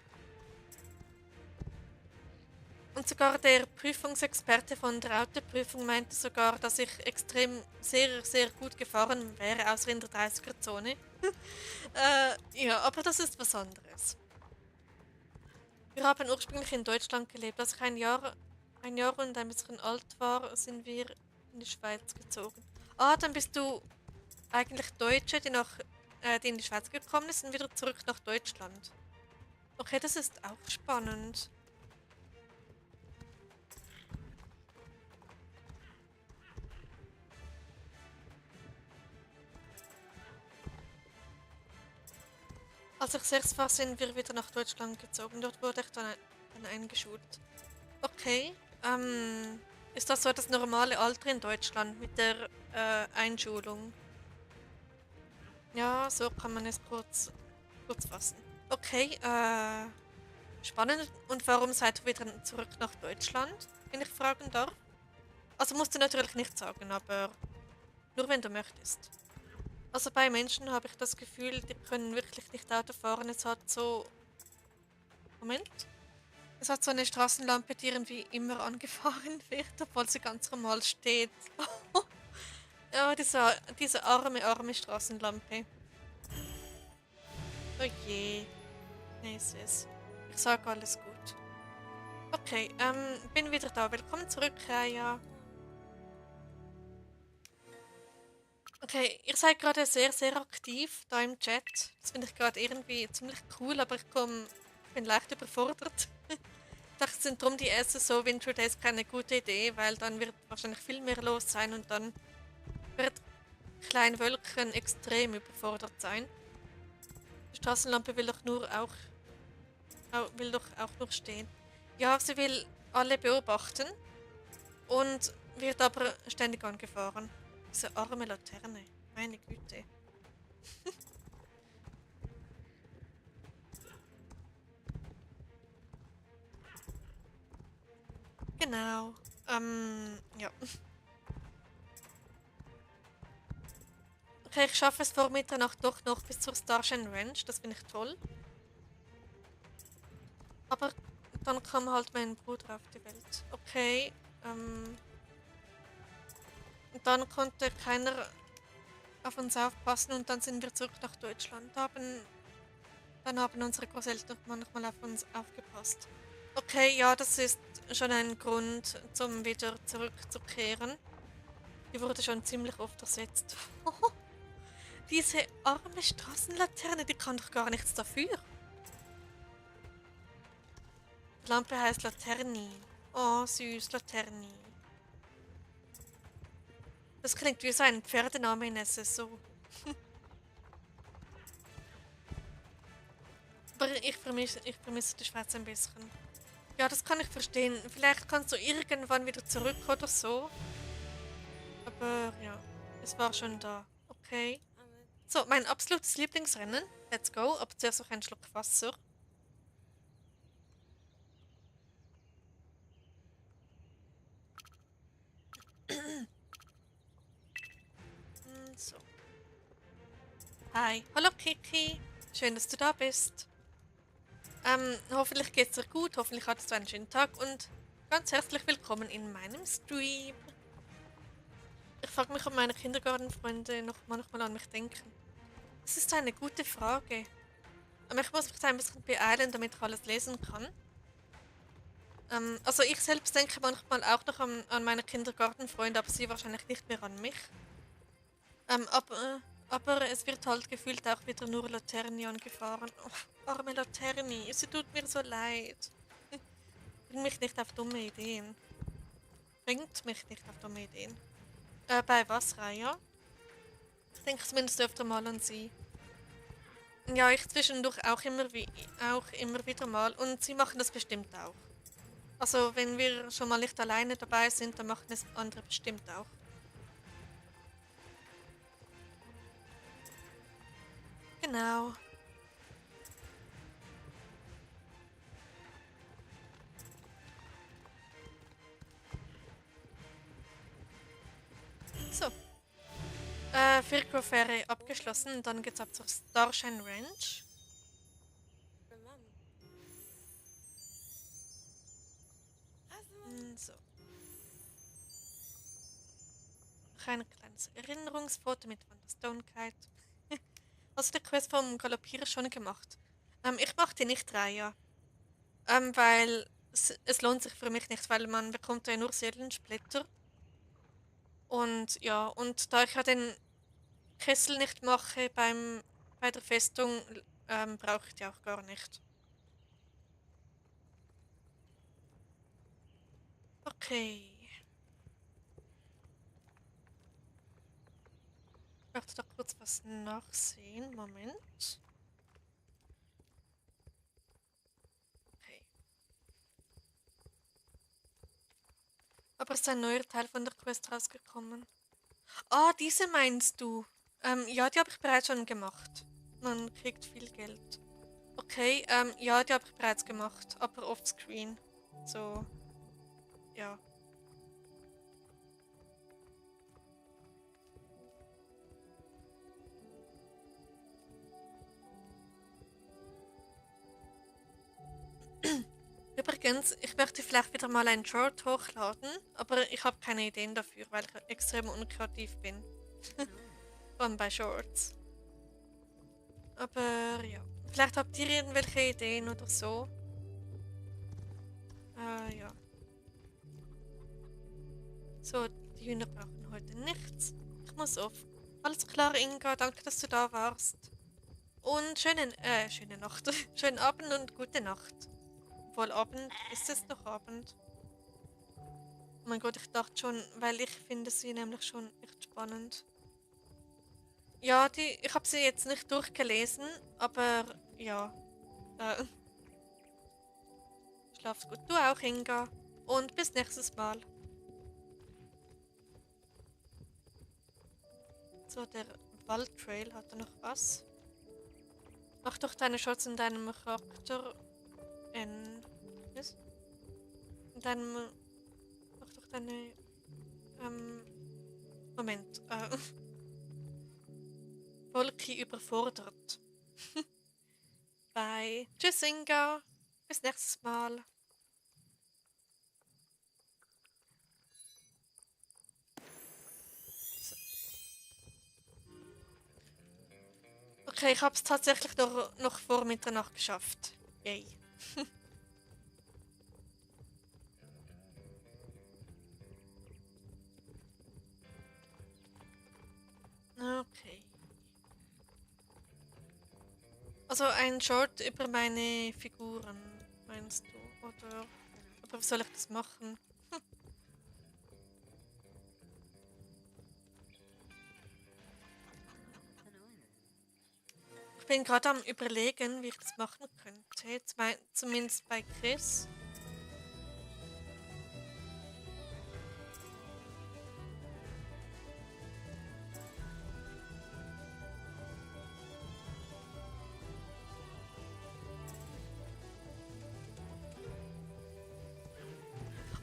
und sogar der Prüfungsexperte von der Autoprüfung meinte sogar, dass ich extrem sehr gut gefahren wäre, außer in der 30er-Zone. Ja, aber das ist was anderes. Wir haben ursprünglich in Deutschland gelebt. Als ich ein Jahr und ein bisschen alt war, sind wir in die Schweiz gezogen. Ah, dann bist du eigentlich Deutsche, die in die Schweiz gekommen ist und wieder zurück nach Deutschland. Okay, das ist auch spannend. Als ich 6 war, sind wir wieder nach Deutschland gezogen. Dort wurde ich dann eingeschult. Okay, ist das so das normale Alter in Deutschland mit der Einschulung? Ja, so kann man es kurz fassen. Okay, spannend. Und warum seid ihr wieder zurück nach Deutschland, wenn ich fragen darf? Also musst du natürlich nicht sagen, aber nur wenn du möchtest. Also bei Menschen habe ich das Gefühl, die können wirklich nicht Auto fahren. Es hat so... Moment. Es hat so eine Straßenlampe, die irgendwie immer angefahren wird, obwohl sie ganz normal steht. Ja, diese arme Straßenlampe. Oh je. Nee, es. Ich sag alles gut. Okay, bin wieder da. Willkommen zurück, Raya. Okay, ihr seid gerade sehr aktiv da im Chat. Das finde ich gerade irgendwie ziemlich cool, aber bin leicht überfordert. Ich dachte, sind drum die SSO Winter Days keine gute Idee, weil dann wird wahrscheinlich viel mehr los sein und dann wird Klein Wölkchen extrem überfordert sein. Die Straßenlampe will doch auch noch stehen. Ja, sie will alle beobachten und wird aber ständig angefahren. Diese arme Laterne, meine Güte. Genau. Ja. Okay, ich schaffe es vor Mitternacht doch noch bis zur Starshine Ranch. Das finde ich toll. Aber dann kam halt mein Bruder auf die Welt. Okay. Und dann konnte keiner auf uns aufpassen und dann sind wir zurück nach Deutschland. Dann haben unsere Großeltern manchmal auf uns aufgepasst. Okay, ja, das ist schon ein Grund, zum wieder zurückzukehren. Die wurde schon ziemlich oft ersetzt. Diese arme Straßenlaterne, die kann doch gar nichts dafür. Die Lampe heißt Laterni. Oh, süß, Laterni. Das klingt wie so ein Pferdename in SSO. Aber ich vermisse die Schweiz ein bisschen. Ja, das kann ich verstehen. Vielleicht kannst du irgendwann wieder zurück oder so. Aber ja, es war schon da. Okay. So, mein absolutes Lieblingsrennen. Let's go. Aber zuerst noch einen Schluck Wasser. So. Hi. Hallo Kiki. Schön, dass du da bist. Hoffentlich geht's dir gut. Hoffentlich hattest du einen schönen Tag und ganz herzlich willkommen in meinem Stream. Ich frage mich, ob meine Kindergartenfreunde noch manchmal an mich denken. Das ist eine gute Frage. Aber ich muss mich da ein bisschen beeilen, damit ich alles lesen kann. Also ich selbst denke manchmal auch noch an meine Kindergartenfreunde, aber sie wahrscheinlich nicht mehr an mich. Aber es wird halt gefühlt auch wieder nur Laterni angefahren. Oh, arme Laterni, sie tut mir so leid. Bringt mich nicht auf dumme Ideen. Bringt mich nicht auf dumme Ideen. Bei was, Raya? Ich denke zumindest öfter mal an sie. Ja, ich zwischendurch auch immer wieder mal und sie machen das bestimmt auch. Also wenn wir schon mal nicht alleine dabei sind, dann machen es andere bestimmt auch. Genau. So. Firko-Fähre abgeschlossen, dann geht's ab zur Starshine Ranch. So. Noch ein kleines Erinnerungsfoto mit Van der Stone Kite. Hast du die Quest vom Galoppieren schon gemacht? Ich mache die nicht Reihe. Weil es lohnt sich für mich nicht, weil man bekommt ja nur Seelensplitter. Und ja, und da ich ja den Kessel nicht mache bei der Festung, brauche ich die auch gar nicht. Okay. Ich möchte da kurz was nachsehen. Moment. Okay. Aber ist ein neuer Teil von der Quest rausgekommen? Ah, diese meinst du? Ja, die habe ich bereits schon gemacht. Man kriegt viel Geld. Okay, ja, die habe ich bereits gemacht, aber offscreen. So, ja. Übrigens, ich möchte vielleicht wieder mal ein Short hochladen, aber ich habe keine Ideen dafür, weil ich extrem unkreativ bin. Vor allem bei Shorts. Aber ja, vielleicht habt ihr irgendwelche Ideen oder so. Ja. So, die Hühner brauchen heute nichts. Ich muss auf. Alles klar, Inga, danke, dass du da warst. Und schöne Nacht. Schönen Abend und gute Nacht. Obwohl Abend, ist es noch Abend? Oh mein Gott, ich dachte schon, weil ich finde sie nämlich schon echt spannend. Ja, ich habe sie jetzt nicht durchgelesen, aber ja. Äh, Schlaf's gut. Du auch, Inga. Und bis nächstes Mal. So, der Waldtrail hat da noch was. Mach doch deine Shots in deinem Charakter in. Was? In deinem. Mach doch deine. Ähm. Moment. Volki überfordert. Bye. Tschüss, Inga. Bis nächstes Mal. So. Okay, ich habe es tatsächlich noch vor Mitternacht geschafft. Yay. Okay. Also ein Short über meine Figuren, meinst du? Oder wie soll ich das machen? Ich bin gerade am Überlegen, wie ich das machen könnte. Zumindest bei Chris.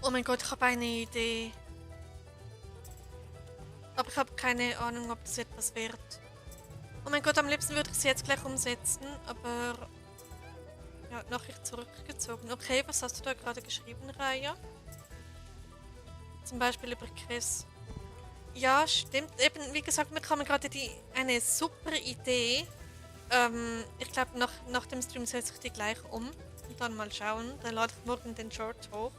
Oh mein Gott, ich habe eine Idee. Aber ich habe keine Ahnung, ob das etwas wird. Oh mein Gott, am liebsten würde ich sie jetzt gleich umsetzen, aber ja, Nachricht zurückgezogen. Okay, was hast du da gerade geschrieben, Raya? Zum Beispiel über Chris. Ja, stimmt. Eben, wie gesagt, mir kam gerade eine super Idee. Ich glaube, nach dem Stream setze ich die gleich um und dann mal schauen. Dann lade ich morgen den Short hoch.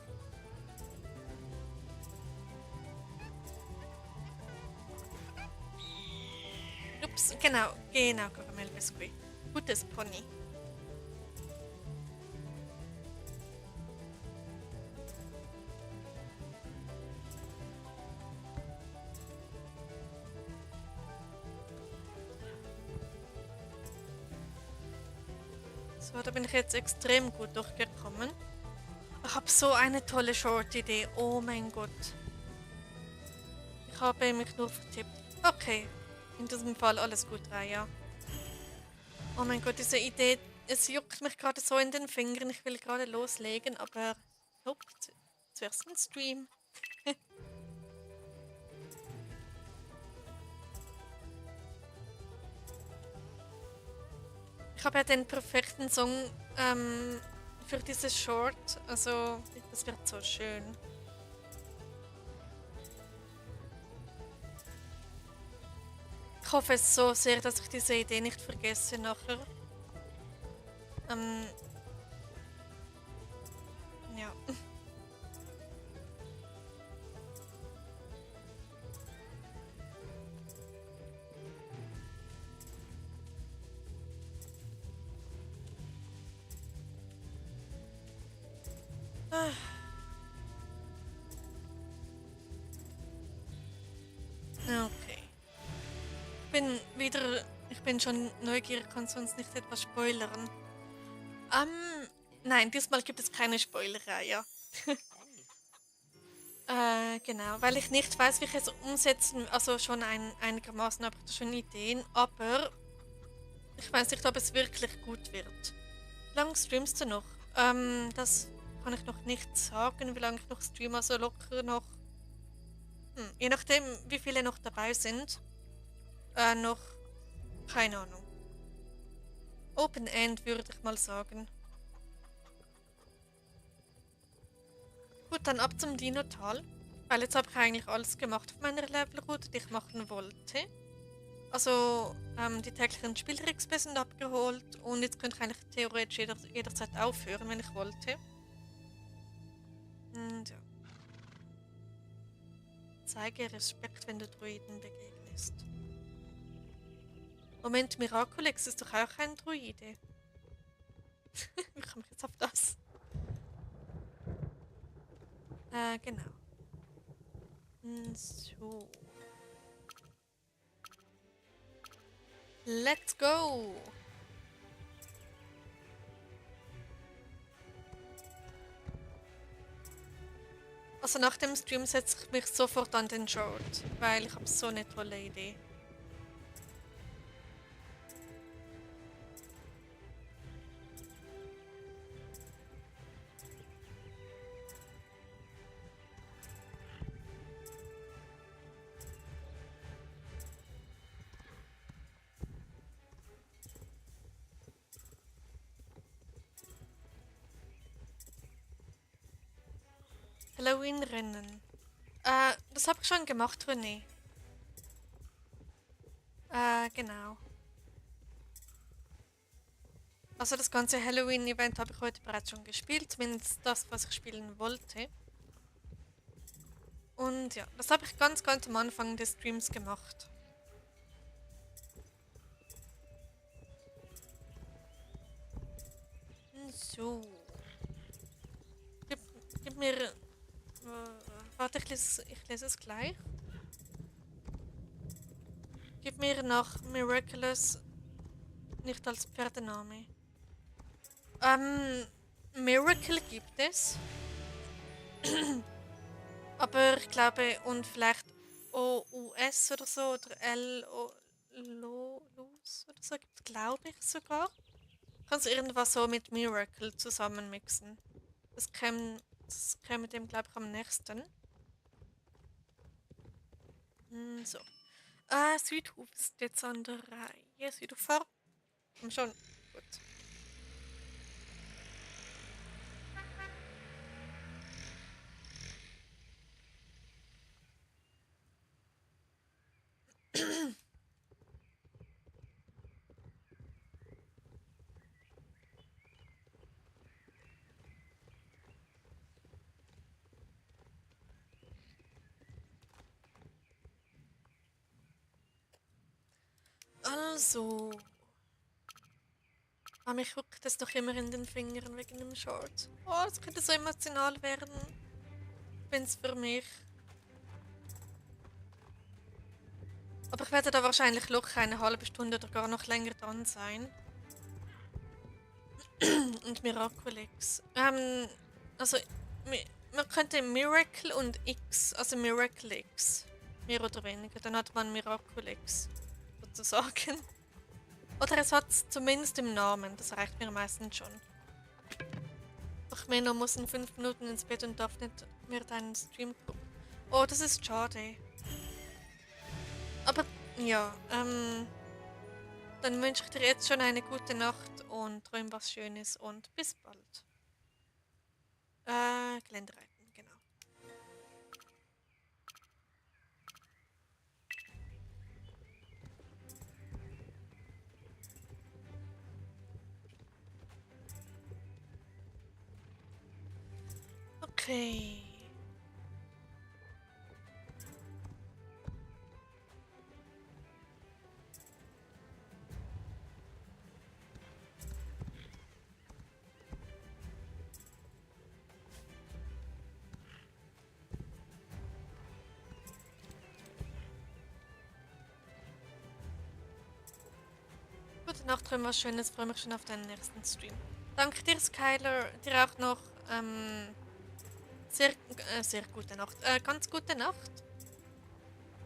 Ups, genau, Karamellbiskuit. Gutes Pony. So, da bin ich jetzt extrem gut durchgekommen. Ich habe so eine tolle Short-Idee. Oh mein Gott. Ich habe mich nur vertippt. Okay, in diesem Fall alles gut, Raya. Oh mein Gott, diese Idee, es juckt mich gerade so in den Fingern. Ich will gerade loslegen, aber nope, zuerst ein Stream. Ich habe ja den perfekten Song für dieses Short. Also, das wird so schön. Ich hoffe es so sehr, dass ich diese Idee nicht vergesse nachher. Ähm, ja. Ah, okay. Ich bin schon neugierig, kann sonst nicht etwas spoilern. Nein, diesmal gibt es keine Spoilerei, genau, weil ich nicht weiß, wie ich es umsetzen, also schon einigermaßen habe ich schon Ideen, aber ich weiß nicht, ob es wirklich gut wird. Wie lange streamst du noch? Das kann ich noch nicht sagen, wie lange ich noch streame, also locker noch, je nachdem, wie viele noch dabei sind, noch, keine Ahnung. Open End würde ich mal sagen. Gut, dann ab zum Dino-Tal. Weil jetzt habe ich eigentlich alles gemacht auf meiner Levelroute, die ich machen wollte. Also die täglichen Spieltricks sind abgeholt und jetzt könnte ich eigentlich theoretisch jederzeit aufhören, wenn ich wollte. Und ja. Zeige Respekt, wenn du Druiden begegnest. Moment, Miraculix ist doch auch ein Druide. Wie komme ich jetzt auf das? Genau. So. Let's go! Also nach dem Stream setze ich mich sofort an den Short, weil ich habe so eine tolle Idee. Halloween-Rennen. Das habe ich schon gemacht, René. Genau. Also das ganze Halloween-Event habe ich heute bereits schon gespielt, zumindest das, was ich spielen wollte. Und ja, das habe ich ganz, ganz am Anfang des Streams gemacht. So. Gib, gib mir. Warte, ich lese es gleich. Gib mir noch Miraculous nicht als Pferdename. Ähm, Miracle gibt es. Aber ich glaube, und vielleicht OUS oder so, oder LOS oder so gibt es, glaube ich sogar. Kannst du irgendwas so mit Miracle zusammenmixen. Das käme dem, glaube ich, am nächsten. So. Südhof ist jetzt an der Reihe. Südufer. Komm schon. Gut. Also. Mich juckt es doch immer in den Fingern wegen dem Short. Oh, das könnte so emotional werden. Wenn es für mich. Aber ich werde da wahrscheinlich locker eine halbe Stunde oder gar noch länger dran sein. Und Miraculix. Also, man könnte Miracle und X, also Miracle X. Mehr oder weniger. Dann hat man Miraculix. Sozusagen. Oder es hat es zumindest im Namen. Das reicht mir meistens schon. Doch Menno muss in 5 Minuten ins Bett und darf nicht mehr deinen Stream gucken. Oh, das ist schade. Aber ja, dann wünsche ich dir jetzt schon eine gute Nacht und träum was Schönes und bis bald. Geländereiten, genau. Okay. Gute Nacht, träum was Schönes, freue mich schon auf deinen nächsten Stream. Danke dir, Skyler. Dir auch noch sehr, sehr gute Nacht. Ganz gute Nacht.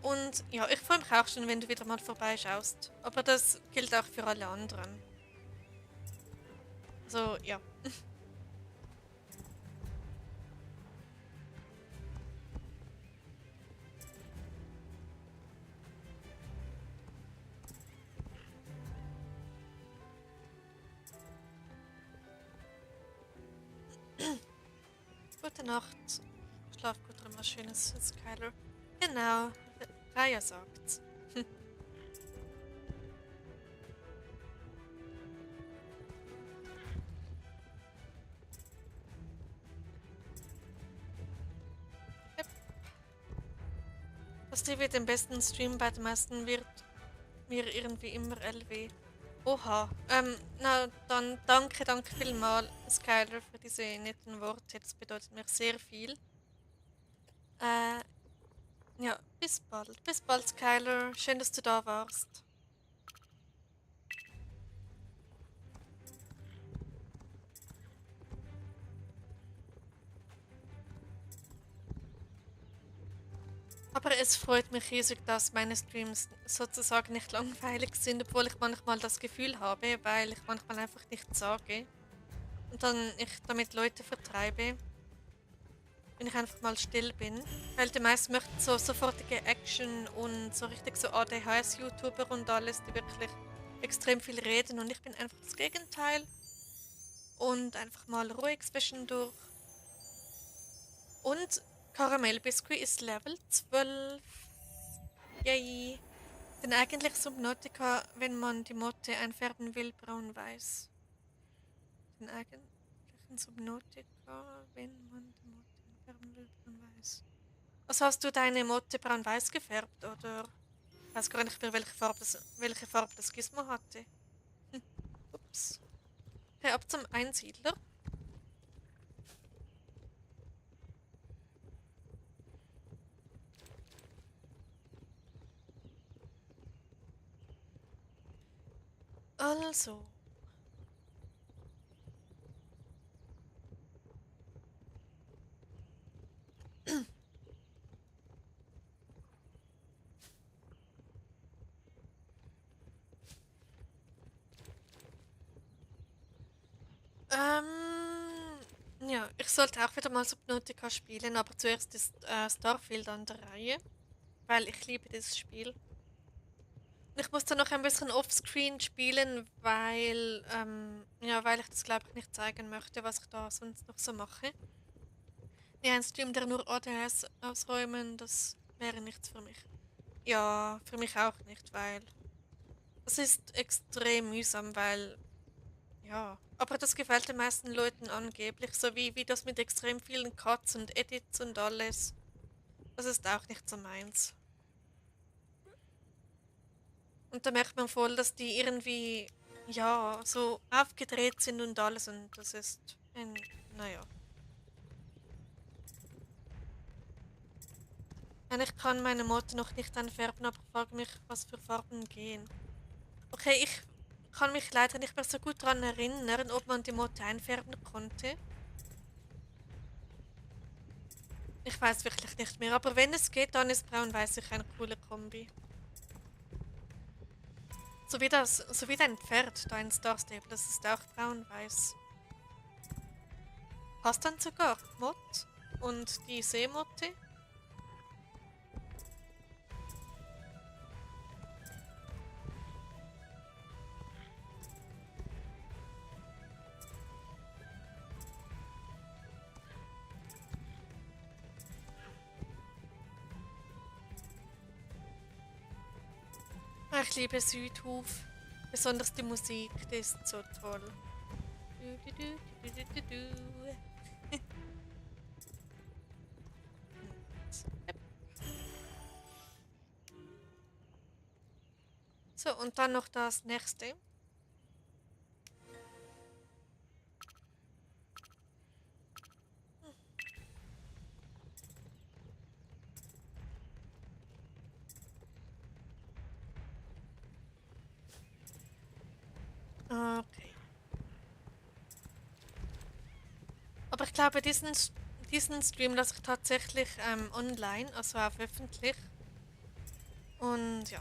Und ja, ich freue mich auch schon, wenn du wieder mal vorbeischaust. Aber das gilt auch für alle anderen. So, ja. Gute Nacht. Schlaf gut, drin, was Schönes, Skyler. Genau, Raya sagt's. Yep. Was dir wird den besten Stream bei den meisten wird mir irgendwie immer LW. Oha. Na dann danke vielmals, Skyler, für diese netten Worte. Das bedeutet mir sehr viel. Äh, ja, bis bald. Bis bald, Skyler. Schön, dass du da warst. Aber es freut mich riesig, dass meine Streams sozusagen nicht langweilig sind, obwohl ich manchmal das Gefühl habe, weil ich manchmal einfach nichts sage und dann ich damit Leute vertreibe, wenn ich einfach mal still bin. Weil die meisten möchten so sofortige Action und so richtig so ADHS-YouTuber und alles, die wirklich extrem viel reden und ich bin einfach das Gegenteil und einfach mal ruhig zwischendurch. Und Karamellbiskuit ist Level 12. Yay! Denn eigentlich Subnautica, wenn man die Motte einfärben will, braun-weiß. den eigentlichen Subnautica, wenn man die Motte entfernen will, braun-weiß. Also hast du deine Motte braun-weiß gefärbt, oder? Ich weiß gar nicht mehr, welche Farbe das Gizmo hatte. Hm. Ups. Okay, ab zum Einsiedler. Also. Ja, ich sollte auch wieder mal Subnautica spielen, aber zuerst ist Starfield an der Reihe, weil ich liebe dieses Spiel. Und ich muss dann noch ein bisschen offscreen spielen, weil ich das glaube ich nicht zeigen möchte, was ich da sonst noch so mache. Ja, ein Stream, der nur ADHS ausräumen, das wäre nichts für mich. Ja, für mich auch nicht, weil es ist extrem mühsam, weil ja, aber das gefällt den meisten Leuten angeblich, so wie das mit extrem vielen Cuts und Edits und alles. Das ist auch nicht so meins. Und da merkt man voll, dass die irgendwie, ja, so aufgedreht sind und alles und das ist naja. Ich kann meine Motte noch nicht anfärben, aber frage mich, was für Farben gehen. Okay, ich kann mich leider nicht mehr so gut daran erinnern, ob man die Motte einfärben konnte. Ich weiß wirklich nicht mehr, aber wenn es geht, dann ist braun-weiß sicher eine coole Kombi. So wie dein Pferd da in Star Stable, das ist auch braun-weiß. Passt dann sogar Mott und die Seemotte. Ich liebe Südhof. Besonders die Musik, die ist so toll. Du, du, du, du, du, du, du. So, und dann noch das nächste. Okay. Aber ich glaube, diesen Stream lasse ich tatsächlich online, also auf öffentlich. Und ja.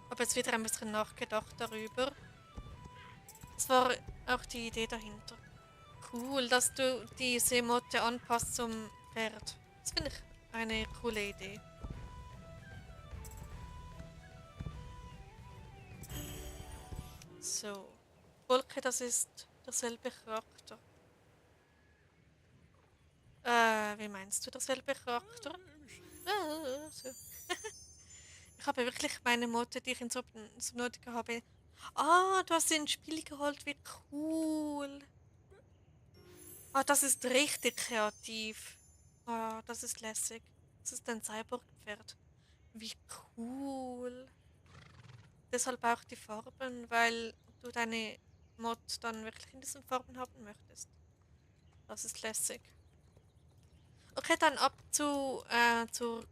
Habe jetzt wieder ein bisschen nachgedacht darüber. Das war auch die Idee dahinter. Cool, dass du die Seemotte anpasst zum Pferd. Das finde ich eine coole Idee. So. Wolke, das ist derselbe Charakter. Wie meinst du derselbe Charakter? So. Ich habe wirklich meine Motte, die ich in Subnautica habe. Ah, du hast sie ins Spiel geholt, wie cool. Ah, das ist richtig kreativ. Ah, das ist lässig. Das ist ein Cyborg-Pferd. Wie cool. Deshalb auch die Farben, weil du deine Mod dann wirklich in diesen Farben haben möchtest. Das ist lässig. Okay, dann ab zur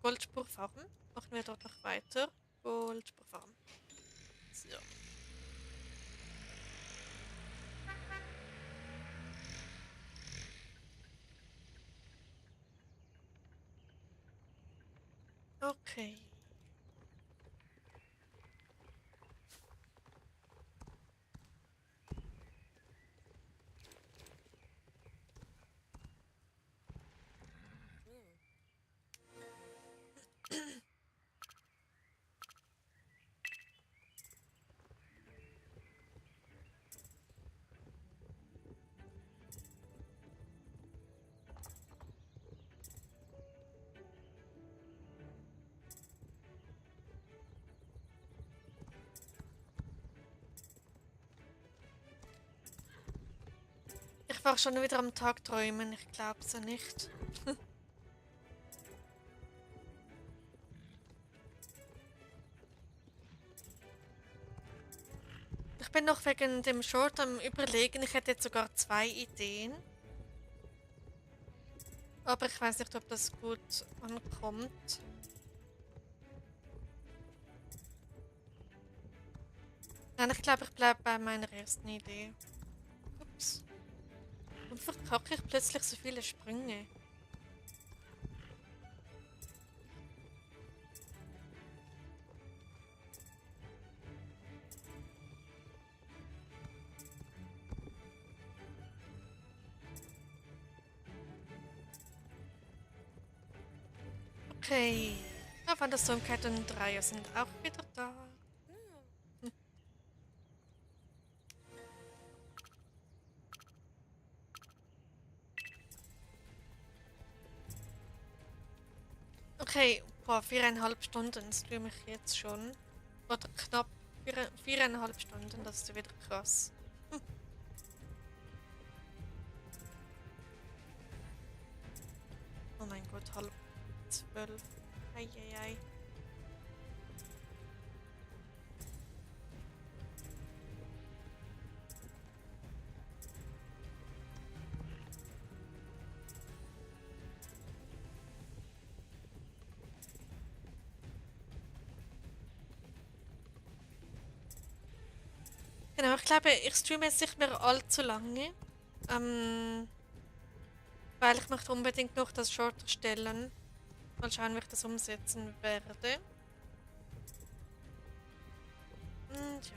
Goldspurfarm. Machen wir dort noch weiter. Goldspurfarm. So. Okay. war schon wieder am Tag träumen, ich glaub's ja nicht. Ich bin noch wegen dem Short am Überlegen, ich hätte jetzt sogar zwei Ideen. Aber ich weiß nicht, ob das gut ankommt. Nein, ich glaube, ich bleibe bei meiner ersten Idee. Ups. Und verkacke ich plötzlich so viele Sprünge. Okay. Ja, Wandersturmkeit und Dreier sind auch wieder da. Hm. Okay, boah, 4,5 Stunden streame ich jetzt schon. Oder knapp 4,5 Stunden, das ist wieder krass. Hm. Oh mein Gott, 11:30. Eieiei. Genau, ich glaube, ich streame jetzt nicht mehr allzu lange. Ähm, Weil ich möchte unbedingt noch das Short erstellen. Mal schauen, wie ich das umsetzen werde. Und ja.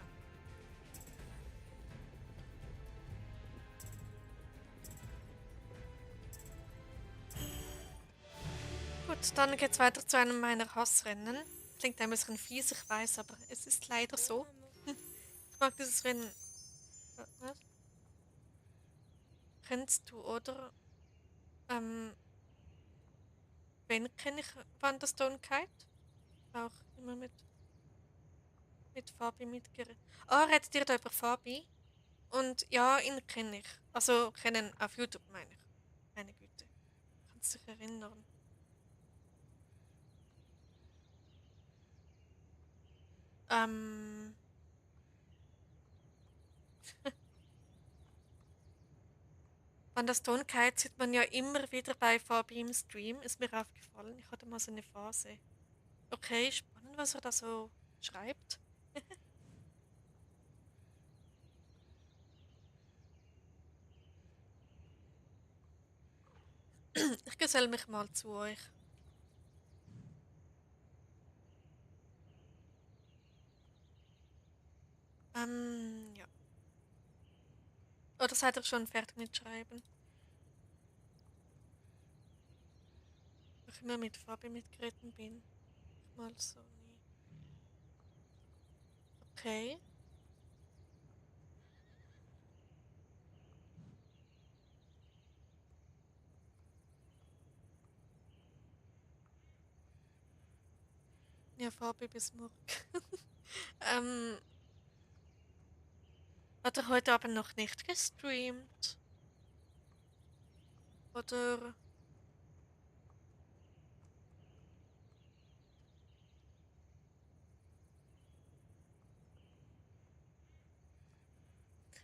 Gut, dann geht's weiter zu einem meiner Hassrennen. Klingt ein bisschen fies, ich weiß, aber es ist leider so. Ich mag dieses Rennen. Was? Kennst du, oder? Ähm, wen kenne ich? Wanderstone Kite? Auch immer mit Fabi mitgeredet. Ah, redet ihr da über Fabi? Und ja, ihn kenne ich. Also kennen auf YouTube, meine ich. Meine Güte. Kannst du dich erinnern? Ähm, Van der Stone Kite sieht man ja immer wieder bei Fabi im Stream, ist mir aufgefallen. Ich hatte mal so eine Phase. Okay, spannend, was er da so schreibt. Ich gesell mich mal zu euch. Ja. Oder seid ihr schon fertig mit Schreiben? Ich immer mit Fabi mitgeritten bin. Mal so nie. Okay. Ja, Fabi bis morgen. ähm, Hat er heute Abend noch nicht gestreamt? Oder.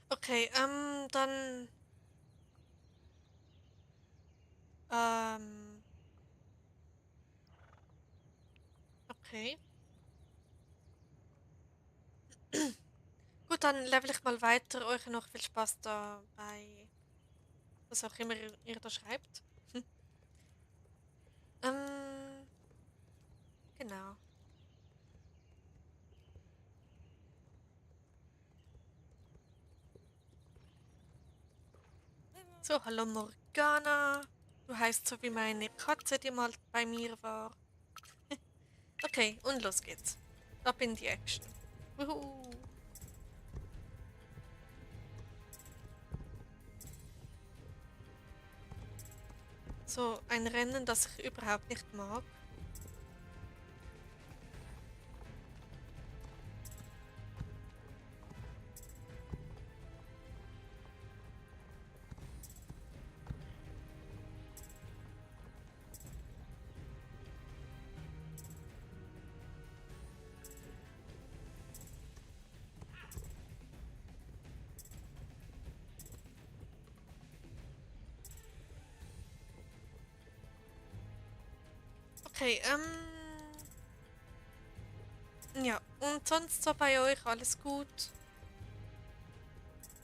Okay, dann. Ähm, okay. Gut, dann level ich mal weiter. Euch noch viel Spaß dabei, was auch immer ihr da schreibt. ähm, genau. So, hallo Morgana. Du heißt so wie meine Katze, die mal bei mir war. Okay, und los geht's. Ab in die Action. Wuhu. So, ein Rennen, das ich überhaupt nicht mag. Okay, ja. Und sonst so bei euch alles gut?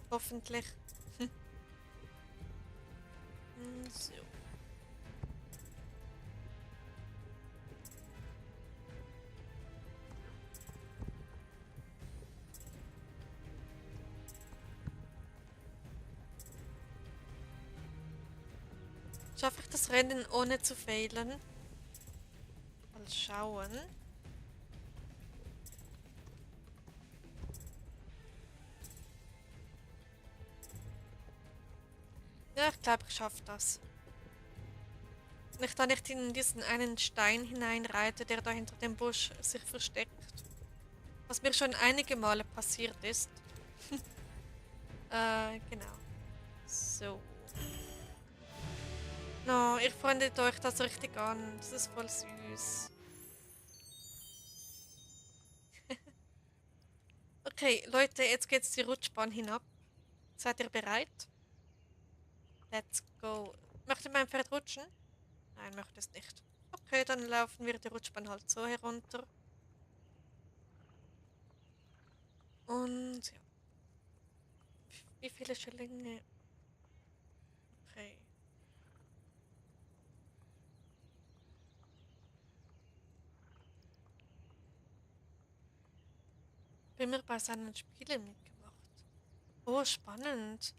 Hoffentlich. So. Schaffe ich das Rennen ohne zu failen? Mal schauen. Ja, ich glaube, ich schaffe das. Wenn ich da nicht in diesen einen Stein hineinreite, der da hinter dem Busch sich versteckt. Was mir schon einige Male passiert ist. Genau. So. No, ihr freundet euch das richtig an. Das ist voll süß. Okay, Leute, jetzt geht's die Rutschbahn hinab. Seid ihr bereit? Let's go. Möchte mein Pferd rutschen? Nein, möchte es nicht. Okay, dann laufen wir die Rutschbahn halt so herunter. Und ja. Wie viele Schillinge? Okay. Bin mir bei seinen Spielen mitgemacht. Oh, spannend.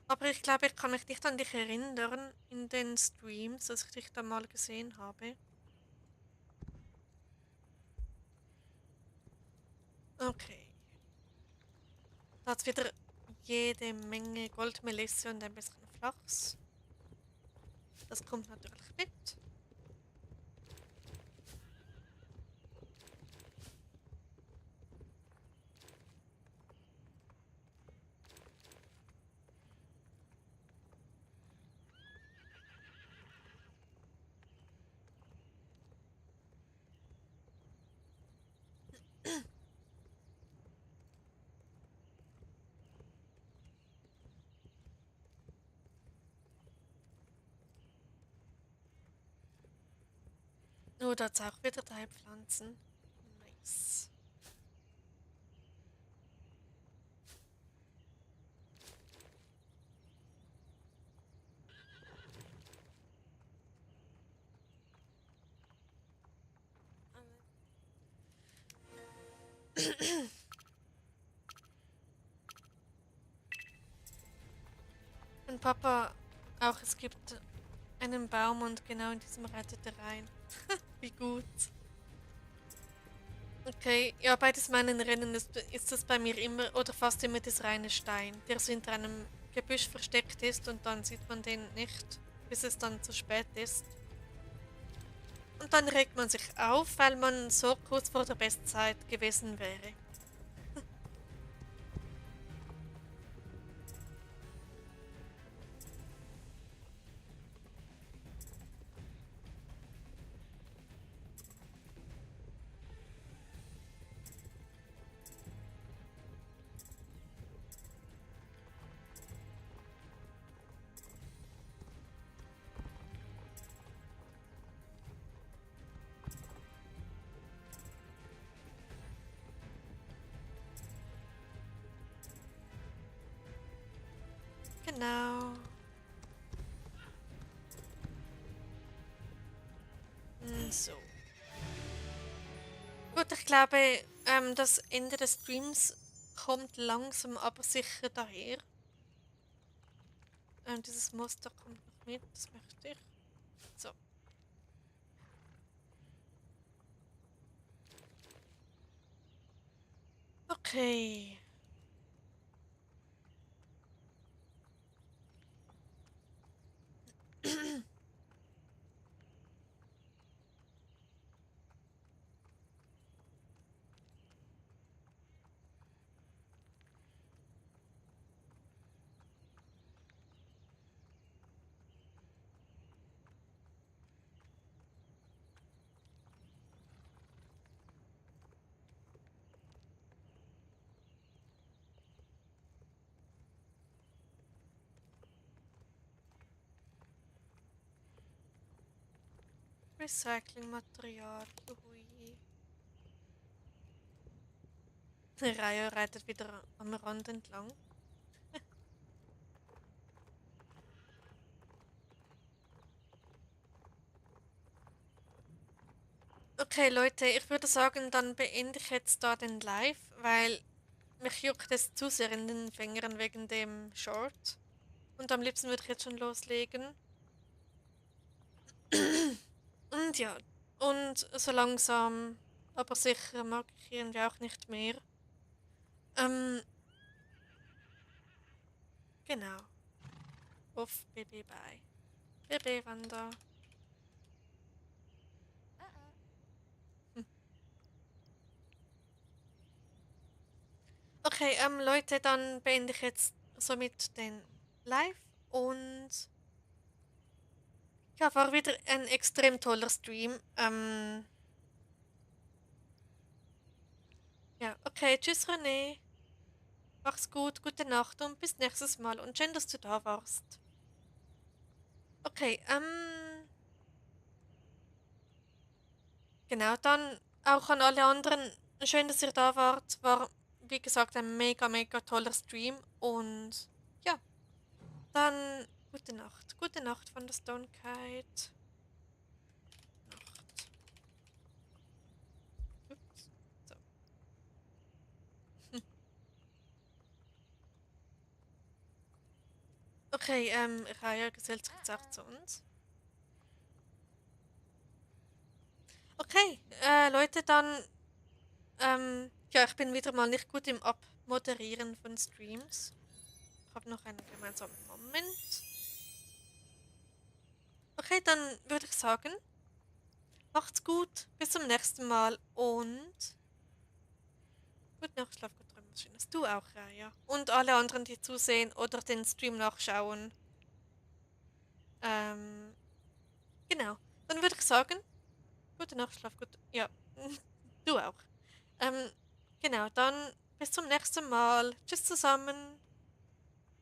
Aber ich glaube, ich kann mich nicht an dich erinnern in den Streams, dass ich dich da mal gesehen habe. Okay. Da hat wieder jede Menge Goldmelisse und ein bisschen Flachs. Das kommt natürlich mit. Oh, da hat's auch wieder drei Pflanzen. Nice. Und Papa, auch es gibt einen Baum und genau in diesem reitet er rein. Wie gut. Okay, ja, bei diesen meinen Rennen ist das bei mir immer oder fast immer das reine Stein, der so hinter einem Gebüsch versteckt ist und dann sieht man den nicht, bis es dann zu spät ist. Und dann regt man sich auf, weil man so kurz vor der Bestzeit gewesen wäre. Genau. So. Gut, ich glaube, das Ende des Streams kommt langsam aber sicher daher. Dieses Muster kommt noch mit, das möchte ich. So. Okay. Recyclingmaterial. Ui. Die Reihe reitet wieder am Rand entlang. Okay, Leute, ich würde sagen, dann beende ich jetzt da den Live, weil mich juckt es zu sehr in den Fingern wegen dem Short. Und am liebsten würde ich jetzt schon loslegen. Und ja, und so langsam, aber sicher mag ich irgendwie auch nicht mehr. Ähm, genau. Auf BB bei. BB Wanda. Hm. Okay, Leute, dann beende ich jetzt somit den Live und ja, war wieder ein extrem toller Stream. Ja, okay, tschüss René. Mach's gut, gute Nacht und bis nächstes Mal und schön, dass du da warst. Okay, genau, dann auch an alle anderen, schön, dass ihr da wart. War, wie gesagt, ein mega, mega toller Stream und ja, dann gute Nacht. Gute Nacht von der Stone Kite. Nacht. Ups. So. Okay, Raya gesellt sich jetzt auch zu uns. Okay, Leute, dann, ja, ich bin wieder mal nicht gut im Abmoderieren von Streams. Ich habe noch einen gemeinsamen Moment. Okay, dann würde ich sagen, macht's gut, bis zum nächsten Mal und gute Nacht, schlaf gut, träum was Schönes. Du auch, Raya. Und alle anderen, die zusehen oder den Stream nachschauen. Ähm, genau. Dann würde ich sagen, gute Nacht, schlaf gut. Ja, du auch. Ähm, genau, dann bis zum nächsten Mal. Tschüss zusammen.